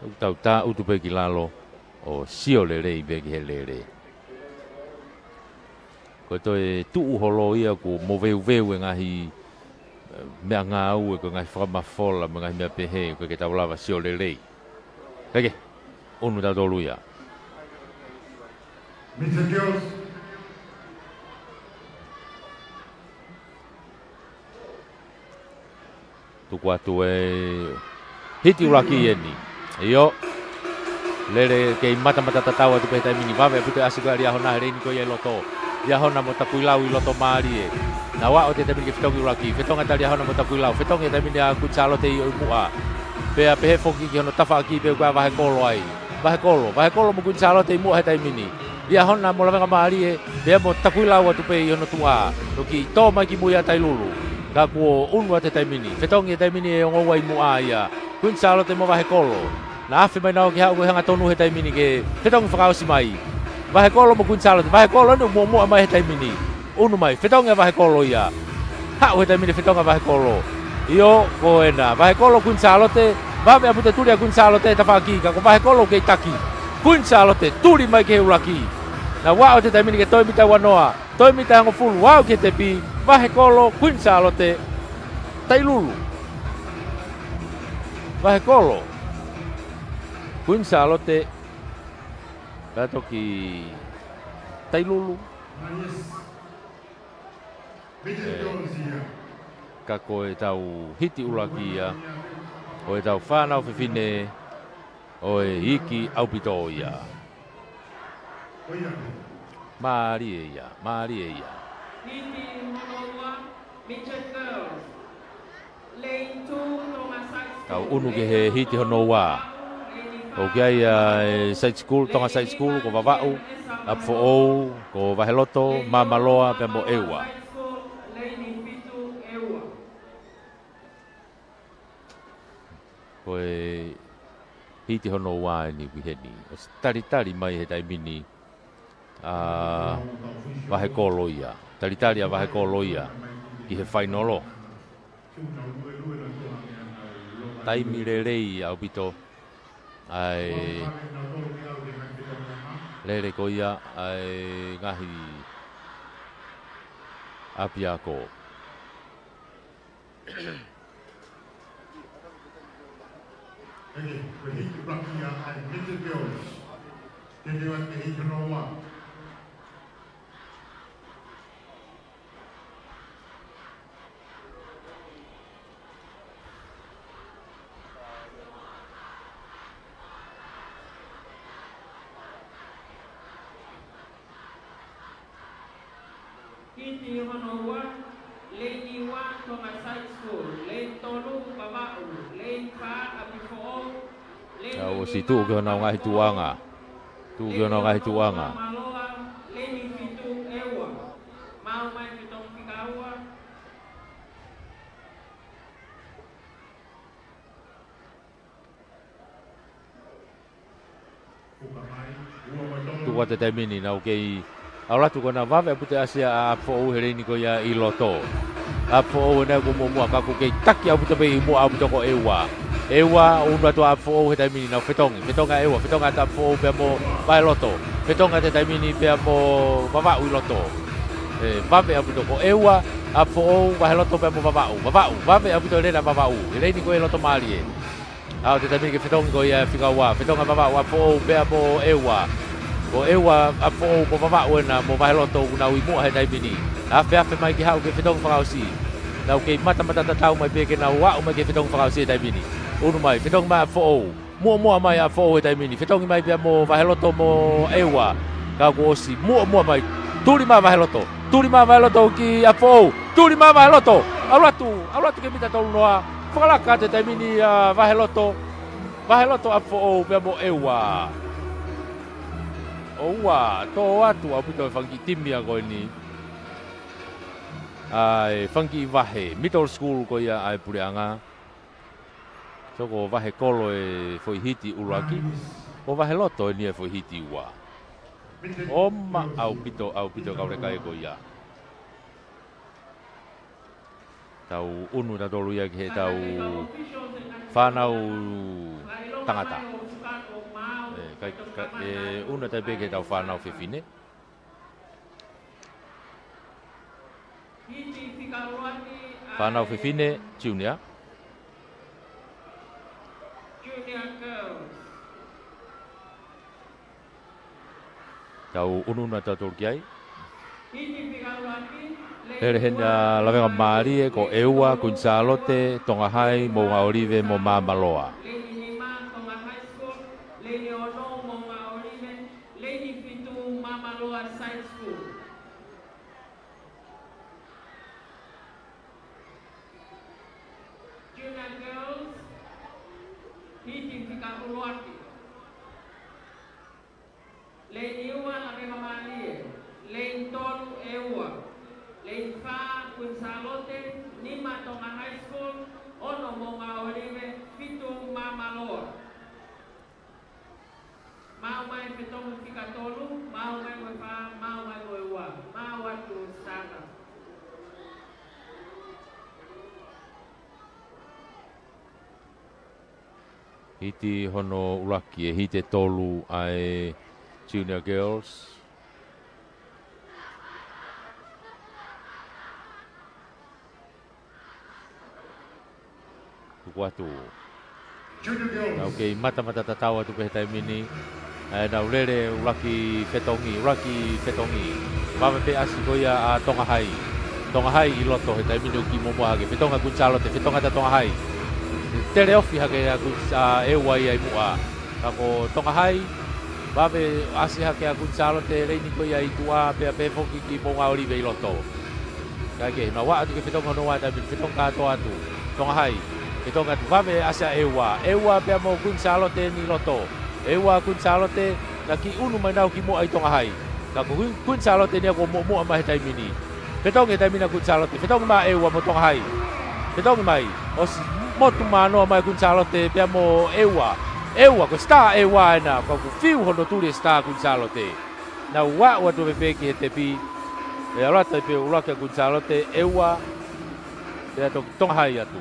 ʻOku tau tā utu pē ki lalo ʻo sio lelei pē ki he lele. Ko e toe tuʻu holo ia kuo moveuveu e ngaahi, ē, meʻangāue, ko e ngaahi fakamafola mo e ngaahi meʻa pehē, ʻoku ʻikai ke tau lava sio lelei. Kae kehe, ʻunu tautolu ia. Mister Jones. Tuku atu e hiti ʻuluaki eni. ʻIo. Lele kei matamata tatau atu pē he taimi ni, vave ʻaupito e ʻasi ko ē ʻa Liahona he leini ko ia ʻi loto. Liahona mo Takuilau ʻi loto mālie. Nau aʻu atu he taimi ni ke fetongi ʻuluaki. Fetongi atu ʻa Liahona mo Takuilau. Fetongi he taimi ni ʻa Kuini Sālote ʻi ʻo muʻa. Pea pehē foki ki hono tafaʻaki pē ʻoku ʻi ai ʻa Vahekolo ai. Vahekolo, Vahekolo mo Kuini Sālote ʻi muʻa he taimi ni. Liahona mo Lavengamālie, pea mo Takuilau atu pē ʻi hono tuʻa. Toki tō mai ki mui ʻa Tailulu. Ka kuo ʻunu atu he taimi ni. Fetongi he taimi ni ʻe ongo ua ʻi muʻa ia. Kuini Sālote mo Vahekolo. Naʻa afe mai naua ke haʻu ko e hangatonu he taimi ni ke fetongi fakaʻosi mai. Vahekolo mo Kuini Sālote. Vahekolo eni ʻoku muʻomuʻa mai he taimi ni. ʻUnu mai, fetongi ʻa Vahekolo ia. Haʻu he taimi ni fetongi ʻa Vahekolo. ʻIo, ko ena. Vahekolo Kuini Sālote, vave ʻaupito e tuli ʻa Kuini Sālote he tafaʻaki, ka ko Vahekolo kei taki. Kuini Sālote, tuli mai ki he ʻuluaki. Nau aʻu atu he taimi ni ki he toe mita uanoa, toe mita hongofulu, aʻu ki he tepi, Vahekolo, Kuini Sālote, Tailulu. Vahekolo, Kuini Sālote, pea toki Tailulu. Ē, ka ko ʻetau hiti ʻuluaki ia ʻo ʻetau fānau fefine ʻo e iiki ʻaupito ia. Mālie ia, mālie ia. Hiti hono ua, Midget Girls. Lane two, Tonga Side School. Tau unu ki he hiti hono ua. ʻOku ʻi ai ʻa e Side School, Tonga Side School, ko Vavaʻu, ʻApifoʻou, ko Vaheloto, Māmaloa, pea mo ʻEua. Ko e hiti hono ua eni ʻoku ʻi heni. ʻOsi talitali mai he taimi ni ʻa Vahekolo ia. Talitali ʻa Vahekolo ia ki he fainolo. Taimi lelei ʻaupito ʻa e lele ko ia ʻa e ngaahi ʻapiako. Eke, ko e hiti ʻuluaki ia ʻa e Midget Girls. Ke te ua ke hiti hono ua. Hiti hono ua, Lane ua, Tonga Side School, Lane tolu, Vavaʻu, Lane fā, ʻApifoʻou, Lane nima, Tau ʻosi tuʻu ki honau ngaahi tuʻuʻanga. Tuʻu ki honau ngaahi tuʻuʻanga. Māmaloa, Lane fitu, ʻEua. Maʻu mai fetongi fika ua. Tuku atu he taimi ni, nau kei ʻalu atu ko ʻena vave ʻaupito e ʻasi ʻa ʻApifoʻou he lane ko ia ʻi loto. ʻApifoʻou ʻena ʻoku muʻomuʻa ka ʻoku kei taki ʻaupito pē ʻi muʻa ʻaupito ko ʻEua. ʻEua, unu atu ʻa ʻApifoʻou he taimi ni, nau fetongi. Fetongi ʻa ʻEua, fetongi atu ʻa ʻApifoʻou pea mo Vaheloto. Fetongi atu he taimi ni pea mo Vavaʻu ʻi loto. ʻE, vave ʻaupito ko ʻEua, ʻApifoʻou, Vaheloto pea mo Vavaʻu. Vavaʻu, vave ʻaupito e lele ʻa Vavaʻu. He lane ko ia ʻi loto mālie. Aʻu atu he taimi ni ke fetongi ko ia e fika ua. Fetongi ʻa Vavaʻu, ʻApifoʻou pea mo ʻEua. Ko ʻEua, ʻApifoʻou, ko Vavaʻu ʻena mo Vaheloto ʻoku nau ʻi muʻa he taimi ni. Afeafe mai ke haʻu ki he fetongi fakaʻosi. Nau kei matamata tatau mai pē ke nau aʻu mai ki he fetongi fakaʻosi he taimi ni. Unu mai, fetongi mai ʻApifoʻou. Muʻomuʻa mai ʻApifoʻou he taimi ni. Fetongi mai pea mo Vaheloto mo ʻEua. Ka kuo ʻosi muʻomuʻa mai. Tuli mai ʻa Vaheloto. Tuli mai ʻa Vaheloto ki ʻApifoʻou. Tuli mai ʻa Vaheloto. ʻAlu atu, ʻalu atu ki he mita tolu noa. Fakalaka atu he taimi ni ʻa Vaheloto. Vaheloto, ʻApifoʻou pea mo ʻEua. ʻOua, tō atu ʻaupito e fanga kiʻi timi ia ko eni. ʻA e fanga kiʻi vahe middle school ko ia ʻa e puleʻanga. So ko Vahekolo e foʻi hiti ʻuluaki. Ko Vaheloto eni e foʻi hiti ua. ʻOma ʻaupito, ʻaupito e kau leka ko ia. Tau unu tautolu ia ki heʻetau fānau tangata. ʻE, kai, kai, ʻe, unu atu pē ki heʻetau fānau fefine. Fānau fefine, junior. Tau unu atu tautolu ki ai. Lele heni ʻa Lavengamālie, ko ʻEua, Kuini Sālote, Tonga High, Moʻunga ʻŌlive mo Māmaloa. Lane fitu, Māmaloa Side School. Junior Girls, hiti fika ʻuluaki. Lane ua, Lavengamālie. Lane tolu, ʻEua. Lane fā, Kuini Sālote. Nima, Tonga High School. Ono, Moʻunga ʻŌlive. Fitu, Māmaloa. Maʻu mai fetongi fika tolu, maʻu mai mo e fā, maʻu mai mo e ua, maʻu atu Sāna. Hiti hono ʻuluaki, ʻe hiti ʻe tolu ʻa e Junior Girls. Tuku atu. Nau kei matamata tatau atu pē he taimi ni. ʻE nau lele ʻuluaki fetongi, ʻuluaki fetongi. Vave pē ʻasi ko ia ʻa Tonga Hai. Tonga Hai ʻi loto he taimi ni ʻoku kiʻi muʻomuʻa hake. Fetongi ʻa Kuini Sālote, fetongi ʻa Tonga Hai. Tele ofi hake ʻa Kuini, ʻa ʻEua ia ʻi muʻa. Ka ko Tonga Hai, vave ʻasi hake ʻa Kuini Sālote, leini ko ia ʻi tuʻa, pea pehē foki ki Moʻungaʻolive ʻi loto. Kae kehe, nau ʻā atu ki he fetongi hono ua he taimi ni, fetongi kātoa atu. Tonga Hai, fetongi atu, vave ʻasi ʻa ʻEua. ʻEua pea mo Kuini Sālote ʻi loto. ʻEua Kuini Sālote, naʻe kiʻi ʻunu mai nau kimuʻa ʻi Tonga Hai. Ka ko Kuini, Kuini Sālote eni ia kuo muʻomuʻa mai he taimi ni. Fetongi he taimi ni ʻa Kuini Sālote, fetongi mai ʻEua mo Tonga Hai. Fetongi mai, ʻosi motu manoa mai Kuini Sālote pea mo ʻEua. ʻEua, ko e sitā ʻEua ena, ka ʻoku fiu hono tuli e sitā Kuini Sālote. Nau aʻu atu pē ki he tepi, ʻe ʻalu atu pē ʻuluaki ʻa Kuini Sālote, ʻEua, pea toki Tonga Hai atu.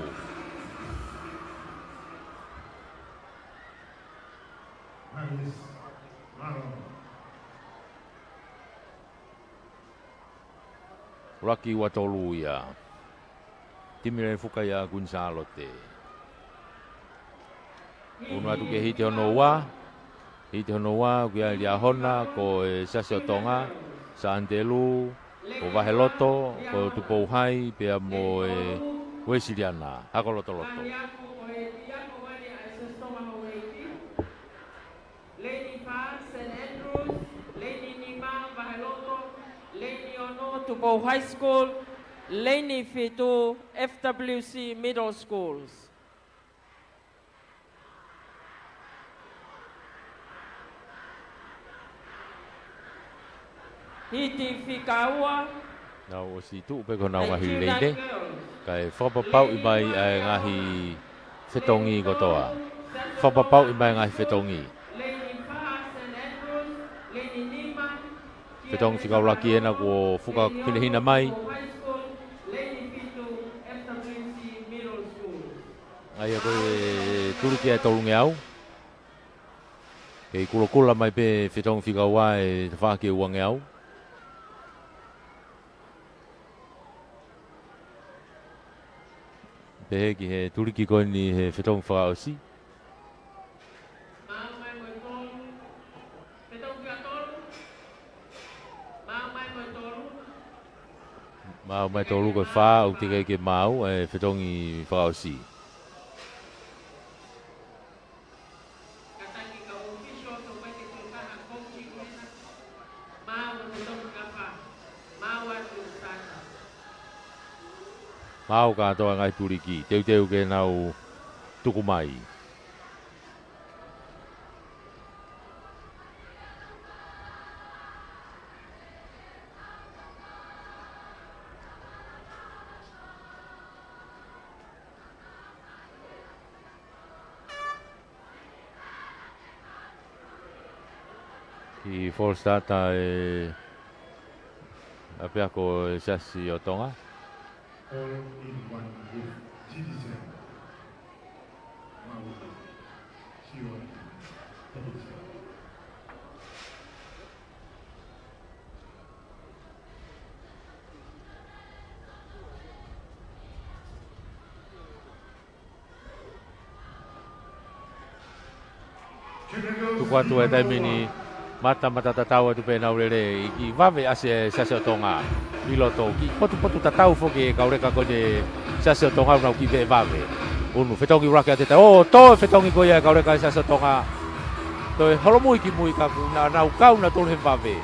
ʻUluaki ua tolu ia. Timi lele fuka ia Kuini Sālote. ʻUnu atu ki he hiti hono ua. Hiti hono ua, ʻoku ʻi ai Liahona, ko e Siasi ʻo Tonga, Sānitelū, ko Vaheloto, ko Tupou Hai, pea mo e Uēsiliana, Akolotoloto. Leini fā, Saint Andrews, leini nima, Vaheloto, leini ono, Tupou High School, leini fitu, F W C Middle Schools. Hiti fika ua. Nau ʻosi tuʻu pē ko honau ngaahi leini. Kae fakapapauʻi mai ʻa e ngaahi fetongi kotoa. Fakapapauʻi mai ngaahi fetongi. Fetongi fika ʻuluaki ena kuo fuka hinehina mai. ʻA ia ko e tuliki ʻa e tolungeau. Kei kulokula mai pē fetongi fika ua ʻe tafaʻaki ʻe uangeau. Pehē ki he tuliki ko eni he fetongi fakaʻosi. Maau mai tolu ko e fā, ʻoku teʻeki ke maau, ʻe fetongi fakaʻosi. Maau kātoa ngaahi tuliki, teuteu ke nau tuku mai. Kiʻi false start ʻa e ʻapiako ʻa e Siasi ʻo Tonga. All in one with G D C. Maui. Siua. Double zero. Tuku atu he taimi ni, matamata tatau atu pē nau lele, ʻi he kiʻi vave ʻasi ʻa e Siasi ʻo Tonga ʻi loto, kiʻi potupotu tatau foki e kau leka ko eni Siasi ʻo Tonga, nau kiʻi veʻe vave. ʻUnu, fetongi ʻuluaki ʻa e tau, ʻo, tō fetongi ko ia e kau leka Siasi ʻo Tonga. Toe holomui ki mui ka kuo nau kau nautolu he vave.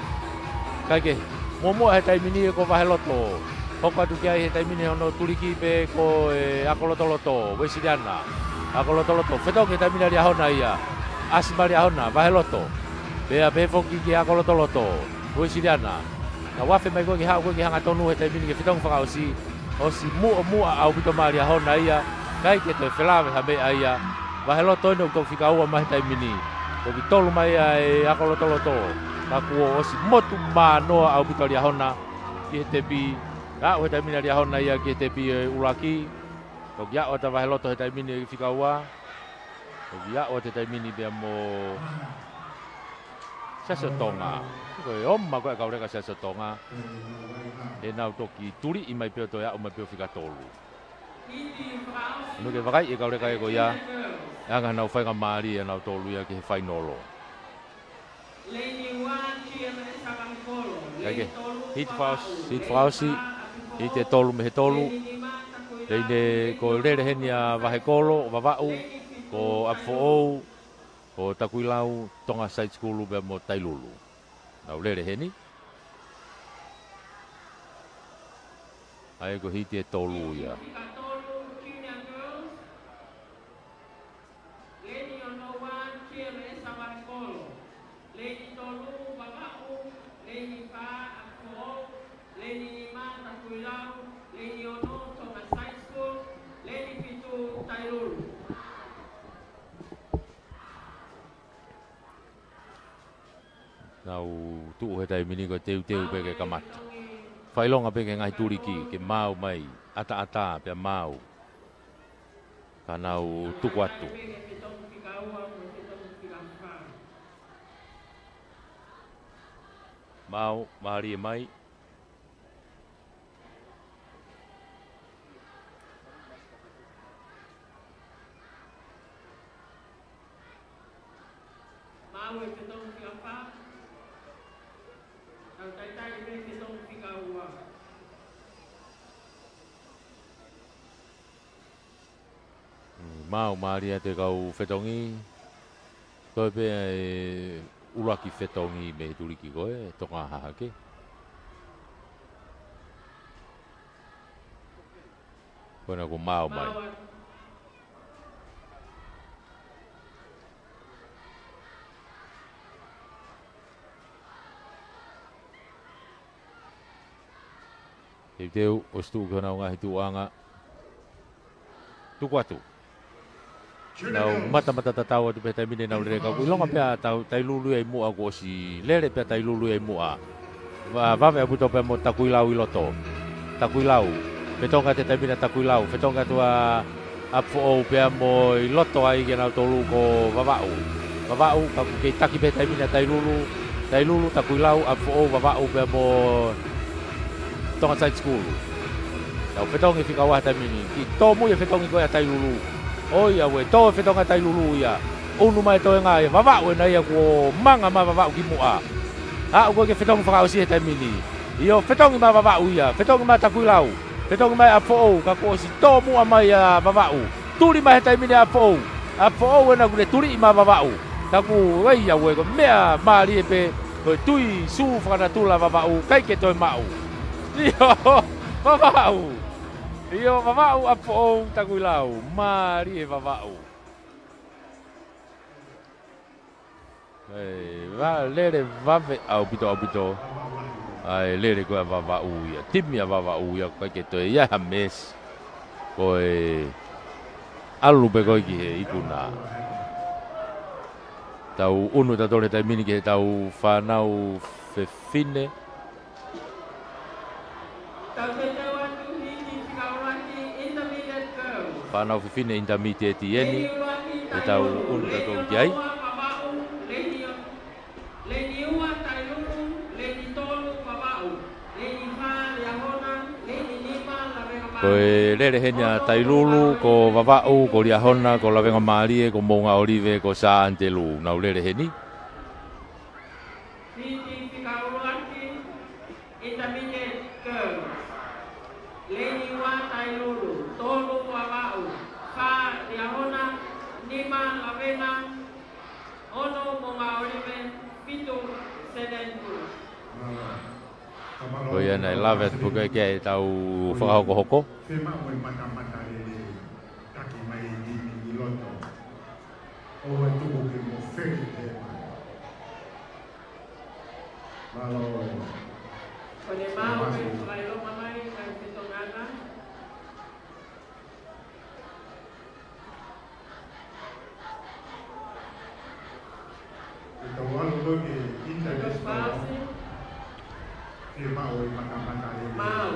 Kae kehe, muʻomuʻa he taimi ni ko Vaheloto. Hoko atu ki ai he taimi ni hono tuliki pē ko e Akolotoloto, Uēsiliana. Akolotoloto, fetongi he taimi ni ʻa Liahona ia. ʻAsi mai Liahona, Vaheloto. Pea pehē foki ki Akolotoloto, Uēsiliana. Nau afe mai ko ē ke haʻu ko ē ke hangatonu he taimi ni ki he fetongi fakaʻosi. ʻOsi muʻomuʻa ʻaupito mai Liahona ia. ʻIkai ke toe felāveʻi ha meʻa ia. Vaheloto eni ʻoku toki fika ua mai he taimi ni. Toki tolu mai ʻa e Akolotoloto. Ka kuo ʻosi motu manoa ʻaupito Liahona ki he tepi. Aʻu he taimi ni ʻa Liahona ia ki he tepi ʻuluaki. Toki aʻu atu ʻa Vaheloto he taimi ni fika ua. ʻOku ʻi ai ʻa e taimi ni pea mo Siasi ʻo Tonga. Ko e oma ko ē ʻa e kau leka Siasi ʻo Tonga. ʻE nau toki tuliʻi mai pē ʻo toe aʻu mai pē ʻo fika tolu. ʻOku ke vakai ʻe kau leka ē ko ia, ʻe anga ʻenau faingamālie ʻanautolu ia ki he fainolo. Kae kehe, hiti fakaʻosi, hiti fakaʻosi, hiti ʻe tolu mei he tolu. Teʻeki ai, ko e lele heni ʻa Vahekolo, Vavaʻu, ko ʻApifoʻou, ko Takuilau, Tonga Side School pea mo Tailulu. Nau lele heni. ʻA ia ko e hiti ʻe tolu ia. Leni ono ua, T M S Vahekolo. Leni tolu, Vavaʻu. Leni fā, ʻApifoʻou. Leni nima, Takuilau. Leni ono, Tonga Side School. Leni fitu, Tailulu. Nau tuʻu he taimi ni ko e teuteu pē ke kamata. Fakaʻilonga pē ki he ngaahi tuliki, ke maau mai, ʻataʻatā pea maau. Ka nau tuku atu. Maau, mālie mai. Maau e fetongi fika fā. Tau taitai e fetongi fika ua. Mm, maau mālie atu e kau fetongi. Ko e pē ʻa e ʻuluaki fetongi mei he tuliki ko ē, Tonga Hahake. Ko ena kuo maau mai. Teuteu, ʻosi tuʻu ki honau ngaahi tuʻuʻanga. Tuku atu. Nau matamata tatau atu pē he taimi ni nau lele, ka ʻoku ʻilonga pē ʻa Tailulu ia ʻi muʻa kuo ʻosi lele pē ʻa Tailulu ia ʻi muʻa. Va-, vave ʻaupito pea mo Takuilau ʻi loto. Takuilau. Fetongi atu he taimi ni ʻa Takuilau. Fetongi atu ʻa ʻApifoʻou pea mo ʻi loto ai kinautolu ko Vavaʻu. Vavaʻu, ka ʻoku kei taki pē he taimi ni ʻa Tailulu. Tailulu, Takuilau, ʻApifoʻou, Vavaʻu pea mo Tonga Side School. Tau fetongi fika ua he taimi ni. Kiʻi tōmui e fetongi ko ē ʻa Tailulu. ʻOiauē, tō e fetongi ʻa Tailulu ia. ʻUnu mai e toenga ia. Vavaʻu ena ia kuo manga mai Vavaʻu ki muʻa. Aʻu ko ē ki he fetongi fakaʻosi he taimi ni. ʻIo, fetongi mai Vavaʻu ia. Fetongi mai Takuilau. Fetongi mai ʻApifoʻou. Ka kuo ʻosi tōmuʻa mai ʻa Vavaʻu. Tuli mai he taimi ni ʻa ʻApifoʻou. ʻApifoʻou ena kuo ne tuliʻi mai Vavaʻu. Ka ʻoku ʻiauē ko e meʻa mālie pē, ko e tui sū fakanatula Vavaʻu, ʻikai ke toe maʻu. ʻIo, Vavaʻu. ʻIo, Vavaʻu, ʻApifoʻou, Takuilau. Mālie Vavaʻu. ʻE, va-, lele vave ʻaupito, ʻaupito. ʻA e lele ko ē ʻa Vavaʻu ia. Timi ʻa Vavaʻu ia, ʻikai ke toe ʻi ai ha meesi. Ko e ʻalu pē ko ē ki he ikuna. Tau ʻunu tautolu he taimi ni ki heʻetau fānau fefine. Fānau fefine intermediate eni, ʻe tau ʻunu tautolu ki ai. Leni ua Tailulu, leni tolu Vavaʻu, leni fā Liahona, leni nima Lavengamālie. Ko e lele heni ʻa Tailulu, ko Vavaʻu, ko Liahona, ko Lavengamālie, ko Moʻungaʻolive, ko Sā ʻAnitelū, nau lele heni. Fiti fika ʻuluaki, intermediate girls. Leni ua Tailulu, tolu Vavaʻu, fā Liahona, nima Lavena, ono Moʻungaʻolive, fitu Sēneni Pulu. Ko ia naʻe lave atu pē ki ai ʻetau fakahokohoko. Fiemaʻu e matamata lelei, taki mai e timi ʻi loto. ʻOua tuku ke mou feli he. Mālō. Ko e maau pē, fakaʻilonga mai, kae fetongana. ʻE tau ʻalu ko ē ki he international. Fiemaʻu e matamata lelei. Maau.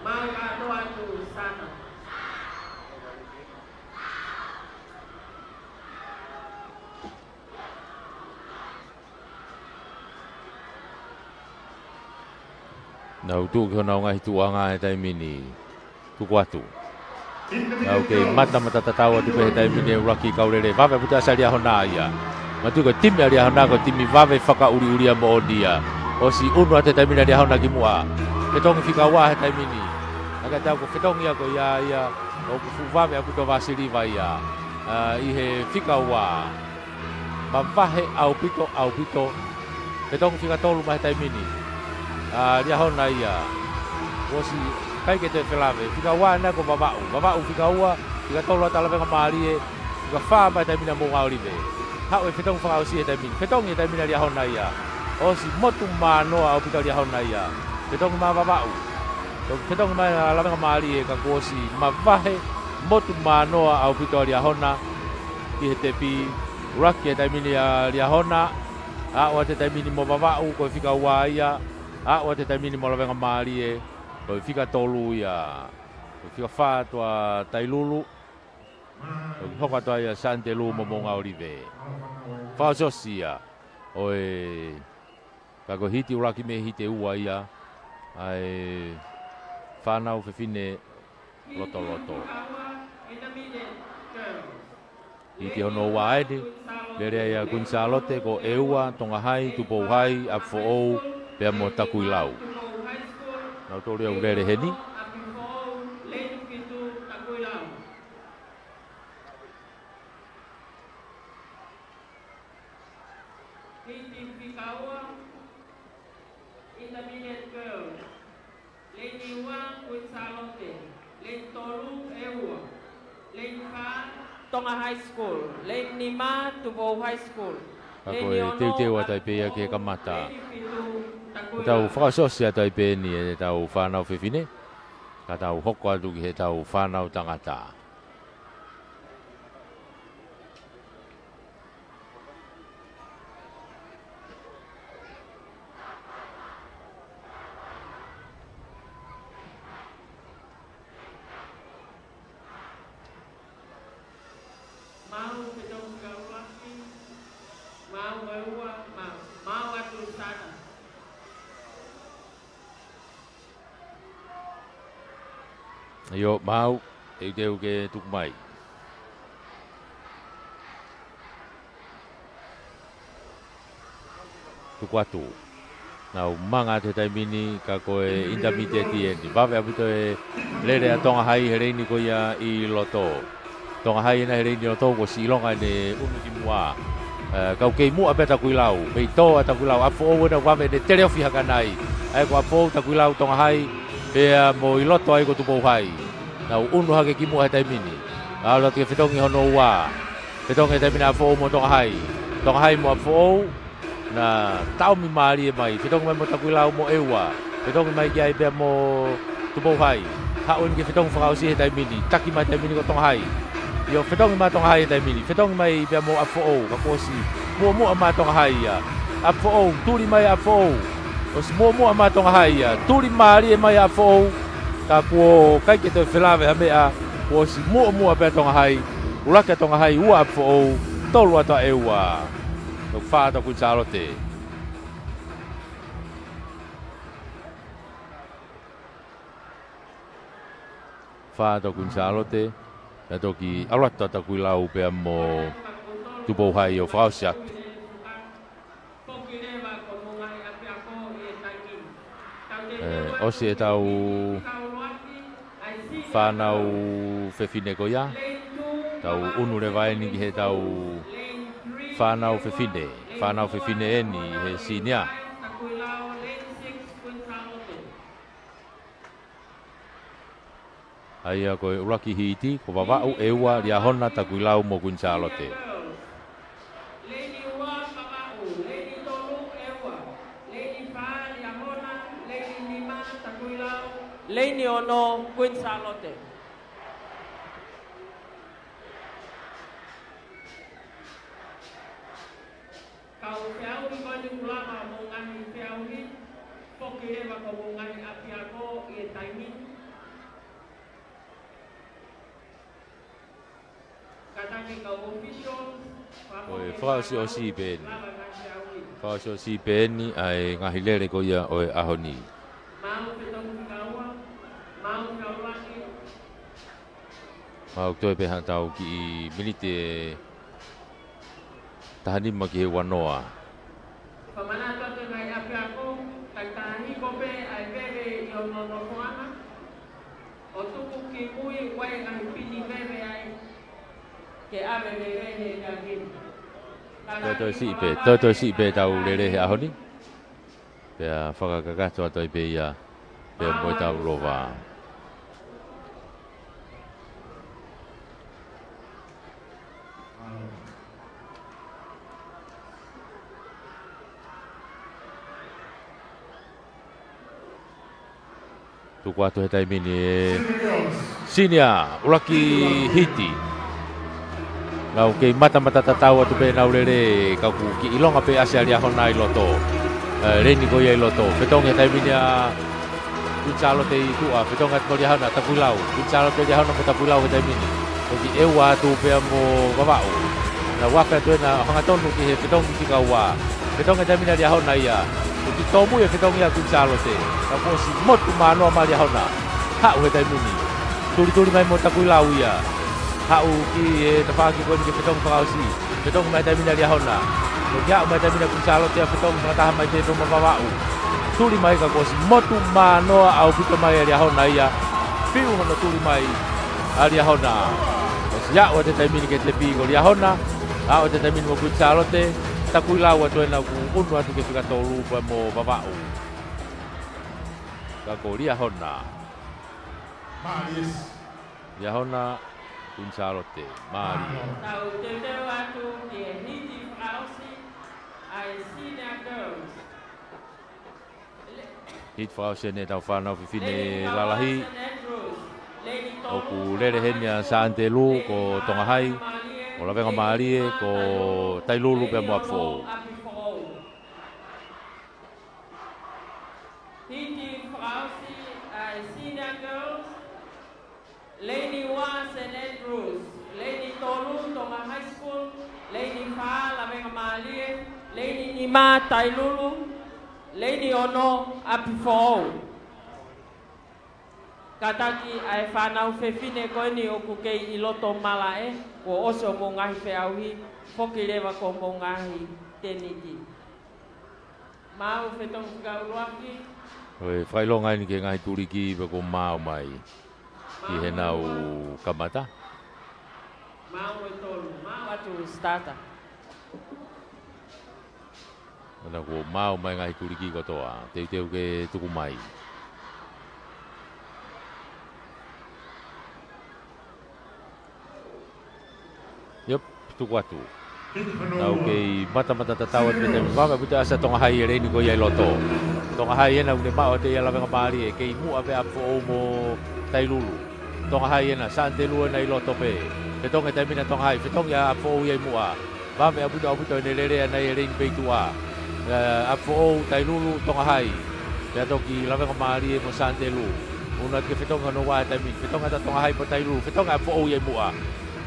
Maau kātoa atu Sana. Nau tuʻu ki honau ngaahi tuʻuʻanga he taimi ni. Tuku atu. Nau kei matamata tatau atu pē he taimi ni e ʻuluaki kau lele. Vave ʻaupito ʻa Liahona ia. Manatuʻi ko e timi ʻa Liahona ko e timi vave fakaʻuliʻulia moʻoni ia. ʻOsi ʻunu atu he taimi ni ʻa Liahona ki muʻa. Fetongi fika ua he taimi ni. Naʻe ʻikai ke tau ko e fetongi ia ko ia ia. ʻOku fuʻu vave ʻaupito Vasiliva ia. ʻA, ʻi he fika ua. Mavahe ʻaupito, ʻaupito. Fetongi fika tolu mai he taimi ni. ʻA, Liahona ia. ʻOsi ʻikai ke toe felave. Fika ua ena ko Vavaʻu. Vavaʻu fika ua, fika tolu ʻa Talavengamālie, fika fā mai he taimi ni ʻa Moʻungaʻolive. Haʻu e fetongi fakaʻosi he taimi ni. Fetongi he taimi ni ʻa Liahona ia. ʻOsi motu manoa ʻaupito ʻa Liahona ia. Fetongi mai Vavaʻu. Fetongi mai ʻa Lavengamālie ka kuo ʻosi mavahe motu manoa ʻaupito ʻa Liahona. Ki he tepi. ʻUluaki he taimi ni ʻa Liahona, aʻu atu he taimi ni mo Vavaʻu ko e fika ua ia, aʻu atu he taimi ni mo Lavengamālie ko e fika tolu ia, ko e fika fā atu ʻa Tailulu, ko e hoko atu ia Santelu mo Moʻungaʻolive. Fakaʻosiʻosi ia ʻo e Ka ko e hiti ʻuluaki mei he hiti ʻe ua ia ʻa e fānau fefine lotoloto. Hiti hono ua eni, lele ai ʻa Kuini Sālote, ko ʻEua, Tonga Hai, Tupou Hai, ʻApifoʻou, pea mo Takuilau. Nau tolu ia ʻoku lele heni. Hiti fika ua, Intermediate Girls. Leini ua, Kuini Sālote. Leini tolu, ʻEua. Leini fā, Tonga High School. Leini nima, Tupou High School. Ka ko e teuteu atu ai pē ia ke kamata. Leini fitu, Takuilau. Tau fakaʻosiʻosi atu ai pē eni ʻetau fānau fefine. Ka tau hoko atu ki heʻetau fānau tangata. Maʻu, Fetongi Kaulaki, maʻu ʻEua, maʻu, maʻu atu Sana. ʻIo, maʻu, teuteu ke tuku mai. Tuku atu. Nau manga atu he taimi ni ka ko e intermediate eni. Vave ʻaupito e lele ʻa Tonga Hai he leini ko ia ʻi loto. Tonga Hai ena he leini ʻo Tonga, ko Siʻilonga ʻene ʻunu ki muʻa. ʻE, kau kei muʻa pē ʻa Takuilau, mei tō ʻa Takuilau, ʻApifoʻou ena vave ʻene teleofi hake ʻanai. ʻA ia ko ʻApifoʻou, Takuilau, Tonga Hai, pea mo ʻi loto ai ko Tupou Hai. Nau ʻunu hake ki muʻa he taimi ni. ʻAlu atu ke fetongi hono ua. Fetongi he taimi ni ʻApifoʻou mo Tonga Hai. Tonga Hai mo ʻApifoʻou. Na taʻomi mālie mai, fetongi mai mo Takuilau mo ʻEua. Fetongi mai ki ai pea mo Tupou Hai. Haʻu eni ke fetongi fakaʻosi he taimi ni, taki mai taimi ni ko Tonga Hai. ʻIo, fetongi mai Tonga Hai he taimi ni, fetongi mai pea mo ʻApifoʻou, ka kuo ʻosi muʻomuʻa mai Tonga Hai ia. ʻApifoʻou, tuli mai ʻApifoʻou. ʻOsi muʻomuʻa mai Tonga Hai ia. Tuli mālie mai ʻApifoʻou. Ka kuo ʻikai ke toe felave ha meʻa, kuo ʻosi muʻomuʻa pē Tonga Hai. ʻUluaki ʻa Tonga Hai, ua ʻApifoʻou, tolu atu ʻa ʻEua. Toki fā atu ʻa Kuini Sālote. Fā atu ʻa Kuini Sālote. Pea toki ʻalu atu ʻa Takuilau pea mo Tupou Hai ʻo fakaʻosi atu. ʻE, ʻosi ʻetau fānau fefine ko ia. Tau ʻunu leva eni ki heʻetau fānau fefine. Fānau fefine eni he senior. ʻA ia ko e ʻuluaki hiti, ko Vavaʻu, ʻEua, Liahona, Takuilau mo Kuini Sālote. Leini ua Vavaʻu, leini tolu ʻEua, leini fā Liahona, leini nima Takuilau, leini ono Kuini Sālote. Kau feʻauhi ko eni kuo lava mo e ngaahi feʻauhi, foki leva ko e ngaahi ʻapiako ʻi he taimi ni. Kātaki kau officials, ko e fakaʻosiʻosi pē eni. Fakaʻosiʻosi pē eni ʻa e ngaahi lele ko ia ʻo e ʻaho ni. Maʻu Mau toe pē haʻatau kiʻi miniti ʻe taha nima ki he ua noa. Fakamanatu atu e ngaahi ʻapiako, kae taha hiko pē ʻa e veve ʻi hono nofoʻanga, ʻo tuku ki mui, ʻoku ʻi ai e ngaahi pini veve ai, ke ʻave veve he ngaahi pini. Toe toe siʻi pē, toe toe siʻi pē ʻetau lele he ʻaho ni. Pea fakakakato atu ai pē ia, pea mo ʻetau lova. Tuku atu he taimi ni e Sinia, ʻuluaki hiti. Nau kei matamata tatau atu pē ʻenau lele, ka ʻoku kiʻi longa pē ʻasi ʻa Liahona ʻi loto. ʻE, Leni ko ia ʻi loto. Fetongi he taimi ni ʻa Kuini Sālote ʻi tuʻa, fetongi atu mo Liahona, Takuilau. Kuini Sālote, Liahona mo Takuilau he taimi ni. Toki ʻeua atu pea mo Vavaʻu. Nau afe atu ena, hangatonu ki he fetongi fika ua. Fetongi he taimi ni ʻa Liahona ia. Toki tōmui e fetongi ʻa Kuini Sālote. Ka kuo ʻosi motu manoa mai Liahona. Haʻu he taimi ni. Tulituli mai mo Takuilau ia. Haʻu ki he tafaʻaki ko eni ke fetongi fakaʻosi. Fetongi mai he taimi ni ʻa Liahona. Toki aʻu mai he taimi ni ʻa Kuini Sālote ia, fetongi fakataha mai pē mo Vavaʻu. Tuli mai ka kuo ʻosi motu manoa ʻaupito mai ʻa Liahona ia. Fiu hono tuli mai ʻa Liahona. ʻOsi aʻu atu he taimi ni ki he tepi ko Liahona. Aʻu atu he taimi ni mo Kuini Sālote. Takuilau atu ena ʻoku ʻunu atu ki he fika tolu pea mo Vavaʻu. Ka ko Liahona. Mālie. Liahona, Kuini Sālote, mālie. Tau teuteu atu ki he hiti fakaʻosi ʻa e Senior Girls. Hiti fakaʻosi eni ʻetau fānau fefine lalahi. ʻOku lele heni ʻa Sānitelū, ko Tonga Hai, ko Lavengamālie, ko Tailulu pea mo ʻApifoʻou. Hiti fakaʻosi ʻa e Senior Girls, Leini ua, Saint Andrews, Leini tolu, Tonga High School, Leini fā, Lavengamālie, Leini nima, Tailulu, Leini ono, ʻApifoʻou. Kātaki ʻa e fānau fefine ko eni ʻoku kei ʻi loto malaʻe, kuo ʻosi hoʻomou ngaahi feʻauhi, foki leva ki hoʻomou ngaahi tēniti. Maau fetongi fika ʻuluaki. ʻOi, fakaʻilonga eni ki he ngaahi tuliki pea kuo maau mai. Ki heʻenau kamata. Maau ʻe tolu, maau atu starter. Mana kuo maau mai ngaahi tuliki kotoa. Teuteu ke tuku mai. Yep, tuku atu. Nau kei matamata tatau atu pē taimi ni, vave ʻaupito ʻa Tonga Hai he leini ko ia ʻi loto. Tonga Hai ena ʻoku ne maʻu atu ia Lavengamālie, kei muʻa pē ʻApifoʻou mo Tailulu. Tonga Hai ena, Sānitelū ena ʻi loto pē. Fetongi he taimi ni ʻa Tonga Hai, fetongi ʻa ʻApifoʻou ia ʻi muʻa. Vave ʻaupito, ʻaupito ʻene lele ʻana ia he leini pē ʻi tuʻa. ʻE, ʻApifoʻou, Tailulu, Tonga Hai. Pea toki Lavengamālie mo Sānitelū. ʻUnu atu ke fetongi hono ua he taimi ni. Fetongi atu ʻa Tonga Hai mo Tailulu. Fetongi ʻApifoʻou ia ʻi muʻa.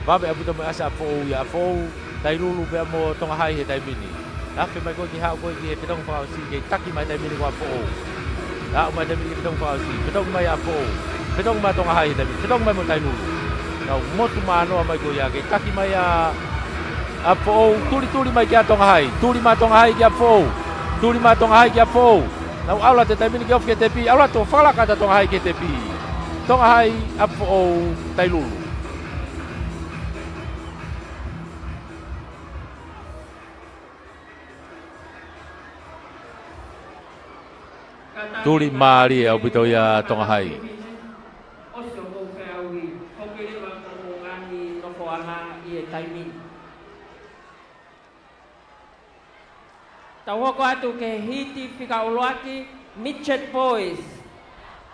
Vave ʻaupito mo e ʻasi ʻa ʻApifoʻou ia, ʻApifoʻou, Tailulu pea mo Tonga Hai he taimi ni. Afe mai ko ē ki he haʻu ko ē ki he fetongi fakaʻosi, kei taki mai he taimi ni ko ʻApifoʻou. Aʻu mai he taimi ni ki he fetongi fakaʻosi, fetongi mai ʻApifoʻou. Fetongi mai Tonga Hai he taimi ni, fetongi mai mo Tailulu. Nau motu manoa mai ko ia, kei taki mai ʻa ʻApifoʻou, tulituli mai kia Tonga Hai. Tuli mai Tonga Hai kia ʻApifoʻou. Tuli mai Tonga Hai kia ʻApifoʻou. Nau ʻalu atu he taimi ni ke ofi ki he tepi, ʻalu atu fakalaka atu ʻa Tonga Hai ki he tepi. Tonga Hai, ʻApifoʻou, Tailulu. Tuli mālie ʻaupito ia Tonga Hai. ʻOsi hoʻomou feʻauhi, foki leva ki hoʻomou ngaahi nofoʻanga ʻi he taimi ni. Tau hoko atu ki he hiti fika ʻuluaki, Midget Boys.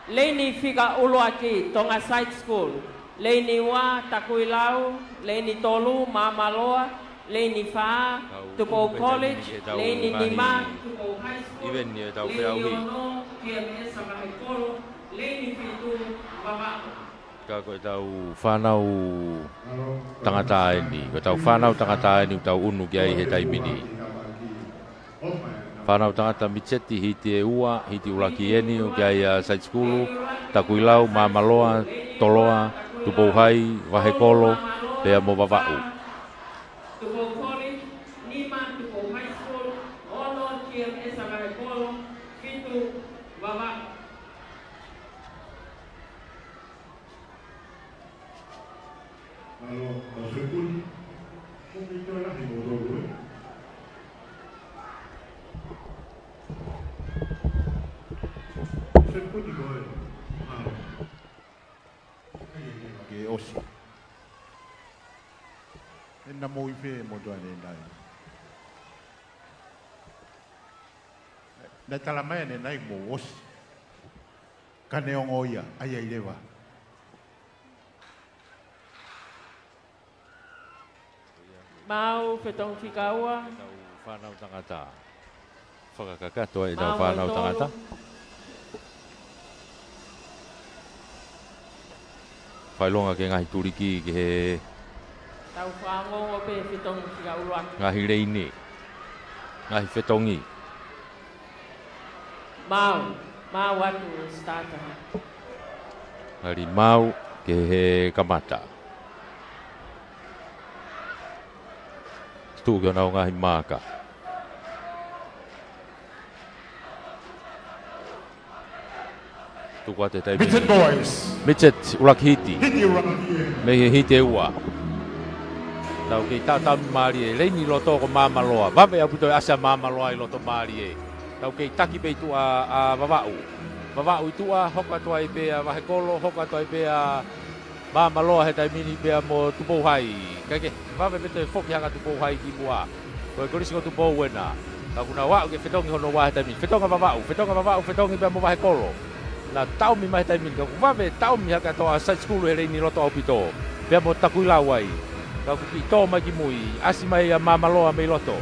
Leini fika ʻuluaki, Tonga Side School. Leini ua, Takuilau. Leini tolu, Māmaloa. Leini fā, Tupou College. Leini nima, Tupou High School. Leini ono, T M S Savahe Kolo. Leini fitu, Vavaʻu. Ka ko ʻetau fānau tangata eni, ko ʻetau fānau tangata eni ʻoku tau ʻunu ki ai he taimi ni. Fānau tangata Midget, hiti ʻe ua, hiti ʻuluaki eni, ʻoku ʻi ai ʻa Side School, Takuilau, Māmaloa, Toloa, Tupou High, Vahekolo, pea mo Vavaʻu. Tupou College, nima. Tupou High School, ono. T M S Vahekolo, fitu. Vavaʻu. Mālō, ʻa Sepuni. Ko e toe lahi mo tolu, ē? Sepuni ko ē. Mālō. Ke ʻosi. ʻE na mou ʻi fē mo toa ne nai. Naʻe tala mai ne nai mo ʻosi. Ka neongo ia, ʻai ai leva. Maʻu, fetongi fika ua. Tau fānau tangata. Fakakakato ai ʻetau fānau tangata. Fakaʻilonga ki he ngaahi tuliki ki he tau fakaongoongo pē fetongi fika ʻuluaki. Ngaahi leini. Ngaahi fetongi. Maʻu, maʻu atu starter. Ngali maʻu ki he kamata. Tuʻu ki honau ngaahi maaka. Tuku atu e taimi. Midget boys. Midget ʻuluaki hiti. Hiti ʻuluaki hiti. Mei he hiti ʻe ua. Tau kei tautaumi mālie, leini loto ko Māmaloa. Vave ʻaupito e ʻasi ʻa Māmaloa ʻi loto mālie. Tau kei taki pē ʻi tuʻa ʻa Vavaʻu. Vavaʻu ʻi tuʻa, hoko atu ai pē ʻa Vahekolo, hoko atu ai pē ʻa Māmaloa he taimi ni pea mo Tupou High. Kae kehe, vave pē toe foki hake ʻa Tupou High ki muʻa. Ko e kolisi ko Tupou ena. Ka kuo nau aʻu ki he fetongi hono ua he taimi ni. Fetongi ʻa Vavaʻu, fetongi ʻa Vavaʻu, fetongi pea mo Vahekolo. Na taumi mai he taimi ni, ka kuo vave taumi hake ʻa e side school he leini loto ʻaupito. Pea mo Takuilau ai. Ka kuo kiʻi tō mai ki mui, ʻasi mai ʻa Māmaloa mei loto.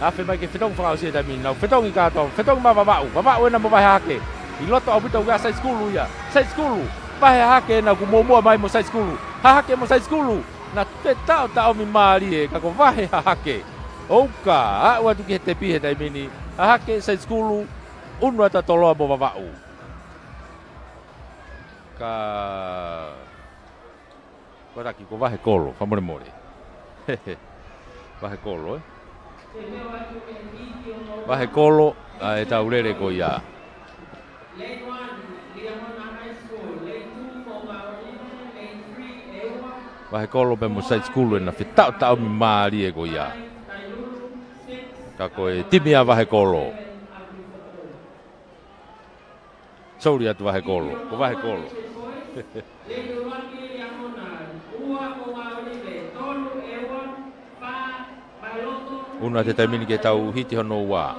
Afe mai ke fetongi fakaʻosi he taimi ni, nau fetongi kātoa, fetongi mai ʻa Vavaʻu, Vavaʻu ena mo Vahe Hahake. ʻI loto ʻaupito ʻa e side school ia, side school, Vahe Hahake ena kuo muʻomuʻa mai mo side school, Hahake mo side school, na fetaʻotaʻomi mālie ka ko Vahe Hahake. ʻOku aʻu atu ki he tepi he taimi ni, Hahake side school, ʻunu atu ʻa Toloa mo Vavaʻu. Ka Ko taki ko Vahekolo, fakamolemole. Vahekolo, ē? Vahekolo, ʻa ʻetau lele ko ia. Vahekolo pea mo side school ena fetaʻotaʻomi mālie ko ia. Ka ko e timi ʻa Vahekolo. Sauli atu Vahekolo, ko Vahekolo. ʻUnu atu he taimi ni ki heʻetau hiti hono ua.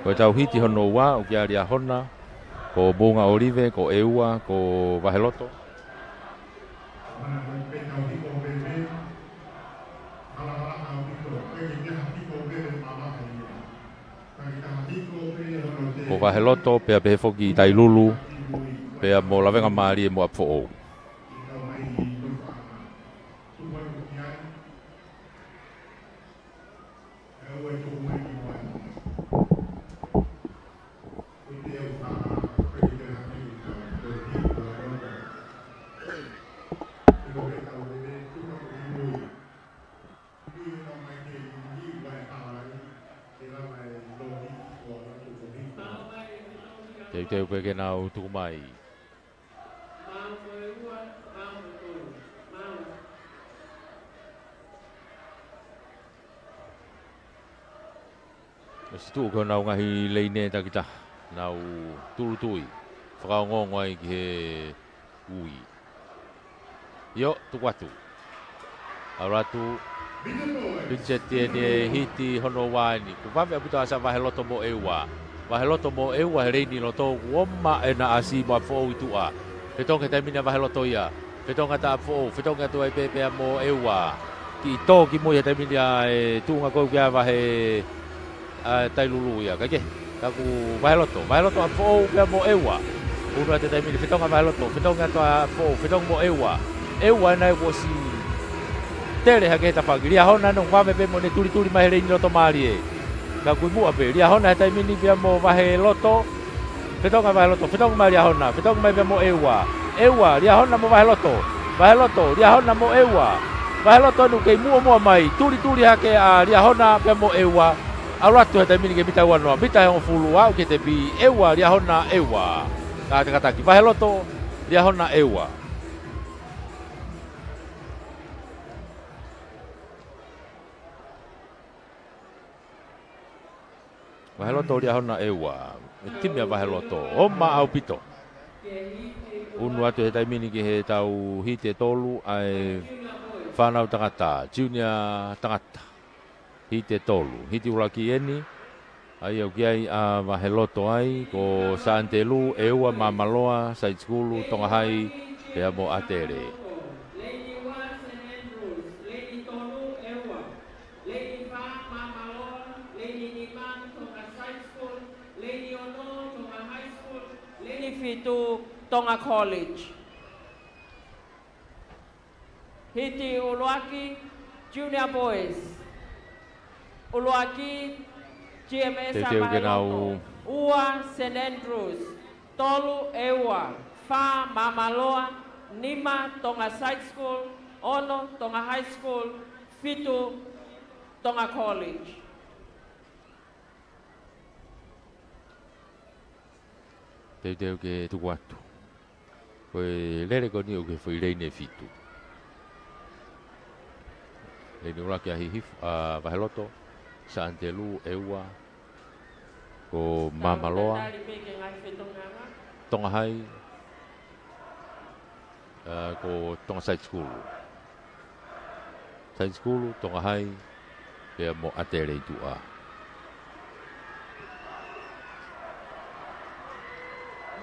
Ko ʻetau hiti hono ua, ʻoku ʻi ai ʻa Liahona, ko Moʻunga ʻŌlive, ko ʻEua, ko Vaheloto. Ko Vaheloto, pea pehē foki Tailulu, pea mo Lavengamālie mo ʻApifoʻou. Teuteu pē ke nau tuku mai. ʻOsi tuʻu ko ʻenau ngaahi leini takitaha, nau tūʻulutui, fakaongoongo ai ki he ui. ʻIo, tuku atu. ʻAlu atu. Vincent ʻi he hiti hono ua eni. Kuo vave ʻaupito ʻa e ʻasi ʻa Vaheloto mo ʻEua. Vaheloto mo ʻEua he leini loto, kuo ʻomai ʻe ʻAsi mo ʻApifoʻou ʻi tuʻa. Fetongi he taimi ni ʻa Vaheloto ia. Fetongi atu ʻa ʻApifoʻou, fetongi atu ai pē pea mo ʻEua. Kiʻi tō ki mui he taimi ni ʻa e tuʻunga ko ē ʻoku ʻi ai ʻa Vahe ʻa Tailulu ia, kae kehe. Ka ko Vaheloto, Vaheloto ʻApifoʻou pea mo ʻEua. ʻUnu atu he taimi ni fetongi ʻa Vaheloto, fetongi atu ʻa ʻApifoʻou, fetongi mo ʻEua. ʻEua ena ʻoku ʻosi tele hake he tafaʻaki. Liahona ena ʻoku vave pē mo ʻene tulituli mai he leini loto mālie. Ka ko e muʻa pē, Liahona he taimi ni pea mo Vaheloto. Fetongi ʻa Vaheloto, fetongi mai Liahona, fetongi mai pea mo ʻEua. ʻEua, Liahona mo Vaheloto. Vaheloto, Liahona mo ʻEua. Vaheloto ʻoku kei muʻomuʻa mai, tulituli hake ʻa Liahona pea mo ʻEua. ʻAlu atu he taimi ni ki he mita ua noa, mita ʻe hongofulu, aʻu ki he tepi, ʻEua, Liahona, ʻEua. Kātakataki, Vaheloto, Liahona, ʻEua. Vaheloto, Liahona, ʻEua. Timi ʻa Vaheloto, ʻoma ʻaupito. Unu atu he taimi ni ki he tau hiti ʻe tolu ʻa e fānau tangata, junior tangata. Hiti ʻe tolu. Hiti ʻuluaki eni, ʻa ia ʻoku ʻi ai ʻa Vaheloto ai, ko Sānitelū, ʻEua, Māmaloa, Side School, Tonga High, pea mo ʻAtele. Leini fā, Māmaloa. Leini nima, Tonga Side School. Leini ono, Tonga High School. Leini fitu, Tonga College. Hiti ʻuluaki, Junior Boys. ʻUluaki, G M S Teuteu ke nau Vaheloto. Ua, Saint Andrews. Tolu, ʻEua. Fā, Māmaloa. Nima, Tonga Side School. Ono, Tonga High School. Fitu, Tonga College. Teuteu ke tuku atu. Ko e lele ko eni ʻoku ke foʻi leini ʻe fitu. Leini ʻuluaki ʻa Hihifo, ʻa Vaheloto, Sānitelū, ʻEua, ko Māmaloa, Tonga High, ʻa, ko Tonga Side School. Side School, Tonga High, pea mo ʻAtele ʻi tuʻa.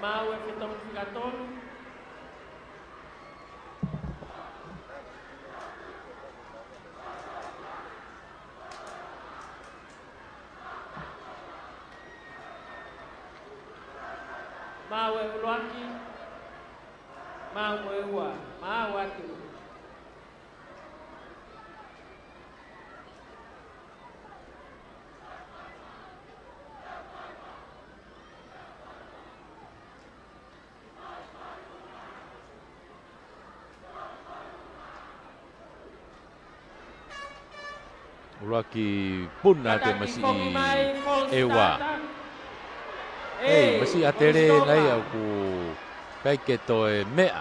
Maʻu e fetongi fika tolu. Maʻu e ʻuluaki. Maʻu e ua. Maʻu atu. ʻUluaki puna atu e masiʻi ʻEua. Ei, masiʻi ʻAtele nai ʻoku ʻikai ke toe meʻa.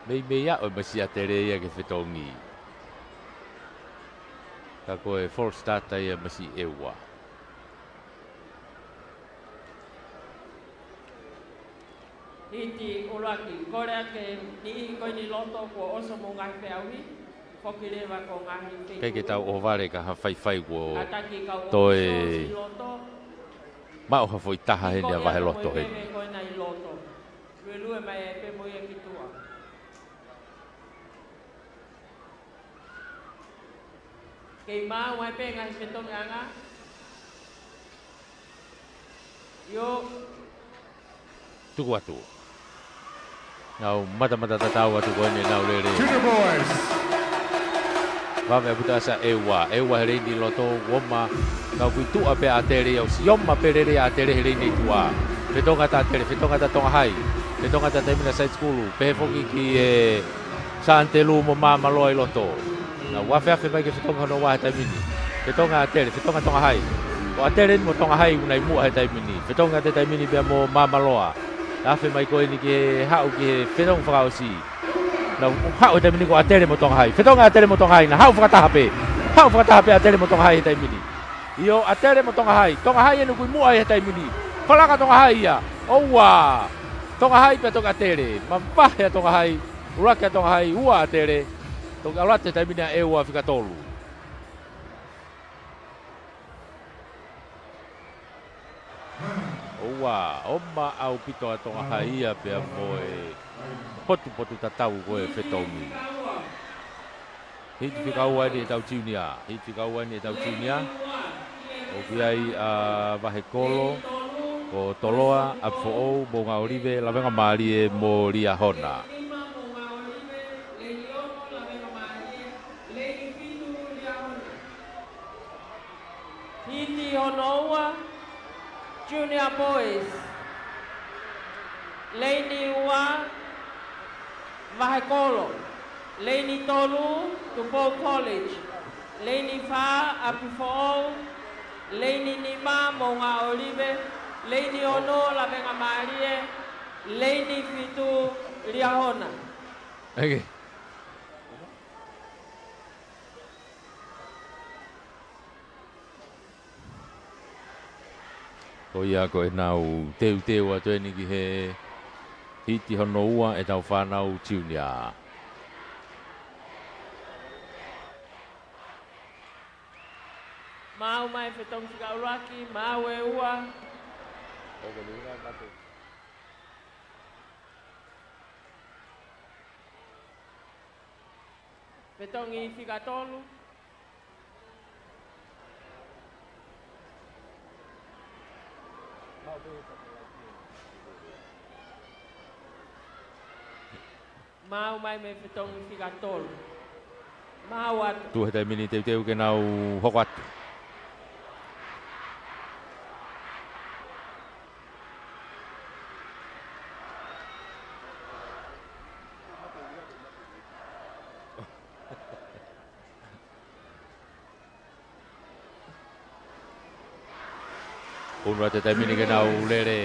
Meimei aʻu e masiʻi ʻAtele ia ke fetongi. Ka ko e false start ia masiʻi ʻEua. Hiti ʻuluaki, kole ake niʻihi ko eni loto kuo ʻosi mo ngaahi feʻauhi, foki leva ko ngaahi feituʻu. ʻIkai ke tau ʻohovale ka ha faifai kuo toe maʻu ha foʻi taha heni ʻa Vaheloto heni. Ko ena ʻi loto. Luelue mai e pē mo ia ki tuʻa. Kei maʻu ai pē ngaahi fetongiʻanga. ʻIo. Tuku atu. Nau matamata tatau atu ko eni nau lele. Junior Boys. Vave ʻa Putasa ʻEua. ʻEua he leini loto, ʻoma. Kau kui tuʻa pē ʻAtele ia, ʻosi ʻoma pē lele ʻa ʻAtele he leini tuʻa. Fetongi ʻa ʻAtele, fetongi ʻa Tonga High. Fetongi ʻa taimi na Side School. Pehē foki ki he Sānitelū mo Māmaloa ʻi loto. Nau afeafe mai ke fetongi hono ua he taimi ni. Fetongi ʻa ʻAtele, fetongi ʻa Tonga High. Ko ʻAtele ni mo Tonga High ʻoku nau ʻi muʻa he taimi ni. Fetongi ʻa ʻAtele taimi ni pea mo Māmaloa. Nau afe mai ko eni ke haʻu ki he fetongi fakaʻosi. Nau haʻu he taimi ni ko ʻAtele mo Tonga High. Fetongi ʻa ʻAtele mo Tonga High. Nau haʻu fakataha pē. Haʻu fakataha pē ʻAtele mo Tonga High he taimi ni. ʻIo, ʻAtele mo Tonga High. Tonga High eni ʻoku ʻi muʻa he taimi ni. Falaka Tonga High ia. ʻOua. Tonga High pea toki ʻAtele. Mavahe ʻa Tonga High. ʻUluaki ʻa Tonga High, ua ʻAtele. Toki ʻalu atu he taimi ni ʻa ʻEua fika tolu. ʻOua, ʻoma ʻaupito ʻa Tonga High ia pea mo e potupotu tatau ko e fetongi. Hiti fika ua eni ʻetau junior. Hiti fika ua eni ʻetau junior. ʻOku ʻi ai ʻa Vahekolo, ko Toloa, ʻApifoʻou, Moʻungaʻolive, Lavengamālie mo Liahona. Hiti hono ua. Junior Boys. Leini ua, Vahekolo. Leini tolu, Tupou College. Leini fā, ʻApifoʻou. Leini nima, Moʻunga ʻŌlive. Leini ono, Lavengamālie. Leini fitu, Liahona. Okay. Ko ia ko ʻenau teuteu atu eni ki he hiti hono ua ʻetau fānau junior. Maʻu mai fetongi fika ʻuluaki, maʻu e ua. Fetongi fika tolu. Maʻu mai mei fetongi fika tolu. Maʻu atu. Tuʻu he taimi ni teuteu ke nau hoko atu. Unu atu he taimi ni ke nau lele.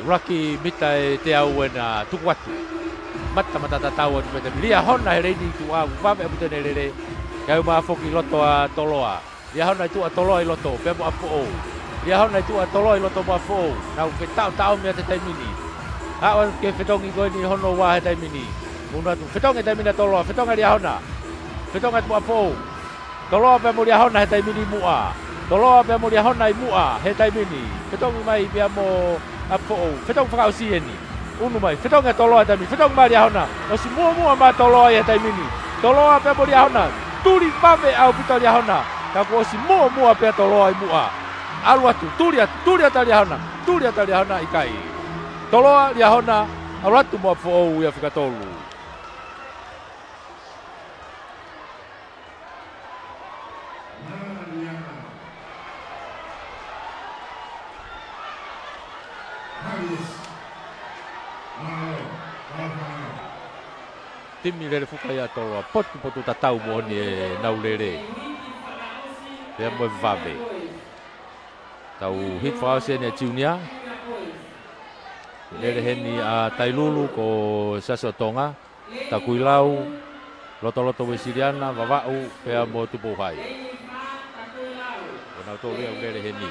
ʻUluaki mita ʻe teau ena, tuku atu. Mata, mata tatau atu pē taimi. Liahona he leini tuʻa, vave ʻaupito ʻene lele. Kae ʻumaʻā foki loto ʻa Toloa. Liahona ʻi tuʻa, Toloa ʻi loto, pea mo ʻApifoʻou. Liahona ʻi tuʻa, Toloa ʻi loto mo ʻApifoʻou. Nau fetaʻotaʻomi atu he taimi ni. Aʻu ki he fetongi ko eni hono ua he taimi ni. Unu atu, fetongi he taimi ni ʻa Toloa, fetongi ʻa Liahona. Fetongi atu mo ʻApifoʻou. Toloa pea mo Liahona he taimi ni ʻi muʻa. Toloa pea mo Liahona ʻi muʻa he taimi ni. Fetongi mai pea mo ʻApifoʻou. Fetongi fakaʻosi eni. Unu mai, fetongi ʻa Toloa he taimi ni. Fetongi mai ʻa Liahona. ʻOsi muʻomuʻa mai ʻa Toloa ia he taimi ni. Toloa pea mo Liahona. Tuli vave ʻaupito ʻa Liahona. Ka kuo ʻosi muʻomuʻa pē ʻa Toloa ʻi muʻa. ʻAlu atu, tuli atu, tuli atu ʻa Liahona. Tuli atu ʻa Liahona, ʻikai. Toloa, Liahona, ʻalu atu mo ʻApifoʻou ia fika tolu. Timi lele fuka ia ʻa Toloa, potupotu tatau moʻoni ʻenau lele. Pea mo e vave. Tau hiti fakaʻosi eni ʻa e junior. Lele heni ʻa Tailulu ko Siaosi ʻo Tonga. Takuilau, Lotoloto Uesiliana, Vavaʻu, pea mo Tupou Hai. Ko nautolu ia ʻoku lele heni.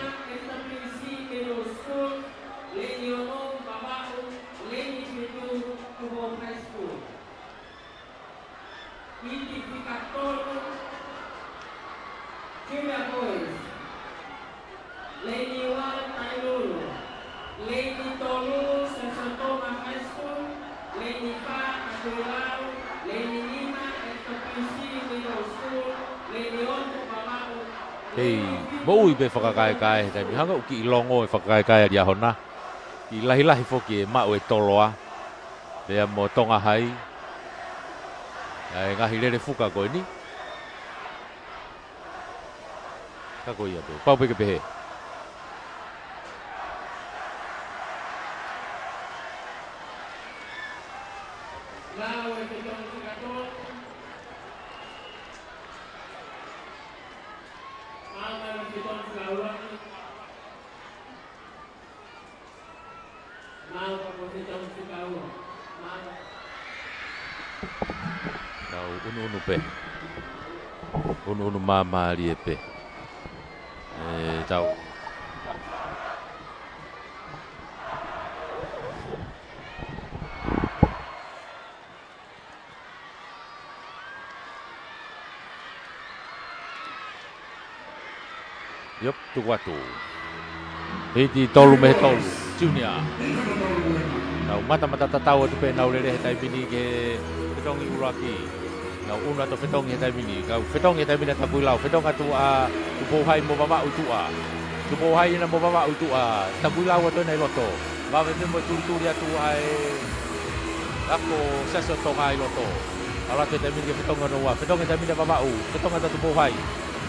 Junior Boys. Leini ua, Tailulu. Leini tolu, Siaosi ʻo Tonga High School. Leini fā, Takuilau. Leini nima, F W C Middle School. Leini ono, Vavaʻu. Hei, moʻui pē fakakaekae he taimi. Hanga ʻoku kiʻi longo e fakakaekae ʻa Liahona. Kiʻi lahilahi foki e maʻu ʻe Toloa. Pea mo Tonga Hai. ʻA e ngaahi lele fuka ko eni. Ka ko ia pē. Pau pē ke pehē. Tau ʻunuʻunu pē. ʻUnuʻunu māmālie pē. ʻE, tau. Iop, tuku atu. Hiti tolu mei he tolu, junior. Nau matamata tatau atu pē ʻenau lele he taimi ni ki he fetongi ʻuluaki. Nau ʻunu atu fetongi he taimi ni. Kau fetongi he taimi ni ʻa Takuilau. Fetongi atu ʻa Tupou Hai mo Vavaʻu ʻi tuʻa. Tupou Hai ena mo Vavaʻu ʻi tuʻa. Takuilau atu ena ʻi loto. Vave pē mo e tulituli atu ʻa e ako Siaosi ʻo Tonga ʻi loto. ʻAlu atu he taimi ni ki he fetongi hono ua. Fetongi he taimi ni ʻa Vavaʻu. Fetongi atu ʻa Tupou Hai.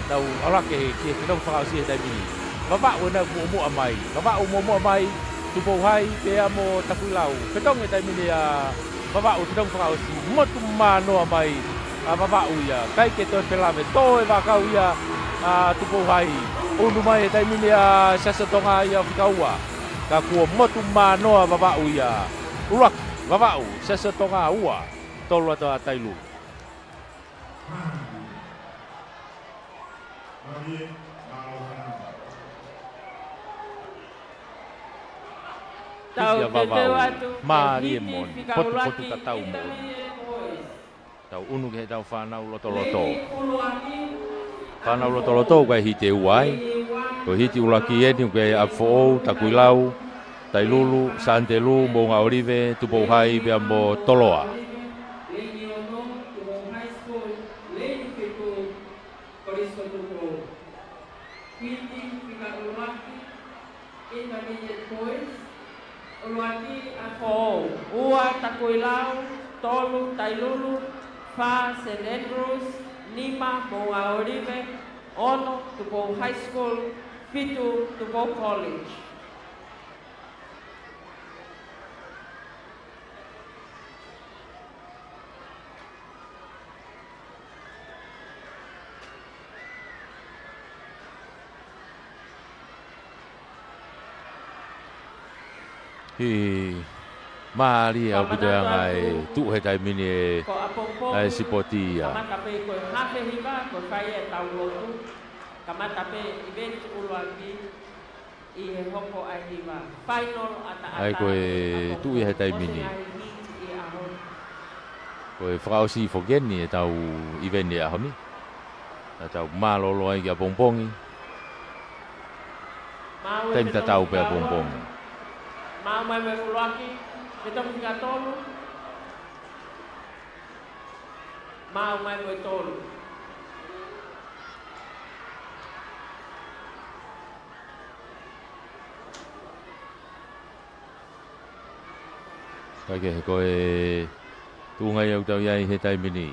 Tau ʻalu atu ki he, ki he fetongi fakaʻosi he taimi ni. Vavaʻu ʻena muʻomuʻa mai. Vavaʻu muʻomuʻa mai, Tupou Hai, pea mo Takuilau. Fetongi taimi ni ʻa Vavaʻu, fetongi fakaʻosi, motu manoa mai ʻa Vavaʻu ia. ʻIkai ke toe felave, toe vaʻakau ia ʻa Tupou Hai. ʻUnu mai he taimi ni ʻa Siaosi ʻo Tonga ia fika ua. Ka kuo motu manoa Vavaʻu ia. ʻUluaki, Vavaʻu, Siaosi ʻo Tonga ua, tolu atu ʻa Tailulu. Tau Pisia Vavaʻu, teuteu atu ke mālie hiki moʻoni, fika potupotu ʻuluaki tatau moʻoni. Italia Boys. Tau ʻunu ki heʻetau fānau lotoloto. Hiki ʻuluaki. Fānau lotoloto ʻoku ʻi ai e hiti ʻe ua ai. Ko e hiti ʻuluaki eni ʻoku ʻi ai ʻa ʻApifoʻou, Takuilau, Tailulu, Santelu, Moʻungaʻolive, Tupou Hai, pea mo Toloa. Leini ono, Tupou High School, Leini fitu, Kolisi ko Tupou. Hiti fika ʻuluaki, Intermediate Boys, ʻuluaki ʻApifoʻou, ua Takuilau, tolu Tailulu, fā Saint Andrews, nima Moʻungaʻolive, ono Tupou High School, fitu Tupou College. Hī, mālie ʻaupito e anga e tuʻu he taimi ni ʻa e sipoti ia. Kamata pē ko e hafe hiva, ko e fai ʻetau lotu. Kamata pē ʻiveni ʻuluaki. ʻI he hoko ʻa e hiva. Final ʻa taʻata ʻa ia ko e tuʻu ia he taimi ni. Ko e fakaʻosi foki eni ʻetau ʻiveni ʻaho ni. Naʻa tau mālōlō ai ki ʻapongipongi. Taimi tatau pē ʻapongipongi. Maʻu mai mo e ʻuluaki, fetongi fika tolu. Maʻu mai mo e tolu. Kae kehe ko e tuʻunga ia ʻoku tau ʻi ai he taimi ni.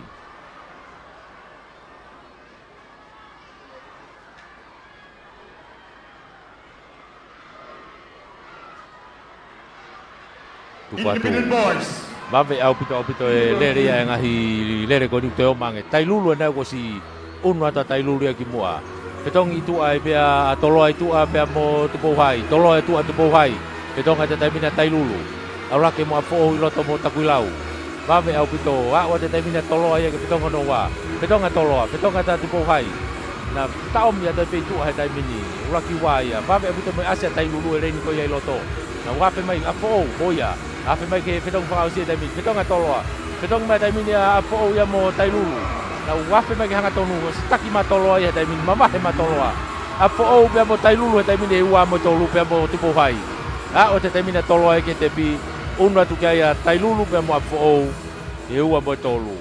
Tuku atu. Independent Boys. Vave ʻaupito ʻaupito e lele ia e ngaahi lele ko eni ʻoku toe ʻomai ange. Tailulu ʻena kuo ʻosi ʻunu atu ʻa Tailulu ia ki muʻa. Fetongi ʻi tuʻa ai pea ʻa Toloa ʻi tuʻa pea mo Tupou Hai. Toloa ʻi tuʻa Tupou Hai. Fetongi ʻi he taimi ni ʻa Tailulu. ʻAulake mo ʻApifoʻou ʻi loto mo Takuilau. Vave ʻaupito, aʻu atu he taimi ni ʻa Toloa ia ke fetongi hono ua. Fetongi ʻa Toloa, fetongi ʻa Tupou Hai. Naʻa taʻomi atu pē ʻi tuʻa he taimi ni, ʻuluaki ua ia. Vave ʻaupito mo e ʻasi ʻa Tailulu he leini ko ia ʻi loto. Naʻa ʻoku afe mai ʻApifoʻou, mo ia. Afe mai ke fetongi fakaʻosi he taimi ni, fetongi ʻa Toloa. Fetongi mai taimi ni ʻa ʻApifoʻou ia mo Tailulu. Naʻa ʻoku afe mai ke hangatonu, ʻosi taki mai ʻa Toloa ia he taimi ni, mavahe mai ʻa Toloa. ʻApifoʻou pea mo Tailulu he taimi ni ʻe ua mo e tolu pea mo Tupou Hai. Aʻu atu he taimi ni ʻa Toloa ia ki he tepi, ʻunu atu ki ai ʻa Tailulu pea mo ʻApifoʻou, ʻe ua mo e tolu.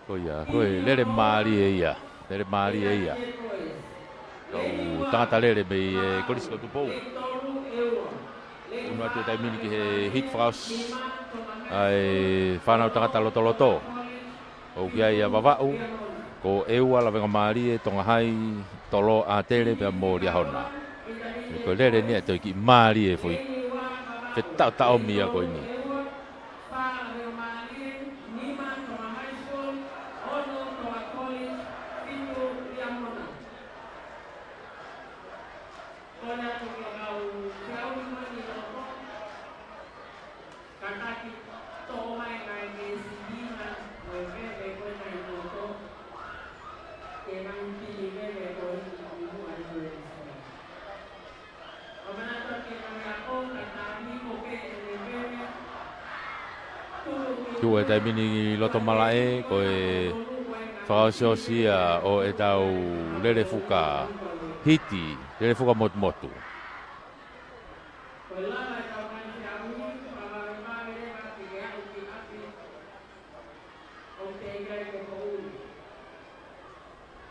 Ko ia, ko e lele mālie ia, lele mālie ia. Kau tangata lele mei he Kolisi ko Tupou. ʻUnu atu he taimi ni ki he hiti fakaʻosi ʻa e fānau tangata lotoloto. ʻOku ʻi ai ʻa Vavaʻu, ko ʻEua, Lavengamālie, Tonga Hai, Toloa, ʻAtele pea mo Liahona. Ko e lele ni ʻa e toe kiʻi mālie foʻi fetaʻotaʻomi ia ko eni. Kātaki toʻo mai ngaahi meesi hiva mo e veve ko ena ʻi loto. Ke ngaahi pili veve ko eni ʻi muʻa ʻi he meesi. ʻO manatuʻi ke ngaahi ako, ka taimi ko pē ʻene veve. Tuʻu he taimi ni ʻi loto malaʻe, ko e fakaʻosiʻosi ia ʻo ʻetau lele fuka hiti, lele fuka motumotu. Ko e lava e tau ngaahi feʻauhi, fakavavevave leva ke ke aʻu ki ʻapi. ʻOku teʻeki ai ke poʻuli.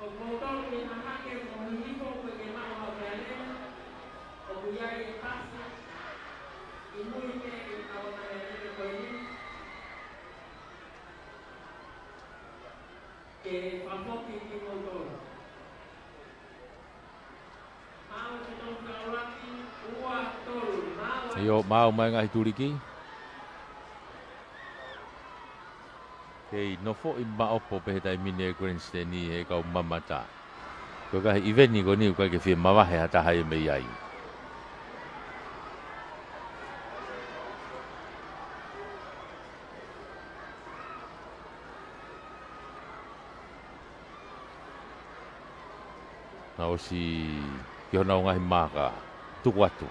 ʻOku mou tolu ke hahake mo hihifo, ʻoku ʻikai ke maʻu ha meʻalele. ʻOku ʻi ai e pasi. ʻIo, maau mai ngaahi tuliki. Kei nofoʻi maʻopo pē he taimi ni ʻe Grandstand ʻi he kau mamata. Ko e ngaahi ʻiveni ko eni ʻoku ʻikai ke fie mavahe ha taha ia mei ai. Naʻe ʻosi ki honau ngaahi maaka. Tuku atu.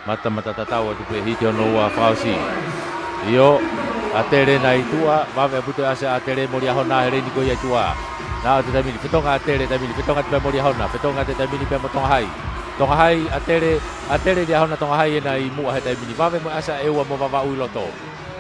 Matamata tatau atu pē, hiti hono ua fakaʻosi. ʻIo, ʻAtele ʻena ʻi tuʻa, vave ʻaupito ʻa ʻAtele mo Liahona he leini ko ia ʻi tuʻa. Naʻa ʻoatu taimi ni, fetongi ʻAtele taimi ni, fetongi atu pē mo Liahona, fetongi atu taimi ni pē mo Tongahai. Tongahai, ʻAtele, ʻAtele Liahona Tongahai ʻena ʻi muʻa he taimi ni, vave mo ʻAsa ʻEua mo Vavaʻu ʻi loto.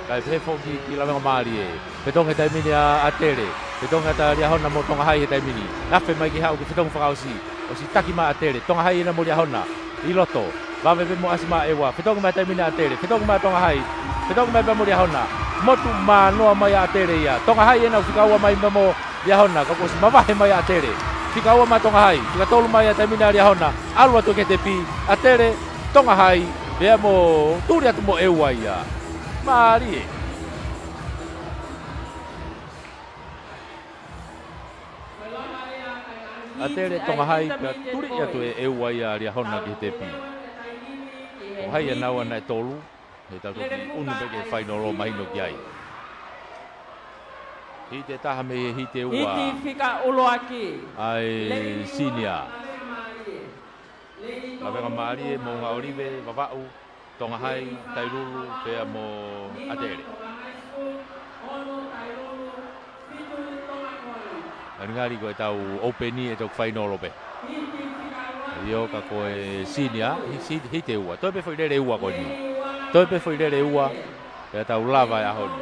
Kae pehē foki ki Lavengamālie. Fetongi he taimi ni ʻa ʻAtele. Fetongi atu ʻa Liahona mo Tongahai he taimi ni. Afe mai ke haʻu ki he fetongi fakaʻosi. ʻOsi taki mai ʻAtele. Tongahai ʻena mo Liahona. ʻI loto. Vave pē mo ʻAsi mo ʻEua. Fetongi mai he taimi ni ʻa ʻAtele. Fetongi mai Tongahai. Fetongi mai pē mo Liahona. Motu manoa mai ʻa ʻAtele ia. Tongahai ʻena fika ua mai mo Liahona. Ka kuo ʻosi mavahe mai ʻa ʻAtele. Fika ua mai Tongahai. Fika tolu mai he taimi ni ʻa Liahona. ʻAlu atu ki he tepi. ʻAtele. Tongahai. Pea mo tuli atu mo ʻEua ia. Mālie. ʻAtele Tongahai pea tuli atu ʻe ʻEua ia Liahona ki he tepi. Tongahai ʻena ua naʻe tolu. He tautolu ʻunu pē ki he fainolo mahino ki ai. Hiti ʻe taha mei he hiti ʻe ua. Hiti fika ʻuluaki. ʻA e Senior. Lavengamālie, Moʻunga ʻŌlive, Vavaʻu, Tongahai, Tailulu, pea mo ʻAtele. Ngalingali ko e tau ʻoupeni ʻe toki fainolo pē. ʻIo ka ko e Senior, hi-, hi-, hiti ʻe ua. Toe pē foʻi lele ʻe ua ko eni. Toe pē foʻi lele ʻe ua, pea tau lava e ʻaho ni.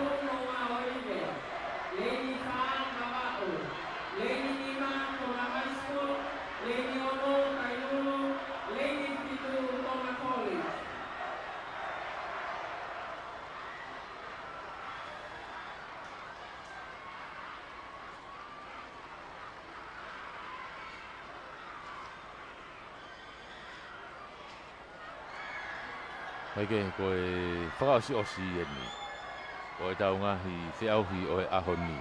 Mai ke ko e fakaʻosiʻosi eni ʻo e tau ngaahi feʻauhi ʻo e ʻaho ni.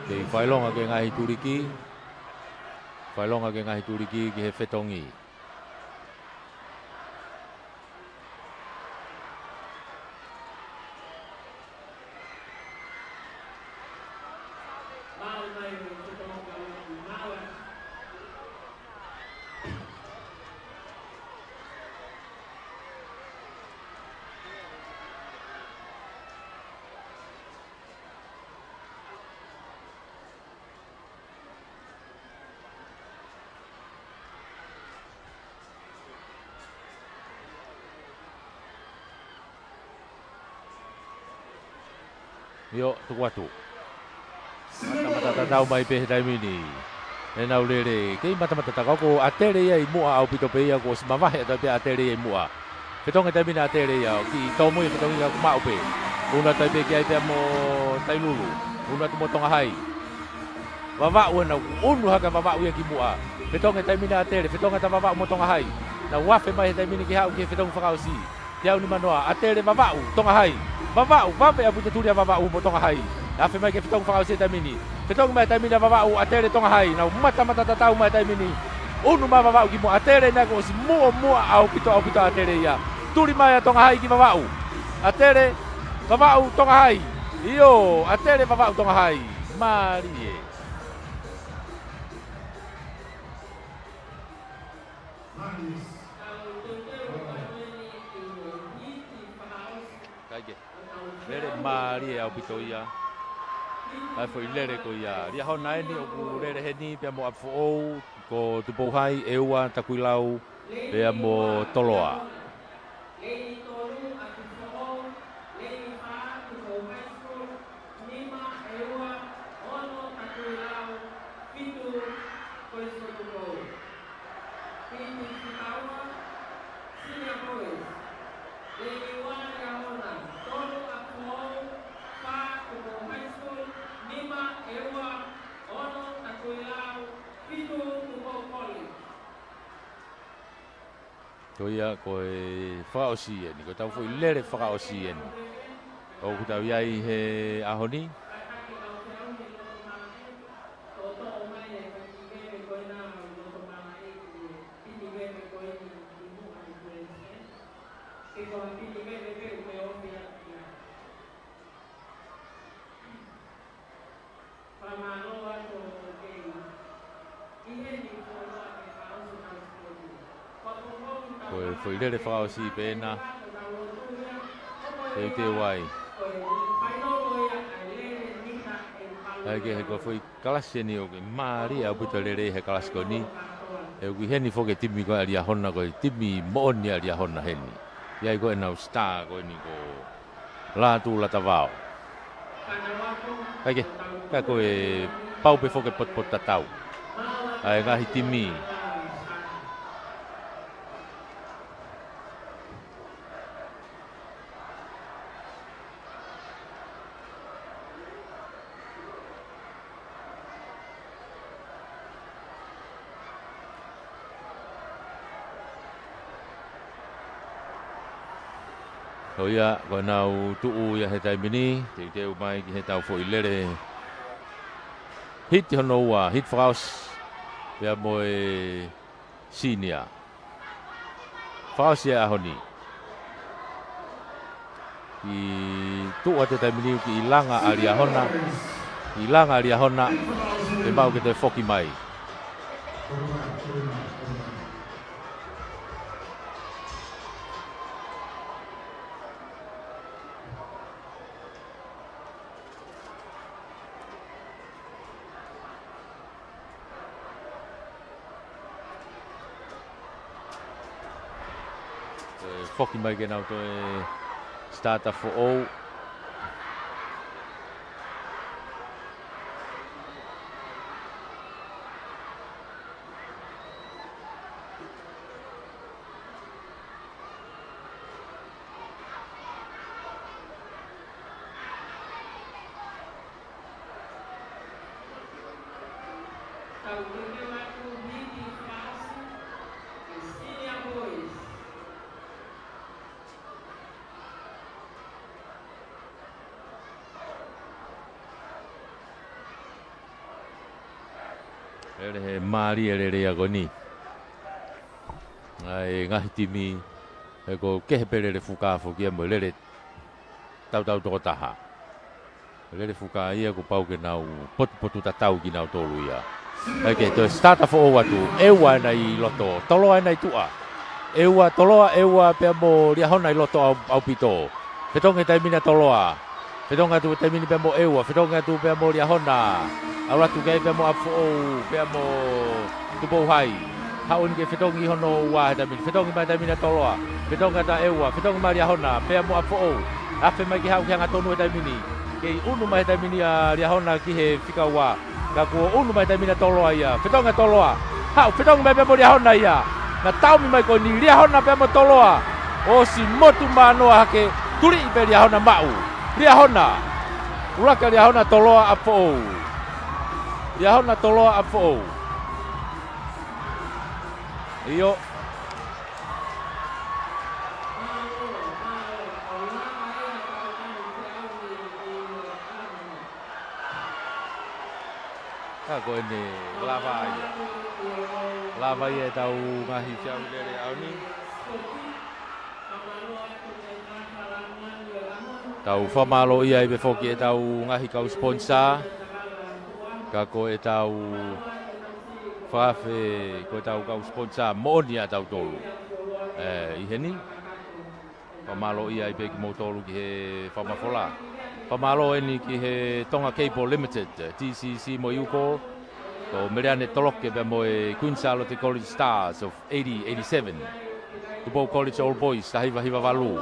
Kei fakaʻilonga ki he ngaahi tuliki. Fakaʻilonga ki he ngaahi tuliki ki he fetongi. ʻIo, tuku atu. Matamata tatau mai pē he taimi ni. ʻEnau lele, kei matamata tatau ko ʻAtele ia ʻi muʻa ʻaupito pē ia kuo ʻosi mavahe atu pē ʻAtele ia ʻi muʻa. Fetongi taimi ni ʻAtele ia, ʻoku kiʻi tōmui fetongi ia ʻoku maʻu pē. ʻUnu atu pē ki ai pea mo Tailulu. ʻUnu atu mo Tongahai. Vavaʻu ʻena ʻunu hake Vavaʻu ia ki muʻa. Fetongi taimi ni ʻAtele, fetongi atu Vavaʻu mo Tongahai. Nau afe mai he taimi ni ke haʻu ki he fetongi fakaʻosi. Teau nimanoa, ʻAtele Vavaʻu, Tongahai. Vavaʻu, vave ʻaupito tuli ʻa Vavaʻu mo Tongahai. Afe mai ki he fetongi fakaʻosi he taimi ni. Fetongi mai he taimi ni ʻa Vavaʻu, ʻAtele Tongahai. Nau matamata tatau mai he taimi ni. ʻUnu mai Vavaʻu ki muʻa, ʻAtele ʻena kuo ʻosi muʻomuʻa ʻaupito ʻaupito ʻAtele ia. Tuli mai ʻa Tongahai ki Vavaʻu. ʻAtele, Vavaʻu, Tongahai. ʻIo, ʻAtele Vavaʻu Tongahai. Mālie. Kae kehe. Lele mālie ʻaupito ia. ʻA e foʻi lele ko ia, Liahona eni ʻoku lele heni pea mo ʻApifoʻou, ko Tupou Hai, ʻEua, Takuilau, pea mo Toloa. Leini tolu, ʻApifoʻou. Leini fā, Tupou High School. Nima, ʻEua. Ono, Takuilau. Fitu, Koiso Tupou. Hiti fika ua, Senior Boys. Leini ua, Liahona. Tolu, ʻApifoʻou. Fā, Tupou High School. Nima, ʻEua. Ono, Takuilau. Fitu, Tupou College. Ko ia, ko e fakaʻosi eni, ko ʻetau foʻi lele fakaʻosi eni ʻoku tau ʻi ai he ʻaho ni. Ko e foʻi lele fakaʻosi pē ena. Teuteu ai. ʻAi ke he ko e foʻi kalasi eni ʻoku mālie ʻaupito e lele he kalasi ko eni. ʻOku ʻi heni foki e timi ko ē ʻa Liahona, ko e timi moʻoni ʻa Liahona heni. ʻI ai ko ē ʻenau star ko eni ko Lātū Latavao. ʻAi ke, ka ko e pau pē foki e potupotutatau ʻa e ngaahi timi. ʻO ia, ko ʻenau tuʻu ia he taimi ni, teuteu mai ki heʻetau foʻi lele. Hiti hono ua, hiti fakaʻosi, pea mo e senior. Fakaʻosi e ʻaho ni. Kiʻi tuʻu atu e taimi ni kiʻi langa ʻa Liahona. Kiʻi langa ʻa Liahona. Ke mau ke toe foki mai. Toe foki mai ke nau toe starter foʻou. Tau teuteu atu hiti fakaʻosi, Senior Boys. Lele he mālie e lele ia ko eni. ʻA e ngaahi timi, he ʻoku kehe pē lele fuka foki ia mo e lele tautau tokotaha. Lele fuka ia kuo pau ke nau potupotutatau kinautolu ia. ʻAi ke toe starter foʻou atu, ʻEua ena ʻi loto, Toloa ena ʻi tuʻa. ʻEua, Toloa, ʻEua pea mo Liahona ʻi loto ʻau, ʻaupito. Fetongi he taimi ni ʻa Toloa. Fetongi atu he taimi ni pea mo ʻEua, fetongi atu pea mo Liahona. ʻAlu atu ki ai pea mo ʻApifoʻou, pea mo Tupou Hai. Haʻu eni ke fetongi hono ua he taimi ni. Fetongi mai he taimi ni ʻa Toloa. Fetongi atu ʻa ʻEua. Fetongi mai Liahona. Pea mo ʻApifoʻou. Afe mai ke haʻu ki he hangatonu he taimi ni. Kei ʻunu mai he taimi ni ʻa Liahona ki he fika ua. Ka kuo ʻunu mai he taimi ni ʻa Toloa ia. Fetongi ʻa Toloa. Haʻu, fetongi mai pea mo Liahona ia. Naʻa tau ʻomi mai ko eni Liahona pea mo Toloa. ʻOsi motu manoa hake. Tuliʻi pē Liahona maʻu. Liahona. ʻUluaki ʻa Liahona, Toloa, ʻApifoʻou. Liahona, Toloa, ʻApifoʻou. ʻIo. Ka ko eni lava ia. Lava ia ʻetau ngaahi feʻauhi lele ʻaho ni. Tau fakamālōʻia ai pē foki ʻetau ngaahi kau sponsor. Ka ko ʻetau fakafe-, ko ʻetau kau sponsor moʻoni ʻa tautolu. ʻE, ʻi heni. Fakamālōʻia ai pē kimoutolu ki he fakamafola. Fakamālō eni ki he Tonga Cable Limited, T C C mo e Ucor, ko Meleane Toloke pea mo e Queen Sālote College Stars of eighty eighty-seven. Tupou College Old Boys, taha hiva hiva valu.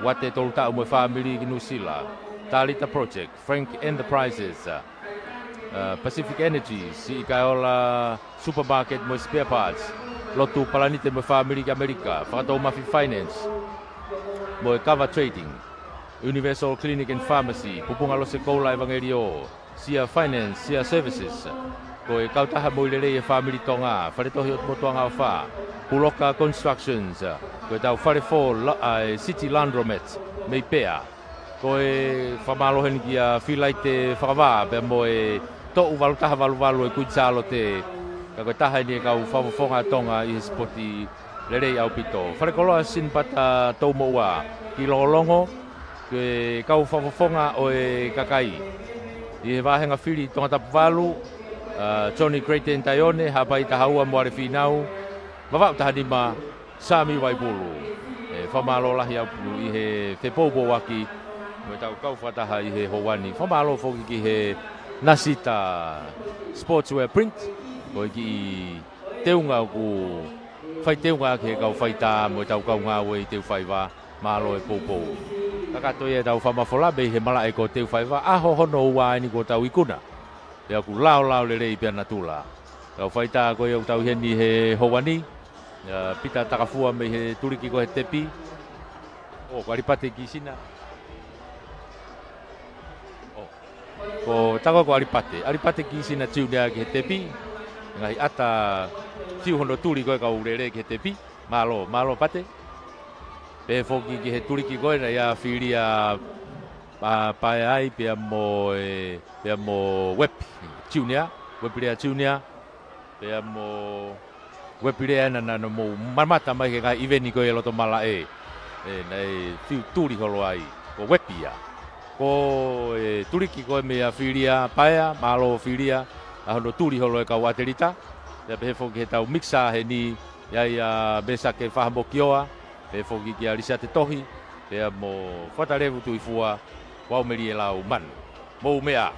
Uate Tolutaʻu mo e fāmili ki Nuʻusila. Talita Project, Frank Enterprises, uh, Pacific Energies, Siʻikaiola Supermarket mo e Spare Parts. Lotu Palanite mo e fāmili ki ʻAmelika. Fakatoumafi Finance mo e Kava Trading. Universal Clinic and Pharmacy, Pupunga Lose Koula Evangelio, Sia Finance, Sia Services, ko e kautaha moʻui lelei e fāmili Tonga, Faletohi ʻo Motuʻangaʻofa, Puloka Constructions, ko e tau fale fō la-, ʻa e City Laundromat, mei Pea. Ko e fakamālō heni kia Filaite Fakavā, pea mo e Toʻu valu taha valu valu e Queen Sālote, ka ko e taha eni e kau fakafofonga Tonga ʻi he sipoti lelei ʻaupito. Falekoloa Sinipata Toumoʻua, ki Longolongo, ki he kau fakafofonga ʻo e kakai. ʻI he vāhenga fili Tongatapu valu, uh, Johnny Creighton Taione, Haʻapai taha ua mo Ale Finau, Vavaʻu taha nima, Sami Vaipulu. ʻE, fakamālō lahi ʻaupito ʻi he fepoupouaki, mo e tau kau fakataha ʻi he houa ni. Fakamālō foki ki he Nasita Sportswear Print, ko e kiʻi teunga ʻoku fai teunga ki he kau faitā mo e tau kau ngāue ʻi Teufaiva, mālō e poupou. Kakato ia e tau fakamafola mei he malaʻe ko Teufaiva, ʻaho hono ua eni kuo tau ikuna. Pea ʻoku laolao lelei pea natula. Kau faitā ko ia ʻoku tau ʻi heni he houa ni, ʻa Pita Takafua mei he tuliki ko he tepi. ʻO, ko ʻAlipate Kisina. ʻO. Ko e tau ko ʻAlipate. ʻAlipate Kisina Junior ki he tepi. Ngaahi ʻata fiu hono tuli ko e kau lele ki he tepi. Mālō, mālō Pate. Pehē foki ki he tuliki ko ē naʻe ʻia Filia, ʻa, Paea ai, pea mo e, pea mo Uepi Junior, Uepi Lea Junior, pea mo Uepi Lea ena naʻa nau mou mamata mai ki he ngaahi ʻiveni ko ē ʻi loto malaʻe. ʻE, naʻe fiu tuli holo ai, ko Uepi ia. Ko e tuliki ko ē meia Filia Paea, mālō Filia, ʻa hono tuli holo e kau ʻatelita. Pea pehē foki ki he tau mixer heni, ʻi ai ʻa Mesake Fahamokioa, pehē foki kia Lisiate Tohi, pea mo Fatalevu Tuifua, Paumelie Laumanu. Mou meʻa.